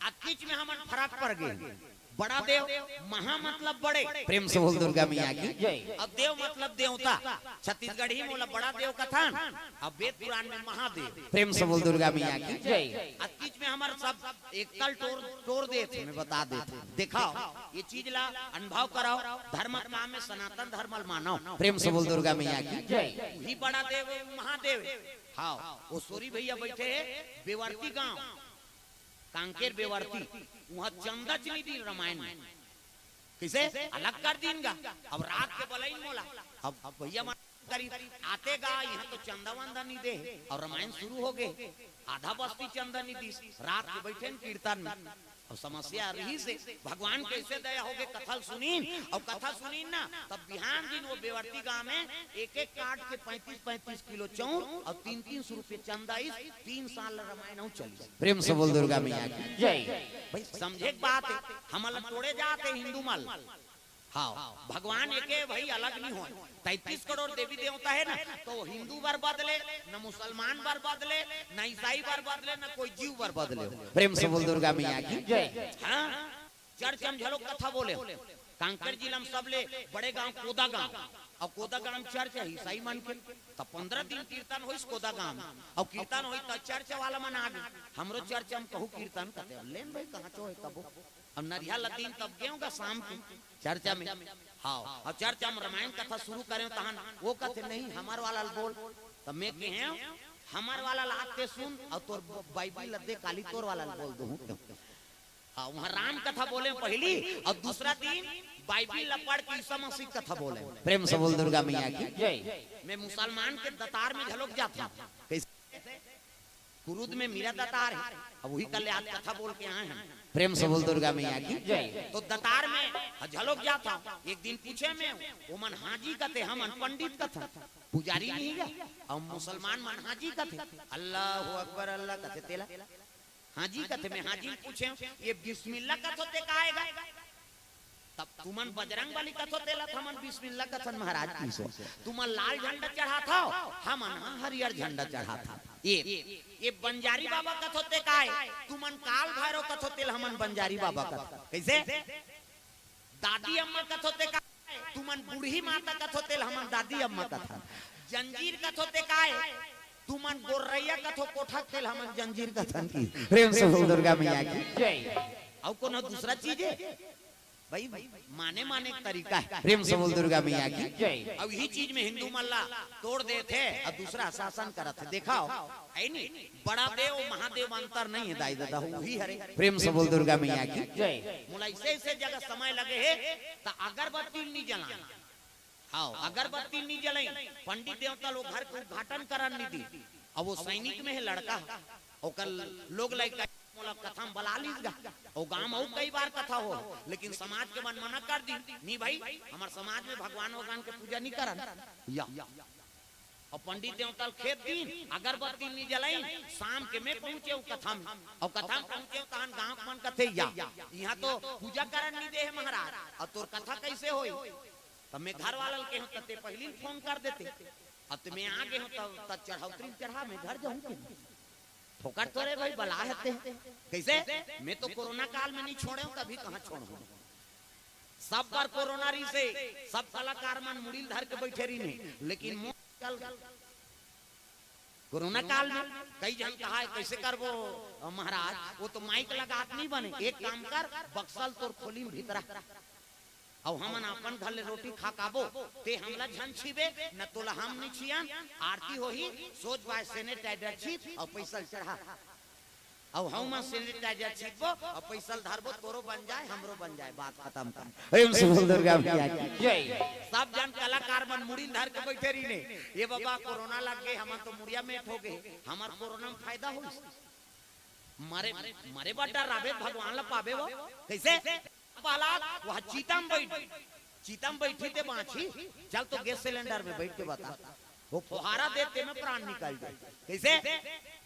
अक्कीच में हमन फरक पड़ गए। बड़ा देव, महा मतलब बड़े। प्रेम से बोल दुर्गा मैया की। जय। अब देव मतलब देवता। छत्तीसगढ़ी में बोला बड़ा देव कथन, अब वेद पुराण में महादेव। प्रेम से बोल दुर्गा मैया की। जय। अक्कीच में हमर सब एकल टोर टोर देत हे, मैं बता देत हे। दिखाओ, ये चीज ला अनुभव कराओ। धर्म काम में सनातन धर्म ल मानो। प्रेम से बोल दुर्गा मैया की। जय। ही बड़ा देव महादेव। हाँ, वो सूरी भैया बैठे हैं बेवर्ती गांव, कांकेर बेवर्ती। वहां चंदा च नहीं दी रामायण में। किसे अलग कर दीन गा। अब रात के बलईन मोला, अब भैया मन करी आते गा, यहाँ तो चंदा वंदा नहीं दे। और रामायण शुरू हो गए, आधा बस्ती चंदा नहीं दीस। रात के बैठे न कीर्तन में, अब समस्या रही से भगवान कैसे दया हो गए। कथा सुनीन और कथा सुनीन ना, तब बिहान दिन वो बेवर्ती गांव में एक एक काट के पैंतीस पैंतीस किलो चाउर और तीन तीन सौ रुपये चंदा इस तीन साल रामायण हूँ चली। प्रेम से बोल दुर्गा मैया की। जय। भाई समझे के बात है, हमन ला तोड़े जात हे हिंदू मन। हाँ, भगवान एके भाई अलग नहीं हो। तैतीस करोड़ देवी देवता है ना, तो हिंदू बर बदले, न मुसलमान बर बदले, न ईसाई बर बदले, न कोई जीव बर बदले। प्रेम से बोल दुर्गा मैया की। जय। हाँ, चर्च में झलोक कथा बोले। कांकेर जिला में सबले बड़े गांव कोदा गांव, और कोदा गांव में चर्च है ईसाई मन के। तब पंद्रह दिन कीर्तन होइस कोदा गांव में, और कीर्तन होई तब चर्च वाला मन आ गए। हमरो चर्च में कहू कीर्तन करते, अब लेन भाई कहाँ चो है तबो। अब नरिया लदीन तब गेहूं का शाम के चर्चा में। हाँ, और चर्चा में रामायण कथा शुरू करें तहन वो कहते नहीं हमार वाला ल बोल। तब मैं कहे हमार वाला लाते सुन और तोर बाइबिल लदे काली तोर वाला ल बोल दूं। हाँ, वहाँ राम कथा बोले पहली और दूसरा दिन बाइबिल ला पढ़ के ईसा मसीह कथा बोले। प्रेम से बोल दुर्गा मैया की। जय। मैं मुसलमान के दतार में झलोक जाता हूँ। कैसे? कुरुद में मेरा दतार है, अब वही कल आज कथा बोल के आए हैं। प्रेम से बोल दुर्गा मैया की। जय। तो दतार में झलोक जाता हूँ। एक दिन पूछे मैं, वो मन हाजी कथे, हमन पंडित कथन, पुजारी नहीं गा। और मुसलमान मन हाजी कथे, अल्लाह अकबर, अल्लाह कथे तेला हाजी कथे। मैं हाजी पूछे, ये बिस्मिल्लाह कथो ते का आएगा? तब तुमन बजरंग बली कथो तेला हमन बिस्मिल्लाह कथन महाराज की सो। तुमन लाल झंडा चढ़ात हव, हमन ह हरियर झंडा चढ़ात हव। ये, ये बंजारी बाबा कथो ते काय, तुमन काल भैरव कथो तेल हमन बंजारी बाबा कथन। कैसे? दादी अम्मा कथो ते काय, तुमन बूढ़ी माता कथो, तेला हमन दादी अम्मा कथन। जंजीर कथो, ते काय? तुमन गोर्रैया कथो कोठा, तेला हमन जंजीर कथन की। प्रेम से बोल दुर्गा मैया की। जय। अउ कोनो दूसरा चीज हे? भाई, माने माने एक तरीका हे। प्रेम से बोल दुर्गा मैया की। जय। अब यही चीज में हिंदू मन ला तोड़ देथे अउ दूसरा शासन करत हे। देखव, हे नी? बड़ा देव महादेव अंतर नहीं हे दाई ददा, वही हरे। प्रेम से बोल दुर्गा मैया की। जय। मोला ऐसे ऐसे जगह समय लगे हे, त अगरबत्ती नहीं जलान। हाँ, अगरबत्ती नहीं जलाई। पंडित देवता लोग घर के उद्घाटन करन नहीं दी। अब वो सैनिक में हे लड़का, ओकर लोग लइका मोला कथा में बला लीस गा। ओ गांव में अउ कई बार कथा हो, लेकिन समाज के मन मना कर दी, "नहीं भाई, हमर समाज में भगवान वगवान के पूजा नहीं करन।" या। अउ पंडित देवता ल खेद दीन, अगरबत्ती नहीं जलाइन, शाम के मैं पहुंचे हूं कथा में। अउ कथा में पहुंचे हूं, तहन गांव के मन कथे, "या, इहां तो पूजा करन नहीं दे हे महाराज, अउ तोर कथा कैसे होई?" तब मैं घर वाला ल कहे हूं, "त ते पहिली फोन कर देते, अब ते मैं आ गे हूं, तब तक चढ़ौतरी चढ़ा, मैं घर जाहूं के।" फोकट थोरे भाई बला हे ते। कैसे? मैं तो कोरोना काल में नहीं छोड़े हूं, तभी कहां छोड़हूं। सब बार कोरोना रहिसे, सब कलाकार मन मुड़ी ल धर के बैठे रहिन हे, लेकिन मोर चल कोरोना काल में कई झन कहा हे, "कैसे करबो महाराज, वो तो माइक लगात नहीं बने, एक काम कर, बक्सा ल तोर खोली में भीतरा, अउ हमन अपन घर ले रोटी खा काबो, ते हमला झन छीबे, न तोला हम नहीं छियन, आरती होही, सोज बाय sanitizer छीब अउ पैसा ल चढ़ा।" अउ हमन sanitizer छीबो अउ पैसा ल धरबो, तोरो बन जाए, हमरो बन जाए, बात खत्म कर। प्रेम से बोल दुर्गा मैया की। जय। सब झन कलाकार मन मुड़ी ल धर के बैठे रहिन हे, "ये बाबा कोरोना लग गे, हमन तो मुड़िया मेट हो गे, हमर कोरोना में फायदा होइस।" मरे, मरे बर डर्राबे, भगवान ला पाबे वो। कैसे? प्रहलाद, वह चिता में बैठ, चिता में बैठी ते बांची, चल तो गैस सिलेंडर में बैठ के बता, वो फोहारा दे ते में प्राण निकल जाए। कैसे?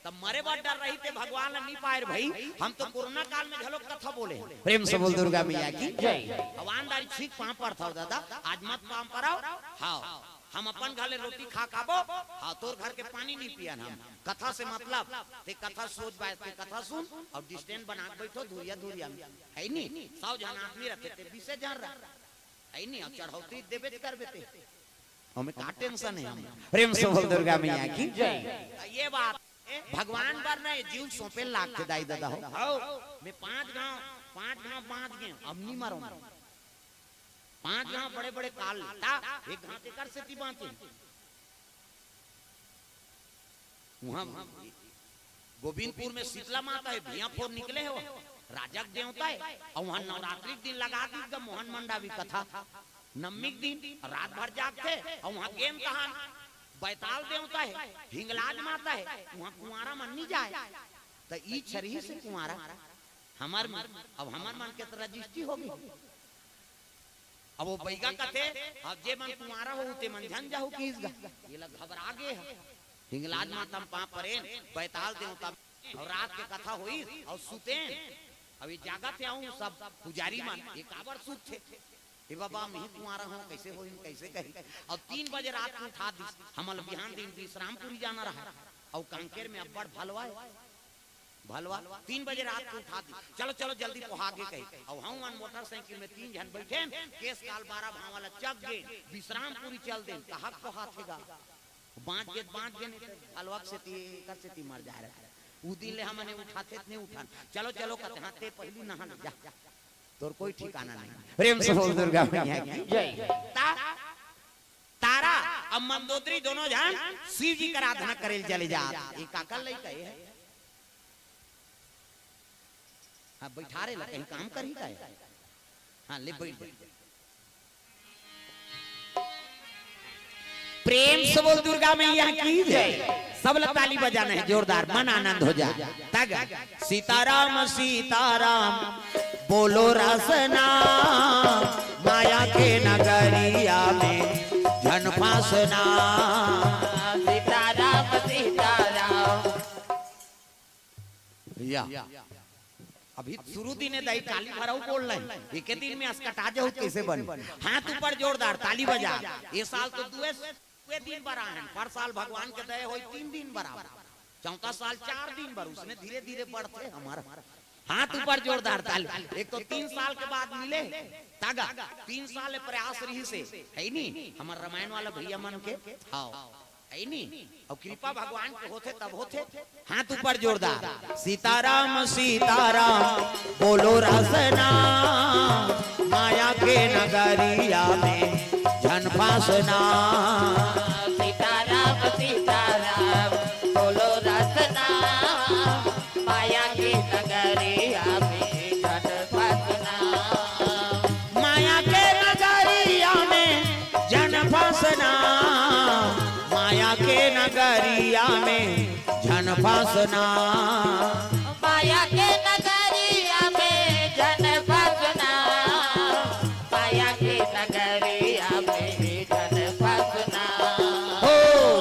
तब मरे बर डर्राही ते भगवान ला नहीं पाए रे भाई, हम तो कोरोना काल में घलो कथा बोले। प्रेम से बोल दुर्गा मैया की। जय। भगवान दारी छीक पांव परथव दादा, आज मत पांव परव। हाँ, हम अपन घर ले रोटी खा काबो, हाँ, तोर घर के पानी नहीं पियन हम। कथा से मतलब, ते कथा सोच बाय, ते कथा सुन अउ distance बना के बैठो धुरिया धुरिया में। हे नी? सौ झन आदमी रथे, ते बीसे झन रह। हे नी? अउ चढ़ौतरी देबे त करबे ते। हमें का tension हे हम? प्रेम से बोल दुर्गा मैया की। जय। ये बात हे, भगवान बर नहीं, जीव सौंपे लागथे दाई ददा हो। हव, मैं पांच घांव, पांच घांव बांच गेंव, अब नहीं मरंव। पांच घांव बड़े-बड़े काल ले, ता एक घांव तेकर सेती बांचे। उहां गोविंदपुर में शीतला माता हे, भुइयां फोर निकले हे वो, राजा के देवता हे, अउ उहां नवरात्रि के दिन लगा दीस गा मोहन मंडावी कथा, नवमी के दिन रात भर जागथे, अउ उहां गेंव तहान बैताल देवता हे, हिंगलाज माता हे, उहां कुंवारा मन नहीं जाए, त ई छरही से कुंवारा, हमर, अब हमर मन के त रजिस्ट्री हो गे। अब वो बइगा कथे, "अब जे मन कुंवारा हो, ते मन झन जाहू," किहिस गा। ये ला घबरा गे ह। हिंगलाज माता म पांव परेन, बैताल देवता अउ रात के कथा होइस अउ सुतेन। अब ये जागत हे अउ सब पुजारी मन, ये काबर सुतथे? "ए बाबा, मैं ही कुंवारा हूं, कैसे होही, कैसे कही?" अउ तीन बजे रात के उठा दीस, हमन ल बिहान दिन विश्रामपुरी जाना रहा, अउ कांकेर में अब्बड़ भलवा हे। भलवा तीन बजे रात के उठा दी, "चलो, चलो, जल्दी पोहा गे," कही। अउ हमन मोटरसाइकिल में तीन झन बैठेन, केस काल बारा भांव वाला चक गे, विश्रामपुरी चल देन, कहां के पोहाथे गा? बांच गे, बांच गे, नहीं त भलवा के सेती, एकर सेती मर जाए रहे। उ दिन ले हमन उठाथे त नहीं उठन। "चलो, चलो," कथे, "हां, ते पहिली नहा ले, जा, तोर कोई ठिकाना नहीं।" प्रेम से बोल दुर्गा मैया की। जय। ता-, तारा अउ मंदोदरी दोनों झन शिव जी के आराधना करे ल चले जात। ये काकर लइका हे? हां, बैठा रे ला, कहीं काम करही का हे? हां, ले बैठ जा। प्रेम से बोल दुर्गा मैया की जय। सब ला ताली बजाना हे जोरदार, मन आनंद हो जाए। तग सीताराम सीताराम बोलो रसना, माया के नगरिया में झन फांसना। सीताराम सीताराम। या। अभी शुरू दिन हे दाई, काली भर अउ बोल रहे हैं। एके दिन में असकटा जाहू, कैसे बने? हाथ ऊपर जोरदार, ताली बजा। ये साल तो दुए, दुए दिन बर आए हैं। पर साल भगवान के दया होई, तीन दिन बर आए। चौथा साल चार दिन बर, उसमें धीरे-धीरे बढ़थे हमर। हाथ ऊपर जोरदार ताली। एक तो तीन साल के बाद मिले, तागा तीन साल ले प्रयास रहिसे, है नी? हमर रामायण वाला भैया मन के, हाँ, है नी? अउ कृपा भगवान के होथे तब होथे। हाथ ऊपर जोरदार। सीताराम सीताराम बोलो रसना, माया के नगरिया में झन फासना। सीताराम सीताराम बोलो रसना, माया के नगरिया में झन फासना। माया के नगरिया में झन फासना, माया के नगरिया में झन फासना। माया के नगरिया में झन फासना, माया के नगरिया में झन फासना। हो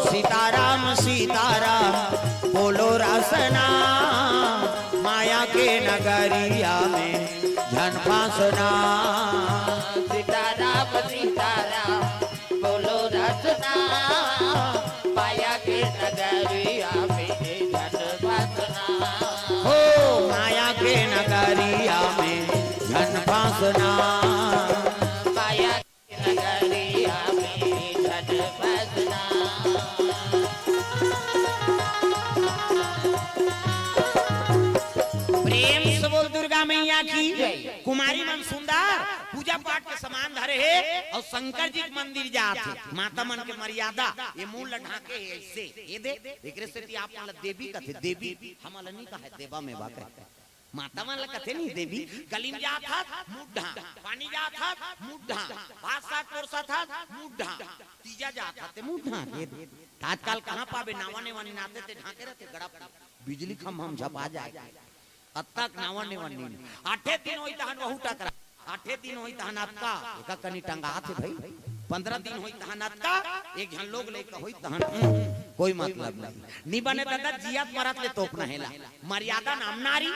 सीताराम सीताराम बोलो रसना, माया के नगरिया में झन फासना। सीताराम सीताराम बोलो रसना, माया के नगरिया में झन फासना। हो माया के नगरिया में झन फासना। माया के नगरिया में झन फासना। प्रेम से बोल दुर्गा मैया की। जय। कुमारी मन सुंदर पूजा पाठ के सामान धरे हे अउ शंकर जी के मंदिर जात हे। माता मन के मर्यादा, ये मुंह ल ढांके हे ऐसे, ये दे, एकरे सेती आप मन ल देवी कथे, देवी, हमन ल नहीं कहे, देवा में बा कहे। माता मन ल कथे नहीं देवी, गली में जात हस, मुंह ढांक, पानी जात हस, मुंह ढांक, भात साग परोसत हस, मुंह ढांक, तीजा जात हस, ते मुंह ढांक, ये दे। आजकल कहाँ पाबे, नावा नेवा निनाते ते ढांके रहते, गड़ा बिजली खम्भा म झपा जाए। अतक नावा नेवा नीन। आठे दिन होई तहन वहू टकरा। आठे दिन होई तहन अतका, एका कनी टंगात हे भाई। पंद्रह दिन होई तहन अतका, एक झन लोग लइका होई तहन, हम्म, कोई मतलब नहीं। नी बने दादा, जियत मरत ले तोपना हेला। मर्यादा नाम नारी।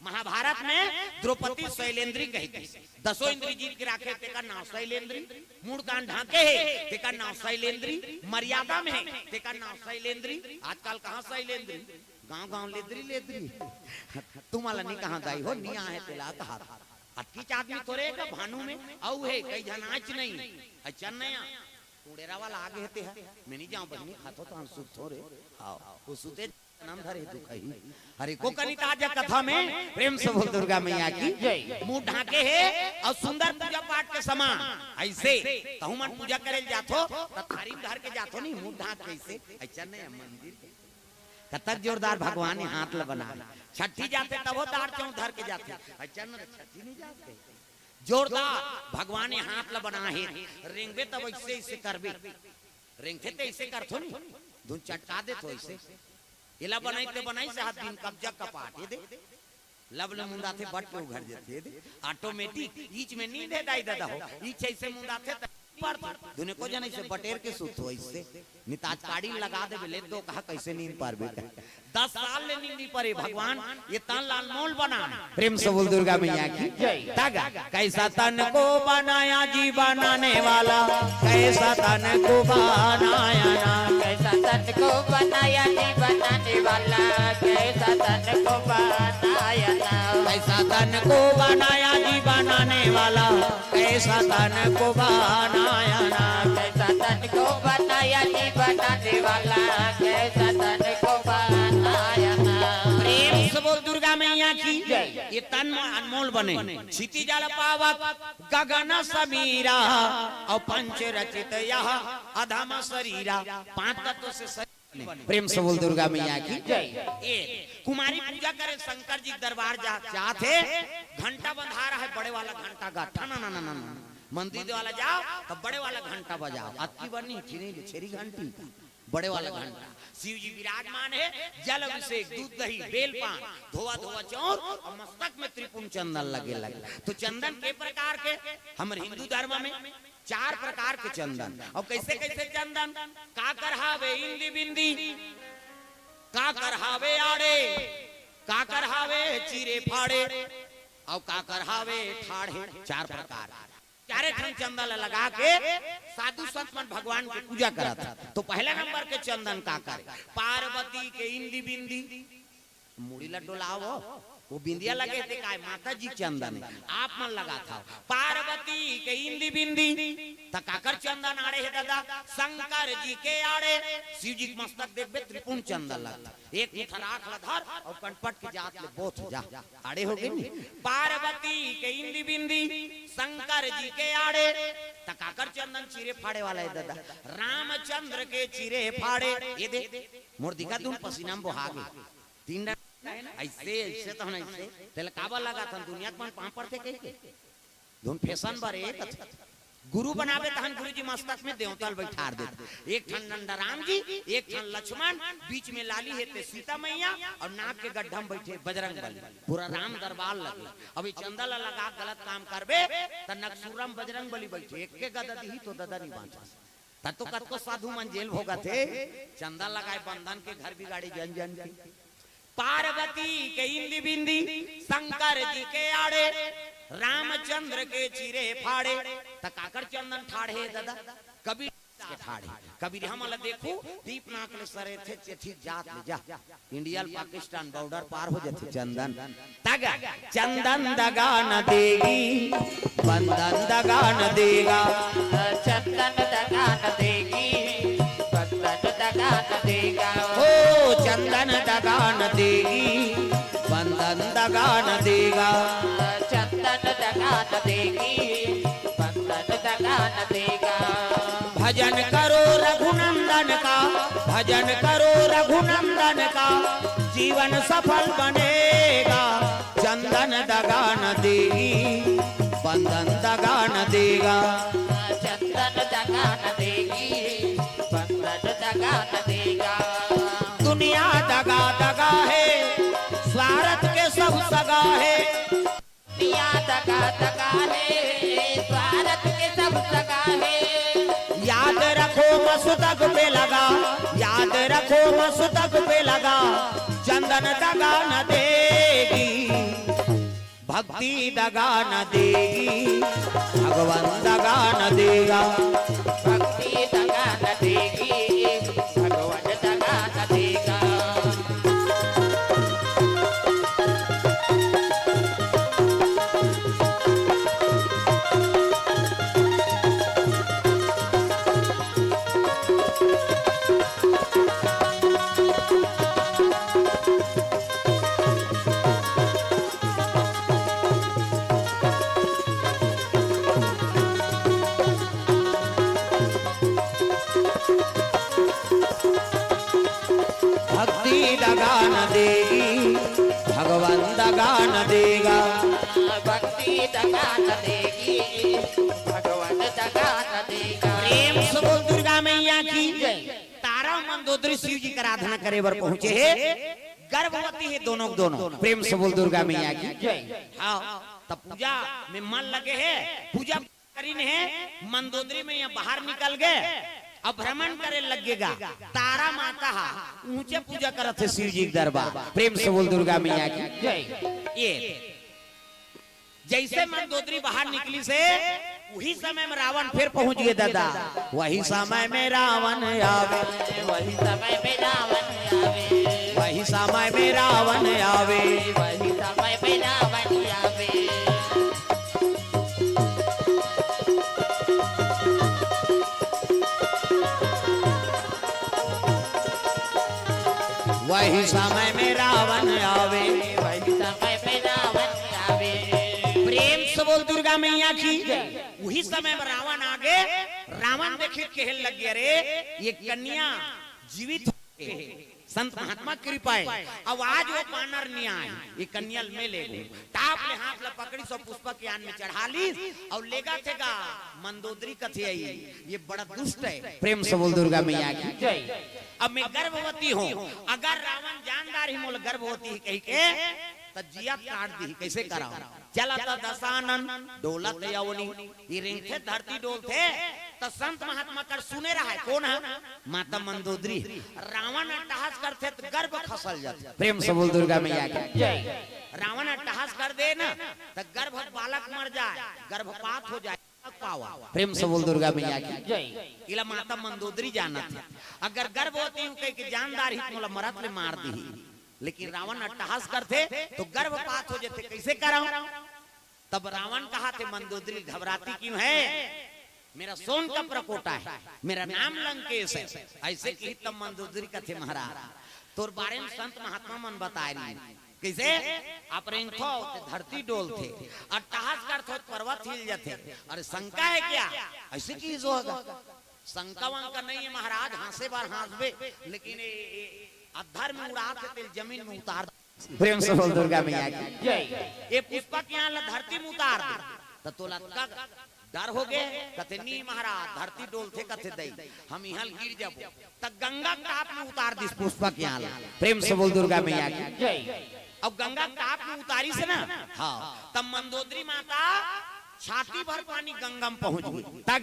महाभारत में द्रौपदी शैलेंद्री कही थी। दसों इंद्री जीत के राखे, तेकर नाव शैलेंद्री। मुड़ कान ढांके हे, तेकर नाव शैलेंद्री। मर्यादा में हे, तेकर नाव शैलेंद्री। आजकल कहाँ शैलेंद्री? गांव गांव लेदरी लेदरी। तुम्हाला नहीं कहा दाई हो, नहीं आहे तेला कहा। अतकीच आदमी तोरे का भानु में, अउ हे, कई झन आच नहीं। अच्छा नया, उड़ेरा वाला आगे हे ते है। मैं नहीं जाऊं बहिनी, खातो तो हम सुत थोरे। आओ, वो सुते नाम धरे दुख ही। अरे को कनी ताजा कथा में, प्रेम से बोल दुर्गा मैया की। जय। मुंह ढांके हे अउ सुंदर पूजा पाठ के सामान। ऐसे, कहूं मन पूजा करे ल जाथो, त थारी में धर के जाथो नहीं, मुंह ढांक के ऐसे। अच्छा नहीं, मंदिर के। कतक जोरदार भगवान ये हाथ ल बना। छठी जाथे तभो दार चौं धर के जाथे। अइसन न छठी नहीं जाथे। जोरदार भगवान ये हाथ ल बना हे। रेंगबे तब ऐसे, ऐसे करबे। रेंगथे ते ऐसे करथो नहीं। धुन चटका देथो ऐसे। एला बनाई ते बनाई से हाथ दिन कब्जा कपाट। ये दे। लब ले मुंदाथे बट के उघर जथे। ये दे। ऑटोमेटिक। ईच में नींद हे दाई दादा हो। ईच ऐसे मुंदाथे त पर धुने को जन ऐसे बटेर के सुत हो ऐसे। निताज काड़ी लगा देबे ले तो कहा कैसे नींद पारबे कहे। दस साल ले नींद नहीं परे भगवान, ये तन ला अनमोल बना। प्रेम से बोल दुर्गा मैया की। जय। तागा। कैसा तन को बनाया जी बनाने वाला, कैसा तन को बनाया ना। कैसा तन को बनाया जी बनाने वाला, कैसा तन को बनाया ना। कैसा तन को बनाया जी बनाने वाला, कैसा तन को बनाया ना। कैसा तन को बनाया जी बनाने वाला, कैसा तन को बनाया ना। प्रेम से बोल दुर्गा मैया की। जय। ये तन मन अनमोल बने। क्षितिज जल पावक गगन समीरा, अउ पंच रचित यह अधम शरीरा। पांच तत्व से शरीर बने। प्रेम से बोल दुर्गा मैया की। जय। ये कुमारी पूजा करे शंकर जी के दरबार जा, जात हे, घंटा बंधा रहा है, बड़े वाला घंटा गा, ठना ना ना ना ना। मंदिर वाला जाओ, तब बड़े वाला घंटा बजाओ। अतकी बनी, ठीक नहीं, छेरी घंटी। बड़े वाला घंटा। शिव जी विराजमान हे, जल अभिषेक, दूध दही, बेल पान, धोवा धोवा चौर अउ मस्तक में त्रिपुण चंदन लगे लगे। तो चंदन के प्रकार के? हमर हिंदू धर्म में चार प्रकार के चंदन। अउ कैसे कैसे चंदन? काकर हावे इंदी बिंदी, काकर हावे आड़े, काकर हावे चीरे फाड़े, अउ काकर हावे ठाढ़े। चार प्रकार। चारे ठन चंदन ला लगा के साधु संत मन भगवान के पूजा करत हे। तो पहला नंबर के चंदन काकर? पार्वती के इंदी बिंदी, मुड़ी ला डोलाव, वो बिंदिया लगे हे ते काय, माता जी चंदन हे, आप मन लगाथव। पार्वती के इंदी बिंदी, त काकर चंदन आड़े हे ददा? शंकर जी के आड़े। शिव जी के मस्तक देखबे, त्रिपुंड चंदन लगथे। एक मुठा राख ला धर अउ कनपट के जात ले बोथ जा, आड़े हो गे नी। पार्वती के इंदी बिंदी, शंकर जी के आड़े, त काकर चंदन चीरे फाड़े वाला हे ददा? रामचंद्र के चीरे फाड़े। ये दे, मोर दिखा दूं, पसीना म बोहा गे। तीन डंडा हे ना, अइसे, अइसे तो ना, अइसे। तेला काबर लगाथन, दुनिया के मन पांव पड़थे कहिके? धुन फैशन बर ए कथे। गुरु बनाबे तहन गुरु जी मस्तक में देवता ल बइठार देथे। एक ठन डंडा राम जी, एक ठन लक्ष्मण, बीच में लाली हे ते सीता मैया, अउ नाक के गड्ढा में बइठे बजरंग बली। पूरा राम दरबार लगे। अब ये चंदा ला लगा के गलत काम करबे, त नकसूरा म बजरंग बली बइठे, एक के गदा दिही तो ददा नी बांचस। त तो कतको साधु मन जेल भोगत हे, चंदा लगाए बंदन के घर बिगाड़े जन जन के। पार्वती के इंदी बिंदी, शंकर जी के आड़े, रामचंद्र के चीरे फाड़े। त काकर चंदन ठाढ़े ददा? कबीर के ठाढ़े। कबीर हमन ला देखू, दीप नाक ले सरे थे, चेथी जात ले जा। इंडिया ल पाकिस्तान बॉर्डर पार हो जाथे चंदन। तगा, चंदन दगा न देगी, बंदन दगा न देगा। चंदन दगा न देगी, बंदन दगा न देगा। हो, चंदन दगा न देगी, बंदन दगा न देगा। चंदन दगा न देगी, बंदन दगा न देगा। भजन करो रघुनंदन का, भजन करो रघुनंदन का, जीवन सफल बनेगा। चंदन दगा न देगी, बंदन दगा न देगा। चंदन दगा न देगी, बंदन दगा न देगा। दुनिया दगा दगा हे, स्वार्थ के सब सगा हे। दुनिया दगा दगा हे, स्वार्थ के सब सगा हे। याद रखो मस्तक पे लगा, याद रखो मस्तक पे लगा, चंदन दगा न देगी, भक्ति दगा न देगी, भगवान दगा न देगा। भक्ति दगा न देगी, भगवान दगा न देगा। भक्ति दगा न देगी, भगवान दगा न देगा। भक्ति दगा न देगी, भगवान दगा न देगा। प्रेम से बोल दुर्गा मैया की। तारा मंदोदरी शिव जी के आराधना करे बर पहुंचे हे, गर्भवती हे दोनों के दोनों। प्रेम से बोल दुर्गा मैया की। हाँ, तब पूजा में मन लगे हे, पूजा करिन हे, मंदोदरी मैया बाहर निकल गे, अब भ्रमण करे लग गेगा। तारा माता हा ऊंचे पूजा करत हे शिव जी के दरबार। प्रेम से बोल दुर्गा मैया की। ये जइसे मंदोदरी बाहर निकलिस हे, उही समय में रावण फेर पहुंच गे ददा। वही समय में रावण आवे, वही समय में रावण आवे, वही समय में रावण आवे। वही समय में रावण आवे। वही समय में रावण आवे। वही समय में रावण आवे। प्रेम से बोल दुर्गा मैया की। उही समय में रावण आगे, रावण देखित कहे लग गे, "अरे, ये कन्या जीवित हे, संत महात्मा कृपा हे।" अब आज वो बानर नी आए, ये कन्या ल मैं लेगो। टाप ले हाथ ला पकड़िस अउ पुष्पक यान में चढ़ा लिस अउ लेगथे गा। मंदोदरी कथे आई, ये बड़ा दुष्ट हे। प्रेम से बोल दुर्गा मैया की। अब मैं गर्भवती हूँ, अगर रावण जान डारही मोला गर्भवती हे कहिके, त जियत काट दिही, कइसे कराव? चलत दसानन डोलत अवनी, ये रेंगथे धरती डोलथे, त संत महात्मा कर सुने रहय, कोन ह? माता मंदोदरी। रावण अट्टहास करथे त गर्भ खसल जाथे। प्रेम से बोल दुर्गा मैया की। रावण अट्टहास कर दे न, त गर्भ बालक मर जाय, गर्भपात हो जाय, बालक पावा। प्रेम से बोल दुर्गा मैया की। इला माता मंदोदरी जानत हे। अगर गर्भवती हूँ कहिके जान डारही त मोला मरत ले मार दिही। लेकिन रावण अट्टहास करथे तो गर्भपात हो जथे, कइसे करंव? तब रावण कहथे, मंदोदरी घबराती क्यों है? मेरा सोन का परकोटा है, मेरा नाम लंकेश है। अइसे कही तब मंदोदरी कथे, महाराज, तोर बारे में संत महात्मा मन बताय रहिन। कइसे? आप रेंगथो ते धरती डोलथे, अट्टहास करथो त पर्वत हिल जथे। अरे शंका है क्या? अइसे कही जो होगा। शंका वंका नइ हे महाराज, हाँसे बर हाँसबे, लेकिन ए, ए, अधर में उड़ात हे तेला जमीन में उतार दे। प्रेम से बोल दुर्गा मैया की। जय। ए पुष्पक यान ला धरती में उतार दे, त तोला अतका डर होगे? कथे, नी महाराज, धरती डोलथे कथे दई, हम इहाँ ले गिर जाबो। त गंगा के ताप में उतार दिस पुष्पक यान ला। प्रेम से बोल दुर्गा मैया की। जय। अब गंगा के ताप में उतारिस ना, हाँ, तब मंदोदरी माता छाती भर पानी गंगा में पहुंच गे। तब,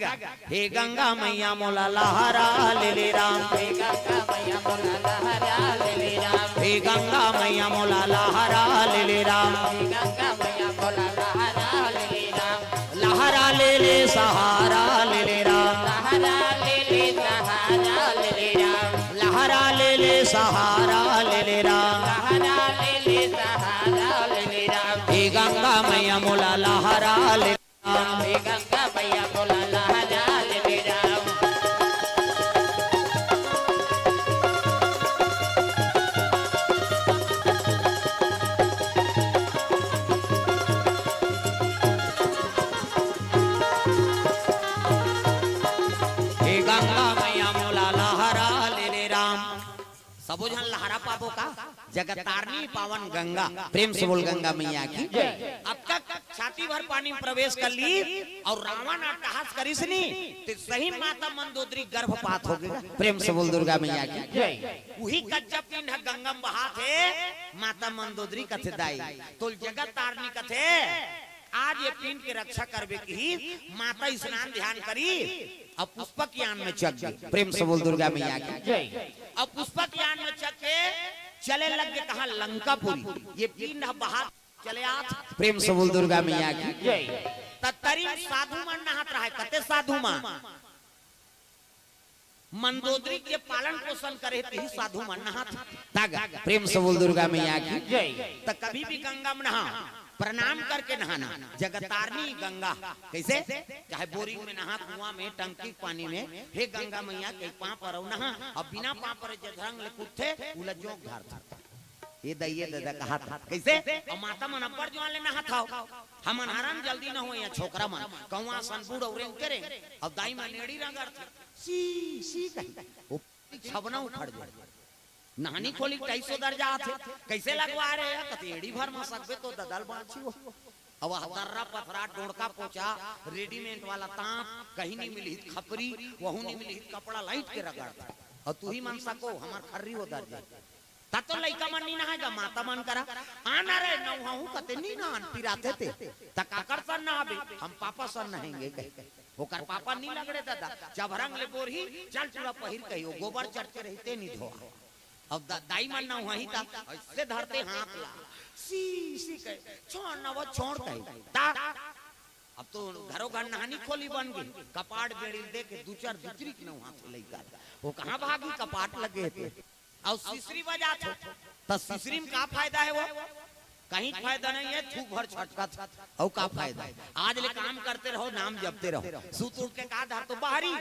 हे गंगा मैया मोला लहरा ले ले राम। हे गंगा मैया मोला लहरा ले ले राम। हे गंगा मैया मोला लहरा ले ले राम। हे गंगा मैया मोला लहरा ले ले राम। लहरा ले ले सहारा ले ले राम। लहरा ले ले सहारा ले ले राम। लहरा ले ले सहारा ले ले राम। लहरा ले ले सहारा ले ले राम। हे गंगा मैया मोला लहरा ले राम। हे गंगा मैया मोला लहरा ले ले राम। हे गंगा मैया मोला लहरा ले ले राम। सबो झन लहरा पाबो का? जगत तारनी पावन गंगा। प्रेम से बोल गंगा मैया की। जय। अतका छाती भर पानी में प्रवेश कर ली अउ रावण अट्टहास करिस नी, त सही माता मंदोदरी गर्भपात हो गे। प्रेम से बोल दुर्गा मैया की। जय। उही कच्चा पिंड ह गंगा में बहात हे, माता मंदोदरी कथे दाई, तोला जगत तारनी कथे, आज ए पिंड के रक्षा करबे कही, माता स्नान ध्यान करी, अब पुष्पक यान में चघ गे। प्रेम से बोल दुर्गा मैया की। जय। अब पुष्पक यान में चघ के चले लग गे कहाँ? लंकापुरी। ए पिंड ह बहात चले आत। प्रेम से बोल दुर्गा मैया की। जय। त तरी में साधु मन नहात रहय, कते साधु मन? मंदोदरी के पालन पोषण करे तिही साधु मन नहात। तब प्रेम से बोल दुर्गा मैया की। जय। त कभी भी गंगा में नहा, प्रणाम करके नहाना। जगत तारनी गंगा, कइसे? चाहे बोरिंग में नहा, कुआं में, टंकी के पानी में, हे गंगा मैया के पाँव परव नहा। अब बिना पाँव परे जे ढंग ले कूदथे, उला जोंक धरथे। ए दई ए ददा कहत हे। कइसे? अउ माता मन अब्बड़ जुवार ले नहात हव। हमन हरन जल्दी नहोय, ए छोकरा मन कौवा सन बूड़ अउ रेंगते रेंग, अउ दाई मन एड़ी रगड़थे, सी, सी कही, ओ छबना उखड़ जाय। नहानी खोली के टाइस ओदर जात हे। कइसे लगवा रहे हे? कथे एड़ी भर म सकबे तो ददा ल बाँचही ओ। अब वह दर्रा पथरा, डोड़का पोचा, रेडीमेड वाला तांत, कहीं नइ मिलही त खपरी, वहू नइ मिलही त कपड़ा लाइट के रगड़थे। अउ तुही मन सको, हमर खर्री ओदर जाय। त तो लइका मन नइ नहाय गा, माता मन करा। आना रे, नहवाहूँ कथे, नइ नहान, पिराथे ते। त काकर सन नहाबे? हम पापा सन नहाएंगे कहे। ओकर पापा नइ लगड़े ददा, चभरंग ले बोरही, चल चूड़ा पहिर कही, ओ गोबर चट के रहिथे नइ धोवा। अब द-, दाई मन नहवाही त अइसे धरथे हाथ ला, सी, सी कहे, छोड़ ना वो, छोड़ कहे। त अब तो घरो घर नहानी खोली बन गे, कपाट बेड़ी ल देके दू चार दूसरी के नहवाथे लइका। ओ कहाँ भागही, कपाट लगे हे ते। अउ सिसरी बजात हो, त सिसरी में का फायदा हे वो? कहीं फायदा नइ हे, थूक भर छटकत हे। अउ का फायदा हे? आज ले काम करते रहो, नाम जपते रहो। सुत उठ के का धरथो? बाहरी।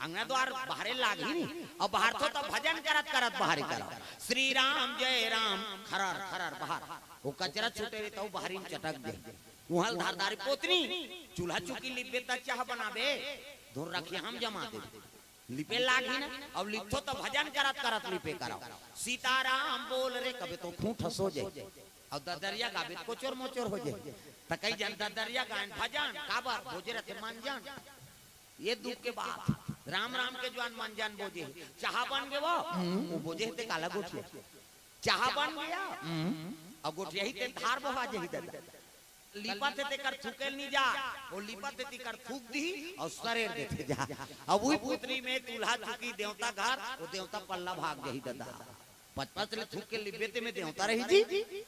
अंगना द्वार बाहरे लागही नी। अउ बहारथो त भजन करत करत बाहरी करो। श्री राम जय राम, खरर खरर बहार। ओ कचरा छूटे रहे त ओ बाहरी में चटक दे। उहाँ ल धारदारी पोतनी, चूल्हा चुकी लिपबे त चाह बनाबे। धुन रखिया हम जमा देबे। लिपे लागही ना, अब लिपथो त भजन करत करत लिपे करव। सीताराम बोल रे कबे तो खूंट हंसो जाय। अब ददरिया गाबे त कोचोर मोचोर हो जाय। त कई जन ददरिया गायन भजन, काबर बोजे रथे मंजन। ए दुख के बात, राम राम के जुवार मंजन बोजे। चाहा बन गे वो, वो बोजे हे ते काला गोठिया। चाहा बन गे, अब गोठियाही ते धार बोहा जाही ददा। लिपत हे तेकर थूके ल नइ जा, ओ लिपत हे तेकर थूक दिही अउ सरेर देथे जा। अब उही पुतरी में चूल्हा चुकी देवता घर, ओ देवता पल्ला भाग जाही ददा। पचपच ले थूक के लिपबे ते में देवता रही जी।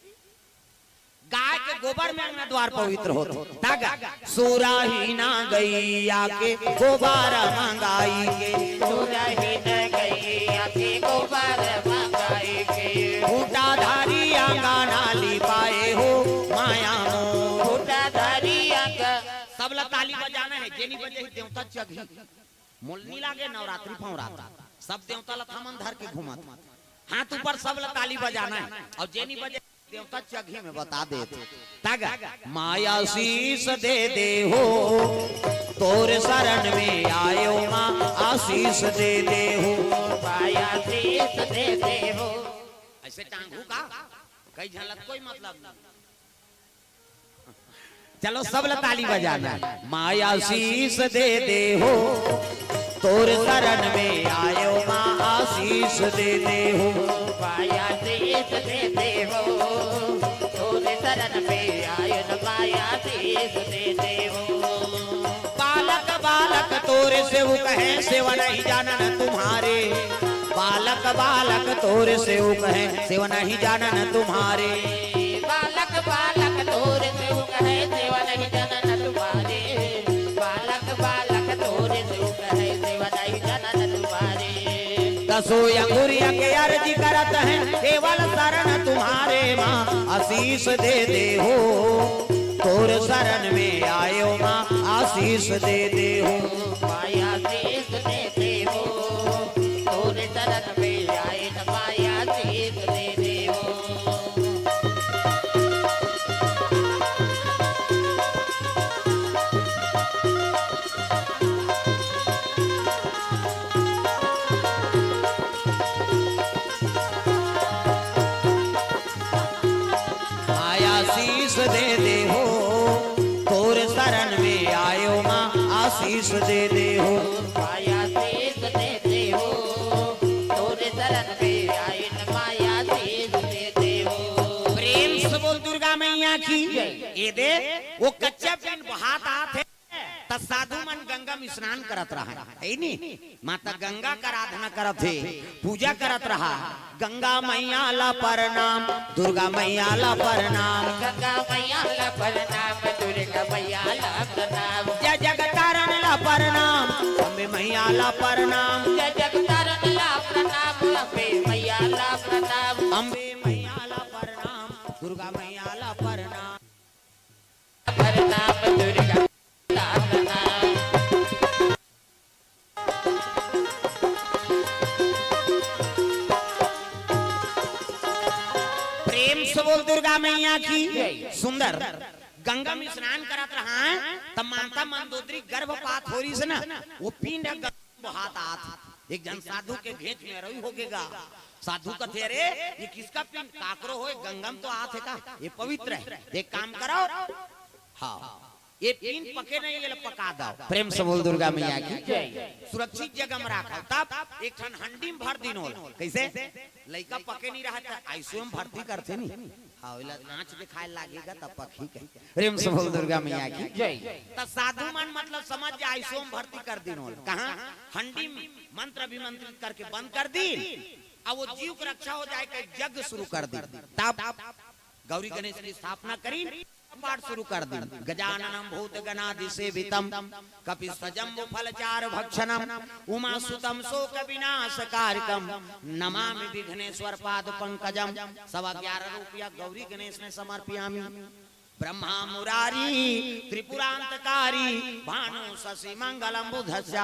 गाय के गोबर में अंगना द्वार पवित्र होथे। तब सुरहीन गैया के गोबर मंगाई के। सुरहीन गैया के गोबर मंगाई के। खूंटा धारी जेनी बजे ही देवता चघी। मोल नी लागे नवरात्रि फवरात्रि। सब देवता ल थमन धर के घूमत। हाथ ऊपर, सब ल ताली बजाना हे। अउ जेनी बजे देवता चघी में बता देत। तग माया शीश दे दे हो, तोर शरण में आयो माँ, आशीष दे दे हो। माया शीश दे दे हो। ऐसे टांगू का? कई झलक कोई मतलब नहीं। चलो, सब ल ताली बजाना। माया शीश दे दे हो, तोर शरण में आयो माँ, आशीष दे दे हो। माया शीश दे दे हो, तोर शरण में आयो न, माया शीश दे दे हो। बालक बालक तोर सेवक है, सेवा नहीं जानन तुम्हारे। बालक बालक तोर सेवक है, सेवा नहीं जानन तुम्हारे। बालक बालक तोर सेवक है, सेवा नहीं जानन तुम्हारे। बालक बालक तोर सेवक है, सेवा नहीं जानन तुम्हारे। दसो अंगुरिया के अर्जी करत है, केवल शरण तुम्हारे माँ, आशीष दे दे हो। तोर शरण में आयो माँ, आशीष दे दे हो। माया शीश दे दे हो, तोर शरण में आए न, माया शीश दे दे हो। माया शीश दे दे हो, तोर शरण में आयो माँ, आशीष दे दे हो। माया शीश दे दे हो, तोर शरण में आए न, माया शीश दे दे हो। प्रेम से बोल दुर्गा मैया की। ये दे, वो कच्चा पिंड बहात आत हे, त साधु मन गंगा में स्नान करत रहा, हे नी? माता गंगा का आराधना करत हे, पूजा करत रहा। गंगा मैया ला प्रणाम, दुर्गा मैया ला प्रणाम। गंगा मैया ला प्रणाम, दुर्गा मैया ला प्रणाम। जय जगतारण ला प्रणाम, अम्बे मैया ला प्रणाम। जय जगतारण ला प्रणाम, अम्बे मैया ला प्रणाम। अम्बे मैया ला प्रणाम, दुर्गा मैया ला प्रणाम। प्रणाम दुर्गा ला प्रणाम। प्रेम से बोल दुर्गा मैया की। सुंदर। गंगा में स्नान करत रहा, त माता मंदोदरी गर्भपात हो रहिस ना, वो पिंड ह गंगा में बहात आत। एक झन साधु के घेंच में अरई होगे गा। साधु कथे, "अरे, ये किसका पिंड?" "काकरो होय, गंगा में तो आत हे का? ये पवित्र हे। एक काम करो।" हाँ, ये पिंड पके नहीं, ये ला पका दव। प्रेम से बोल दुर्गा मैया की। जय। सुरक्षित जगह में राखव। तब एक ठन हंडी में भर दिन ओला। कैसे? लइका पके नहीं रहा त आईसीयू में भर्ती करथे नी। हाँ, ओला आँच दिखाए लागेगा तब पकही कही। प्रेम से बोल दुर्गा मैया की। जय। त साधु मन मतलब समझ जा, आईसीयू में भर्ती कर दिन ओला। कहाँ? हंडी में मंत्र अभिमंत्रित करके बंद कर दिन। अब वो जीव की रक्षा हो जाए, कहीं यज्ञ शुरू कर दिन। तब गौरी गणेश की स्थापना करी, पाठ शुरू कर दिन। गजाननम भूत गणादि सेवितम, कपित्थ जम्बू फल चारु भक्षणम, उमा सुतम शोक विनाश कारकम, नमामि विघ्नेश्वर पाद पंकजम। सवा ग्यारह रुपया गौरी गणेश में समर्पयामि। ब्रह्मा मुरारी त्रिपुरांतकारी, भानु शशि मंगलम बुधस्य,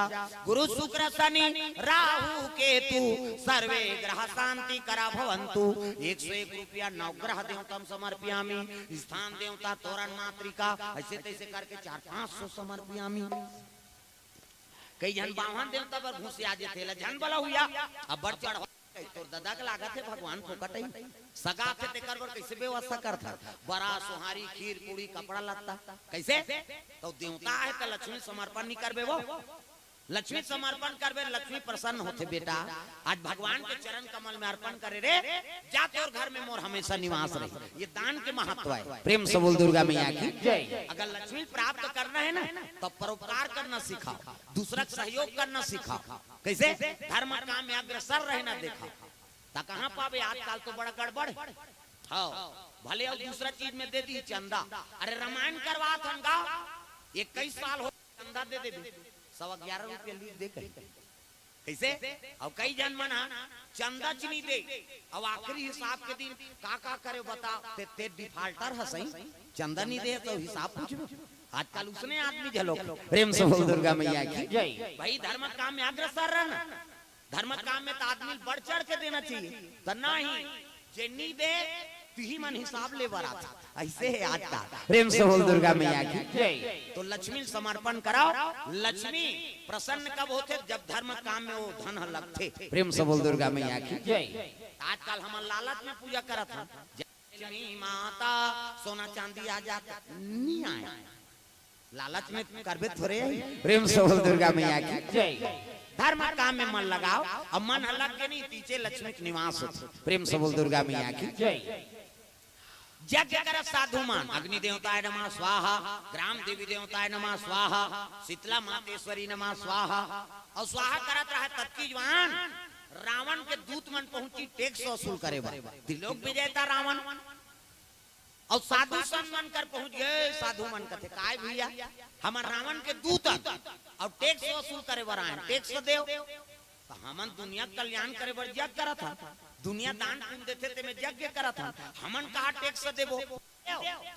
गुरु शुक्र शनि राहु केतु, सर्वे ग्रह शांति करा भवंतु। एक सौ एक रुपया नवग्रह देवतम समर्पयामि, स्थान देवता तोरण मातृका, ऐसे तैसे करके चार पाँच सौ समर्पयामि। कई झन बावन देवता बर घुसिया जेथे, ला झन बला हुआ, अब्बड़ चढ़वा, तोर ददा के लागत हे भगवान फोकट ही। सगा के तेकर बर कैसे व्यवस्था करत हस? बरा, सोहारी, खीर, पूड़ी, कपड़ा लत्ता। कैसे? तो देवता हे त लक्ष्मी समर्पण नहीं करबे वो? लक्ष्मी समर्पण करबे, लक्ष्मी प्रसन्न होथे बेटा। आज भगवान के चरण कमल में अर्पण करे रे, जा तोर घर में मोर हमेशा निवास रही। ये दान के महत्व हे। प्रेम से बोल दुर्गा मैया की। जय। अगर लक्ष्मी प्राप्त करना हे ना, तो परोपकार करना सिखाव, दूसरा के सहयोग करना सिखाव। कैसे? धर्म काम में अग्रसर रहना देखा। त कहाँ पाबे? आजकल तो बड़ा गड़बड़ हे। हाँ, भले अउ दूसरा चीज में दे दी चंदा। अरे रामायण करवात हन गा, इक्कीस साल हो चंदा दे देबे, सवा ग्यारह रुपया लीज दे कही। कैसे? अउ कई झन मन हा चंदा च नहीं दे, अउ आखिरी हिसाब के दिन का का करे बता, ते, ते डिफाल्टर हस ही, चंदा नहीं दे त हिसाब पूछबे। आजकल उसने आदमी झलोक। प्रेम से बोल दुर्गा मैया की। जय। भाई, धर्म काम में अग्रसर रहना, धर्म काम में तो आदमी बढ़ चढ़ के देना चाहिए, तो नहीं, जे नी दे, तिही मन हिसाब ले बरात। ऐसे है आज का। प्रेम से बोल दुर्गा मैया की। जय। तो लक्ष्मी समर्पण कराओ। लक्ष्मी प्रसन्न कब होथे? जब धर्म काम में वो धन ह लगथे। प्रेम से बोल दुर्गा मैया की। जय। आजकल हमन लालच में पूजा करत हन। लक्ष्मी माता, सोना चांदी आ जाता, नहीं आया। लालच में करबे थोरे है। प्रेम से बोल दुर्गा मैया की। जय। धर्म काम में मन लगाओ, अब मन ह लग के नहीं, पीछे लक्ष्मी के निवास होथे। प्रेम से बोल दुर्गा मैया की। जय। यज्ञ करत साधु मन, अग्नि देवताय नमः स्वाहा, ग्राम देवी देवताय नमः स्वाहा, शीतला मातेश्वरी नमः स्वाहा, और स्वाहा करत रहा ततकी जुवान रावण के दूत मन पहुंची टैक्स वसूल करे बर। त्रिलोक विजेता रावण। और साधु संत मन कर पहुंच गए। साधु मन कथे, "काय भैया, हमर रावण के दूत अन और टैक्स वसूल करे बर आए, टैक्स देव।" तो हमन दुनिया के कल्याण करे बर यज्ञ करत हन, दुनिया दान पुण्य देथे, तेमे यज्ञ करत हन, हमन कहा टैक्स देबो?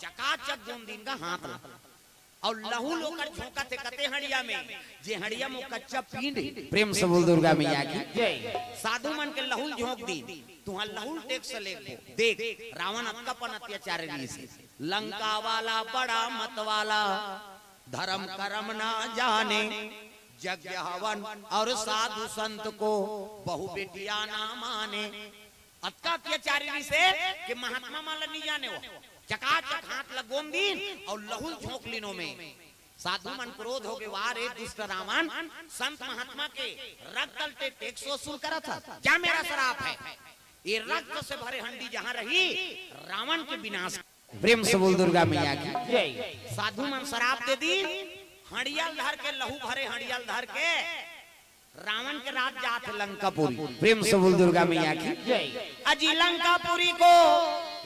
चकाचक गोंद दीन गा हाथ ला। और लहू ल ओकर झोंकत हे कते हंडिया में, जे हंडिया में कच्चा पिंड हे। प्रेम से बोल दुर्गा मैया की। जय। साधु मन के लहू ल झोंक दीन, तुहां लहू ल टैक्स लेगबो। देख, रावण अतका पन अत्याचार रिहिस हे। लंका वाला बड़ा मत वाला, धर्म कर्म ना जाने, यज्ञ हवन और साधु संत को, बहु बिटिया ना माने। अतका अत्याचारी रिहिस हे कि महात्मा मन ला नी जाने वो। चकाचक हाथ ला गोंद दीन और लहू ल झोंक लीन ओमे। साधु मन क्रोध होगे, "वाह रे दुष्ट रावण, संत महात्मा के रक्त ल ते टैक्स वसूल करत हस, क्या मेरा श्राप है?" ये रक्त से भरे हंडी जहां रही, रावण के विनाश। प्रेम से बोल दुर्गा मैया की। जय। साधु मन श्राप दे दीन, हंडिया ल धर के, लहू भरे हंडिया ल धर के रावण के राज जात हे लंकापुरी। प्रेम से बोल दुर्गा मैया की। जय। अजी लंकापुरी को,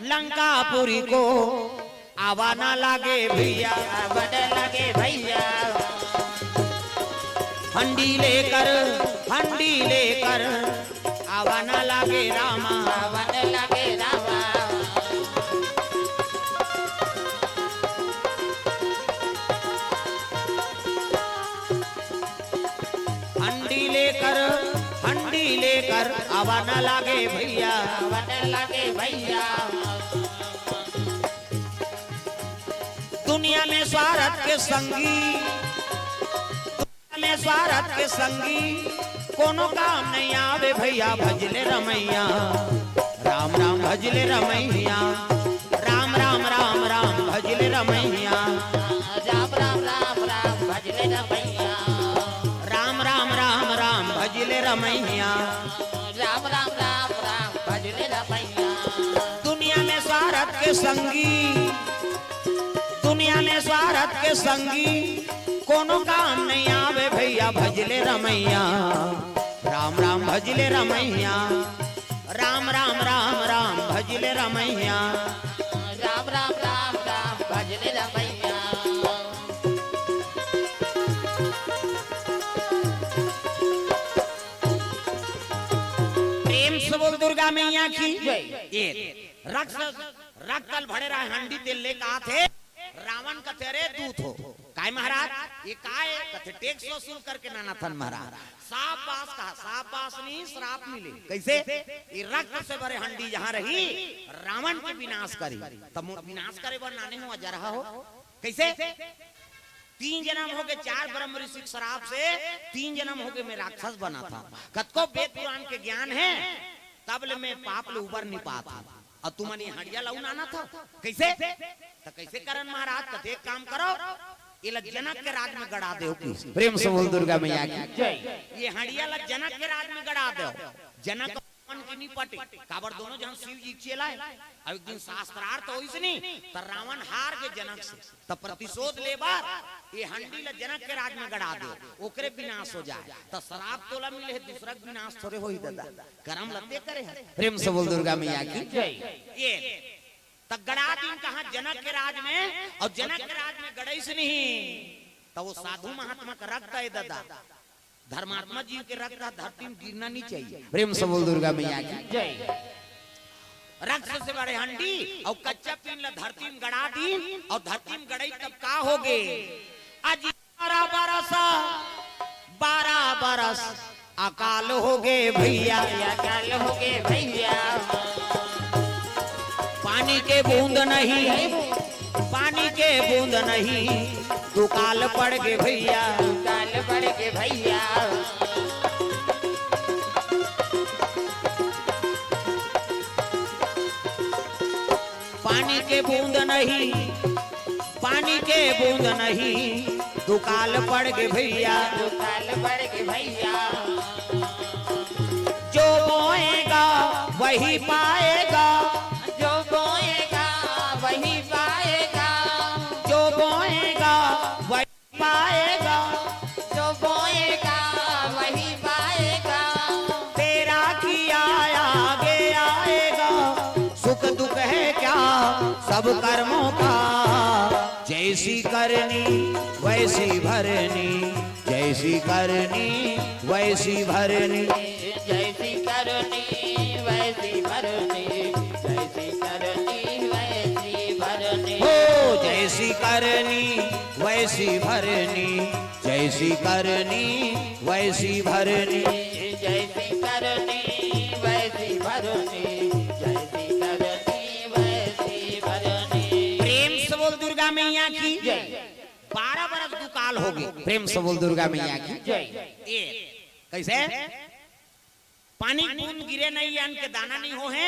लंकापुरी को आवा ना लागे भैया, आवा ना लागे भैया। हंडी लेकर, हंडी लेकर आवा ना लागे रामा, आवा ना लागे रामा। हंडी लेकर, हंडी लेकर आवा ना लागे भैया, आवा ना लागे भैया। दुनिया में स्वार्थ के संगी, में स्वार्थ के संगी, कोनो काम नहीं आवे भैया, भजले रमैया। राम राम भजले रमैया, राम राम राम राम भजले रमैया। राम राम राम राम भजले रमैया। राम राम राम राम भजले रमैया। राम राम राम राम भजले रमैया। दुनिया में स्वार्थ के संगी, दुनिया में स्वार्थ के संगी, कोनो काम नहीं आवे भैया, भजले रमैया। राम राम भजले रमैया, राम राम राम राम भजले रमैया। राम राम राम राम भजले रमैया। प्रेम से बोल दुर्गा मैया की। जय। ये रक्त, रक्त ल भरे रहे हंडी तेल लेके आथे। रावण कथे, "अरे दूत हो।" "काय महाराज?" "ये काय?" कथे, "टैक्स वसूल करके नाना थन महाराज।" शाबाश कहा, शाबाश नहीं, श्राप मिले। कैसे? "ये रक्त से भरे हंडी जहां रही, रावण के विनाश करी।" तब मो-, विनाश करे बर नाने हो, अजरहा हो। कैसे? तीन जन्म होगे, चार ब्रह्म ऋषि के श्राप से तीन जन्म होगे, मैं राक्षस बना था। कतको वेद पुराण के ज्ञान है, तब ले मैं पाप ले उबर नहीं पात हूं। अउ तुमन ये हंडिया ला उनाना था। कैसे? त कैसे करन महाराज? कथे एक काम करो, एला जनक के राज में गड़ा देव। प्रेम से बोल दुर्गा मैया की। जय। ये हंडिया ला जनक के राज में गड़ा देव। जनक मन के नी पटे, काबर दोनों जन शिव जी के चेला हे। अउ एक दिन शास्त्रार्थ होइस नी, त रावण हार गे जनक से, त प्रतिशोध लेबर ये हंडी ला जनक के राज में गड़ा दे, ओकरे विनाश हो जाए। त श्राप तोला मिले हे, दूसरा के विनाश थोड़े होही दादा, करम लते करे हे। प्रेम से बोल दुर्गा मैया की। जय। ये त गड़ा दिन कहा जनक के राज में, अउ जनक के राज में गड़इस नहीं, त वो साधु महात्मा का रक्त हे दादा। धर्मात्मा जीव के रक्त ह धरती में गिरना नहीं चाहिए। प्रेम से बोल दुर्गा मैया की। जय। रक्त से भरे हंडी अउ कच्चा पीन ला धरती में गड़ा दीन, अउ धरती में गड़ई तब का होगे? अजी बारह बरस, बारह बरस अकाल होगे भइया। अकाल होगे भइया। पानी के बूंद नहीं, पानी के बूंद नहीं, दुकाल पड़ गे भइया। दुकाल पड़ गे भइया। पानी के बूंद नहीं, पानी के बूंद नहीं, दुकाल पड़ गे भइया। दुकाल पड़ गे भइया। जो बोएगा वही पाएगा। जो बोएगा वही पाएगा। जो बोएगा वही पाएगा। जो बोएगा वही पाएगा। तेरा किया आगे आएगा। सुख दुख है क्या सब कर्मों का। जैसी करनी वैसी भरनी। जैसी करनी वैसी भरनी। जैसी करनी वैसी भरनी। जैसी करनी वैसी भरनी। हो जैसी करनी वैसी भरनी। जैसी करनी वैसी भरनी। जैसी करनी वैसी भरनी। जैसी करनी वैसी भरनी। प्रेम से बोल दुर्गा मैया की जय। बारह बरस दुकाल होगे। प्रेम से बोल दुर्गा मैया की जय। ए, कइसे? पानी बूंद गिरे नहीं, अन्न के दाना नहीं होहे,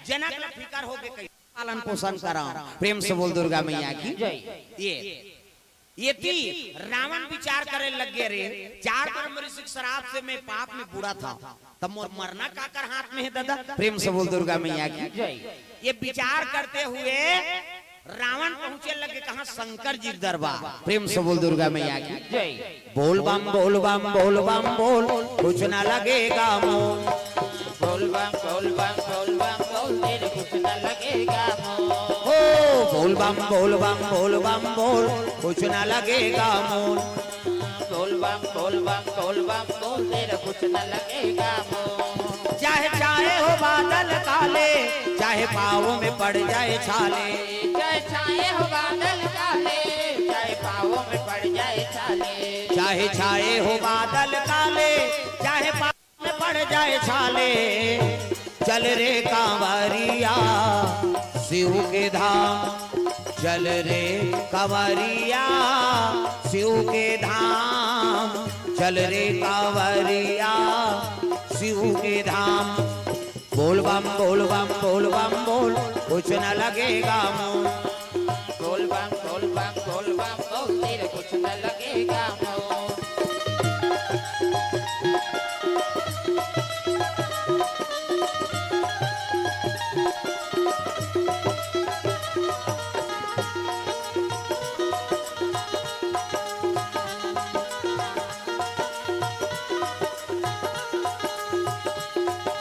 जनक ला फिकर होगे कइसे पालन पोषण कराओ। प्रेम से बोल दुर्गा मैया की जय। ए, एती रावण विचार करे लग गे, रे, चार ब्रह्म ऋषि के श्राप से मैं पाप में बूड़ा था, तब मोर मरना काकर हाथ में हे दादा? प्रेम से बोल दुर्गा मैया की जय। ये विचार करते हुए रावण पहुंचे लग गे कहाँ? शंकर जी के दरबार। प्रेम से बोल दुर्गा मैया की जय। बोल बम बोल बम बोल बम बोल, कुछ ना लगेगा मोल। बोल बम बोल बम बोल बम बोल, तेरे कुछ ना लगेगा मोल। हो बोल बम बोल बम बोल बम बोल, कुछ ना लगेगा मोल। बोल बम बोल बम बोल बम बोल, तेरे कुछ ना लगेगा मोल। चाहे छाए हो बादल काले, चाहे पाँव में पड़ जाए छाले। चाहे छाए हो बादल काले, चाहे पाँव में पड़ जाए छाले। चाहे छाए हो बादल काले, चाहे पाँव में पड़ जाए छाले। चल रे कांवरिया शिव के धाम, चल रे कांवरिया शिव के धाम, चल रे कांवरिया शिव के धाम। बोल बम बोल बम बोल बम बोल, कुछ न लगेगा मोल। बोल बम बोल बम बोल बम बोल, तेरे कुछ न लगेगा मोल।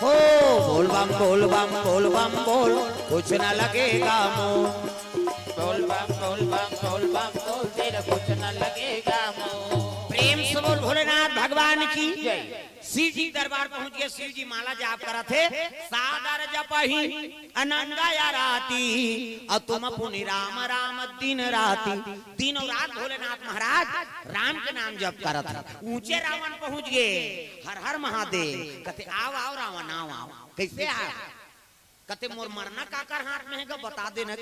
हो बोल बम बोल बम बोल बम बोल, कुछ ना लगेगा मोल। बोल बम बोल बम बोल बम बोल, तेरा कुछ ना लगेगा मोल। प्रेम से बोल भोलेनाथ भगवान की जय। शिव जी के दरबार पहुंच गे, शिव जी माला जाप करत हे, सादर जपहि अनंग आराती, अउ तुम पुनि राम राम दिन राती। दिनों रात भोलेनाथ महाराज राम के नाम जप करत हे। ऊंचे रावण पहुंच गे, हर हर महादेव, कथे, "आव, आव रावण, आव, आव।" कइसे आव? कथे, "मोर मरना काकर हाथ में हे गा, बता देना।"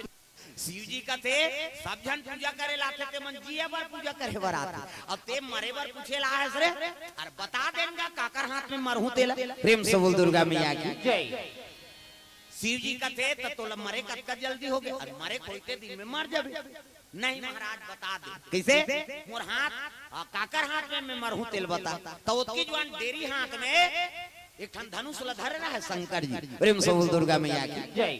शिव जी कथे, "सब झन पूजा करे ला आथे, ते मन जिए बर पूजा करे बर आथे, अउ ते मरे बर पूछे ला आए हस रे? अरे बता देन गा, काकर हाथ में मरहूं तेला।" प्रेम से बोल दुर्गा मैया की जय। शिव जी कथे, "त तोला मरे कतका जल्दी होगे? अरे मरे कोई ते दिन में मर जाबे।" "नहीं महाराज, बता दे।" "कइसे?" "मोर हाथ, आ, काकर हाथ में मैं मरहूं तेल बता।" त ओतकी जुवान डेरी हाथ में एक ठन धनुष ल धरे रहे शंकर जी। प्रेम से बोल दुर्गा मैया की जय।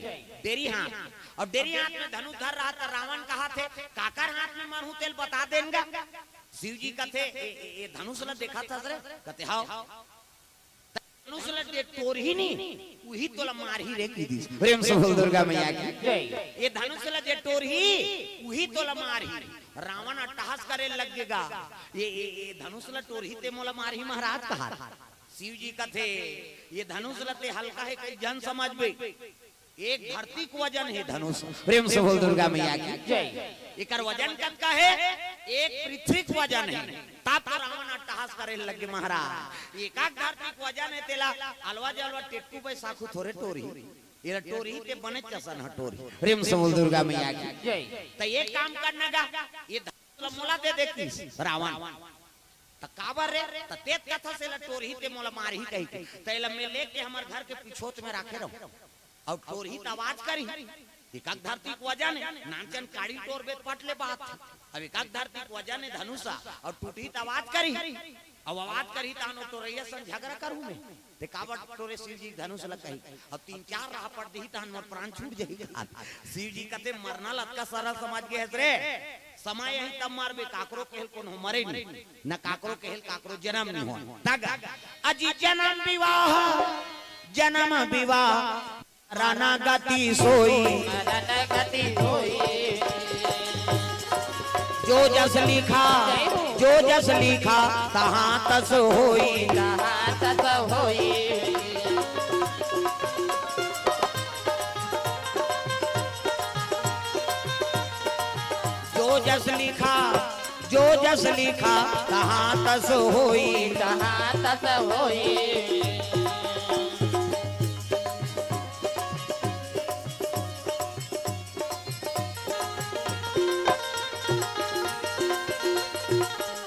डेरी हाथ, अउ डेरी हाथ में धनुष धर रहा त रावण कहथे, "काकर हाथ में मरहूं तेल बता देन गा।" शिव जी कथे, "ए, ए, ए धनुष ल देखत हस रे?" कथे, "हाव।" धनुष ल जे टोरही नी, उही तोला मारही रे, कहि दिस। प्रेम से बोल दुर्गा मैया की जय। "ये धनुष ल जे टोरही, उही तोला मारही।" रावण अट्टहास करे लग गे गा, "ये, ये, ये धनुष ल टोरही ते मोला मारही महाराज," कहा। शिव जी कथे, "ये धनुष ल ते हल्का हे कहि झन समझबे।" एक धरती के वजन हे धनुष। प्रेम से बोल दुर्गा मैया की जय। एकर वजन कतका हे? एक पृथ्वी के वजन हे। तब तो रावण अट्टहास करे लगे महाराज, एकाक धरती के वजन हे, तेला अलवा जलवा टेटकू बैसाखू थोरे टोरही। एला टोरही ते बने चसन ह टोरही। प्रेम से बोल दुर्गा मैया की जय। त एक काम करना गा, ये धनुष ल मोला दे दे किस रावण। त काबर रे? त तेत कथा से ला टोरही ते मोला मारही कही के। त एला मैं लेके हमर घर के पिछोत में राखे रहूं। अउ टोरही त आवाज करही। एकाक धरती के वजन हे, नानचन काड़ी टोरबे त पट ले बात हे। अब एकाक धरती के वजन हे धनुषा, अउ टूटही त आवाज करही। अउ आवाज करही तहान ओ टोरैया संग झगरा करहूं मैं। ते काबर टोरे शिव जी धनुष ल कही। अब तीन चार राहपट दिही तहान मोर प्राण छूट जही। शिव जी कथे मरना ल अतका सरल समझ गे हस रे। समय आही तब मरबे, काकरो केहेल कोनो मरे नहीं, न काकरो केहेल काकरो जनम नहीं होय। तग अजी जनम विवाह, जनम विवाह, मरना गति सोई। मरना गति सोई। जो जस लिखा, जो जस लिखा, तहाँ तस होई। तहाँ तस होई। जो जस लिखा, जो जस लिखा, तहाँ तस होई। तहाँ तस होई।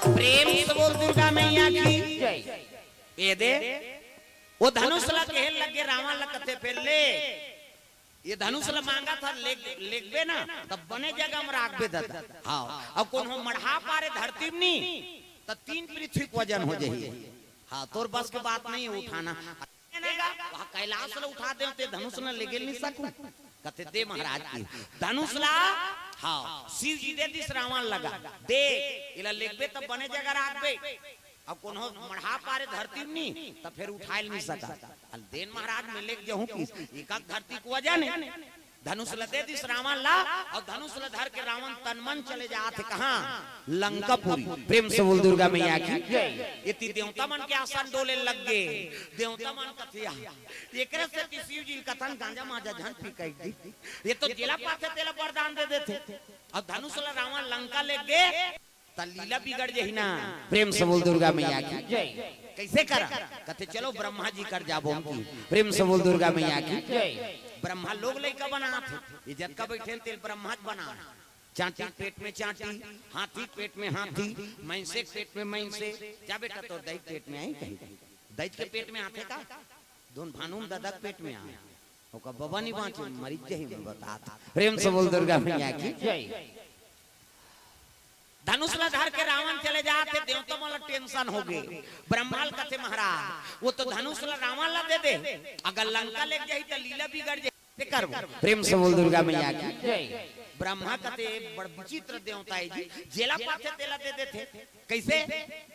प्रेम से बोल दुर्गा मैया की जय। ए दे, ओ धनुष ला केहे लगे रावण ला कथे फेर ले। ये धनुष ल मांगत हस, लेग-, लेगबे ना, तब बने जगह में राखबे ददा। हाँ, अब कोनो मढ़ा पारे धरती में नी, त तीन पृथ्वी के वजन हो जाही। हाँ, तोर बस के बात नहीं उठाना। वहाँ कैलाश ल उठा दे, ते धनुष ल लेगे नहीं सकूं। कथे दे महाराज की धनुष ला, हाँ, शिव जी दे दिस रावण लगा। दे, एला लेगबे तब बने जगह राखबे। अब कोनो मढ़ा पारे धरती में नी, त फेर उठाए ल नहीं सका। अल देन महाराज में लेग जहूं किस, एकाक धरती के वजन हे। धनुष ल दे दिस रावण ला, अउ धनुष ल धर के रावण तन मन चले जात हे कहाँ? लंकापुरी। प्रेम से बोल दुर्गा मैया की। एती देवता मन के आसन डोले लग गे। देवता मन कथे या, एकरे सेती शिव जी ल कथन गांजा मांजा झन पी कहि दी। ये तो जेला पाथे तेला वरदान दे देथे। अउ धनुष ल रावण लंका लेग गे। त लीला बिगड़ जही ना। प्रेम से बोल दुर्गा मैया की। जय। कैसे करा? कथे चलो ब्रह्मा जी कर जाबो हम की। प्रेम से बोल दुर्गा मैया की। जय। ब्रह्मा लोग लइका बनात हे। ये जतका बैठे तेल ब्रह्मा जी बना। चांटी पेट में चांटी, हाथी पेट में हाथी, मैंसे पेट में मैंसे। जा बेटा तोर दई पेट में आही कहीं। दई के पेट में आथे का? दोन भानुम ददा के पेट में आए। ओका बबा नहीं बांचे, मरी जही में बतात। प्रेम से बोल दुर्गा मैया की। जय। धनुष ला धर के रावण चले जात हे, देवता मन ला टेंशन हो गे। ब्रह्मा ल कथे महाराज, वो तो धनुष ला रावण ला दे दे, अगर लंका लेग जाही त लीला बिगड़ जाही, ते करबो। प्रेम से बोल दुर्गा मैया की। जय। ब्रह्मा कथे बड़ विचित्र देवता हे जी, जेला पाथे तेला दे देथे। कैसे?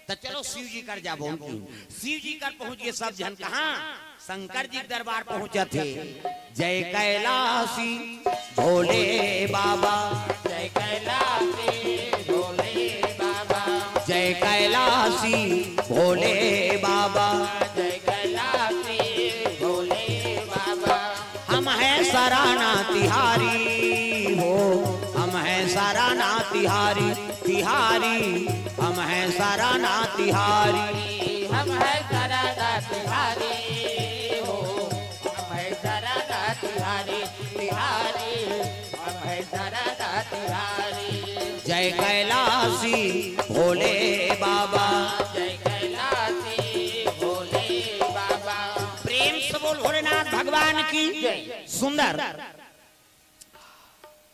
त चलो शिव जी कर जाबो। शिव जी कर पहुंच गे सब झन कहाँ? शंकर जी के दरबार पहुंचत हे। जय कैलासी भोले बाबा। जय कैलासी भोले बाबा। जय कैलासी भोले बाबा। जय कैलासी भोले बाबा। हम हैं सराना तिहारी हो, हम हैं सराना तिहारी, तिहारी, हम हैं सराना तिहारी। हम हैं सराना तिहारी हो, हम हैं सराना तिहारी, तिहारी, हम हैं सराना तिहारी। जय कैलासी भोले बाबा। जय कैलासी भोले बाबा। प्रेम से बोल भोलेनाथ भगवान की। जय। सुंदर।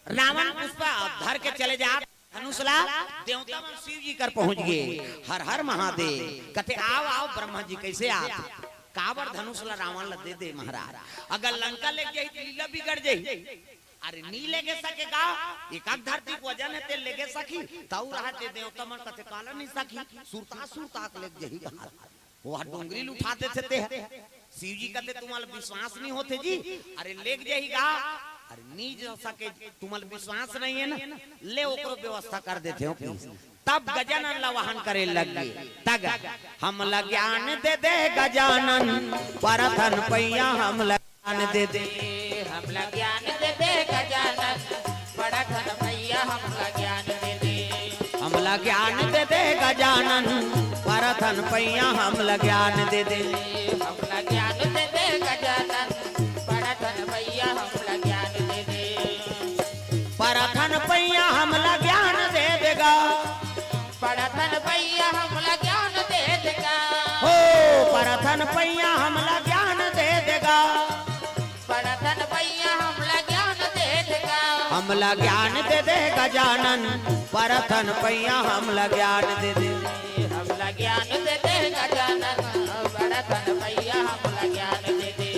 रावण पुष्पा धर के चले जात धनुष ला, देवता मन शिव जी कर पहुंच गे। हर हर महादेव। कथे, "आओ, आओ ब्रह्मा जी, कैसे आप?" काबर धनुष ला रावण ला दे दे महाराज। अगर लंका लेग जाही त लीला बिगड़ जाही। अरे नी लेगे सके का? एकाक धरती के वजन हे ते लेगे सकी। तऊ रहते देवता मन कथे, "काला नहीं सकी, सुरता सुरता के लेग जाही का?" वो हा डोंगरी ल उठा देथे ते ह। शिव जी कथे, "तुम्हारा विश्वास नहीं होथे जी?" अरे लेग जाही गा। अरे नी जा सके, तुम्हारा विश्वास नहीं हे ना, ले ओकरो व्यवस्था कर देथे हो। तब गजानन ला वाहन करे लग गे। तग हम ला ज्ञान दे दे गजानन, परथन पैया हम ला ज्ञान दे दे। हमला ज्ञान दे दे गजानन, बड़ा धन भैया हमला ज्ञान दे दे। हमला ज्ञान दे दे गजानन, परथन पैया हमला ज्ञान दे दे। हमला ज्ञान दे दे गजानन, बड़ा धन भैया हमला ज्ञान दे दे। परथन पैया हमला ज्ञान दे देगा। परथन पैया हमला ज्ञान दे देगा। हो, परथन पैया हमला ज्ञान दे देगा। परथन पैया हमला ज्ञान दे देगा। हमला ज्ञान दे दे गजानन, परथन पैया हमला ज्ञान दे दे। हमला ज्ञान दे दे गजानन, परथन पैया हमला ज्ञान दे दे।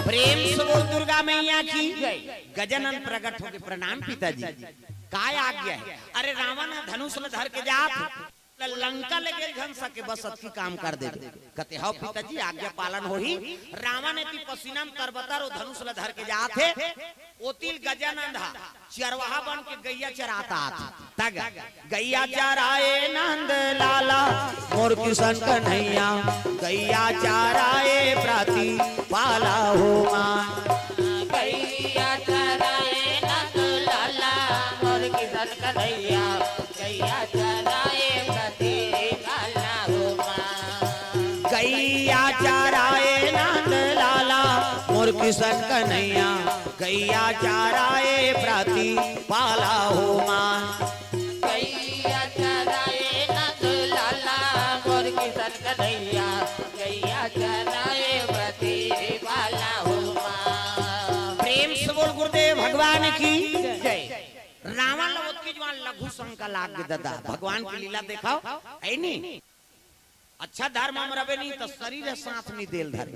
प्रेम से बोल दुर्गा मैया की। गजानन प्रकट होके प्रणाम पिताजी। काय आज्ञा हे? अरे रावण ह धनुष ल धर के जात हे, ल-, लंका ले गेल झन सके, बस अतकी काम कर दे। कथे हव पिताजी, आज्ञा पालन होही। रावण एती पसीना म तरबतर ओ धनुष ल धर के जात हे। ओती ल गजानन ह चरवाहा बन के गैया चरात आत हे। तग गैया चराए नंद लाला, मोर किशन कन्हैया, गैया चराए प्रति पाला हो माँ। गैया चराए नंद लाला, मोर किशन कन्हैया, गैया चराए प्रति पाला हो माँ। गैया चराए नंद लाला, मोर किशन कन्हैया, गैया चराए प्रति पाला हो माँ। गैया चराए नंद लाला, मोर किशन कन्हैया, गैया चराए प्रति पाला हो माँ। प्रेम से बोल गुरुदेव भगवान की। जय। रावण ल ओतकी जुवार लघु शंका लाग गे ददा, भगवान की लीला देखाव, हे नी? अच्छा धर्म म रबे नी त शरीर ह साथ नी देल धरे।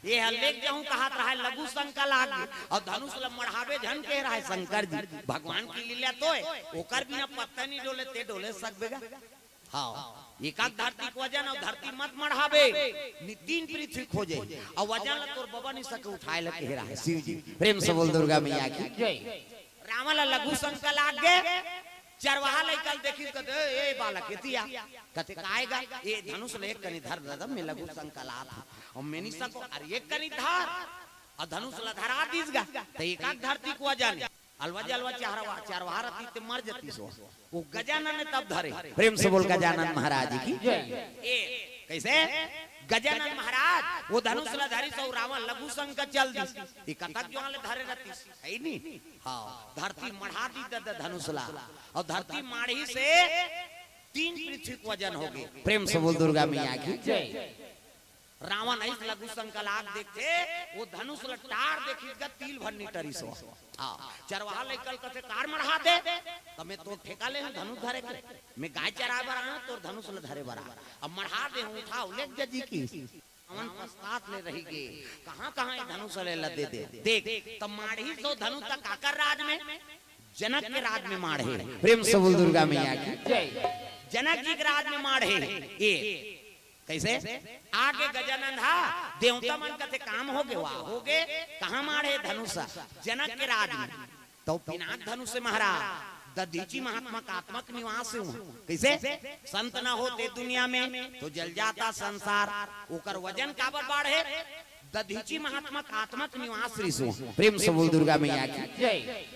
ये ह लेग जहूं कहत रहय लघु शंका लाग गे, अउ धनुष ल मढ़ाबे झन कहे रहय शंकर जी। भगवान की लीला तो हे, ओकर बिना पत्ता नी डोले, ते डोले सकबे गा? हाँ, एकाक धरती के वजन अउ धरती मत मढ़ाबे, नी तीन पृथ्वी खोजे, अउ वजन ल तोर बबा नी सके उठाए ल कहे रहय शिव जी। प्रेम से बोल दुर्गा मैया की। जय। रावण ल लघु शंका लाग गे, चरवाहा लइका ल देखिस कथे, "ए, ए बालक, एती आ।" कथे, "काय गा?" "ए धनुष ल एक कनी धर ददा, मैं लघु शंका लात हंव। अउ मैं नी सकों।" "अरे एक कनी धर, अउ धनुष ल धरा दिस गा, त एकाक धरती के वजन हे।" अलवा जलवा चरवाहा, चरवाहा रहतिस ते मर जतिस ओ। ओ गजानन ने तब धरे। प्रेम से बोल गजानन महाराज की। जय। ए, कइसे? गजानन महाराज ओ धनुष ल धरिस अउ रावण लघु शंका चल दिस। ए कतक जुवार ले धरे रहतिस, हे नी? हाँ, धरती मढ़ा दिस ददा धनुष ला। अउ धरती माढ़िस हे तीन पृथ्वी के वजन होगे। प्रेम से बोल दुर्गा मैया की। जय। रावण अइस लघु शंका लाग देखथे, ओ धनुष ल टार देखिस गा, तिल भर नी टरिस ओ। हाँ, चरवाहा लइका ल कथे, "कार मढ़ा दे, त मैं तोर ठेका ले हंव धनुष धरे के। मैं गाय चराए बर आए हंव, तोर धनुष ल धरे बर आए हंव। अब मढ़ा दे हंव, उठाव, लेग जा जी" कहिस। रावण पछतात ले रहि गे, कहाँ-कहाँ ए धनुष ल एला दे दे। देख, त माढ़िस ओ धनुष त काकर राज में? जनक के राज में माढ़े। प्रेम से बोल दुर्गा मैया की। जय। जनक जी के राज में माढ़े। ए, कइसे? आगे गजानन हा, देवता मन कथे काम होगे, वाह होगे, कहाँ माढ़े धनुष? जनक के राज में। तउ पिनाक धनुष हे महाराज, दधीचि महात्मा का आत्मा के निवास हे उहाँ। कइसे? संत न होते दुनिया में, तो जल जाता संसार। ओकर वजन काबर बाढ़े? दधीचि महात्मा का आत्मा के निवास रिहिस उहाँ। प्रेम से बोल दुर्गा मैया की। जय।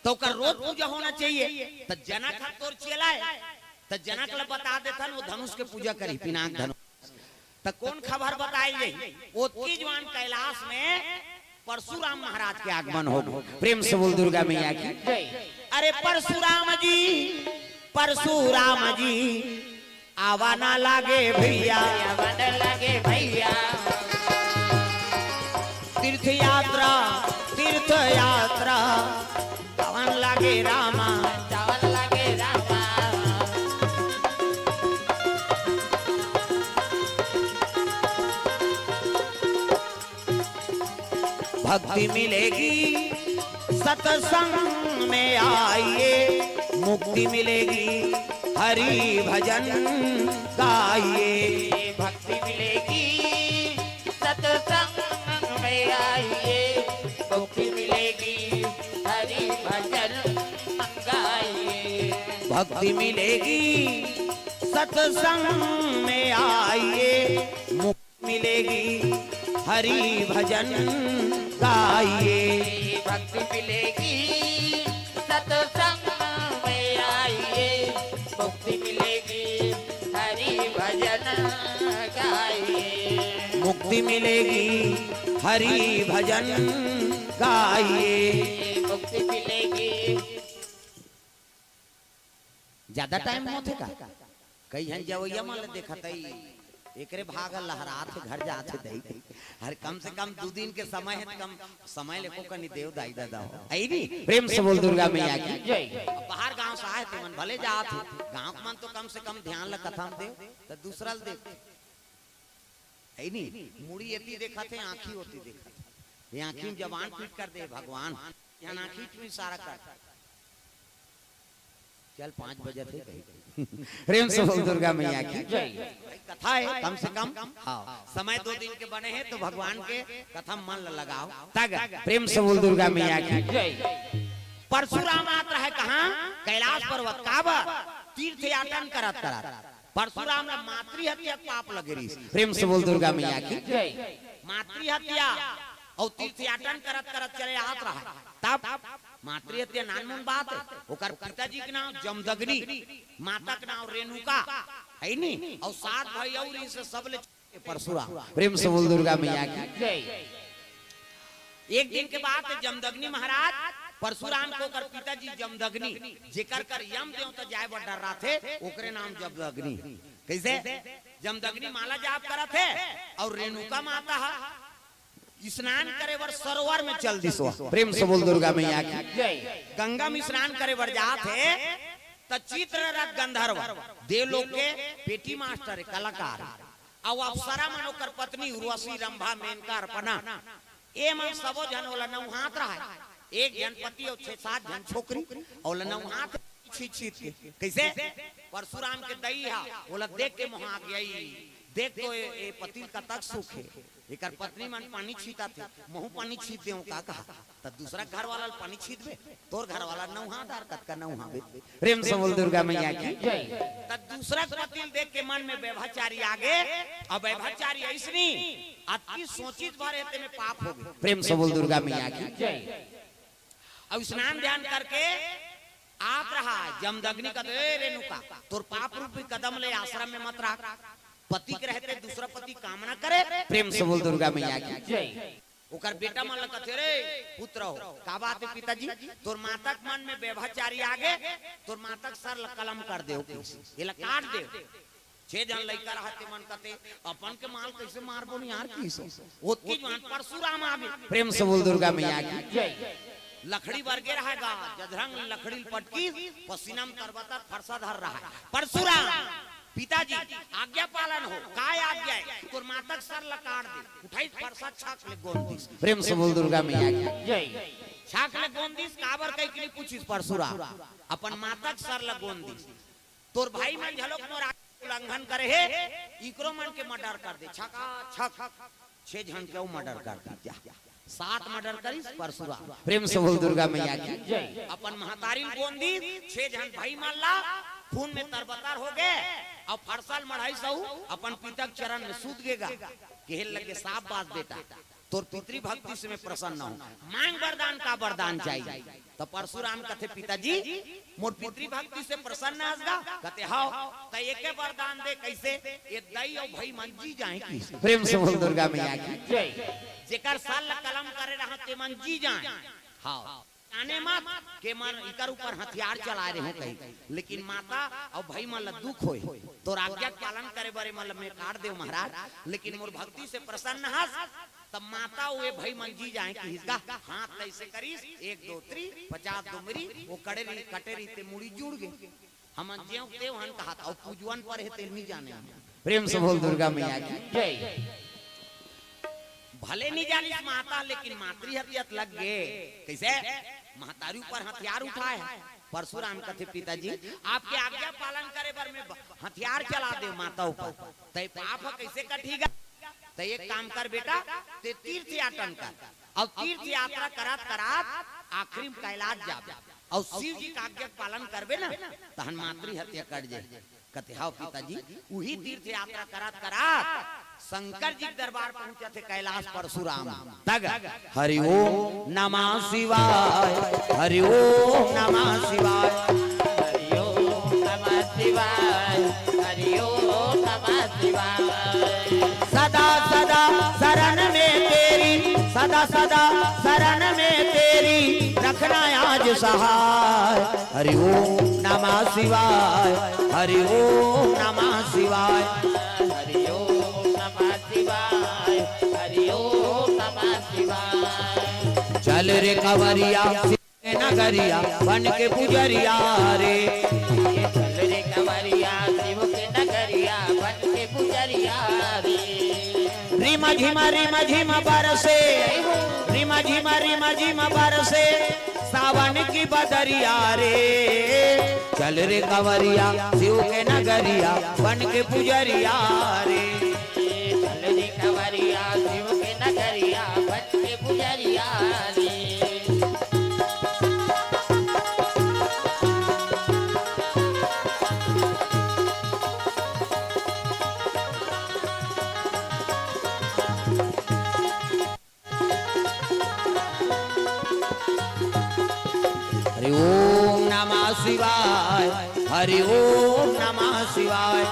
त ओकर रोज पूजा होना चाहिए। त जनक ह तोर चेला हे, त जनक ल बता देथन, ओ धनुष के पूजा करही, पिनाक धनुष। त कोन खबर बताए जाही? ओतकी जुवार कैलाश में परशुराम महाराज के आगमन होगे। प्रेम से बोल दुर्गा मैया की। जय। अरे परशुराम जी, परशुराम जी, आवा ना लागे भैया। आवा ना लागे भैया। तीर्थ यात्रा, तीर्थ यात्रा, पावन लागे रामा। पावन लागे रामा। भक्ति मिलेगी सत्संग में आइए, मुक्ति मिलेगी हरि भजन गाइए। भक्ति मिलेगी सत्संग में आइए, मुक्ति मिलेगी हरि भजन भक्ति मिलेगी सत्संग में आइए, मुक्ति मिलेगी हरि भजन गाइए। भक्ति मिलेगी सत्संग में आइए, मुक्ति मिलेगी हरि भजन गाइए। मुक्ति मिलेगी हरि भजन गाइए। मुक्ति मिलेगी। ज्यादा टाइम होथे का? कई झन जवइया मन ल देखत हई, एकरे भाग ह लहरात हे, घर जात हे दई। अरे कम से कम दू दिन के समय हे, त कम समय ले को कनी देव दाई ददा हो। अई नी? प्रेम से बोल दुर्गा मैया की। जय। अब बाहर गांव से आए ते मन भले जात हे, गांव के मन तो कम से कम ध्यान ल कथा म देव, त दूसरा ल देव। अई नी? मुड़ी एती देखत हे, आंखी ओती देखत हे। ये आंखी में जबान फिट कर दे भगवान, यहाँ आंखी में इशारा कर। चल, पाँच बजे थे कही। प्रेम से बोल दुर्गा मैया की। जय। भाई, कथा हे, कम से कम। हाँ, समय दो दिन के बने हे, तो भगवान के कथा मन ल लगाव। तग, प्रेम से बोल दुर्गा मैया की। जय। परशुराम आत रहे कहाँ? कैलाश पर्वत। काबर? तीर्थ याटन करत करत परशुराम ल मातृ हत्या के पाप लगे रहिस। प्रेम से बोल दुर्गा मैया की। जय। मातृ हत्या अउ तीर्थ याटन करत करत चले आत रहे। तब मातृ हत्या नानमुन बात हे। ओकर पिताजी के नाम जमदग्नि, माता के नाम रेणुका, हे नी? अउ सात भाई अउ रहिस, सबले छोटे परशुराम। प्रेम से बोल दुर्गा मैया की। जय। एक दिन के बात हे, जमदग्नि महाराज परशुराम के ओकर पिताजी जमदग्नि, जेकर कर यम देवता जाए बर डर्राथे, ओकरे नाम जमदग्नि। कइसे? जमदग्नि माला जाप करत हे अउ रेणुका माता ह स्नान करे बर सरोवर में चल दिस। प्रेम से बोल दुर्गा मैया की। जय। गंगा में स्नान करे बर जात हे, त चित्ररथ गंधर्व, देवलोक के पेटी मास्टर हे, कलाकार, अउ अप्सरा मन ओकर पत्नी उर्वशी, रंभा, मेनका, अर्पणा, ए मन सबो झन ओला नउहात रहय। एक झन पति अउ छह सात झन छोकरी ओला नउहात छीत छीत के। कइसे? परशुराम के दई ह ओला देख के मोहा गे, देख तो ए, ए पति ल कतक सुख हे, एकर पत्नी मन पानी छीतत हे, महूं पानी छीत देंव का कहा। त दूसरा घर वाला ल पानी छीतबे, तोर घर वाला नउहा दार कतका नउहाबे। प्रेम से बोल दुर्गा मैया की। जय। त दूसरा के पति ल देख के मन में व्यभिचारी आगे, अउ व्यभिचारी अइसनी, अतकी सोचिस भर हे तेमे पाप होगे। प्रेम से बोल दुर्गा मैया की। जय। अउ स्नान ध्यान करके आत रहा, जमदग्नि कथे, "ए रेणुका, तोर पाप रूपी कदम ले आश्रम में मत राख, पति के रहते दूसरा पति कामना करे।" प्रेम से बोल दुर्गा मैया की। जय। ओकर बेटा मन ल कथे, "रे पुत्र हो, का बात हे पिताजी? तोर माता के मन में व्यभिचारी आगे, तोर माता के सर ल कलम कर देव, एला काट देव।" छह झन लइका रहत हे, मन कथे, "अपन के माल कइसे मारबो न यार, किस?" ओतकी जुवार परशुराम आगे। प्रेम से बोल दुर्गा मैया की। जय। लकड़ी बर गे रहय गा, जधरंग लकड़ी ल पटकिस, पसीना म तरबतर फरसा धर रहय। "परशुराम, पिताजी, आज्ञा पालन हो।" "काय आज्ञा हे?" "तोर माता के सर ल काट दे।" उठाइस फरसा, छाक ले गोंद दिस। प्रेम से बोल दुर्गा मैया की। जय। छाक ले गोंद दिस, काबर कहिके नइ पूछिस परशुराम, अपन माता के सर ल गोंद दिस। "तोर भाई मन घलोक मोर आज्ञा उल्लंघन करे हे, इकरो मन के मर्डर कर दे।" छका छक छह झन के अउ मर्डर कर दे। जा, सात मर्डर करिस परशुराम। प्रेम से बोल दुर्गा मैया की। जय। अपन महतारी ल गोंद दिस, छह झन भाई मन ला खून में तरबतर होगे, अउ फरसा ल मढ़ाइस अउ अपन पिता के चरण में सूत गे गा। कहे लगे, "शाबाश बेटा, तोर पितृभक्ति से मैं प्रसन्न हूँ, मांग वरदान।" "का वरदान चाहिए?" त परशुराम कथे, "पिताजी, मोर पितृभक्ति से प्रसन्न हस गा?" कथे, "हव।" "त एके वरदान दे।" "कइसे?" "ए दई अउ भई मन जी जाए।" कि प्रेम से बोल दुर्गा मैया की। जय। "जेकर सर ल कलम करे रहंव ते मन जी जाए।" "हव।" "जाने मत के मन इकर ऊपर हथियार चलाए रहेंव कही, लेकिन माता अउ भई मन ल दुख होय, तोर आज्ञा के पालन करे बर ए मन ल मैं काट देंव महाराज, लेकिन मोर भक्ति से प्रसन्न हस, त माता अउ ए भई मन जी जाए।" किहिस गा, हाथ ल अइसे करिस, एक दो तीन, पचास डुमरी, ओ कड़े रही, कटे रही ते मुड़ी जुड़ गे। हमन जेव तेव हन कहत, अउ पूजवन पर हे तेल नइ जाने। प्रेम से बोल दुर्गा मैया की। जय। भले नइ जानिस माता, लेकिन मातृ हत्या त लग गे। कइसे? महतारी ऊपर हथियार उठाए हे। परशुराम कथे, "पिताजी, आपके आज्ञा पालन करे बर मैं ब-, हथियार चला देंव माता ऊपर, त ए पाप ह कइसे कटही गा?" "त एक काम कर बेटा, ते तीर्थ याटन कर, अउ तीर्थ यात्रा करत करत आखिरी में कैलाश जाबे।" अउ शिव जी के आज्ञा के पालन करबे ना, तहन मातृ हत्या कट जाए। कथे, "हव पिताजी।" उही तीर्थ यात्रा करत करत शंकर जी के दरबार पहुंचत हे कैलाश परशुराम। तग हरि ओम नमः शिवाय, हरि ओम नमः शिवाय। हरि ओम नमः शिवाय, हरि ओम नमः शिवाय। सदा सदा शरण में तेरी, सदा सदा शरण में तेरी, रखना आज सहाय। हरि ओम नमः शिवाय, हरि ओम नमः शिवाय। हरि ओम नमः शिवाय, हरि ओम नमः शिवाय। चल रे कंवरिया नगरिया बन के पुजरिया रे। चल रे कंवरिया शिव के नगरिया बन के पुजरिया रे। रिम झिम रिम झिम बरसे, रिम झिम रिम झिम बरसे सावन की बदरिया रे। चल रे कंवरिया शिव के नगरिया बन के पुजरिया रे। चल रे कंवरिया शिव के नगरिया बन के पुजरिया रे। हरि ओम नमः शिवाय, हरि ओम नमः शिवाय।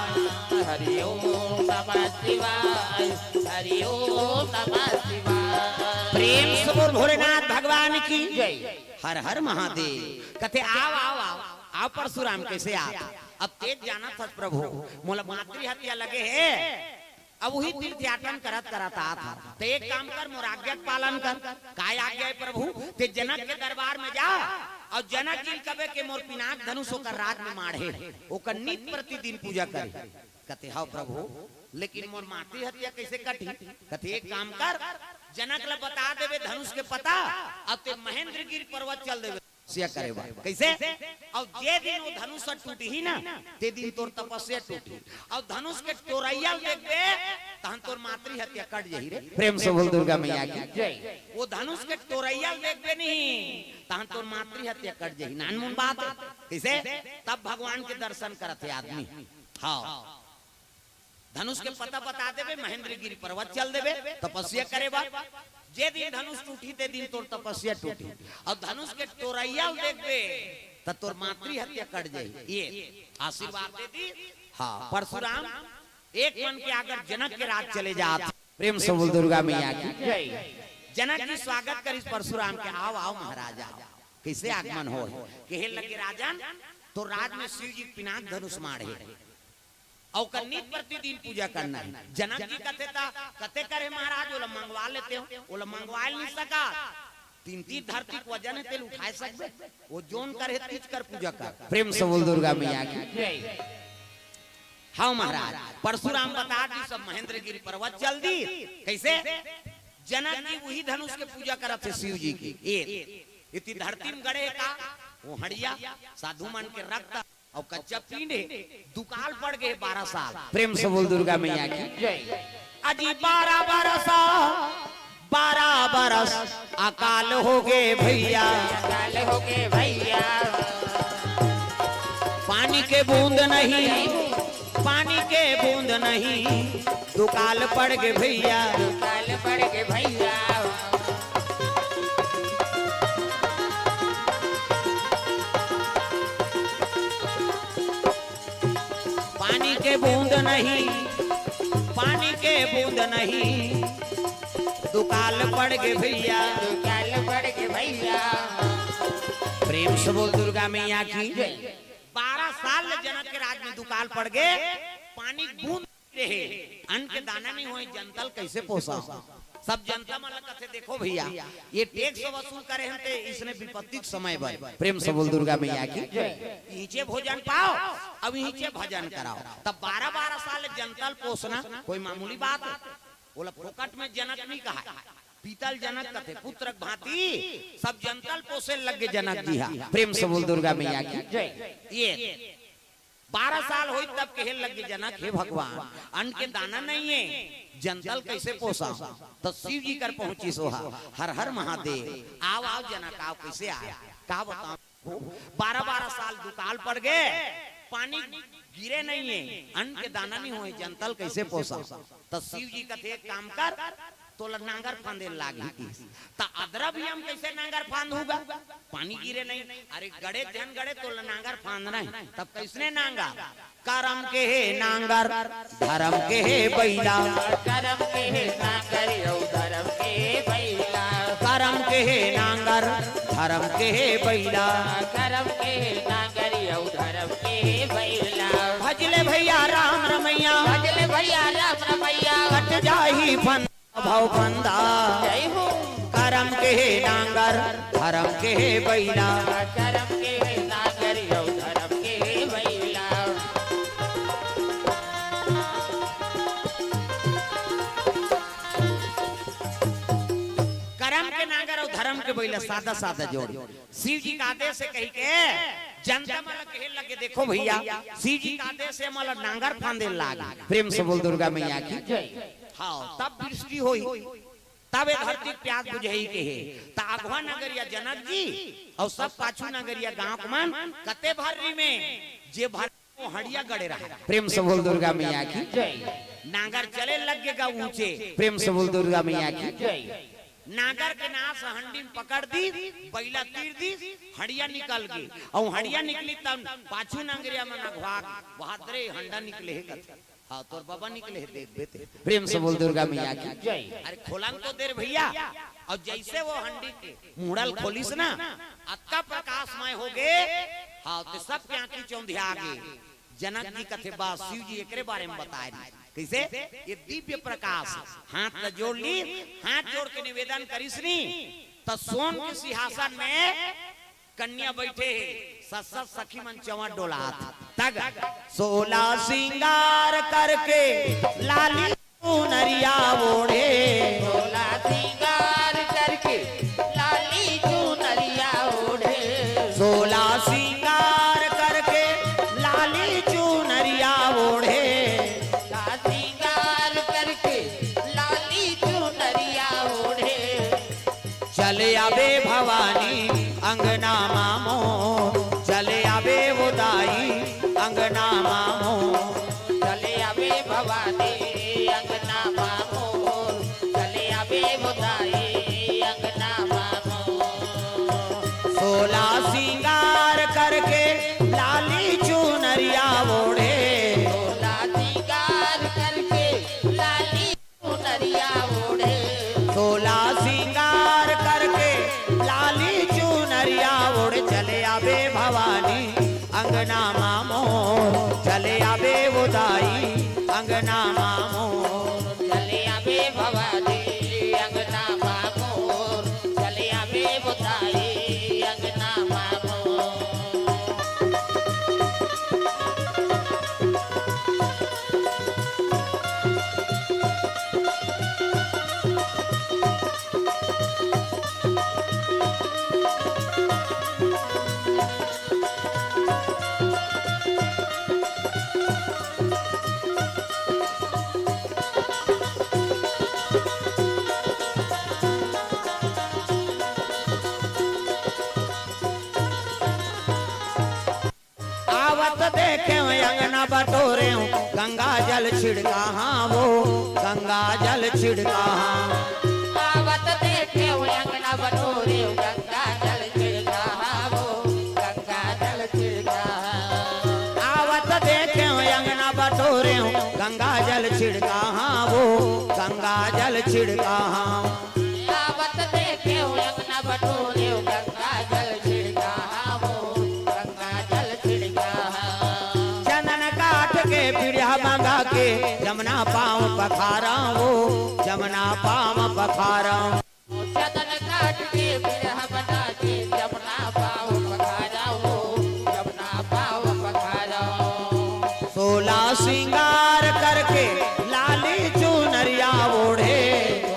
हरि ओम नमः शिवाय, हरि ओम नमः शिवाय। प्रेम से बोल भोलेनाथ भगवान की जय। हर हर महादेव। कथे, "आव, आव, आव, आव परशुराम, कइसे आत?" अब तें जानत हस प्रभु, मोला मातृ हत्या लगे हे। अब उही तीर्थयाटन करत करत आत हंव। त एक काम कर, मोर आज्ञा के पालन कर। काय आज्ञा हे प्रभु? तें जनक के दरबार में जा अउ जनक जी ल कबे के मोर पिनाक धनुष ओकर राज में माढ़े, ओकर नित प्रतिदिन पूजा करे। कथे, "हव प्रभु, लेकिन मोर मातृ हत्या कइसे कटही?" कथे, "एक काम कर, जनक ल बता देबे धनुष के पता, अउ तें महेंद्रगिरी पर्वत चल देबे तपस्या करे बर।" कइसे? "अउ जे दिन वो धनुष ह टूटही ना, ते दिन तोर तपस्या टूटही। अउ धनुष के टोरइया ल देखबे, तहन तोर मातृ हत्या कट जाही रे।" प्रेम से बोल दुर्गा मैया की जय। "वो धनुष के टोरइया ल देखबे नहीं, तहन तोर मातृ हत्या कट जाही।" नानमुन बात हे। कइसे? तब भगवान के दर्शन करत हे आदमी। हव। धनुष के पता बता देबे, महेंद्रगिरी पर्वत चल देबे तपस्या करे बर। जे दिन धनुष टूटही, ते दिन तोर तपस्या टूटही। अउ धनुष के टोरइया ल देखबे, त तोर मातृ हत्या कट जाही। ये आशीर्वाद दे दिस। हव, परशुराम एक मन के अगर जनक के राज चले जात। प्रेम से बोल दुर्गा मैया की जय। जनक जी स्वागत करिस परशुराम के, "आव, आव महाराज, आव।" कइसे आगमन होय? कहे लगे, "राजन, तोर राज में शिव जी के पिनाक धनुष माढ़े हे।" अउ ओकर नित प्रतिदिन पूजा करना हे। जनक जी कथे, "त कते करे महाराज, ओला मंगवा लेतेंव।" ओला मंगवा नइ सकस। तीन तीन धरती के वजन हे, तेला उठाय सकबे? वो जोन करे हे तीच कर पूजा कर। प्रेम से बोल दुर्गा मैया की जय। हव महाराज, परशुराम बता दिस, सब महेंद्रगिरी पर्वत चल दिस। कइसे? जनक जी उही धनुष के पूजा करत हे शिव जी के। ये इती धरती में गड़े हे का? वो हड़िया साधु मन के रक्त अउ कच्चा पिंड हे, दुकाल पड़ गे बारह साल। प्रेम से बोल दुर्गा मैया की जय। अजी बारह बरस, बारह बरस अकाल हो गे भइया। अकाल हो गे भइया। पानी के बूंद नहीं, पानी के बूंद नहीं, दुकाल पड़ गे भइया। दुकाल पड़ गे भइया। पानी के बूंद नहीं, पानी के बूंद नहीं, दुकाल पड़ गे भइया। दुकाल पड़ गे भइया। प्रेम से बोल दुर्गा मैया की जय। बारह साल ले जनक के राज में दुकाल पड़ गे, पानी के बूंद रहे, अन्न के दाना नइ होय, जनता ल कइसे पोसा? सब जनता मन ल कथे, "देखो भइया, ये टैक्स वसूल करे हन ते इसने विपत्ति के समय बर।" प्रेम से बोल दुर्गा मैया की। इहिंचे भोजन पाव, अब इहिंचे भजन कराव। तब बारह बारह साल जनता ल पोसना कोई मामूली बात हे? ओला फोकट में जनक नइ कहाय, पिता ल जनक कथे, पुत्र के भांति सब जनता ल पोसे लग गे जनक जी हा। प्रेम से बोल दुर्गा मैया की। ये बारह साल होइस तब कहे लग गे जनक, "हे भगवान, अन्न के दाना नइ हे, जनता ल कइसे पोसंव?" त शिव जी कर पहुंचिस ओहा, "हर हर महादेव, आव आव जनक आव।" कइसे आय? का बतांव? बारह बारह साल दुकाल पड़ गे, पानी गिरे नहीं है, अन्न के दाना नहीं होए, जनता ल कैसे पोसा? त शिव जी कथे, "एक काम कर, तोला नांगर फांदे लागही।" त अदरा भी हम कैसे नांगर फांद होगा? पानी गिरे नहीं। अरे गड़े झन गड़े, तोला नांगर फांदना है, तब कैसने नांगर? करम के हे नांगर, धरम के हे बइला। करम के हे नांगर अउ धरम के हे बइला। करम के हे नांगर, धरम के हे बइला। करम के हे नांगर अउ धरम के हे बइला। भजले भइया राम रमइया। भजले भइया राम रमइया। कट जाही फन भव फंदा। जय हो। करम के हे नांगर, धरम के हे बइला। करम के हे नांगर अउ धरम के हे बइला। करम के नांगर अउ धरम के बइला, सादा सादा जोड़। शिव जी के आदेश हे कहिके जनता मन ल कहे लगे, "देखो भइया, शिव जी के आदेश हे, हमन ल नांगर फांदे लाग।" प्रेम से बोल दुर्गा मैया की। जय। हाँ, तब वृष्टि होही, तब ए धरती के प्यास बुझाही कहे। त अगवा नगरिया जनक जी अउ सब पाछू नगरिया गांव के मन कते भर्री में जे भर वो हंडिया गड़े रहा। प्रेम से बोल दुर्गा मैया की। जय। नांगर चले लग गे गा ऊंचे। प्रेम से बोल दुर्गा मैया की। जय। नांगर के नास हंडी में पकड़ दी, बइला तीर दी, हंडिया निकल गे। अउ हंडिया निकली तब पाछू नगरिया मन अघवा गे, "बहादरे हंडा निकले हे," कथे। हाँ, तोर बाबा निकले हे, देखबे ते। प्रेम से बोल दुर्गा मैया की। जय। अरे खोलन तो दे रे भइया। अउ जइसे वो हंडी के मुड़ल खोलिस ना, अतका प्रकाशमय हो गे, हाँ, ते सबके आंखी चौंधिया गे। जनक जी कथे, "बा, शिव जी एकरे बारे में बताए रहिस।" कइसे? ये दिव्य प्रकाश। हाथ ल जोड़ ली, हाथ जोड़ के निवेदन करिस नी, त सोन के सिंहासन में कन्या बइठे हे, सत सत सखी मन चंवर डोलात। तग सोला सिंगार करके लाली चुनरिया ओढ़े। सोला सिंगार करके लाली चुनरिया ओढ़े। सोला सिंगार करके लाली चुनरिया ओढ़े। सोला सिंगार करके लाली चुनरिया ओढ़े। चले आबे भवानी अंगना मा मोर, चले आबे वो दाई अंगना मा मोर। चले आबे भवानी अंगना मा मोर, चले आबे वो दाई अंगना मा मोर। सोला सिंगार करके लाली चुनरिया ओढ़े। सोला सिंगार करके लाली चुनरिया ओढ़े। सोला सिंगार करके लाली चुनरिया ओढ़ चले आबे भवानी अंगना मा मोर, चले आबे वो दाई अंगना मा मोर। चले आबे भवानी अंगना मा मोर, चले आबे वो दाई अंगना मा मोर। आवत देखेंव अंगना बटोरेंव, गंगा जल छिड़काहां वो, गंगा जल छिड़काहां। आवत देखेंव अंगना बटोरेंव, गंगा जल छिड़काहां वो, गंगा जल छिड़काहां। आवत देखेंव अंगना बटोरेंव, गंगा जल छिड़काहां वो, गंगा जल छिड़काहां। आवत देखेंव अंगना बटोरेंव, गंगा जल छिड़काहां वो, गंगा जल छिड़काहां। चंदन काठ के पीढ़ा मंगा के, जमुना पांव पखारां वो, जमुना पांव पखारां। चंदन काठ के पीढ़ा मंगा के, जमुना पांव पखारां वो, जमुना पांव पखारां। सोला सिंगार करके लाली चुनरिया ओढ़े।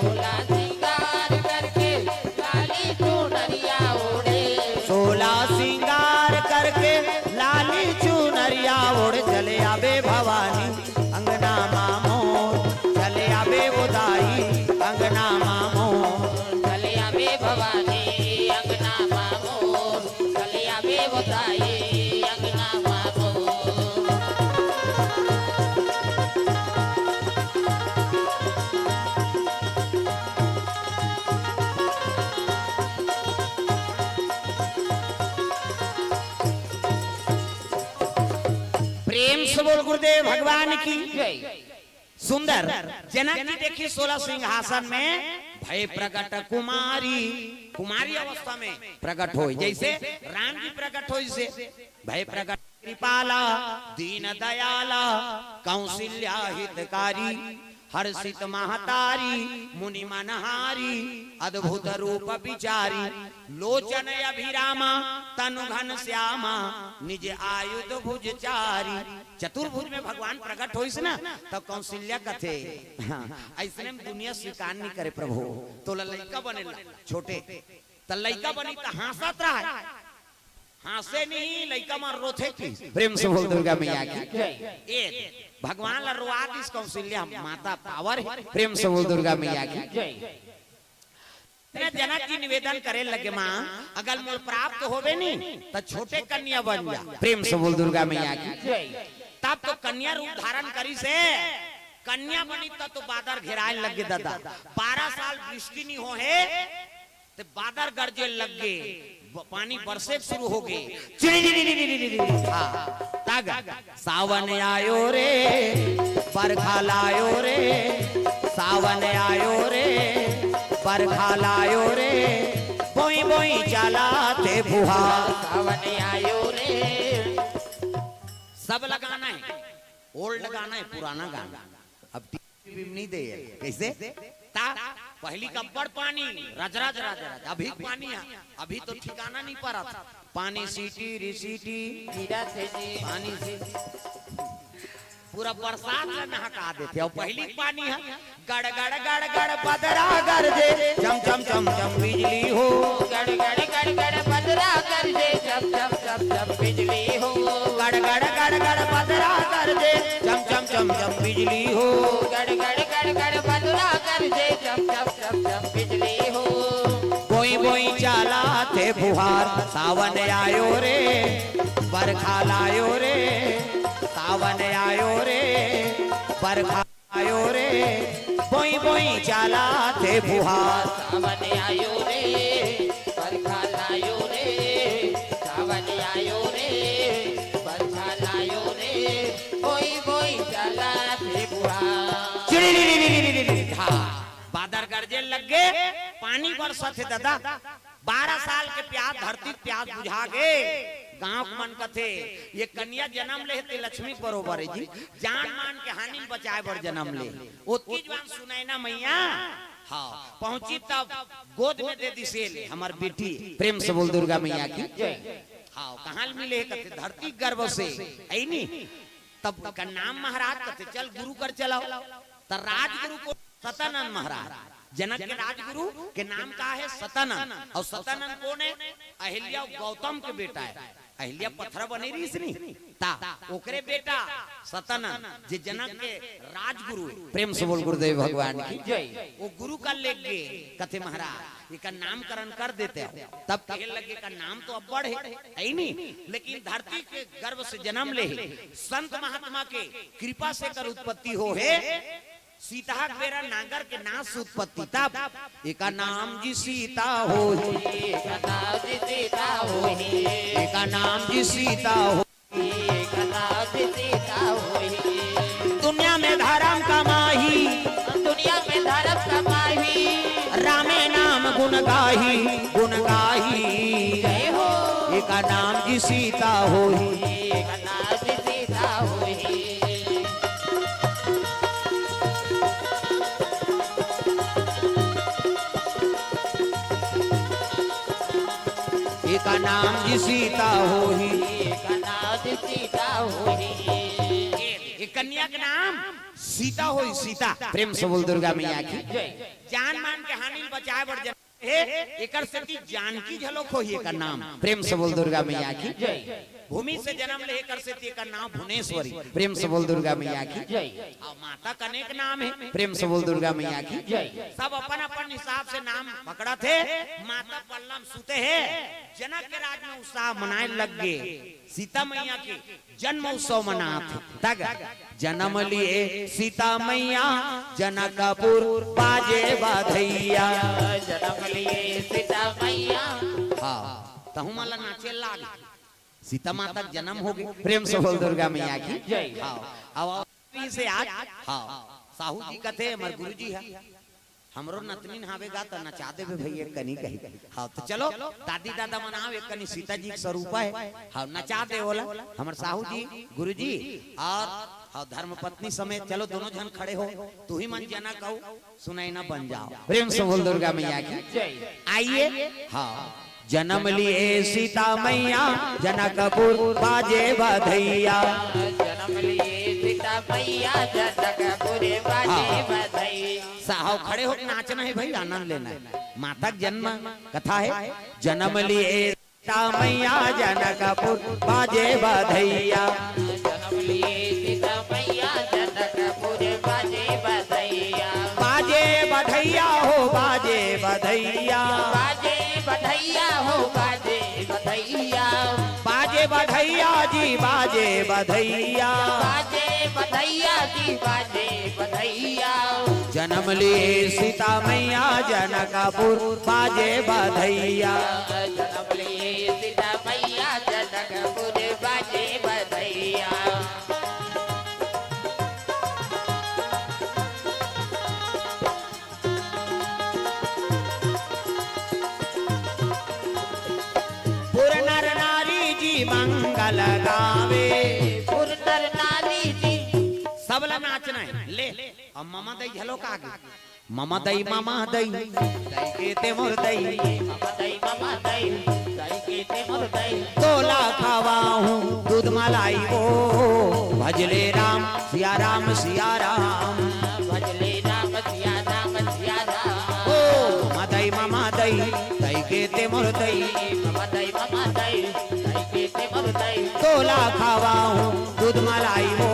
सोला सिंगार करके लाली चुनरिया ओढ़े। सोला सिंगार करके लाली चुनरिया ओढ़ चले आबे भवानी अंगना मा मोर, चले आबे वो दाई अंगना मा मोर। चले आबे भवानी अंगना मा मोर, चले आबे प्रेम से बोल गुरुदेव भगवान की। सुंदर। जनक जी देखी सोलह सिंहासन में भय प्रगट कुमारी, कुमारी अवस्था में प्रगट होय, जैसे राम जी प्रगट होय से भय प्रगट कृपाला दीन दयाला कौशल्या हितकारी हर्षित महतारी मुनि मनहारी अद्भुत रूप विचारी लोचन अभिरामा तनु घन श्यामा निज आयुध भुज चारी। चतुर्भुज में भगवान प्रगट होइस ना, तब कौशल्या कथे, हाँ, ऐसने में दुनिया स्वीकार नहीं करे प्रभु। तोला लइका बने ला, छोटे, त लइका बनी त हाँसत रहा, हाँसे नहीं, लइका मन रोथे की। प्रेम से बोल दुर्गा मैया की। ए, भगवान ला रोआ दिस कौशल्या, माता पावर है। प्रेम से बोल दुर्गा मैया की। इतने जनक जी निवेदन करे लगे, माँ, अगर मोर प्राप्त होवे नी, त छोटे कन्या बन जा। प्रेम से बोल दुर्गा मैया की। तब तो कन्या रूप धारण करी से, कन्या बनी तब तो बादर घेराए लगे दादा। बारह साल वृष्टि नहीं हो है, ते बादर गरजे लग गे, ब-, पानी बरसे शुरू हो गे। चिड़ी, चिड़ी, चिड़ी, चिड़ी, चिड़ी। हाँ, तग, सावन आयो रे, बरखा लायो रे, सावन आयो रे, बरखा लायो रे, बोई बोई चाला ते फुहार। सावन आयो रे। सब ला गाना है, ओल्ड गाना है, पुराना गाना। अब टीवी में नहीं दे, कैसे? ता पहली कब्बड़ पानी, रज रज रज रज, अभी पानी है, अभी तो ठिकाना नहीं परत। पानी सीटी री सीटी, गिरत हे जी। पानी से पूरा बरसात में नहका देथे। अउ पहली पानी है, गड़ गड़ गड़ गड़ बदरा गरजे, चम चम चम चम बिजली हो। गड़ गड़ गड़ गड़ बदरा गरजे, चम चम चम चम बिजली हो। गड़ गड़ गड़ गड़ बदरा गरजे, चम चम चम चम बिजली हो। गड़ गड़ गड़ गड़ बदरा गरजे, चम चम चम चम बिजली हो। बोई बोई चाला थे फुहार, सावन आयो रे, बरखा लायो रे, सावन आयो रे, बरखा आयो रे, बोई बोई चाला थे फुहार। सावन आयो रे, बरखा लायो रे, सावन आयो रे, बरखा लायो रे, बोई बोई चाला थे फुहार। चिड़ी री री री री री री, हाँ। बादर गरजे लग गे, पानी बरसत हे दादा। बारह साल के प्यास, धरती के प्यास बुझा गे। गांव के मन कथे, ये कन्या जन्म ले हे ते लक्ष्मी बरोबर है जी। जान मान के हानि ल बचाए बर जन्म ले। ओतकी जुवान सुनैना मैया, हाँ, पहुंची तब गोद में दे दिसे ले, हमर बेटी। प्रेम से बोल दुर्गा मैया की। हाँ, कहाँ ले मिले हे कथे, धरती गर्भ से, है नी? तब का नाम महाराज कथे, चल गुरु कर चलाओ। त राजगुरु को सतानंद महाराज, जनक के राजगुरु के नाम का है? सतानंद। अउ सतानंद कोन है? अहिल्या अउ गौतम के बेटा है। अहिल्या पथरा बने रहिस नी, ता ओकरे बेटा सतानंद, जे जनक के राजगुरु है। प्रेम से बोल गुरुदेव भगवान की। जय। वो गुरु का लेके गे, कथे महाराज, एकर नामकरण कर देते हो। तब कहे लगे, एकर नाम तो अब्बड़ है, है ही नहीं, लेकिन धरती के गर्भ से जन्म ले हे। संत महात्मा के कृपा से एकर उत्पत्ति हो हे। सीता के बेरा नांगर के नास उत्पत्ति तब। एका नाम जी सीता होही। एका नाम जी सीता होही। एका नाम जी सीता होही। एका नाम जी सीता होही। दुनिया में धर्म कमाही। दुनिया में धर्म कमाही। रामे नाम गुण गाही, गुण गाही। जय हो। एका नाम जी सीता होही। एका नाम जी सीता होही। एका नाम जी सीता होही। एका नाम जी सीता होही। ए, ए कन्या के नाम सीता होही, सीता। प्रेम से बोल दुर्गा मैया की। जय। जान मान के हानि ल बचाए बर जन हे, एकर सेती जानकी घलोक होही एकर नाम। प्रेम से बोल दुर्गा मैया की। जय। भूमि से जन्म ले एकर सेती एकर नाम भुवनेश्वरी। प्रेम से बोल दुर्गा मैया की। जय। अउ माता के अनेक नाम हे। प्रेम से बोल दुर्गा मैया की। जय। सब अपन अपन हिसाब से नाम पकड़त हे। माता पलना म सुते हे। जनक के राज में उत्साह मनाए लग गे। सीता मैया के जन्म उत्सव मनात हे। तग जन्म लिए सीता मैया जनकपुर बाजे बधइया। जन्म लिए सीता मैया। हाँ, तहूँ मन ला नाचे लाग। सीता माता के जन्म हो गए। प्रेम से बोल दुर्गा मैया की। जय। हाँ, अब अभी से आज, हाँ, साहू जी कथे हमर गुरु जी है, हमरो नतनीन हावे गा त नचा देबे भई एक कनी कही। हाँ, तो चलो, दादी दादा मन आओ, एक कनी सीता जी के स्वरूप है। हाँ, नचा दे ओला, हमर साहू जी, गुरु जी और, और धर्म पत्नी समेत, चलो दोनों झन खड़े हो, तू ही मन जनक हो, सुनैना बन जाओ। प्रेम से बोल दुर्गा मैया की। जय। आइए। हाँ। जन्म लिए सीता मैया जनकपुर बाजे बधैया। जन्म लिए सीता मैया जनकपुर बाजे हाँ। बधैया। साहब खड़े होके नाचना है भाई, आनंद लेना है। माता के जन्म कथा है। जन्म लिए सीता मैया जनकपुर बाजे बधैया। जन्म लिए सीता मैया जनकपुर बाजे बधैया। बाजे बधैया हो बाजे बधैया। बाजे बधैया हो बाजे बधैया। बाजे बधैया जी बाजे बधैया। बाजे बधैया जी बाजे बधैया। जन्म लिए सीता मैया जनकपुर बाजे बधैया। जन्म लिए सीता मैया जनकपुर बाजे बधैया। पुर नर नारी जी मंगल गावे। पुर नर नारी जी। सबला नाचना है। ले, अब ममा दई घलो का आगे। ममा दई, ममा दई, दई के ते मोर दई। ममा दई, ममा दई, दई के ते मोर दई। तोला खवाहूँ दूध मलाई वो, भजले राम सिया राम सिया राम। भजले राम सिया राम सिया राम। ओ ममा दई, ममा दई, दई के ते मोर दई। ममा दई, ममा दई, दई के ते मोर दई। तोला खवाहूँ दूध मलाई वो,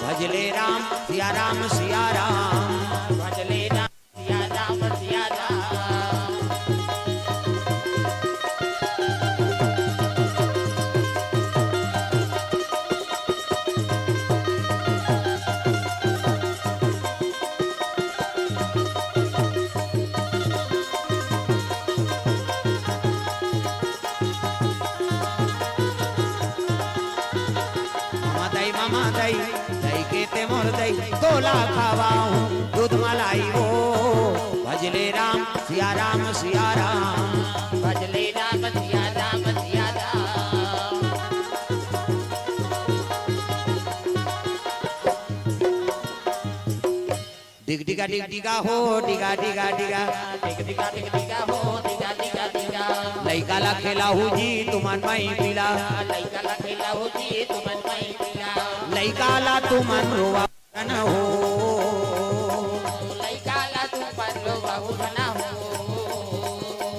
भजले राम सिया राम सिया राम। भजले राम सिया राम सिया राम। ममा दई, ममा दई, दई के ते मोर दई, तोला खवाहूँ दूध मलाई वो। भजले राम सिया राम सिया राम। भजले राम सिया राम सिया राम। डिग डिगा डिग डिगा हो, डिगा डिगा डिगा। डिग डिगा डिग डिगा हो, डिगा डिगा डिगा। लइका ला खेलाहू जी तुमन मई पिला। लइका ला खेलाहू जी तुमन मई पिला। लइका ला तुमन रोवा न हो। लइका ला तुमन रोवा न हो।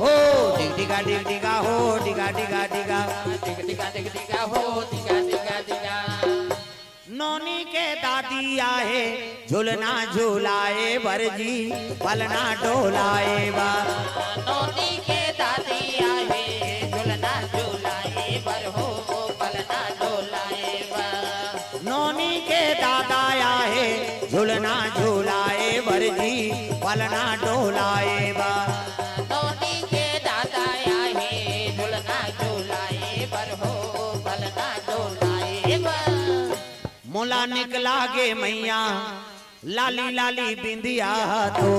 हो, डिग डिगा डिग डिगा हो, डिगा डिगा डिगा। डिग डिगा डिग डिगा हो, डिगा डिगा डिगा। नोनी के दादी आहे, झुलना झुलाए बर जी, पलना डोलाए बर। नोनी के दादी आहे, झुलना झुलाए बर हो, पलना डोलाए बर। नोनी के दादा आहे, झुलना झुलाए बर जी, पलना डोलाए बर। नोनी के दादा आहे, झुलना झुलाए बर हो, पलना डोलाए बर। मोला निक लागे मैया, लाली लाली बिंदिया ह तो।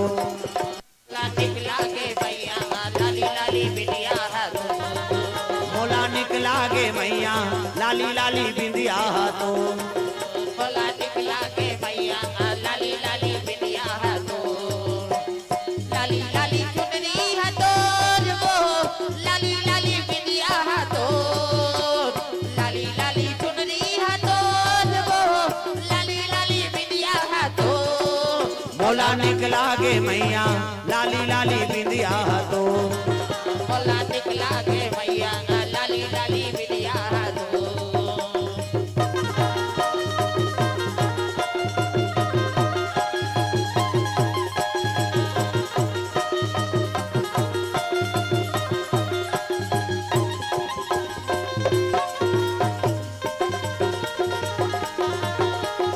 मोला निक लागे मैया, लाली लाली बिंदिया ह तो। मोला निक लागे मैया, लाली लाली बिंदिया ह तो। मोला निक लागे मैया, लाली लाली बिंदिया ह तो। लाली लाली चुनरी ह तोर वो, लाली लाली बिंदिया ह तोर। लाली लाली चुनरी ह तोर वो, लाली लाली बिंदिया ह तोर। मोला निक लागे मैया, लाली लाली बिंदिया ह तोर। मोला निक लागे मैया, लाली लाली बिंदिया ह तोर।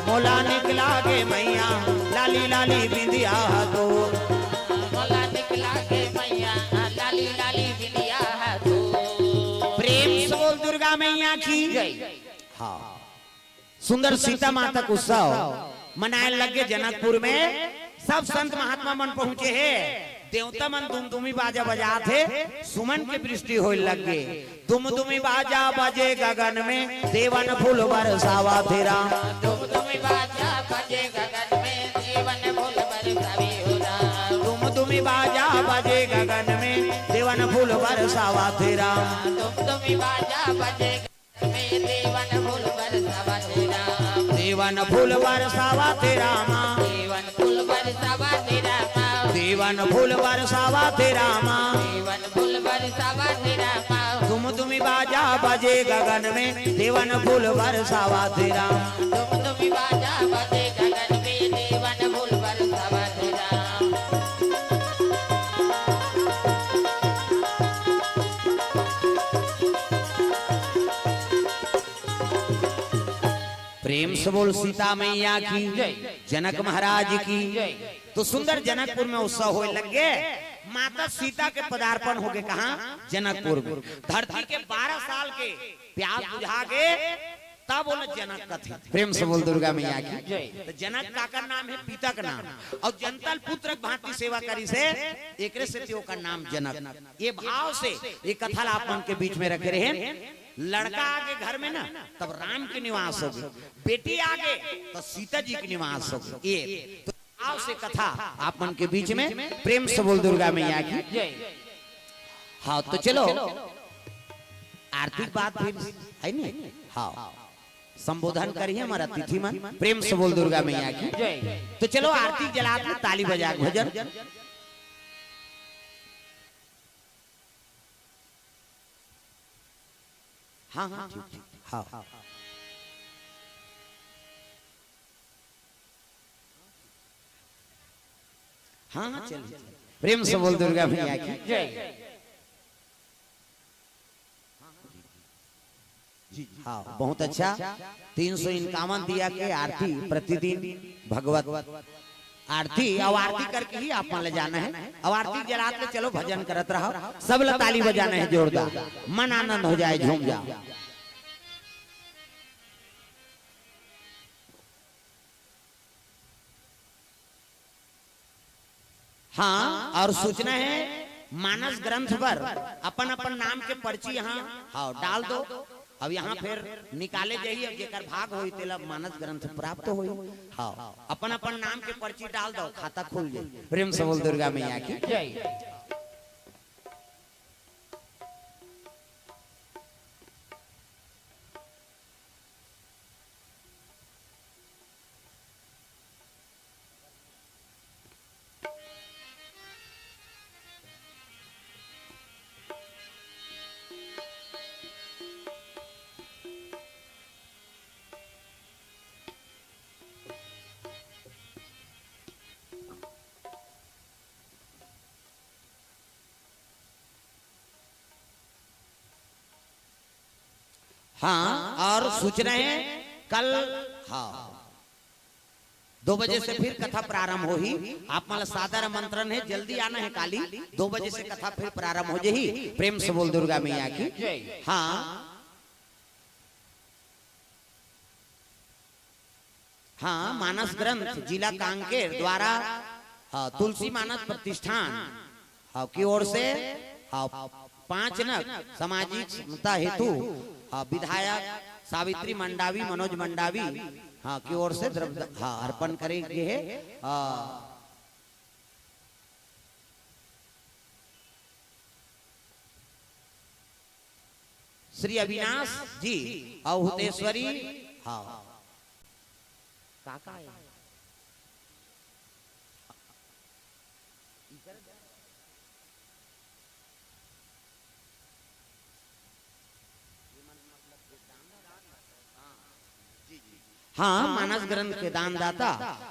मोला निक लागे मैया, लाली लाली बिंदिया ह तोर। मोला निक लागे मैया, लाली लाली बिंदिया ह तोर। प्रेम से बोल दुर्गा मैया। हाँ, सुंदर सीता माता के उत्सव मनाए लग गे जनकपुर में। सब संत महात्मा मन पहुंचे हे। देवता मन दुमदुमी बाजा बजात हे, सुमन के वृष्टि होए लग गे। दुमदुमी बाजा बजे गगन में, देवन फूल बरसावत हे राम। दुमदुमी बाजा बजे गगन में, देवन फूल बरसावे हो राम। दुमदुमी बाजा बजे गगन में, देवन फूल बरसावत हे राम। दुमदुमी बाजा बजे गगन में, देवन फूल बरसावत हे राम। देवन फूल बरसावत हे रामा। देवन फूल बरसावत हे रामा। देवन फूल बरसावत हे रामा। देवन फूल बरसावत हे रामा। दुमदुमी बाजा बजे गगन में, देवन फूल बरसावत हे राम। दुमदुमी बाजा बजे गगन में, देवन फूल बरसावत हे राम। प्रेम से बोल सीता मैया की, जय। जनक महाराज की। जय। तो सुंदर जनकपुर में उत्सव होए लग गे। माता सीता के पदार्पण हो गे कहाँ? जनकपुर में। धरती के बारह साल के प्यास बुझा गे, तब ओला जनक कथे। प्रेम से बोल दुर्गा मैया की। जय। तो जनक काकर नाम हे? पिता के नाम। अउ जंतल पुत्र के भांति सेवा करिस हे, एकरे सेती ओकर नाम जनक। ये भाव से ये कथा ला आप मन के बीच में रखे रहेन। लड़का आगे घर में ना, तब राम के निवास होगे, बेटी आगे तो सीता जी के निवास होगे। ये तो भाव से कथा आप मन के बीच में। प्रेम से बोल दुर्गा मैया की। जय। हाँ, तो चलो, आरती के बाद फिर, है नी? हाँ, संबोधन करिए हमारा अतिथि मन। प्रेम से बोल दुर्गा मैया की। जय। तो चलो, आरती जलात में ताली बजा के भजन। हाँ, हाँ, ठीक, ठीक, हाँ। हाँ, हाँ, चलिए। प्रेम से बोल दुर्गा मैया की। जय। हाँ, बहुत अच्छा। तीन सौ इक्यावन दिया के आरती प्रतिदिन भगवत आरती, अउ आरती करके ही आप मन ले जाना है। अउ आरती जलात ले चलो, भजन करत रहो, सब ला ताली बजाना है जोरदार, मन आनंद हो जाए, झूम जाओ। हाँ, अउ सूचना है, मानस ग्रंथ पर अपन अपन नाम के पर्ची यहाँ, हाँ, डाल दो। अब यहाँ फिर निकाले जाही, अब जेकर भाग होई, तेला मानस ग्रंथ प्राप्त होई। हाँ, अपन अपन नाम के पर्ची डाल दो, खाता खुल जाई। प्रेम से बोल दुर्गा मैया की। जय। हाँ, अउ सूचना है, कल, हाँ, दो बजे से फिर कथा प्रारंभ होही। आप मन ला सादर आमंत्रण है, जल्दी आना है काली, दो बजे से कथा फिर प्रारंभ हो जाही। प्रेम से बोल दुर्गा मैया की। जय। हाँ, हाँ, मानस ग्रंथ जिला कांकेर द्वारा, हाँ, तुलसी मानस प्रतिष्ठान, हाँ, की ओर से, हाँ, पांच नग सामाजिक समता हेतु, हाँ, विधायक सावित्री मंडावी, मनोज मंडावी, हाँ, की ओर से द्रव्य, हाँ, अर्पण करे गे हे। हाँ, श्री अविनाश जी अउ हुतेश्वरी, हाँ, काका है। हाँ, मानस ग्रंथ के दानदाता,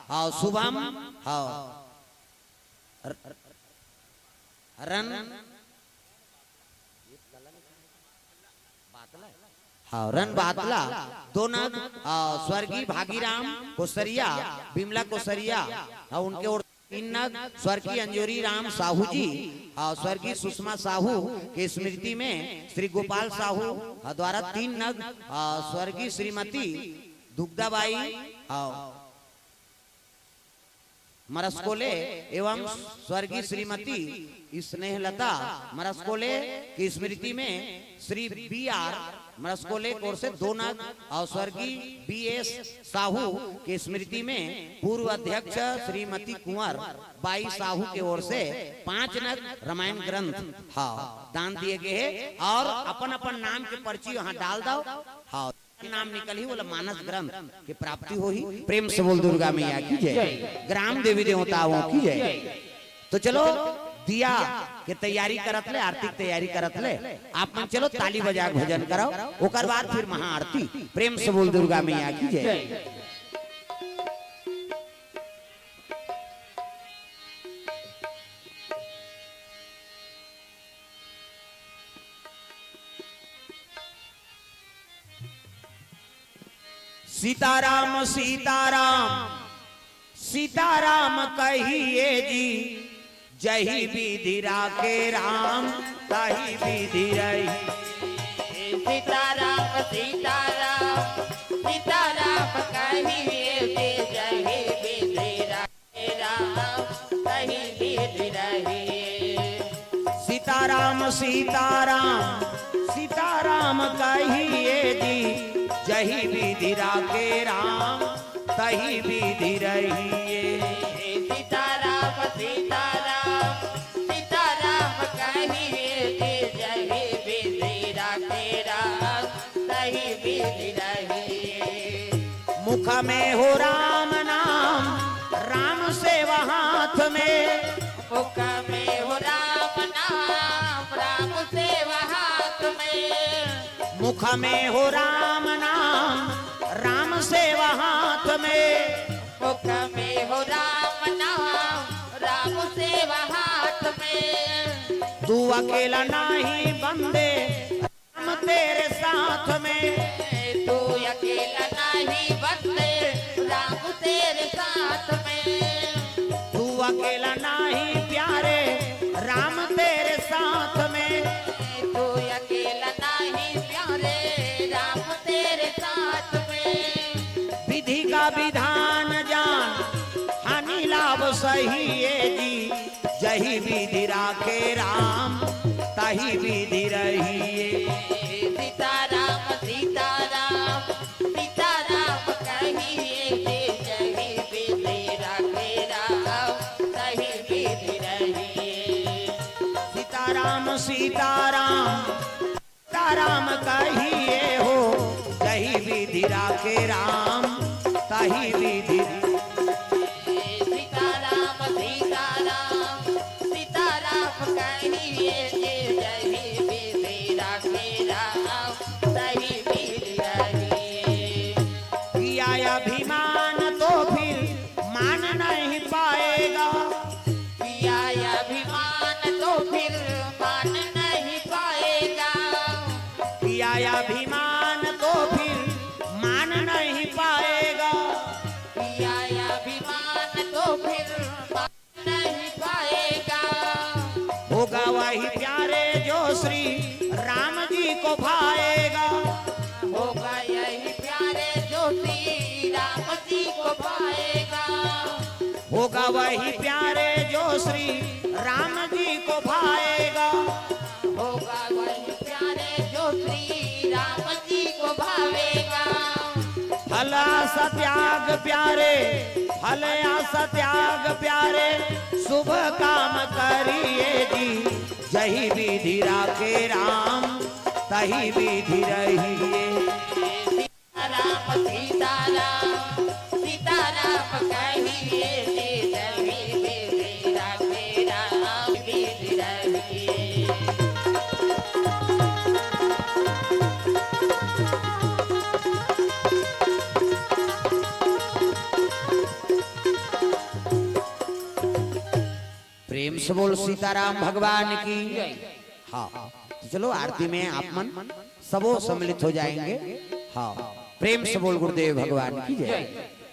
हाँ, शुभम, हाँ, र-, र-, रन, हाँ, रन बातला, दो नग, हाँ, स्वर्गीय भागीराम कोसरिया, बिमला कोसरिया, हाँ, उनके ओर तीन नग स्वर्गीय अंजोरी राम साहू जी और स्वर्गीय सुषमा साहू के स्मृति में श्री गोपाल साहू द्वारा तीन नग, अ, स्वर्गीय श्रीमती दुग्धाबाई और मरस्कोले एवं स्वर्गीय श्रीमती स्नेहलता मरस्कोले की स्मृति में श्री बी आर मरस्कोले की ओर से दो नग और स्वर्गीय बी एस साहू की स्मृति में पूर्व अध्यक्ष श्रीमती कुंवर बाई साहू की ओर से पांच नग रामायण ग्रंथ, हाँ, दान दिए गए हैं और अपन अपन नाम के पर्ची वहां डाल दो। हाँ, नाम निकलही, ओला मानस ग्रंथ के प्राप्ति होही। प्रेम से बोल दुर्गा मैया की जय, ग्राम देवी देवताओं की जय। तो चलो, दिया के तैयारी करत ले, आरती के तैयारी करत ले, आप मन चलो ताली बजा के भजन कराओ, ओकर बाद फिर महाआरती। प्रेम से बोल दुर्गा मैया की जय। सीताराम सीताराम सीताराम कहिए जी, जही विधि राखे राम तही विधि रही। सीताराम सीताराम सीताराम कहिए जी, जही विधि राखे राम तही विधि रही। सीताराम सीताराम सीताराम कहिए जी, जही विधि राखे राम तही विधि रहिए। सीताराम सीताराम सीताराम कहिए जी, जही विधि राखे राम तही विधि रहिए। मुख में हो राम नाम राम सेवा हाथ में। मुख में हो राम नाम राम सेवा हाथ में। मुख में हो राम नाम राम सेवा हाथ में। मुख में हो राम नाम राम सेवा हाथ में। तू अकेला नाही बंदे राम तेरे साथ में। तू अकेला नाही बंदे राम तेरे साथ में। तू अकेला नाही प्यारे राम तेरे साथ में। तू अकेला नाही प्यारे राम तेरे साथ में। विधि का विधान जान हानि लाभ सही है जी, जही विधि राखे राम तही विधि रहिए। सीताराम सीताराम सीताराम कहिए जी, जही विधि राखे राम तही विधि रहिए। सीताराम सीताराम सीताराम कहिए हो, जही विधि राखे राम तही विधि। सीताराम सीताराम सीताराम कहिए जी, जही विधि राखे राम तही विधि रहिए। किया अभिमान तो फिर मान नहीं पाएगा। किया अभिमान तो फिर मान नहीं पाएगा। किया अभिमान तो फिर मान नहीं पाएगा। किया अभिमान तो फिर मान नहीं पाएगा। होगा वही प्यारे जो श्री राम जी को भाएगा। होगा यही प्यारे जो श्री राम जी को भाएगा। होगा वही प्यारे जो श्री राम जी को भाएगा। होगा वही प्यारे जो श्री राम जी को भावेगा। फल आस त्याग प्यारे, फल आस त्याग प्यारे, शुभ काम करिए जी, जही विधि राखे राम तही विधि रहिए। राम सीताराम सीताराम कहिए जी, जही विधि राखे राम विधि रहिए। प्रेम से बोल सीताराम भगवान की। हाँ, तो चलो आरती में आप मन सबो सम्मिलित हो जाएंगे। हाँ, प्रेम से बोल गुरुदेव भगवान की जय।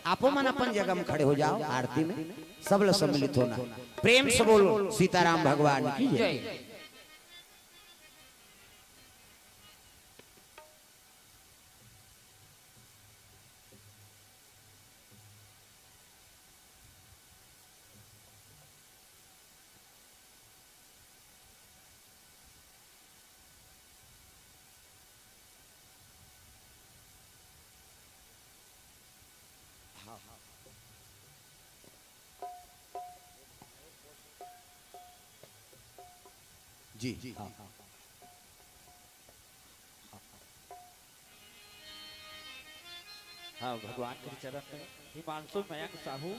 आपो मन अपन जगह में खड़े हो जाओ, आरती में सब ल सम्मिलित होना। प्रेम से बोलो सीताराम भगवान की जय। जी, हाँ। हाँ, भगवान के चरण में हिमांशु मयंक साहू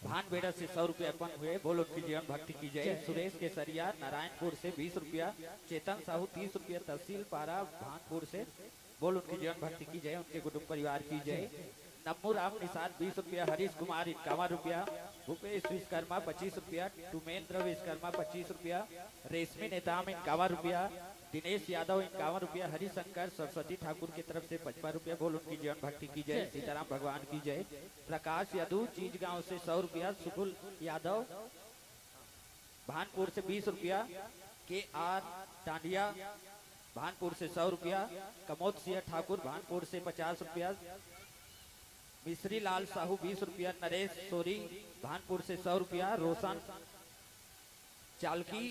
भानबेड़ा से सौ रुपया अर्पण हुए, बोल उनकी जीवन भक्ति की जय। सुरेश केसरिया नारायणपुर से बीस रुपया, चेतन साहू तीस रुपया, तहसील पारा भानपुर से, बोल उनकी जीवन भक्ति की जय, उनके कुटुंब परिवार की जय। नम्मू राम निषाद बीस रुपया, हरीश कुमार इक्यावन रुपया, भूपेश विश्वकर्मा पच्चीस रुपया, टुमेंद्र विश्वकर्मा पच्चीस रुपया, रेशमी नेताम इक्यावन रुपया, दिनेश यादव इक्यावन रुपया, हरिशंकर सरस्वती ठाकुर की तरफ से पचपन रुपया, बोल उनकी जीवन भक्ति की जय, सीताराम भगवान की जय। प्रकाश यदु चीज गांव से सौ रुपया, सुकुल यादव भानपुर से बीस रुपया, के आर टांडिया भानपुर से सौ रुपया, कमोद सिंह ठाकुर भानपुर से पचास रुपया, मिश्री लाल साहू बीस रुपया, नरेश सोरी भानपुर से सौ रुपया, रोशन चालकी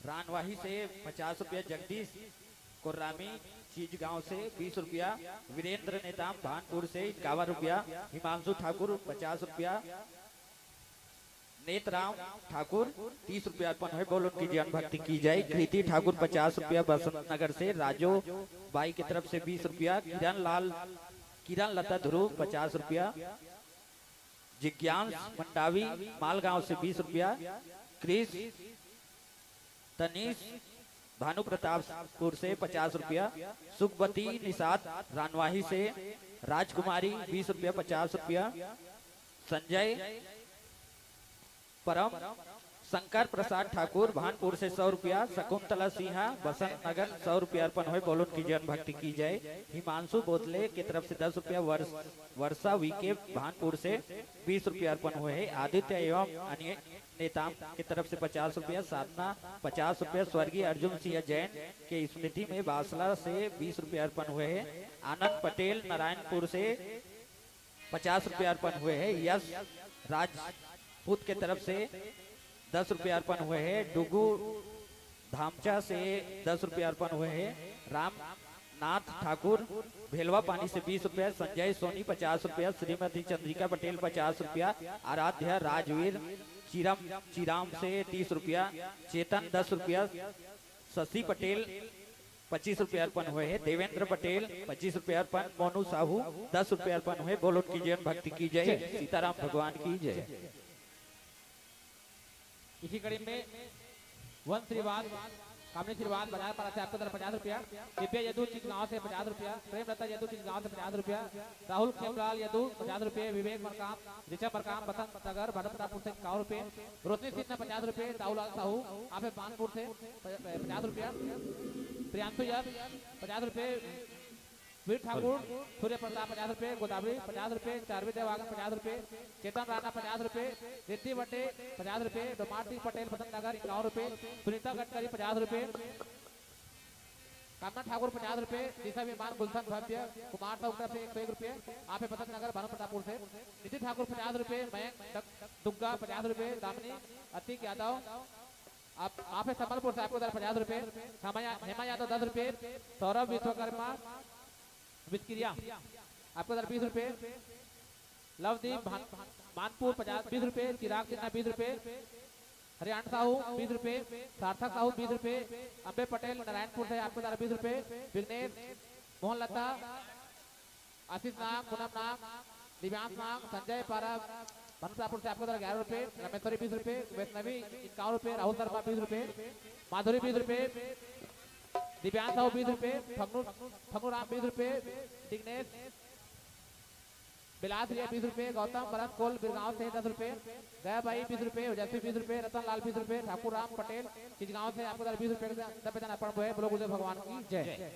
रानवाही से पचास रुपया, जगदीश कोर्रामी चीज गांव से बीस रुपया, वीरेंद्र नेताम भानपुर से इक्यावन रुपया, हिमांशु ठाकुर पचास रुपया, नेतराम ठाकुर तीस रुपया अर्पण है, बोल उनकी जीवन भक्ति की जय। कृति ठाकुर पचास रुपया बसंत नगर से, राजो बाई की तरफ से बीस रुपया, किरण लाल, किरण लता ध्रुव पचास रुपया, जिज्ञांश मंडावी मालगांव से बीस रुपया, क्रिस तनीश भानु प्रतापपुर से पचास रुपया, सुखबती निषाद रानवाही से, राजकुमारी बीस रुपया पचास रुपया, संजय परम शंकर प्रसाद ठाकुर भानपुर से सौ रुपया, शकुंतला सिंहा बसंत नगर सौ रुपया अर्पण हुए, बोल उनकी जीवन भक्ति की जय। हिमांशु बोतले की तरफ से दस रुपया, वर्ष वर्षा वीके भानपुर से बीस रुपया अर्पण हुए हैं। आदित्य एवं अन्य नेताम की तरफ से पचास रुपया, साधना पचास रुपया, स्वर्गीय अर्जुन सिंह जैन के स्मृति में बासला से बीस रुपया अर्पण हुए हैं। आनंद पटेल नारायणपुर से पचास रुपया अर्पण हुए हैं। यश राजपूत के तरफ से दस रुपया अर्पण हुए हैं। डुगू धामचा से दस रुपया अर्पण हुए हैं। रामनाथ ठाकुर भेलवा पानी से बीस रुपया, संजय सोनी पचास रुपया, श्रीमती चंद्रिका पटेल पचास रुपया, आराध्या राजवीर चिरम चिराम से तीस रुपया, चेतन दस रुपया, शशि पटेल पच्चीस रुपया अर्पण हुए हैं, देवेंद्र पटेल पच्चीस रुपया अर्पण, मोनू साहू दस रुपया अर्पण हुए। बोलो उनकी जीवन भक्ति की जय, सीताराम भगवान की जय। इसी कड़ी में वंश श्रीवास, कामिनी श्रीवास, बाजार पारा से आपको तरफ पचास रुपया, दिव्या यदु चिचगांव से पचास रुपया, प्रेमलता यदु चिचगांव से पचास रुपया, राहुल खेमलाल यदु पचास रुपये, विवेक मरकाम, ऋषभ मरकाम, बसंत नगर, भानुप्रतापपुर से इक्यावन रुपये, रोशनी सिन्हा पचास रुपये, दाऊलाल साहू, आप है बानपुर से प-, प-, पचास रुपया, प्रियांशु यश पचास रुपये, वीर ठाकुर, सूर्य प्रताप पचास रुपये, गोदावरी पचास रुपये, चारवी देवागन पचास रुपये, चेतन राणा पचास रुपये, रिद्धि वटे पचास रुपये, डोमार सिंह पटेल बसंत नगर इक्यावन रुपये, सुनीता गडकरी पचास रुपये, कामना ठाकुर पचास रुपये, दिशा विमान गुलशन भव्य, कुमार साहू तरफ से एक सौ एक रुपये, आप है बसंत नगर भानु प्रतापपुर से, निधि ठाकुर पचास रुपये, मयंक डग-, दुग्गा पचास रुपये, दामिनी अतीक यादव, आप, आप है संबलपुर से, आपको तरफ पचास रुपये, हेमा या-, हेमा यादव दस रुपये, सौरभ विश्वकर्मा विस्किरिया, आपको तरफ बीस रुपये, लवदीप भान-, मानपुर पचास, बीस रुपये, चिराग सिन्हा बीस रुपये, हरियाणा साहू बीस रुपये, सार्थक साहू बीस रुपये, अम्बे पटेल नारायणपुर से आपको तरफ बीस रुपये, विघ्नेश मोहन लता, आशीष नाग, पूनम नाग, दिव्यांश नाग, संजय पारा, भानुप्रतापपुर से आपको तरफ ग्यारह रुपये, रमेश्वरी बीस रुपये, वैष्णवी इक्यावन रुपये, राहुल शर्मा बीस रुपये, माधुरी बीस रुपये, दिव्यांश साहू बीस रुपये, फगनू, फगनू राम बीस रुपये, विघ्नेश बिलास रिया बीस रुपये, गौतम भरत कोल बिरगांव से दस रुपये, गया बाई बीस रुपये, ओजस्वी बीस रुपये, रतन लाल बीस रुपये, ठाकुर राम पटेल चिचगांव से आपको तरफ बीस रुपये का दस पैसा अर्पण हुए। बोलो गुरुदेव भगवान की जय।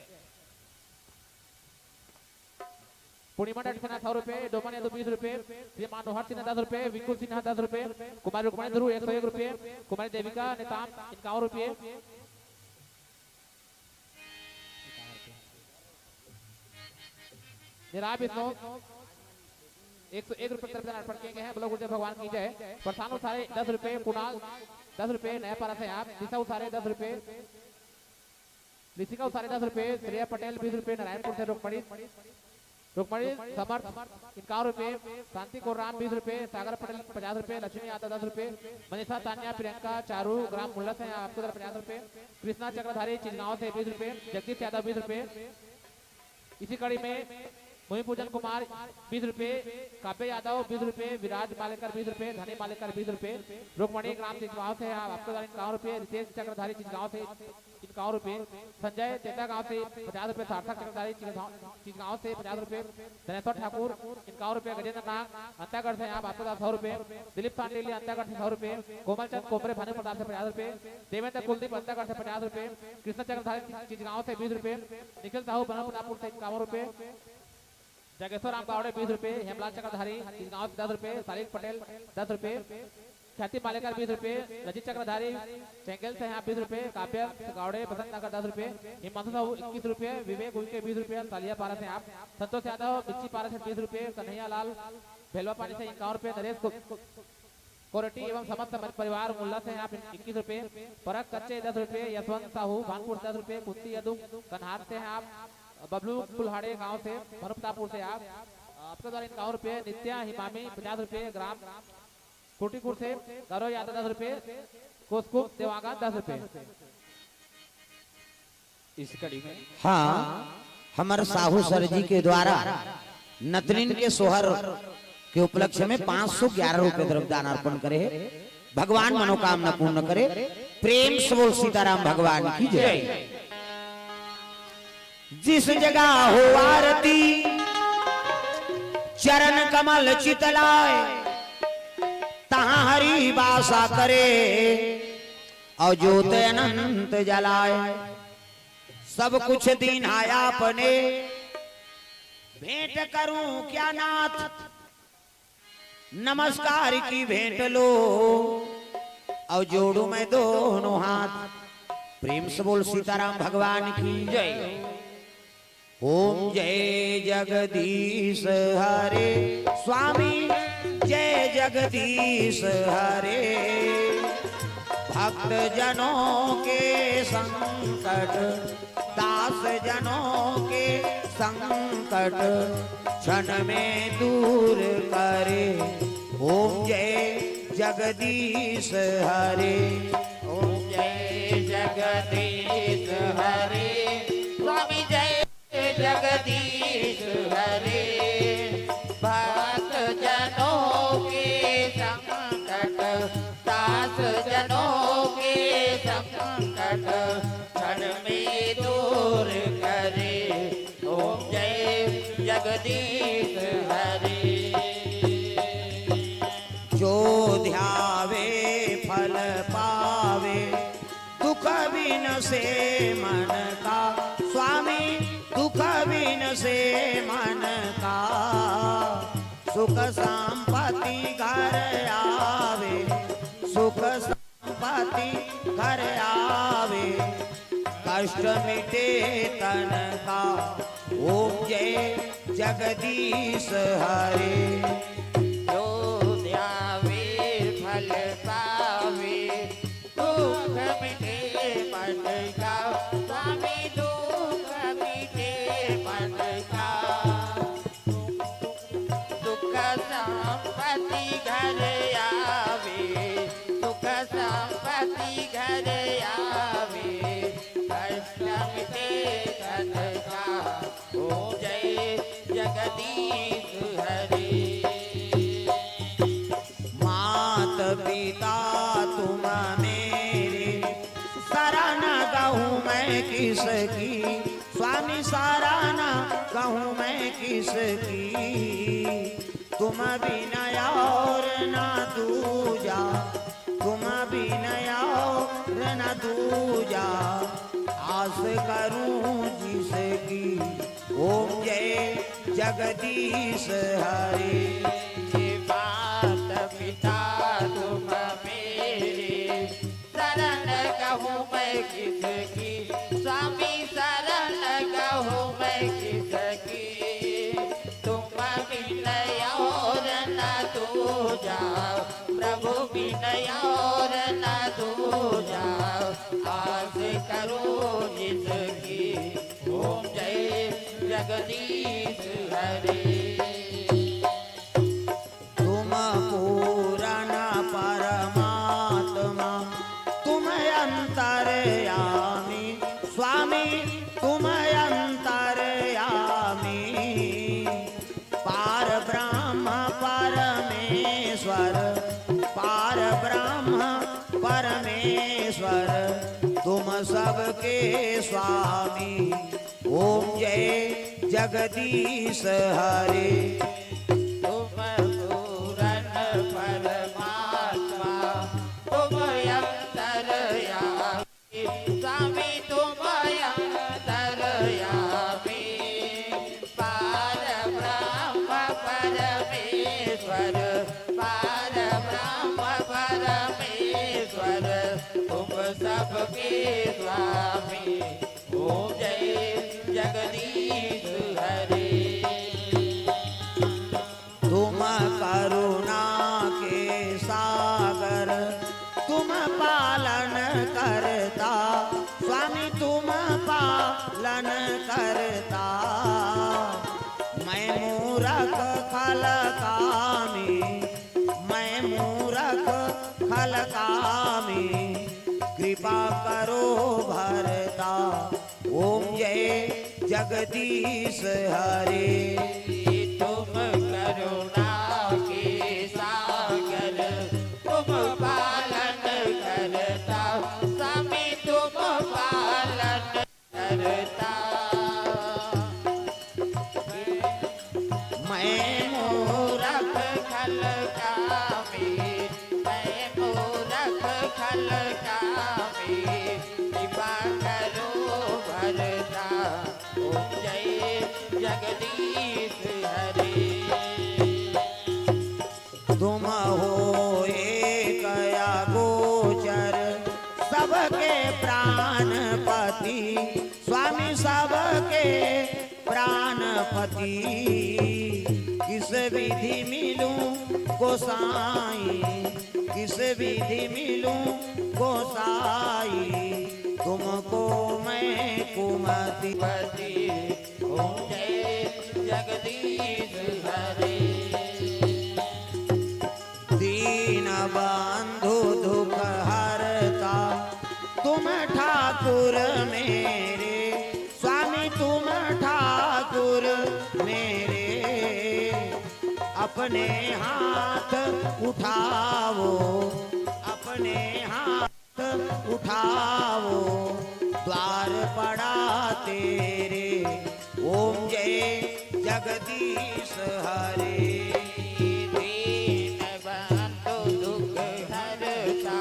पूर्णिमा डट सिन्हा सौ रुपये, डोमन यादव बीस रुपये, श्री मनोहर सिन्हा दस रुपये, विंकू सिन्हा दस रुपये, कुमारी रुक्मणी ध्रुव एक सौ एक रुपये, कुमारी देविका नेताम इक्यावन रुपये, निराय बिश्नोई एक सौ एक रुपये की तरफ से अर्पण किए गए हैं। बोलो गुरुदेव भगवान की जय। प्रशांत उसारे दस रुपये, कुणाल दस रुपये, नया पारा से आप, दिशा उसारे दस रुपये, ऋषिका उसारे दस रुपये, श्रेया पटेल बीस रुपये, नारायणपुर से रुक्मणी, रुक्मणी समर्थ इक्यावन रुपये, शांति कोराम बीस रुपये, सागर पटेल पचास रुपये, लक्ष्मी यादव दस रुपये, मनीषा, तान्या, प्रियंका, चारू, ग्राम मुल्ला से आपको पचास रुपये, कृष्णा चक्रधारी चिचगांव से बीस रुपये, जगदीश यादव बीस रुपये। इसी कड़ी में भूमि पूजन कुमार बीस रुपये, काव्य यादव बीस रुपये, विराज मालेकर बीस रुपये, धनी मालेकर बीस रुपये, रुक्मणी ग्राम चिचगांव से आपको इक्यावन रुपये, रितेश चक्रधारी चिचगांव से इक्यावन रुपये, संजय चेता गांव से पचास रुपये, सार्थक चक्रधारी चिचगांव, चिचगांव से पचास रुपये, धनेश्वर ठाकुर इक्यावन रुपये, गजेंद्र नाग अंतागढ़ से आप आपको सौ रुपये, दिलीप सांडिल्य अंतागढ़ से सौ रुपये, कोमल चंद कोमरे भानु प्रताप से पचास रुपये, देवेंद्र कुलदीप अंतागढ़ से पचास रुपये, कृष्णा चक्रधारी चिचगांव से बीस रुपये, निखिल साहू बनपुर से इक्यावन रुपये, जागेश्वर राम गावड़े बीस रुपये, हेमलाल चक्रधारी चिचगांव से दस रुपये, सालिक पटेल दस रुपये, ख्याति मालेकर बीस रुपये, रजित चक्रधारी चेंगेल से आप बीस रुपये, काव्य गावड़े बसंत नगर दस रुपये, हिमांशु साहू इक्कीस रुपये, विवेक उइके बीस रुपये, सालिया पारा से आप, संतोष यादव बिच्ची पारा से बीस रुपये, कन्हैया लाल भेलवा पानी से इक्यावन रुपये, नरेश को कोरटी एवं समस्त मत परिवार मुल्ला से आप इक्कीस रुपये, परक कच्चे दस रुपये, यशवंत साहू भानपुर दस रुपये, कुंती यदु कन्हार से आप, बबलू कुल्हाड़े गांव से, भरमतापुर से आप, आपके द्वारा इक्यावन रुपये, नित्या हिमामी पचास रुपये, ग्राम कोटीपुर से गौरव यादव दस रुपये, कोसकुम देवांगन दस रुपये। इस कड़ी में हाँ, हमर साहू सर जी के द्वारा नतनिन के सोहर के उपलक्ष्य में पाँच सौ ग्यारह रुपये द्रव्य दान अर्पण करे हे। भगवान मनोकामना पूर्ण करे। प्रेम से बोल सीताराम भगवान की जय। जिस जगह हो आरती चरण कमल चितलाय, तहाँ हरि बासा करे और जोत अनंत जलाय। सब कुछ दीन्हा आपने, भेंट करूं क्या नाथ? नमस्कार की भेंट लो और जोड़ू मैं दोनों हाथ। प्रेम से बोल सीताराम भगवान की जय। ओम जय जगदीश हरे, स्वामी जय जगदीश हरे। भक्त जनों के संकट, दास जनों के संकट क्षण में दूर करे। ओम जय जगदीश हरे। ओम जय जगदीश हरे, स्वामी जय जगदीश हरे। भक्त जनों के संकट, दास जनों के संकट क्षण में दूर करे। ओम जय जगदीश हरे। जो ध्यावे फल पावे, दुख बिन से मन का, स्वामी दुख बिन से मन का। सुख संपत्ति घर आवे, सुख संपत्ति घर आवे, कष्ट मिटे तन का। ओम जय जगदीश हरे। जो ध्यावे फल पावे, दुख मिटे मन का, स्वामी दुख मिटे मन का। सुख संपत्ति घर आवे, सुख संपत्ति घर आवे, कष्ट मिटे तन का। ओम जय जगदीश हरे। मात पिता तुम मेरे, शरण गहूँ मैं किसकी, स्वामी शरण गहूँ मैं किसकी। तुम बिन और ना दूजा, तुम बिन और ना दूजा। आस करूं जिसकी, ओम जय जगदीश हरे। हे मात पिता तुम मेरे, शरण कहूँ मैं किसकी, स्वामी शरण कहूँ मैं किसकी। तुम बिन और न दूजा, प्रभु बिन और न दूजा, आस करूं जिसकी, ओम जय जगदीश हरे। तुम पूरण परमात्मा, तुम अंतर्यामी, स्वामी तुम अंतर्यामी। पार ब्रह्म परमेश्वर, पार ब्रह्म परमेश्वर, तुम सबके स्वामी। ओम जय जगदीश हरे। तुम पूरण परमात्मा, तुम अंतर्यामी, स्वामी तुम अंतर्यामी। पार ब्रह्म परमेश्वर, पार ब्रह्म परमेश्वर, तुम सबके स्वामी। ओम जय जगदीश हरे। तुम करुणा के सागर, तुम पालन करता, स्वामी तुम पालन करता। मैं मूरख खलकामी, मैं मूरख खलकामी, कृपा करो भरता। ओम जय जगदीश हरे। तुम करुणा के सागर, तुम पालन करता, स्वामी तुम पालन करता। मैं मूरख खलकामी, मैं मूरख खलकामी, कृपा करो भरता। ओम जय जगदीश हरे। तुम हो एक अगोचर, सबके प्राणपति, स्वामी सबके प्राणपति। किस विधि मिलूं गोसाई, किस विधि मिलूं गोसाई, तुमको मैं कुमति। ओम जय जगदीश हरे। दीन बंधु दुख हरता, तुम ठाकुर मेरे, स्वामी तुम ठाकुर मेरे। अपने हाथ उठाओ, अपने हाथ उठाओ, द्वार पड़ा तेरे। ओम जय जगदीश हरे। दीन बंधु दुख हरता,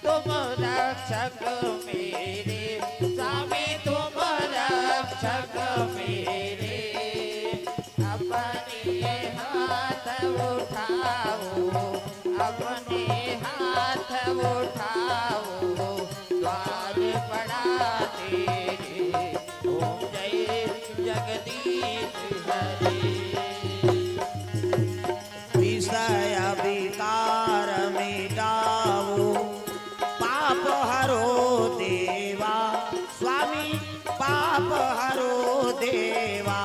तुम रक्षक मेरे, स्वामी तुम रक्षक मेरे। अपने हाथ उठाओ, अपने हाथ उठाओ, द्वार पड़ा तेरे। ओम जय जगदीश हरे। विषय विकार मिटाओ, पाप हरो देवा, स्वामी पाप हरो देवा।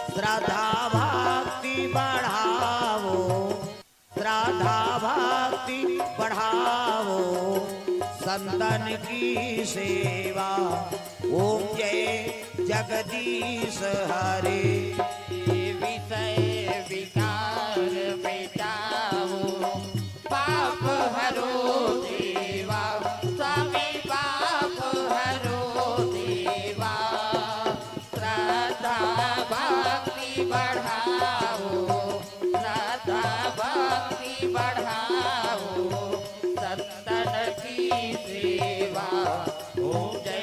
श्रद्धा भक्ति बढ़ाओ, श्रद्धा भक्ति बढ़ाओ, संतन की सेवा। ओम जय जगदीश हरे। विषय विकार मिटाओ, पाप हरो देवा, स्वामी पाप हरो देवा। श्रद्धा भक्ति बढ़ाओ, श्रद्धा भक्ति बढ़ाओ, संतन की सेवा। ओम जय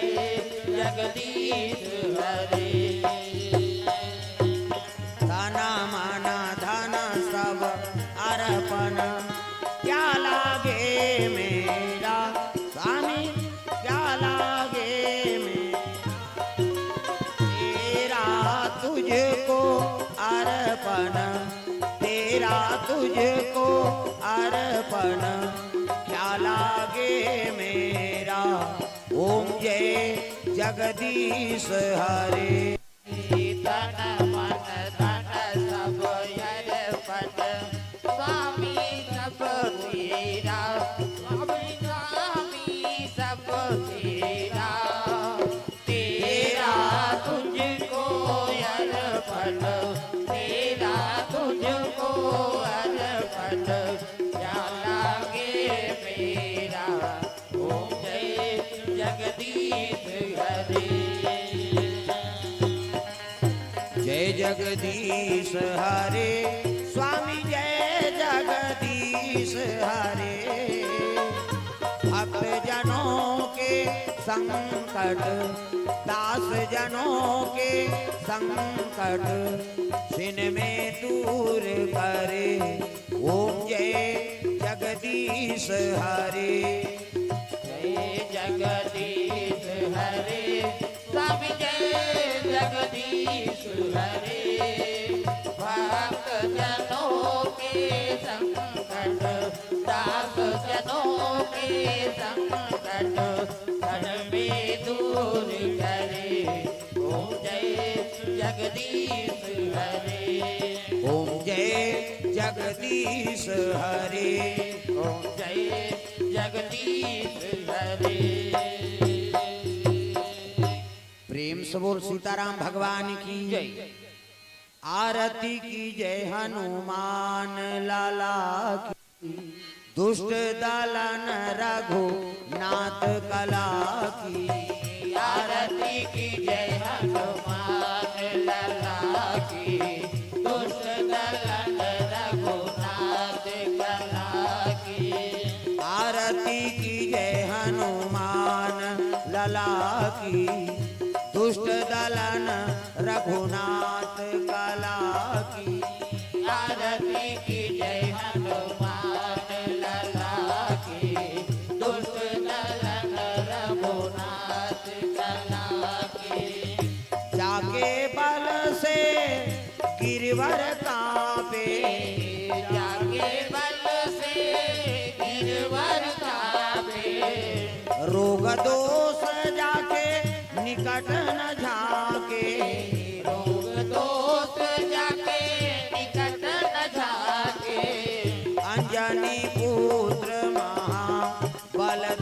तुझको अर्पण क्या लागे मेरा। ओम जय जगदीश हरे। तन मन धन सब अर्पण, स्वामी सब तेरा, स्वामी स्वामी सब तेरा। तेरा तुझको अर्पण, तेरा तुझको अर्पण, क्या लागे मेरा। ओम जय जगदीश हरे। जय जगदीश हरे, स्वामी जय जगदीश हरे। भक्त जनों के संकट, दास जनों के संकट, छिन में दूर करे। ओम जय जगदीश हरे। जय जगदीश हरे, स्वामी जय जगदीश हरे। भक्त जनों के संकट, दास जनों के संकट, क्षण में दूर करे। ओम जय जगदीश हरे। ओम जय जगदीश हरे। ओम जय जगदीश हरे। प्रेम से बोल सीताराम भगवान की जय। आरती की जय हनुमान लाला की, दुष्ट दलन रघुनाथ कला की। आरती की जय हनुमान लाला की, दुष्ट दलन रघुनाथ कला की। आरती की जय हनुमान लला की, दुष्ट दलन रघुनाथ कला की। आरती की जय हनुमान लला की, दुष्ट दलन रघुनाथ कला की। जाके बल से गिरवर कांपे, जाके बल से गिरवर कांपे। रोग दोष जाके निकट न झाके, रोग दोष जाके निकट न झाके। अंजनी पुत्र महाबलदाई,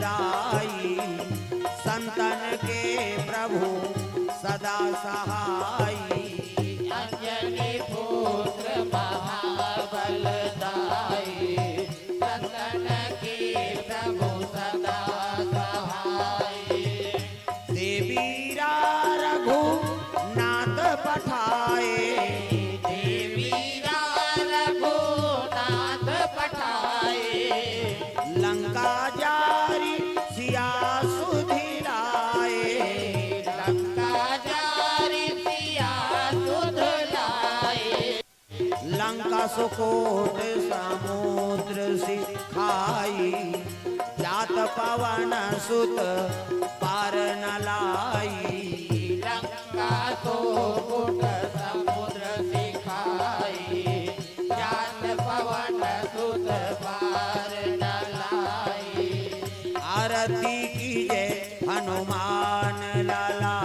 संतन के प्रभु सदा सहाई। अंजनी पुत्र महाबलदाई, संतन के प्रभु सदा सहाई। देवीरा रघुनाथ पठाए, देवीरा रघुनाथ पठाए। लंका जारि सिया सुधि लाए, लंका जारि सिया सुध लाए। लंका सुकोट समुद्र सिखाई, जात पवन सुत पार न लाई। लंका सुकोट समुद्र सिखाई, जात पवन सुत पार न लाई। आरती की जय हनुमान लाला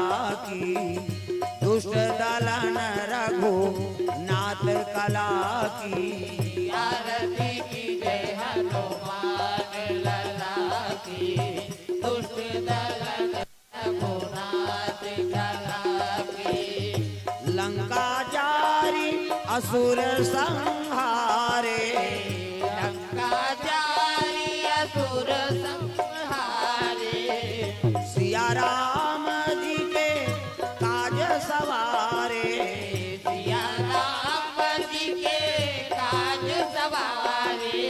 की, दुष्ट दलन रघुनाथ कला की। आरती की जय हनुमान लला की, दुष्ट दलन रघुनाथ कला की। लंका जारि असुर संहारे, लंका जारि असुर संहारे। सिया राम जी के काज सवारे, सिया राम जी के काज सवारे।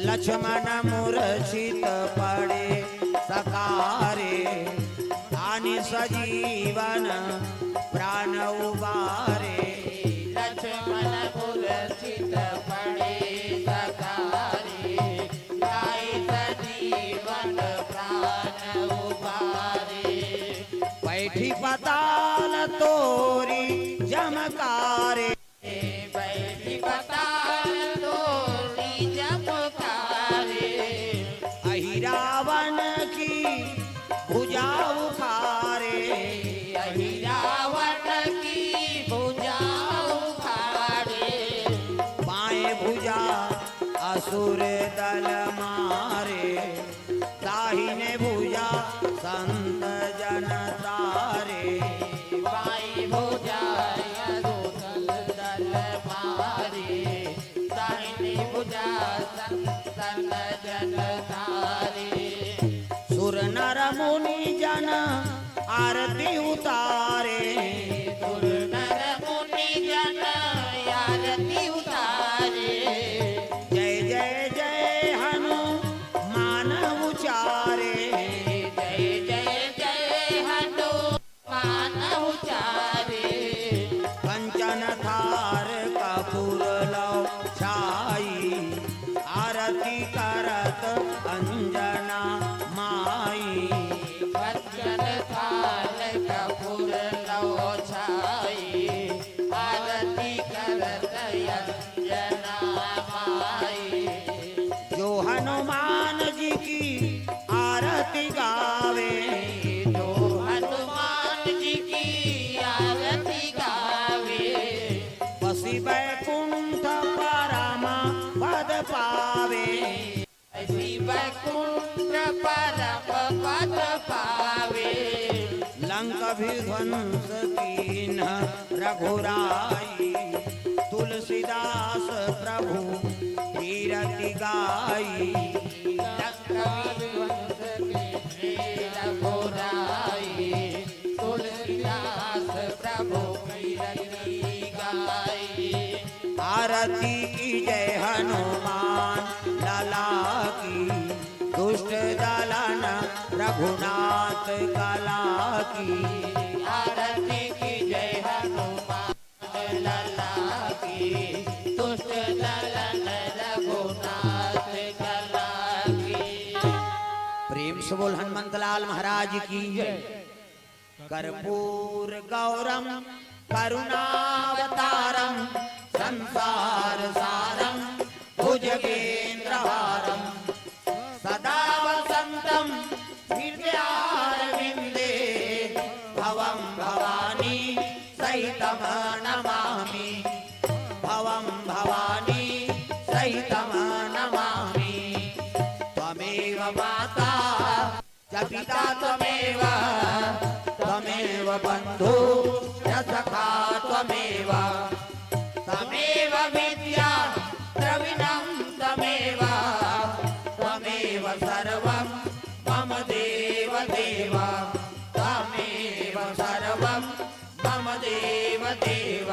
लक्ष्मण मूर्छित पड़े सकारे, आनि सजीवन प्राण उबारे। लक्ष्मण मूर्छित पड़े सकारे, आनि सजीवन प्राण उबारे। बैठी पताल तोरि जमकारे, बैठी पताल सुर दल मारे, दाहिने भुजा संत जन तारे। बाई भुजा असुर दल मारे, दाहिनी भुजा संत जन तारे। सुर नर मुनि जन आरती उतारे। सुर नर मुनि जन आरती उतारे। जय जय जय हनुमान उचारे। जय जय जय हनुमान उचारे। कंचन थार कपूर लौ छाई, आरती करत अंजना माई। कंचन थाल कपूर लौ छाई, आरती करत अंजना माई। जो हनुमान जी की आरती गावे। जो हनुमान जी की आरती गावे। बसी बैकुंठ परम पद पावे। बसी बैकुंठ परम पद पावे। लंक विध्वंस कीन्ह रघुराई, तुलसीदास प्रभु कीरति गाई। लंक विध्वंस कीन्ह रघुराई, तुलसीदास प्रभु कीरति गाई। आरती कीजे हनुमान लला की, दुष्ट दलन रघुनाथ कला की। आरती कीजे हनुमान लला की, दुष्ट दलन रघुनाथ कला की। प्रेम से बोल हनुमंत लाल महाराज की जय। कर्पूर गौरम करुणावतारम संसार सारम भुजगेंद्रहारम सदा वसंतम हृदयारविंदे भवम भवानी सहितम नमामि। भवम भवानी सहितम नमामि। त्वमेव माता च पिता त्वमेव, त्वमेव बंधु च सखा त्वमेव, त्वमेव विद्या द्रविणं त्वमेव, त्वमेव सर्वं मम देव देव, त्वमेव सर्वं मम देव देव।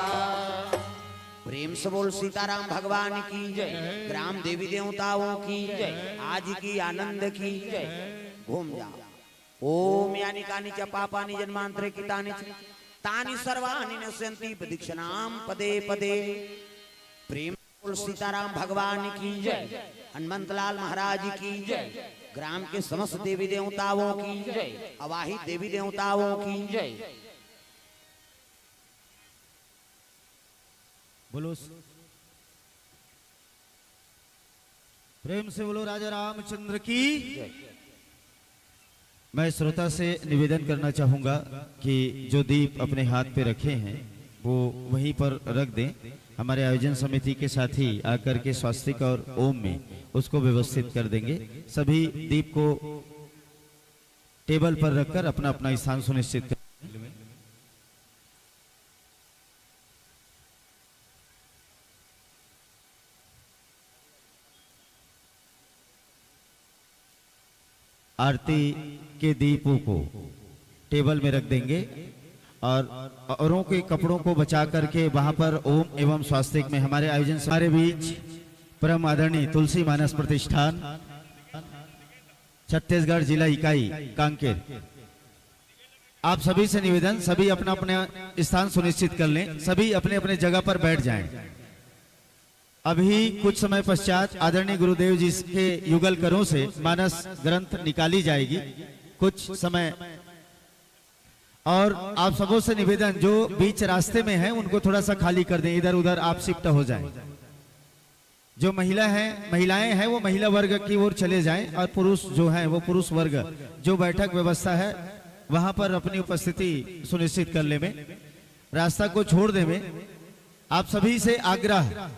प्रेम से बोल सीताराम भगवान की जय। ग्राम देवी देवताओं की जय। आज की आनंद की जय। घूम जाओ। ओम यानि कानि च पापानि जन्मांतरे कृतानि च तानि सर्वाणि नश्यन्ति प्रदक्षिणां पदे पदे। प्रेम से बोल सीताराम भगवान की जय। हनुमंत लाल महाराज की जय। ग्राम के समस्त देवी देवताओं की जय। आवाहित देवी देवताओं की जय। बोलो स-, प्रेम से बोलो राजा रामचंद्र की। जय। मैं श्रोता से निवेदन करना चाहूंगा कि जो दीप अपने हाथ पे रखे हैं, वो वहीं पर रख दें। हमारे आयोजन समिति के साथी आकर के स्वास्तिक और ओम में उसको व्यवस्थित कर देंगे। सभी दीप को टेबल पर रखकर अपना अपना स्थान सुनिश्चित कर आरती के दीपों को टेबल में रख देंगे और औरों के कपड़ों को बचा करके वहां पर ओम एवं स्वास्तिक में हमारे आयोजन से हमारे बीच परम आदरणीय तुलसी मानस प्रतिष्ठान छत्तीसगढ़ जिला इकाई कांकेर, आप सभी से निवेदन, सभी अपना अपना स्थान सुनिश्चित कर लें, सभी अपने अपने जगह पर बैठ जाएं। अभी कुछ समय पश्चात आदरणीय गुरुदेव जी के युगल करों से मानस ग्रंथ निकाली जाएगी। कुछ समय और आप सबों से निवेदन, जो बीच रास्ते में हैं उनको थोड़ा सा खाली कर दें, इधर उधर आप शिफ्ट हो जाएं। जो महिला हैं, महिलाएं हैं वो महिला वर्ग की ओर चले जाएं और पुरुष जो हैं वो पुरुष वर्ग, जो बैठक व्यवस्था है वहां पर अपनी उपस्थिति सुनिश्चित कर ले में, रास्ता को छोड़ दे में। आप सभी से आग्रह,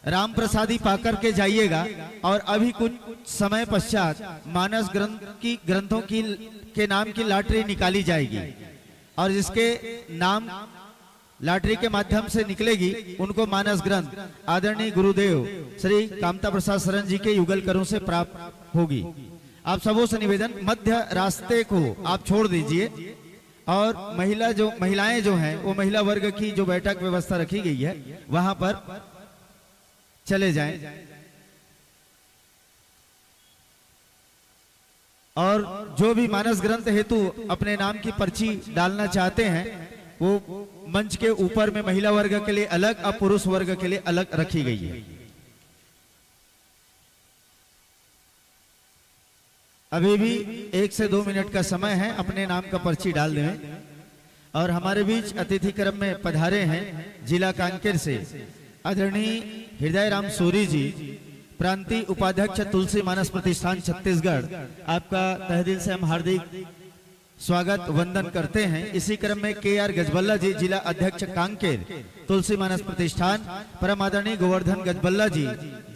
राम प्रसादी पाकर के जाइएगा और अभी कुछ समय पश्चात मानस ग्रंथ की, ग्रंथों की, के नाम की लॉटरी निकाली जाएगी और जिसके नाम लॉटरी के माध्यम से निकलेगी, उनको मानस ग्रंथ आदरणीय गुरुदेव श्री कामता प्रसाद शरण जी के युगल करों से प्राप्त होगी। आप सबों से निवेदन, मध्य रास्ते को आप छोड़ दीजिए और महिला जो, महिलाएं जो हैं, वो महिला वर्ग की जो बैठक व्यवस्था रखी गई है, वहां पर चले जाएं। और जो भी मानस ग्रंथ हेतु अपने नाम की पर्ची डालना चाहते हैं, वो मंच के ऊपर में महिला वर्ग के लिए अलग और पुरुष वर्ग के लिए अलग रखी गई है। अभी भी एक से दो मिनट का समय है, अपने नाम का पर्ची डाल दें। और हमारे बीच अतिथि क्रम में पधारे हैं जिला कांकेर से आदरणीय हृदय राम सूरी जी, प्रांतीय उपाध्यक्ष तुलसी मानस प्रतिष्ठान छत्तीसगढ़। आपका तहे दिल से हम हार्दिक स्वागत वंदन करते हैं। इसी क्रम में के आर गजबल्ला जी, जिला अध्यक्ष कांकेर तुलसी मानस प्रतिष्ठान, परम आदरणीय गोवर्धन गजबल्ला जी,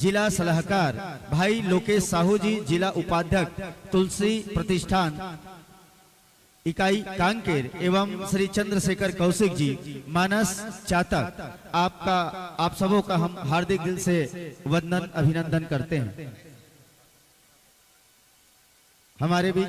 जिला सलाहकार, भाई लोकेश साहू जी, जिला उपाध्यक्ष तुलसी प्रतिष्ठान इकाई कांकेर एवं श्री चंद्रशेखर कौशिक जी, मानस चातक, आपका, आप सबों का हम हार्दिक दिल से वंदन, अभिनंदन करते हैं। हमारे भी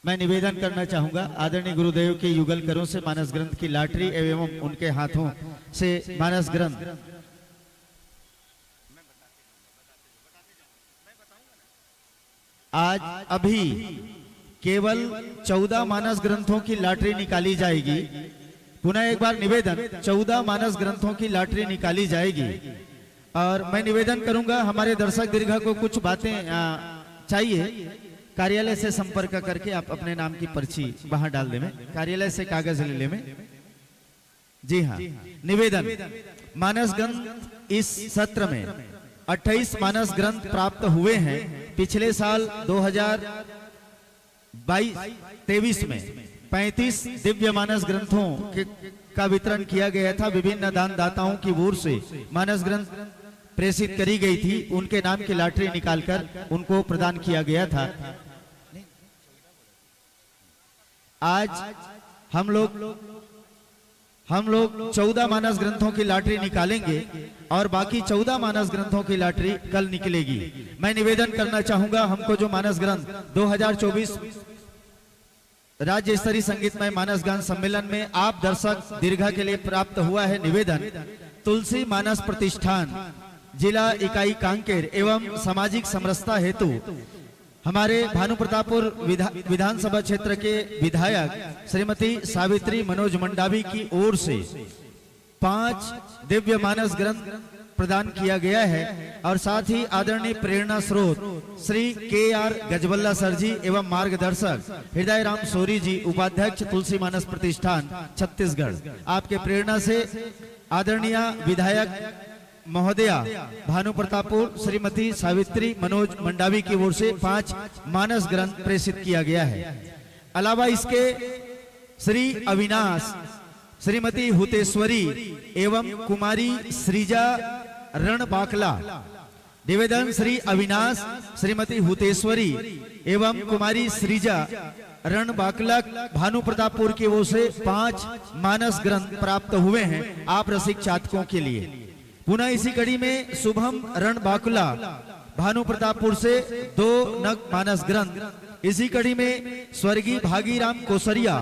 मैं निवेदन करना चाहूंगा आदरणीय गुरुदेव के युगल करों से मानस ग्रंथ की लॉटरी एवं उनके हाथों से मानस ग्रंथ। आज अभी केवल चौदह मानस ग्रंथों की लॉटरी निकाली जाएगी। पुनः एक बार निवेदन, चौदह मानस ग्रंथों की लॉटरी निकाली जाएगी। और मैं निवेदन करूंगा, हमारे दर्शक दीर्घा को कुछ बातें, आ, चाहिए, कार्यालय से संपर्क करके आप अपने नाम की पर्ची वहां डाल देवें, कार्यालय से कागज ले लेवें। जी हाँ, निवेदन, मानस ग्रंथ इस सत्र में अट्ठाईस मानस ग्रंथ प्राप्त हुए हैं। पिछले साल दो हज़ार बाईस तेईस में पैंतीस दिव्य मानस ग्रंथों के, का वितरण किया गया था। विभिन्न दानदाताओं की ओर से मानस ग्रंथ प्रेषित करी गई थी, उनके नाम की लॉटरी निकालकर उनको प्रदान किया गया था। आज हम लोग, हम लोग चौदह मानस ग्रंथों की लॉटरी निकालेंगे और बाकी चौदह मानस ग्रंथों की लॉटरी कल निकलेगी। मैं निवेदन करना चाहूंगा, हमको जो मानस ग्रंथ दो हज़ार चौबीस राज्य स्तरीय संगीतमय मानस गान सम्मेलन में आप दर्शक दीर्घा के लिए प्राप्त हुआ है, निवेदन, तुलसी मानस प्रतिष्ठान, जिला इकाई कांकेर एवं सामाजिक समरसता हेतु हमारे भानु प्रतापपुर विधा-, विधानसभा क्षेत्र के विधायक श्रीमती सावित्री मनोज मंडावी की ओर से पांच दिव्य मानस ग्रंथ प्रदान किया गया है और साथ ही आदरणीय प्रेरणा स्रोत श्री के आर गजबल्ला सर जी एवं मार्गदर्शक हृदय राम सोरी जी, उपाध्यक्ष तुलसी मानस प्रतिष्ठान छत्तीसगढ़, आपके प्रेरणा से आदरणीय विधायक महोदया भानु प्रतापपुर श्रीमती सावित्री मनोज मंडावी की ओर से पांच मानस ग्रंथ प्रेषित किया गया है। अलावा इसके श्री अविनाश, श्रीमती हुतेश्वरी एवं कुमारी श्रीजा रणबाकला। निवेदन, श्री अविनाश, श्रीमती हुतेश्वरी एवं कुमारी श्रीजा रणबाकला भानु प्रतापपुर की ओर से पांच मानस ग्रंथ प्राप्त हुए हैं आप रसिक चातकों के लिए। पुनः इसी कड़ी में शुभम रणबाकुला भानु प्रतापपुर से दो नग मानस ग्रंथ। इसी कड़ी में स्वर्गीय भागीराम कोसरिया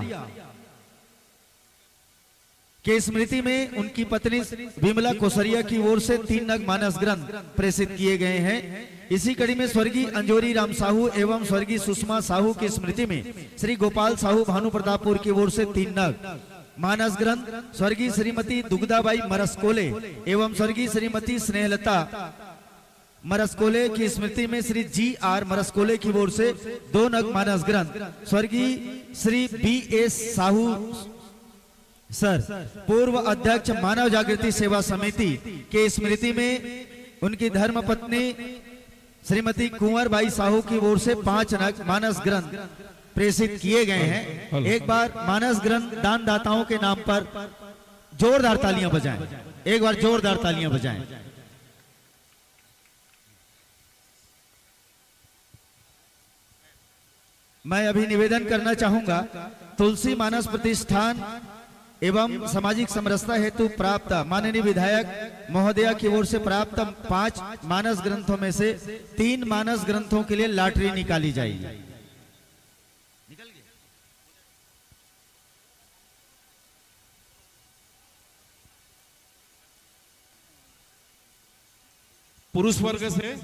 के स्मृति में उनकी पत्नी विमला कोसरिया की ओर से तीन नग मानस ग्रंथ प्रेषित किए गए हैं। इसी कड़ी में स्वर्गीय अंजोरी राम साहू एवं स्वर्गीय सुषमा साहू की स्मृति में श्री गोपाल साहू भानु प्रतापपुर की ओर से तीन नग मानस ग्रंथ, स्वर्गीय श्रीमती दुगदाबाई मरसकोले एवं स्वर्गीय श्रीमती स्नेहलता मरसकोले की स्मृति में श्री जी आर मरसकोले की ओर से दो नग मानस ग्रंथ, स्वर्गीय श्री बी एस साहू सर, पूर्व अध्यक्ष मानव जागृति सेवा समिति के स्मृति में उनकी धर्म पत्नी श्रीमती कुंवर बाई साहू की ओर से पांच नग मानस ग्रंथ प्रेषित किए गए हैं। हेलो। एक बार मानस ग्रंथ दानदाताओं के नाम पर जोरदार तालियां बजाएं, एक बार जोरदार तालियां बजाएं। मैं अभी निवेदन करना चाहूंगा, तुलसी मानस प्रतिष्ठान एवं सामाजिक समरसता हेतु प्राप्त माननीय विधायक महोदया की ओर से प्राप्त पांच मानस ग्रंथों में से तीन मानस ग्रंथों के लिए लॉटरी निकाली जाएगी। पुरुष वर्ग से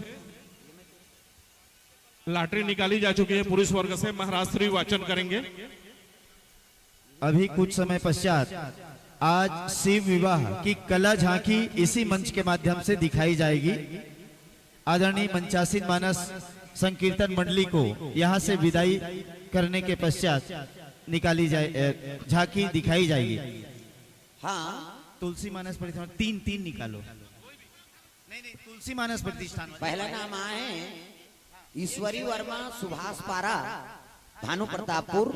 लॉटरी निकाली जा चुकी है। पुरुष वर्ग से महाराज श्री वाचन करेंगे। अभी कुछ समय पश्चात आज शिव विवाह की कला झांकी इसी मंच के माध्यम से दिखाई जाएगी। आदरणीय मंचासीन मानस संकीर्तन मंडली को यहां से विदाई करने के पश्चात निकाली जाए, झांकी दिखाई जाएगी। हाँ, तुलसी मानस प्रतिष्ठान तीन तीन निकालो। नहीं नहीं, तुलसी मानस प्रतिष्ठान। पहला नाम आए ईश्वरी वर्मा, सुभाष पारा, भानु प्रतापपुर।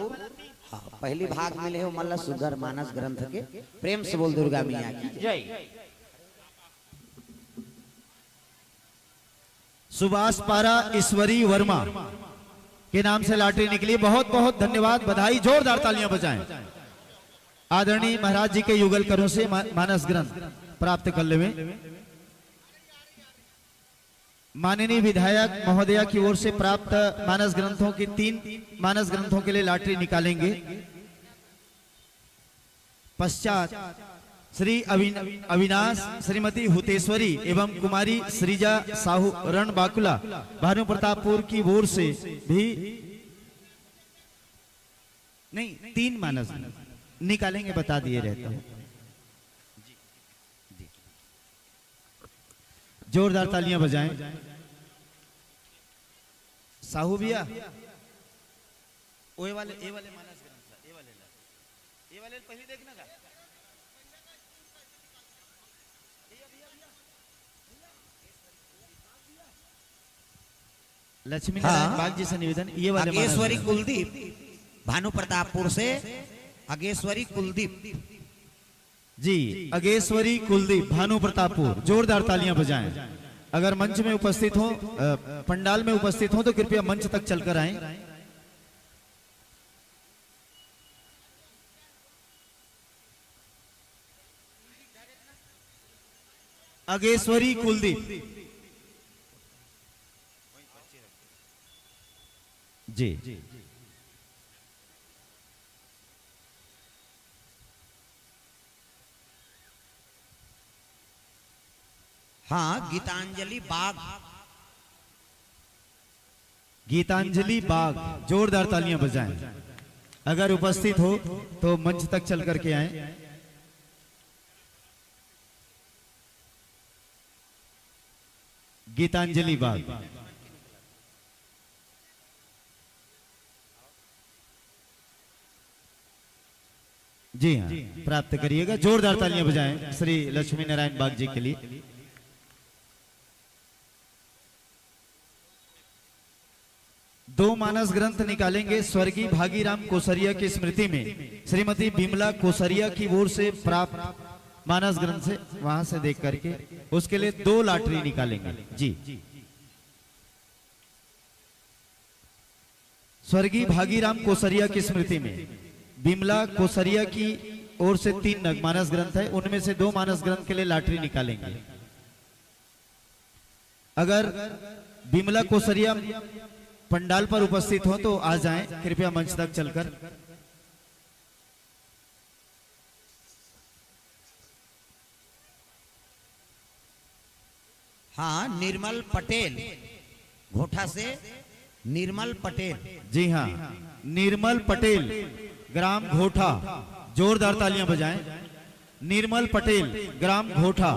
हाँ, पहली भाग मिले हो मल्ला सुंदर मानस ग्रंथ के। प्रेम से बोल दुर्गा मैया की जय। सुभाष पारा ईश्वरी वर्मा के नाम से लॉटरी निकली। बहुत बहुत धन्यवाद, बधाई, जोरदार तालियां बजाएं। आदरणीय महाराज जी के युगल करों से मानस ग्रंथ प्राप्त कर लेवे। माननीय विधायक महोदया की ओर से प्राप्त मानस ग्रंथों की तीन मानस ग्रंथों के लिए लॉटरी निकालेंगे। पश्चात श्री अविनाश, श्रीमती हुतेश्वरी एवं कुमारी श्रीजा साहू रणबाकुला भानु प्रतापपुर की ओर से भी नहीं, तीन मानस निकालेंगे, बता दिए रहता हूं। जोरदार तालियां बजाएं साहू भैया। ओए वाले, ए वाले मानस ग्रंथ, ए वाले ला, ए वाले पहले देखना का। लक्ष्मी नारायण हाँ। बाग जी से निवेदन, ये वाले अगेश्वरी कुलदीप, भानु प्रतापपुर से अगेश्वरी कुलदीप। जी, अगेश्वरी कुलदीप, भानु प्रतापपुर, जोरदार तालियां बजाएं। अगर मंच में उपस्थित हो, पंडाल में उपस्थित हो तो कृपया मंच तक चलकर आए। अगेश्वरी कुलदीप जी। हाँ, गीतांजलि बाग। गीतांजलि बाग, जोरदार तालियां बजाएं। अगर उपस्थित हो तो मंच तक चल करके आए। गीतांजलि बाग। जी हाँ, प्राप्त करिएगा। जोरदार तालियां बजाएं श्री लक्ष्मी नारायण बाग जी के लिए। दो मानस ग्रंथ निकालेंगे स्वर्गीय भागीराम कोसरिया की स्मृति में श्रीमती बिमला कोसरिया की ओर से प्राप्त मानस ग्रंथ से, वहां से देख करके उसके लिए दो लॉटरी निकालेंगे जी। स्वर्गीय भागीराम कोसरिया की स्मृति में बिमला कोसरिया की ओर से तीन नग मानस ग्रंथ है, उनमें से दो मानस ग्रंथ के लिए लॉटरी निकालेंगे। अगर बिमला कोसरिया पंडाल पर उपस्थित हो तो आ जाएं कृपया मंच तक चलकर। हाँ, निर्मल पटेल घोठा से। निर्मल पटेल। जी हाँ, निर्मल पटेल, ग्राम घोठा। जोरदार तालियां बजाएं। निर्मल पटेल, ग्राम घोठा।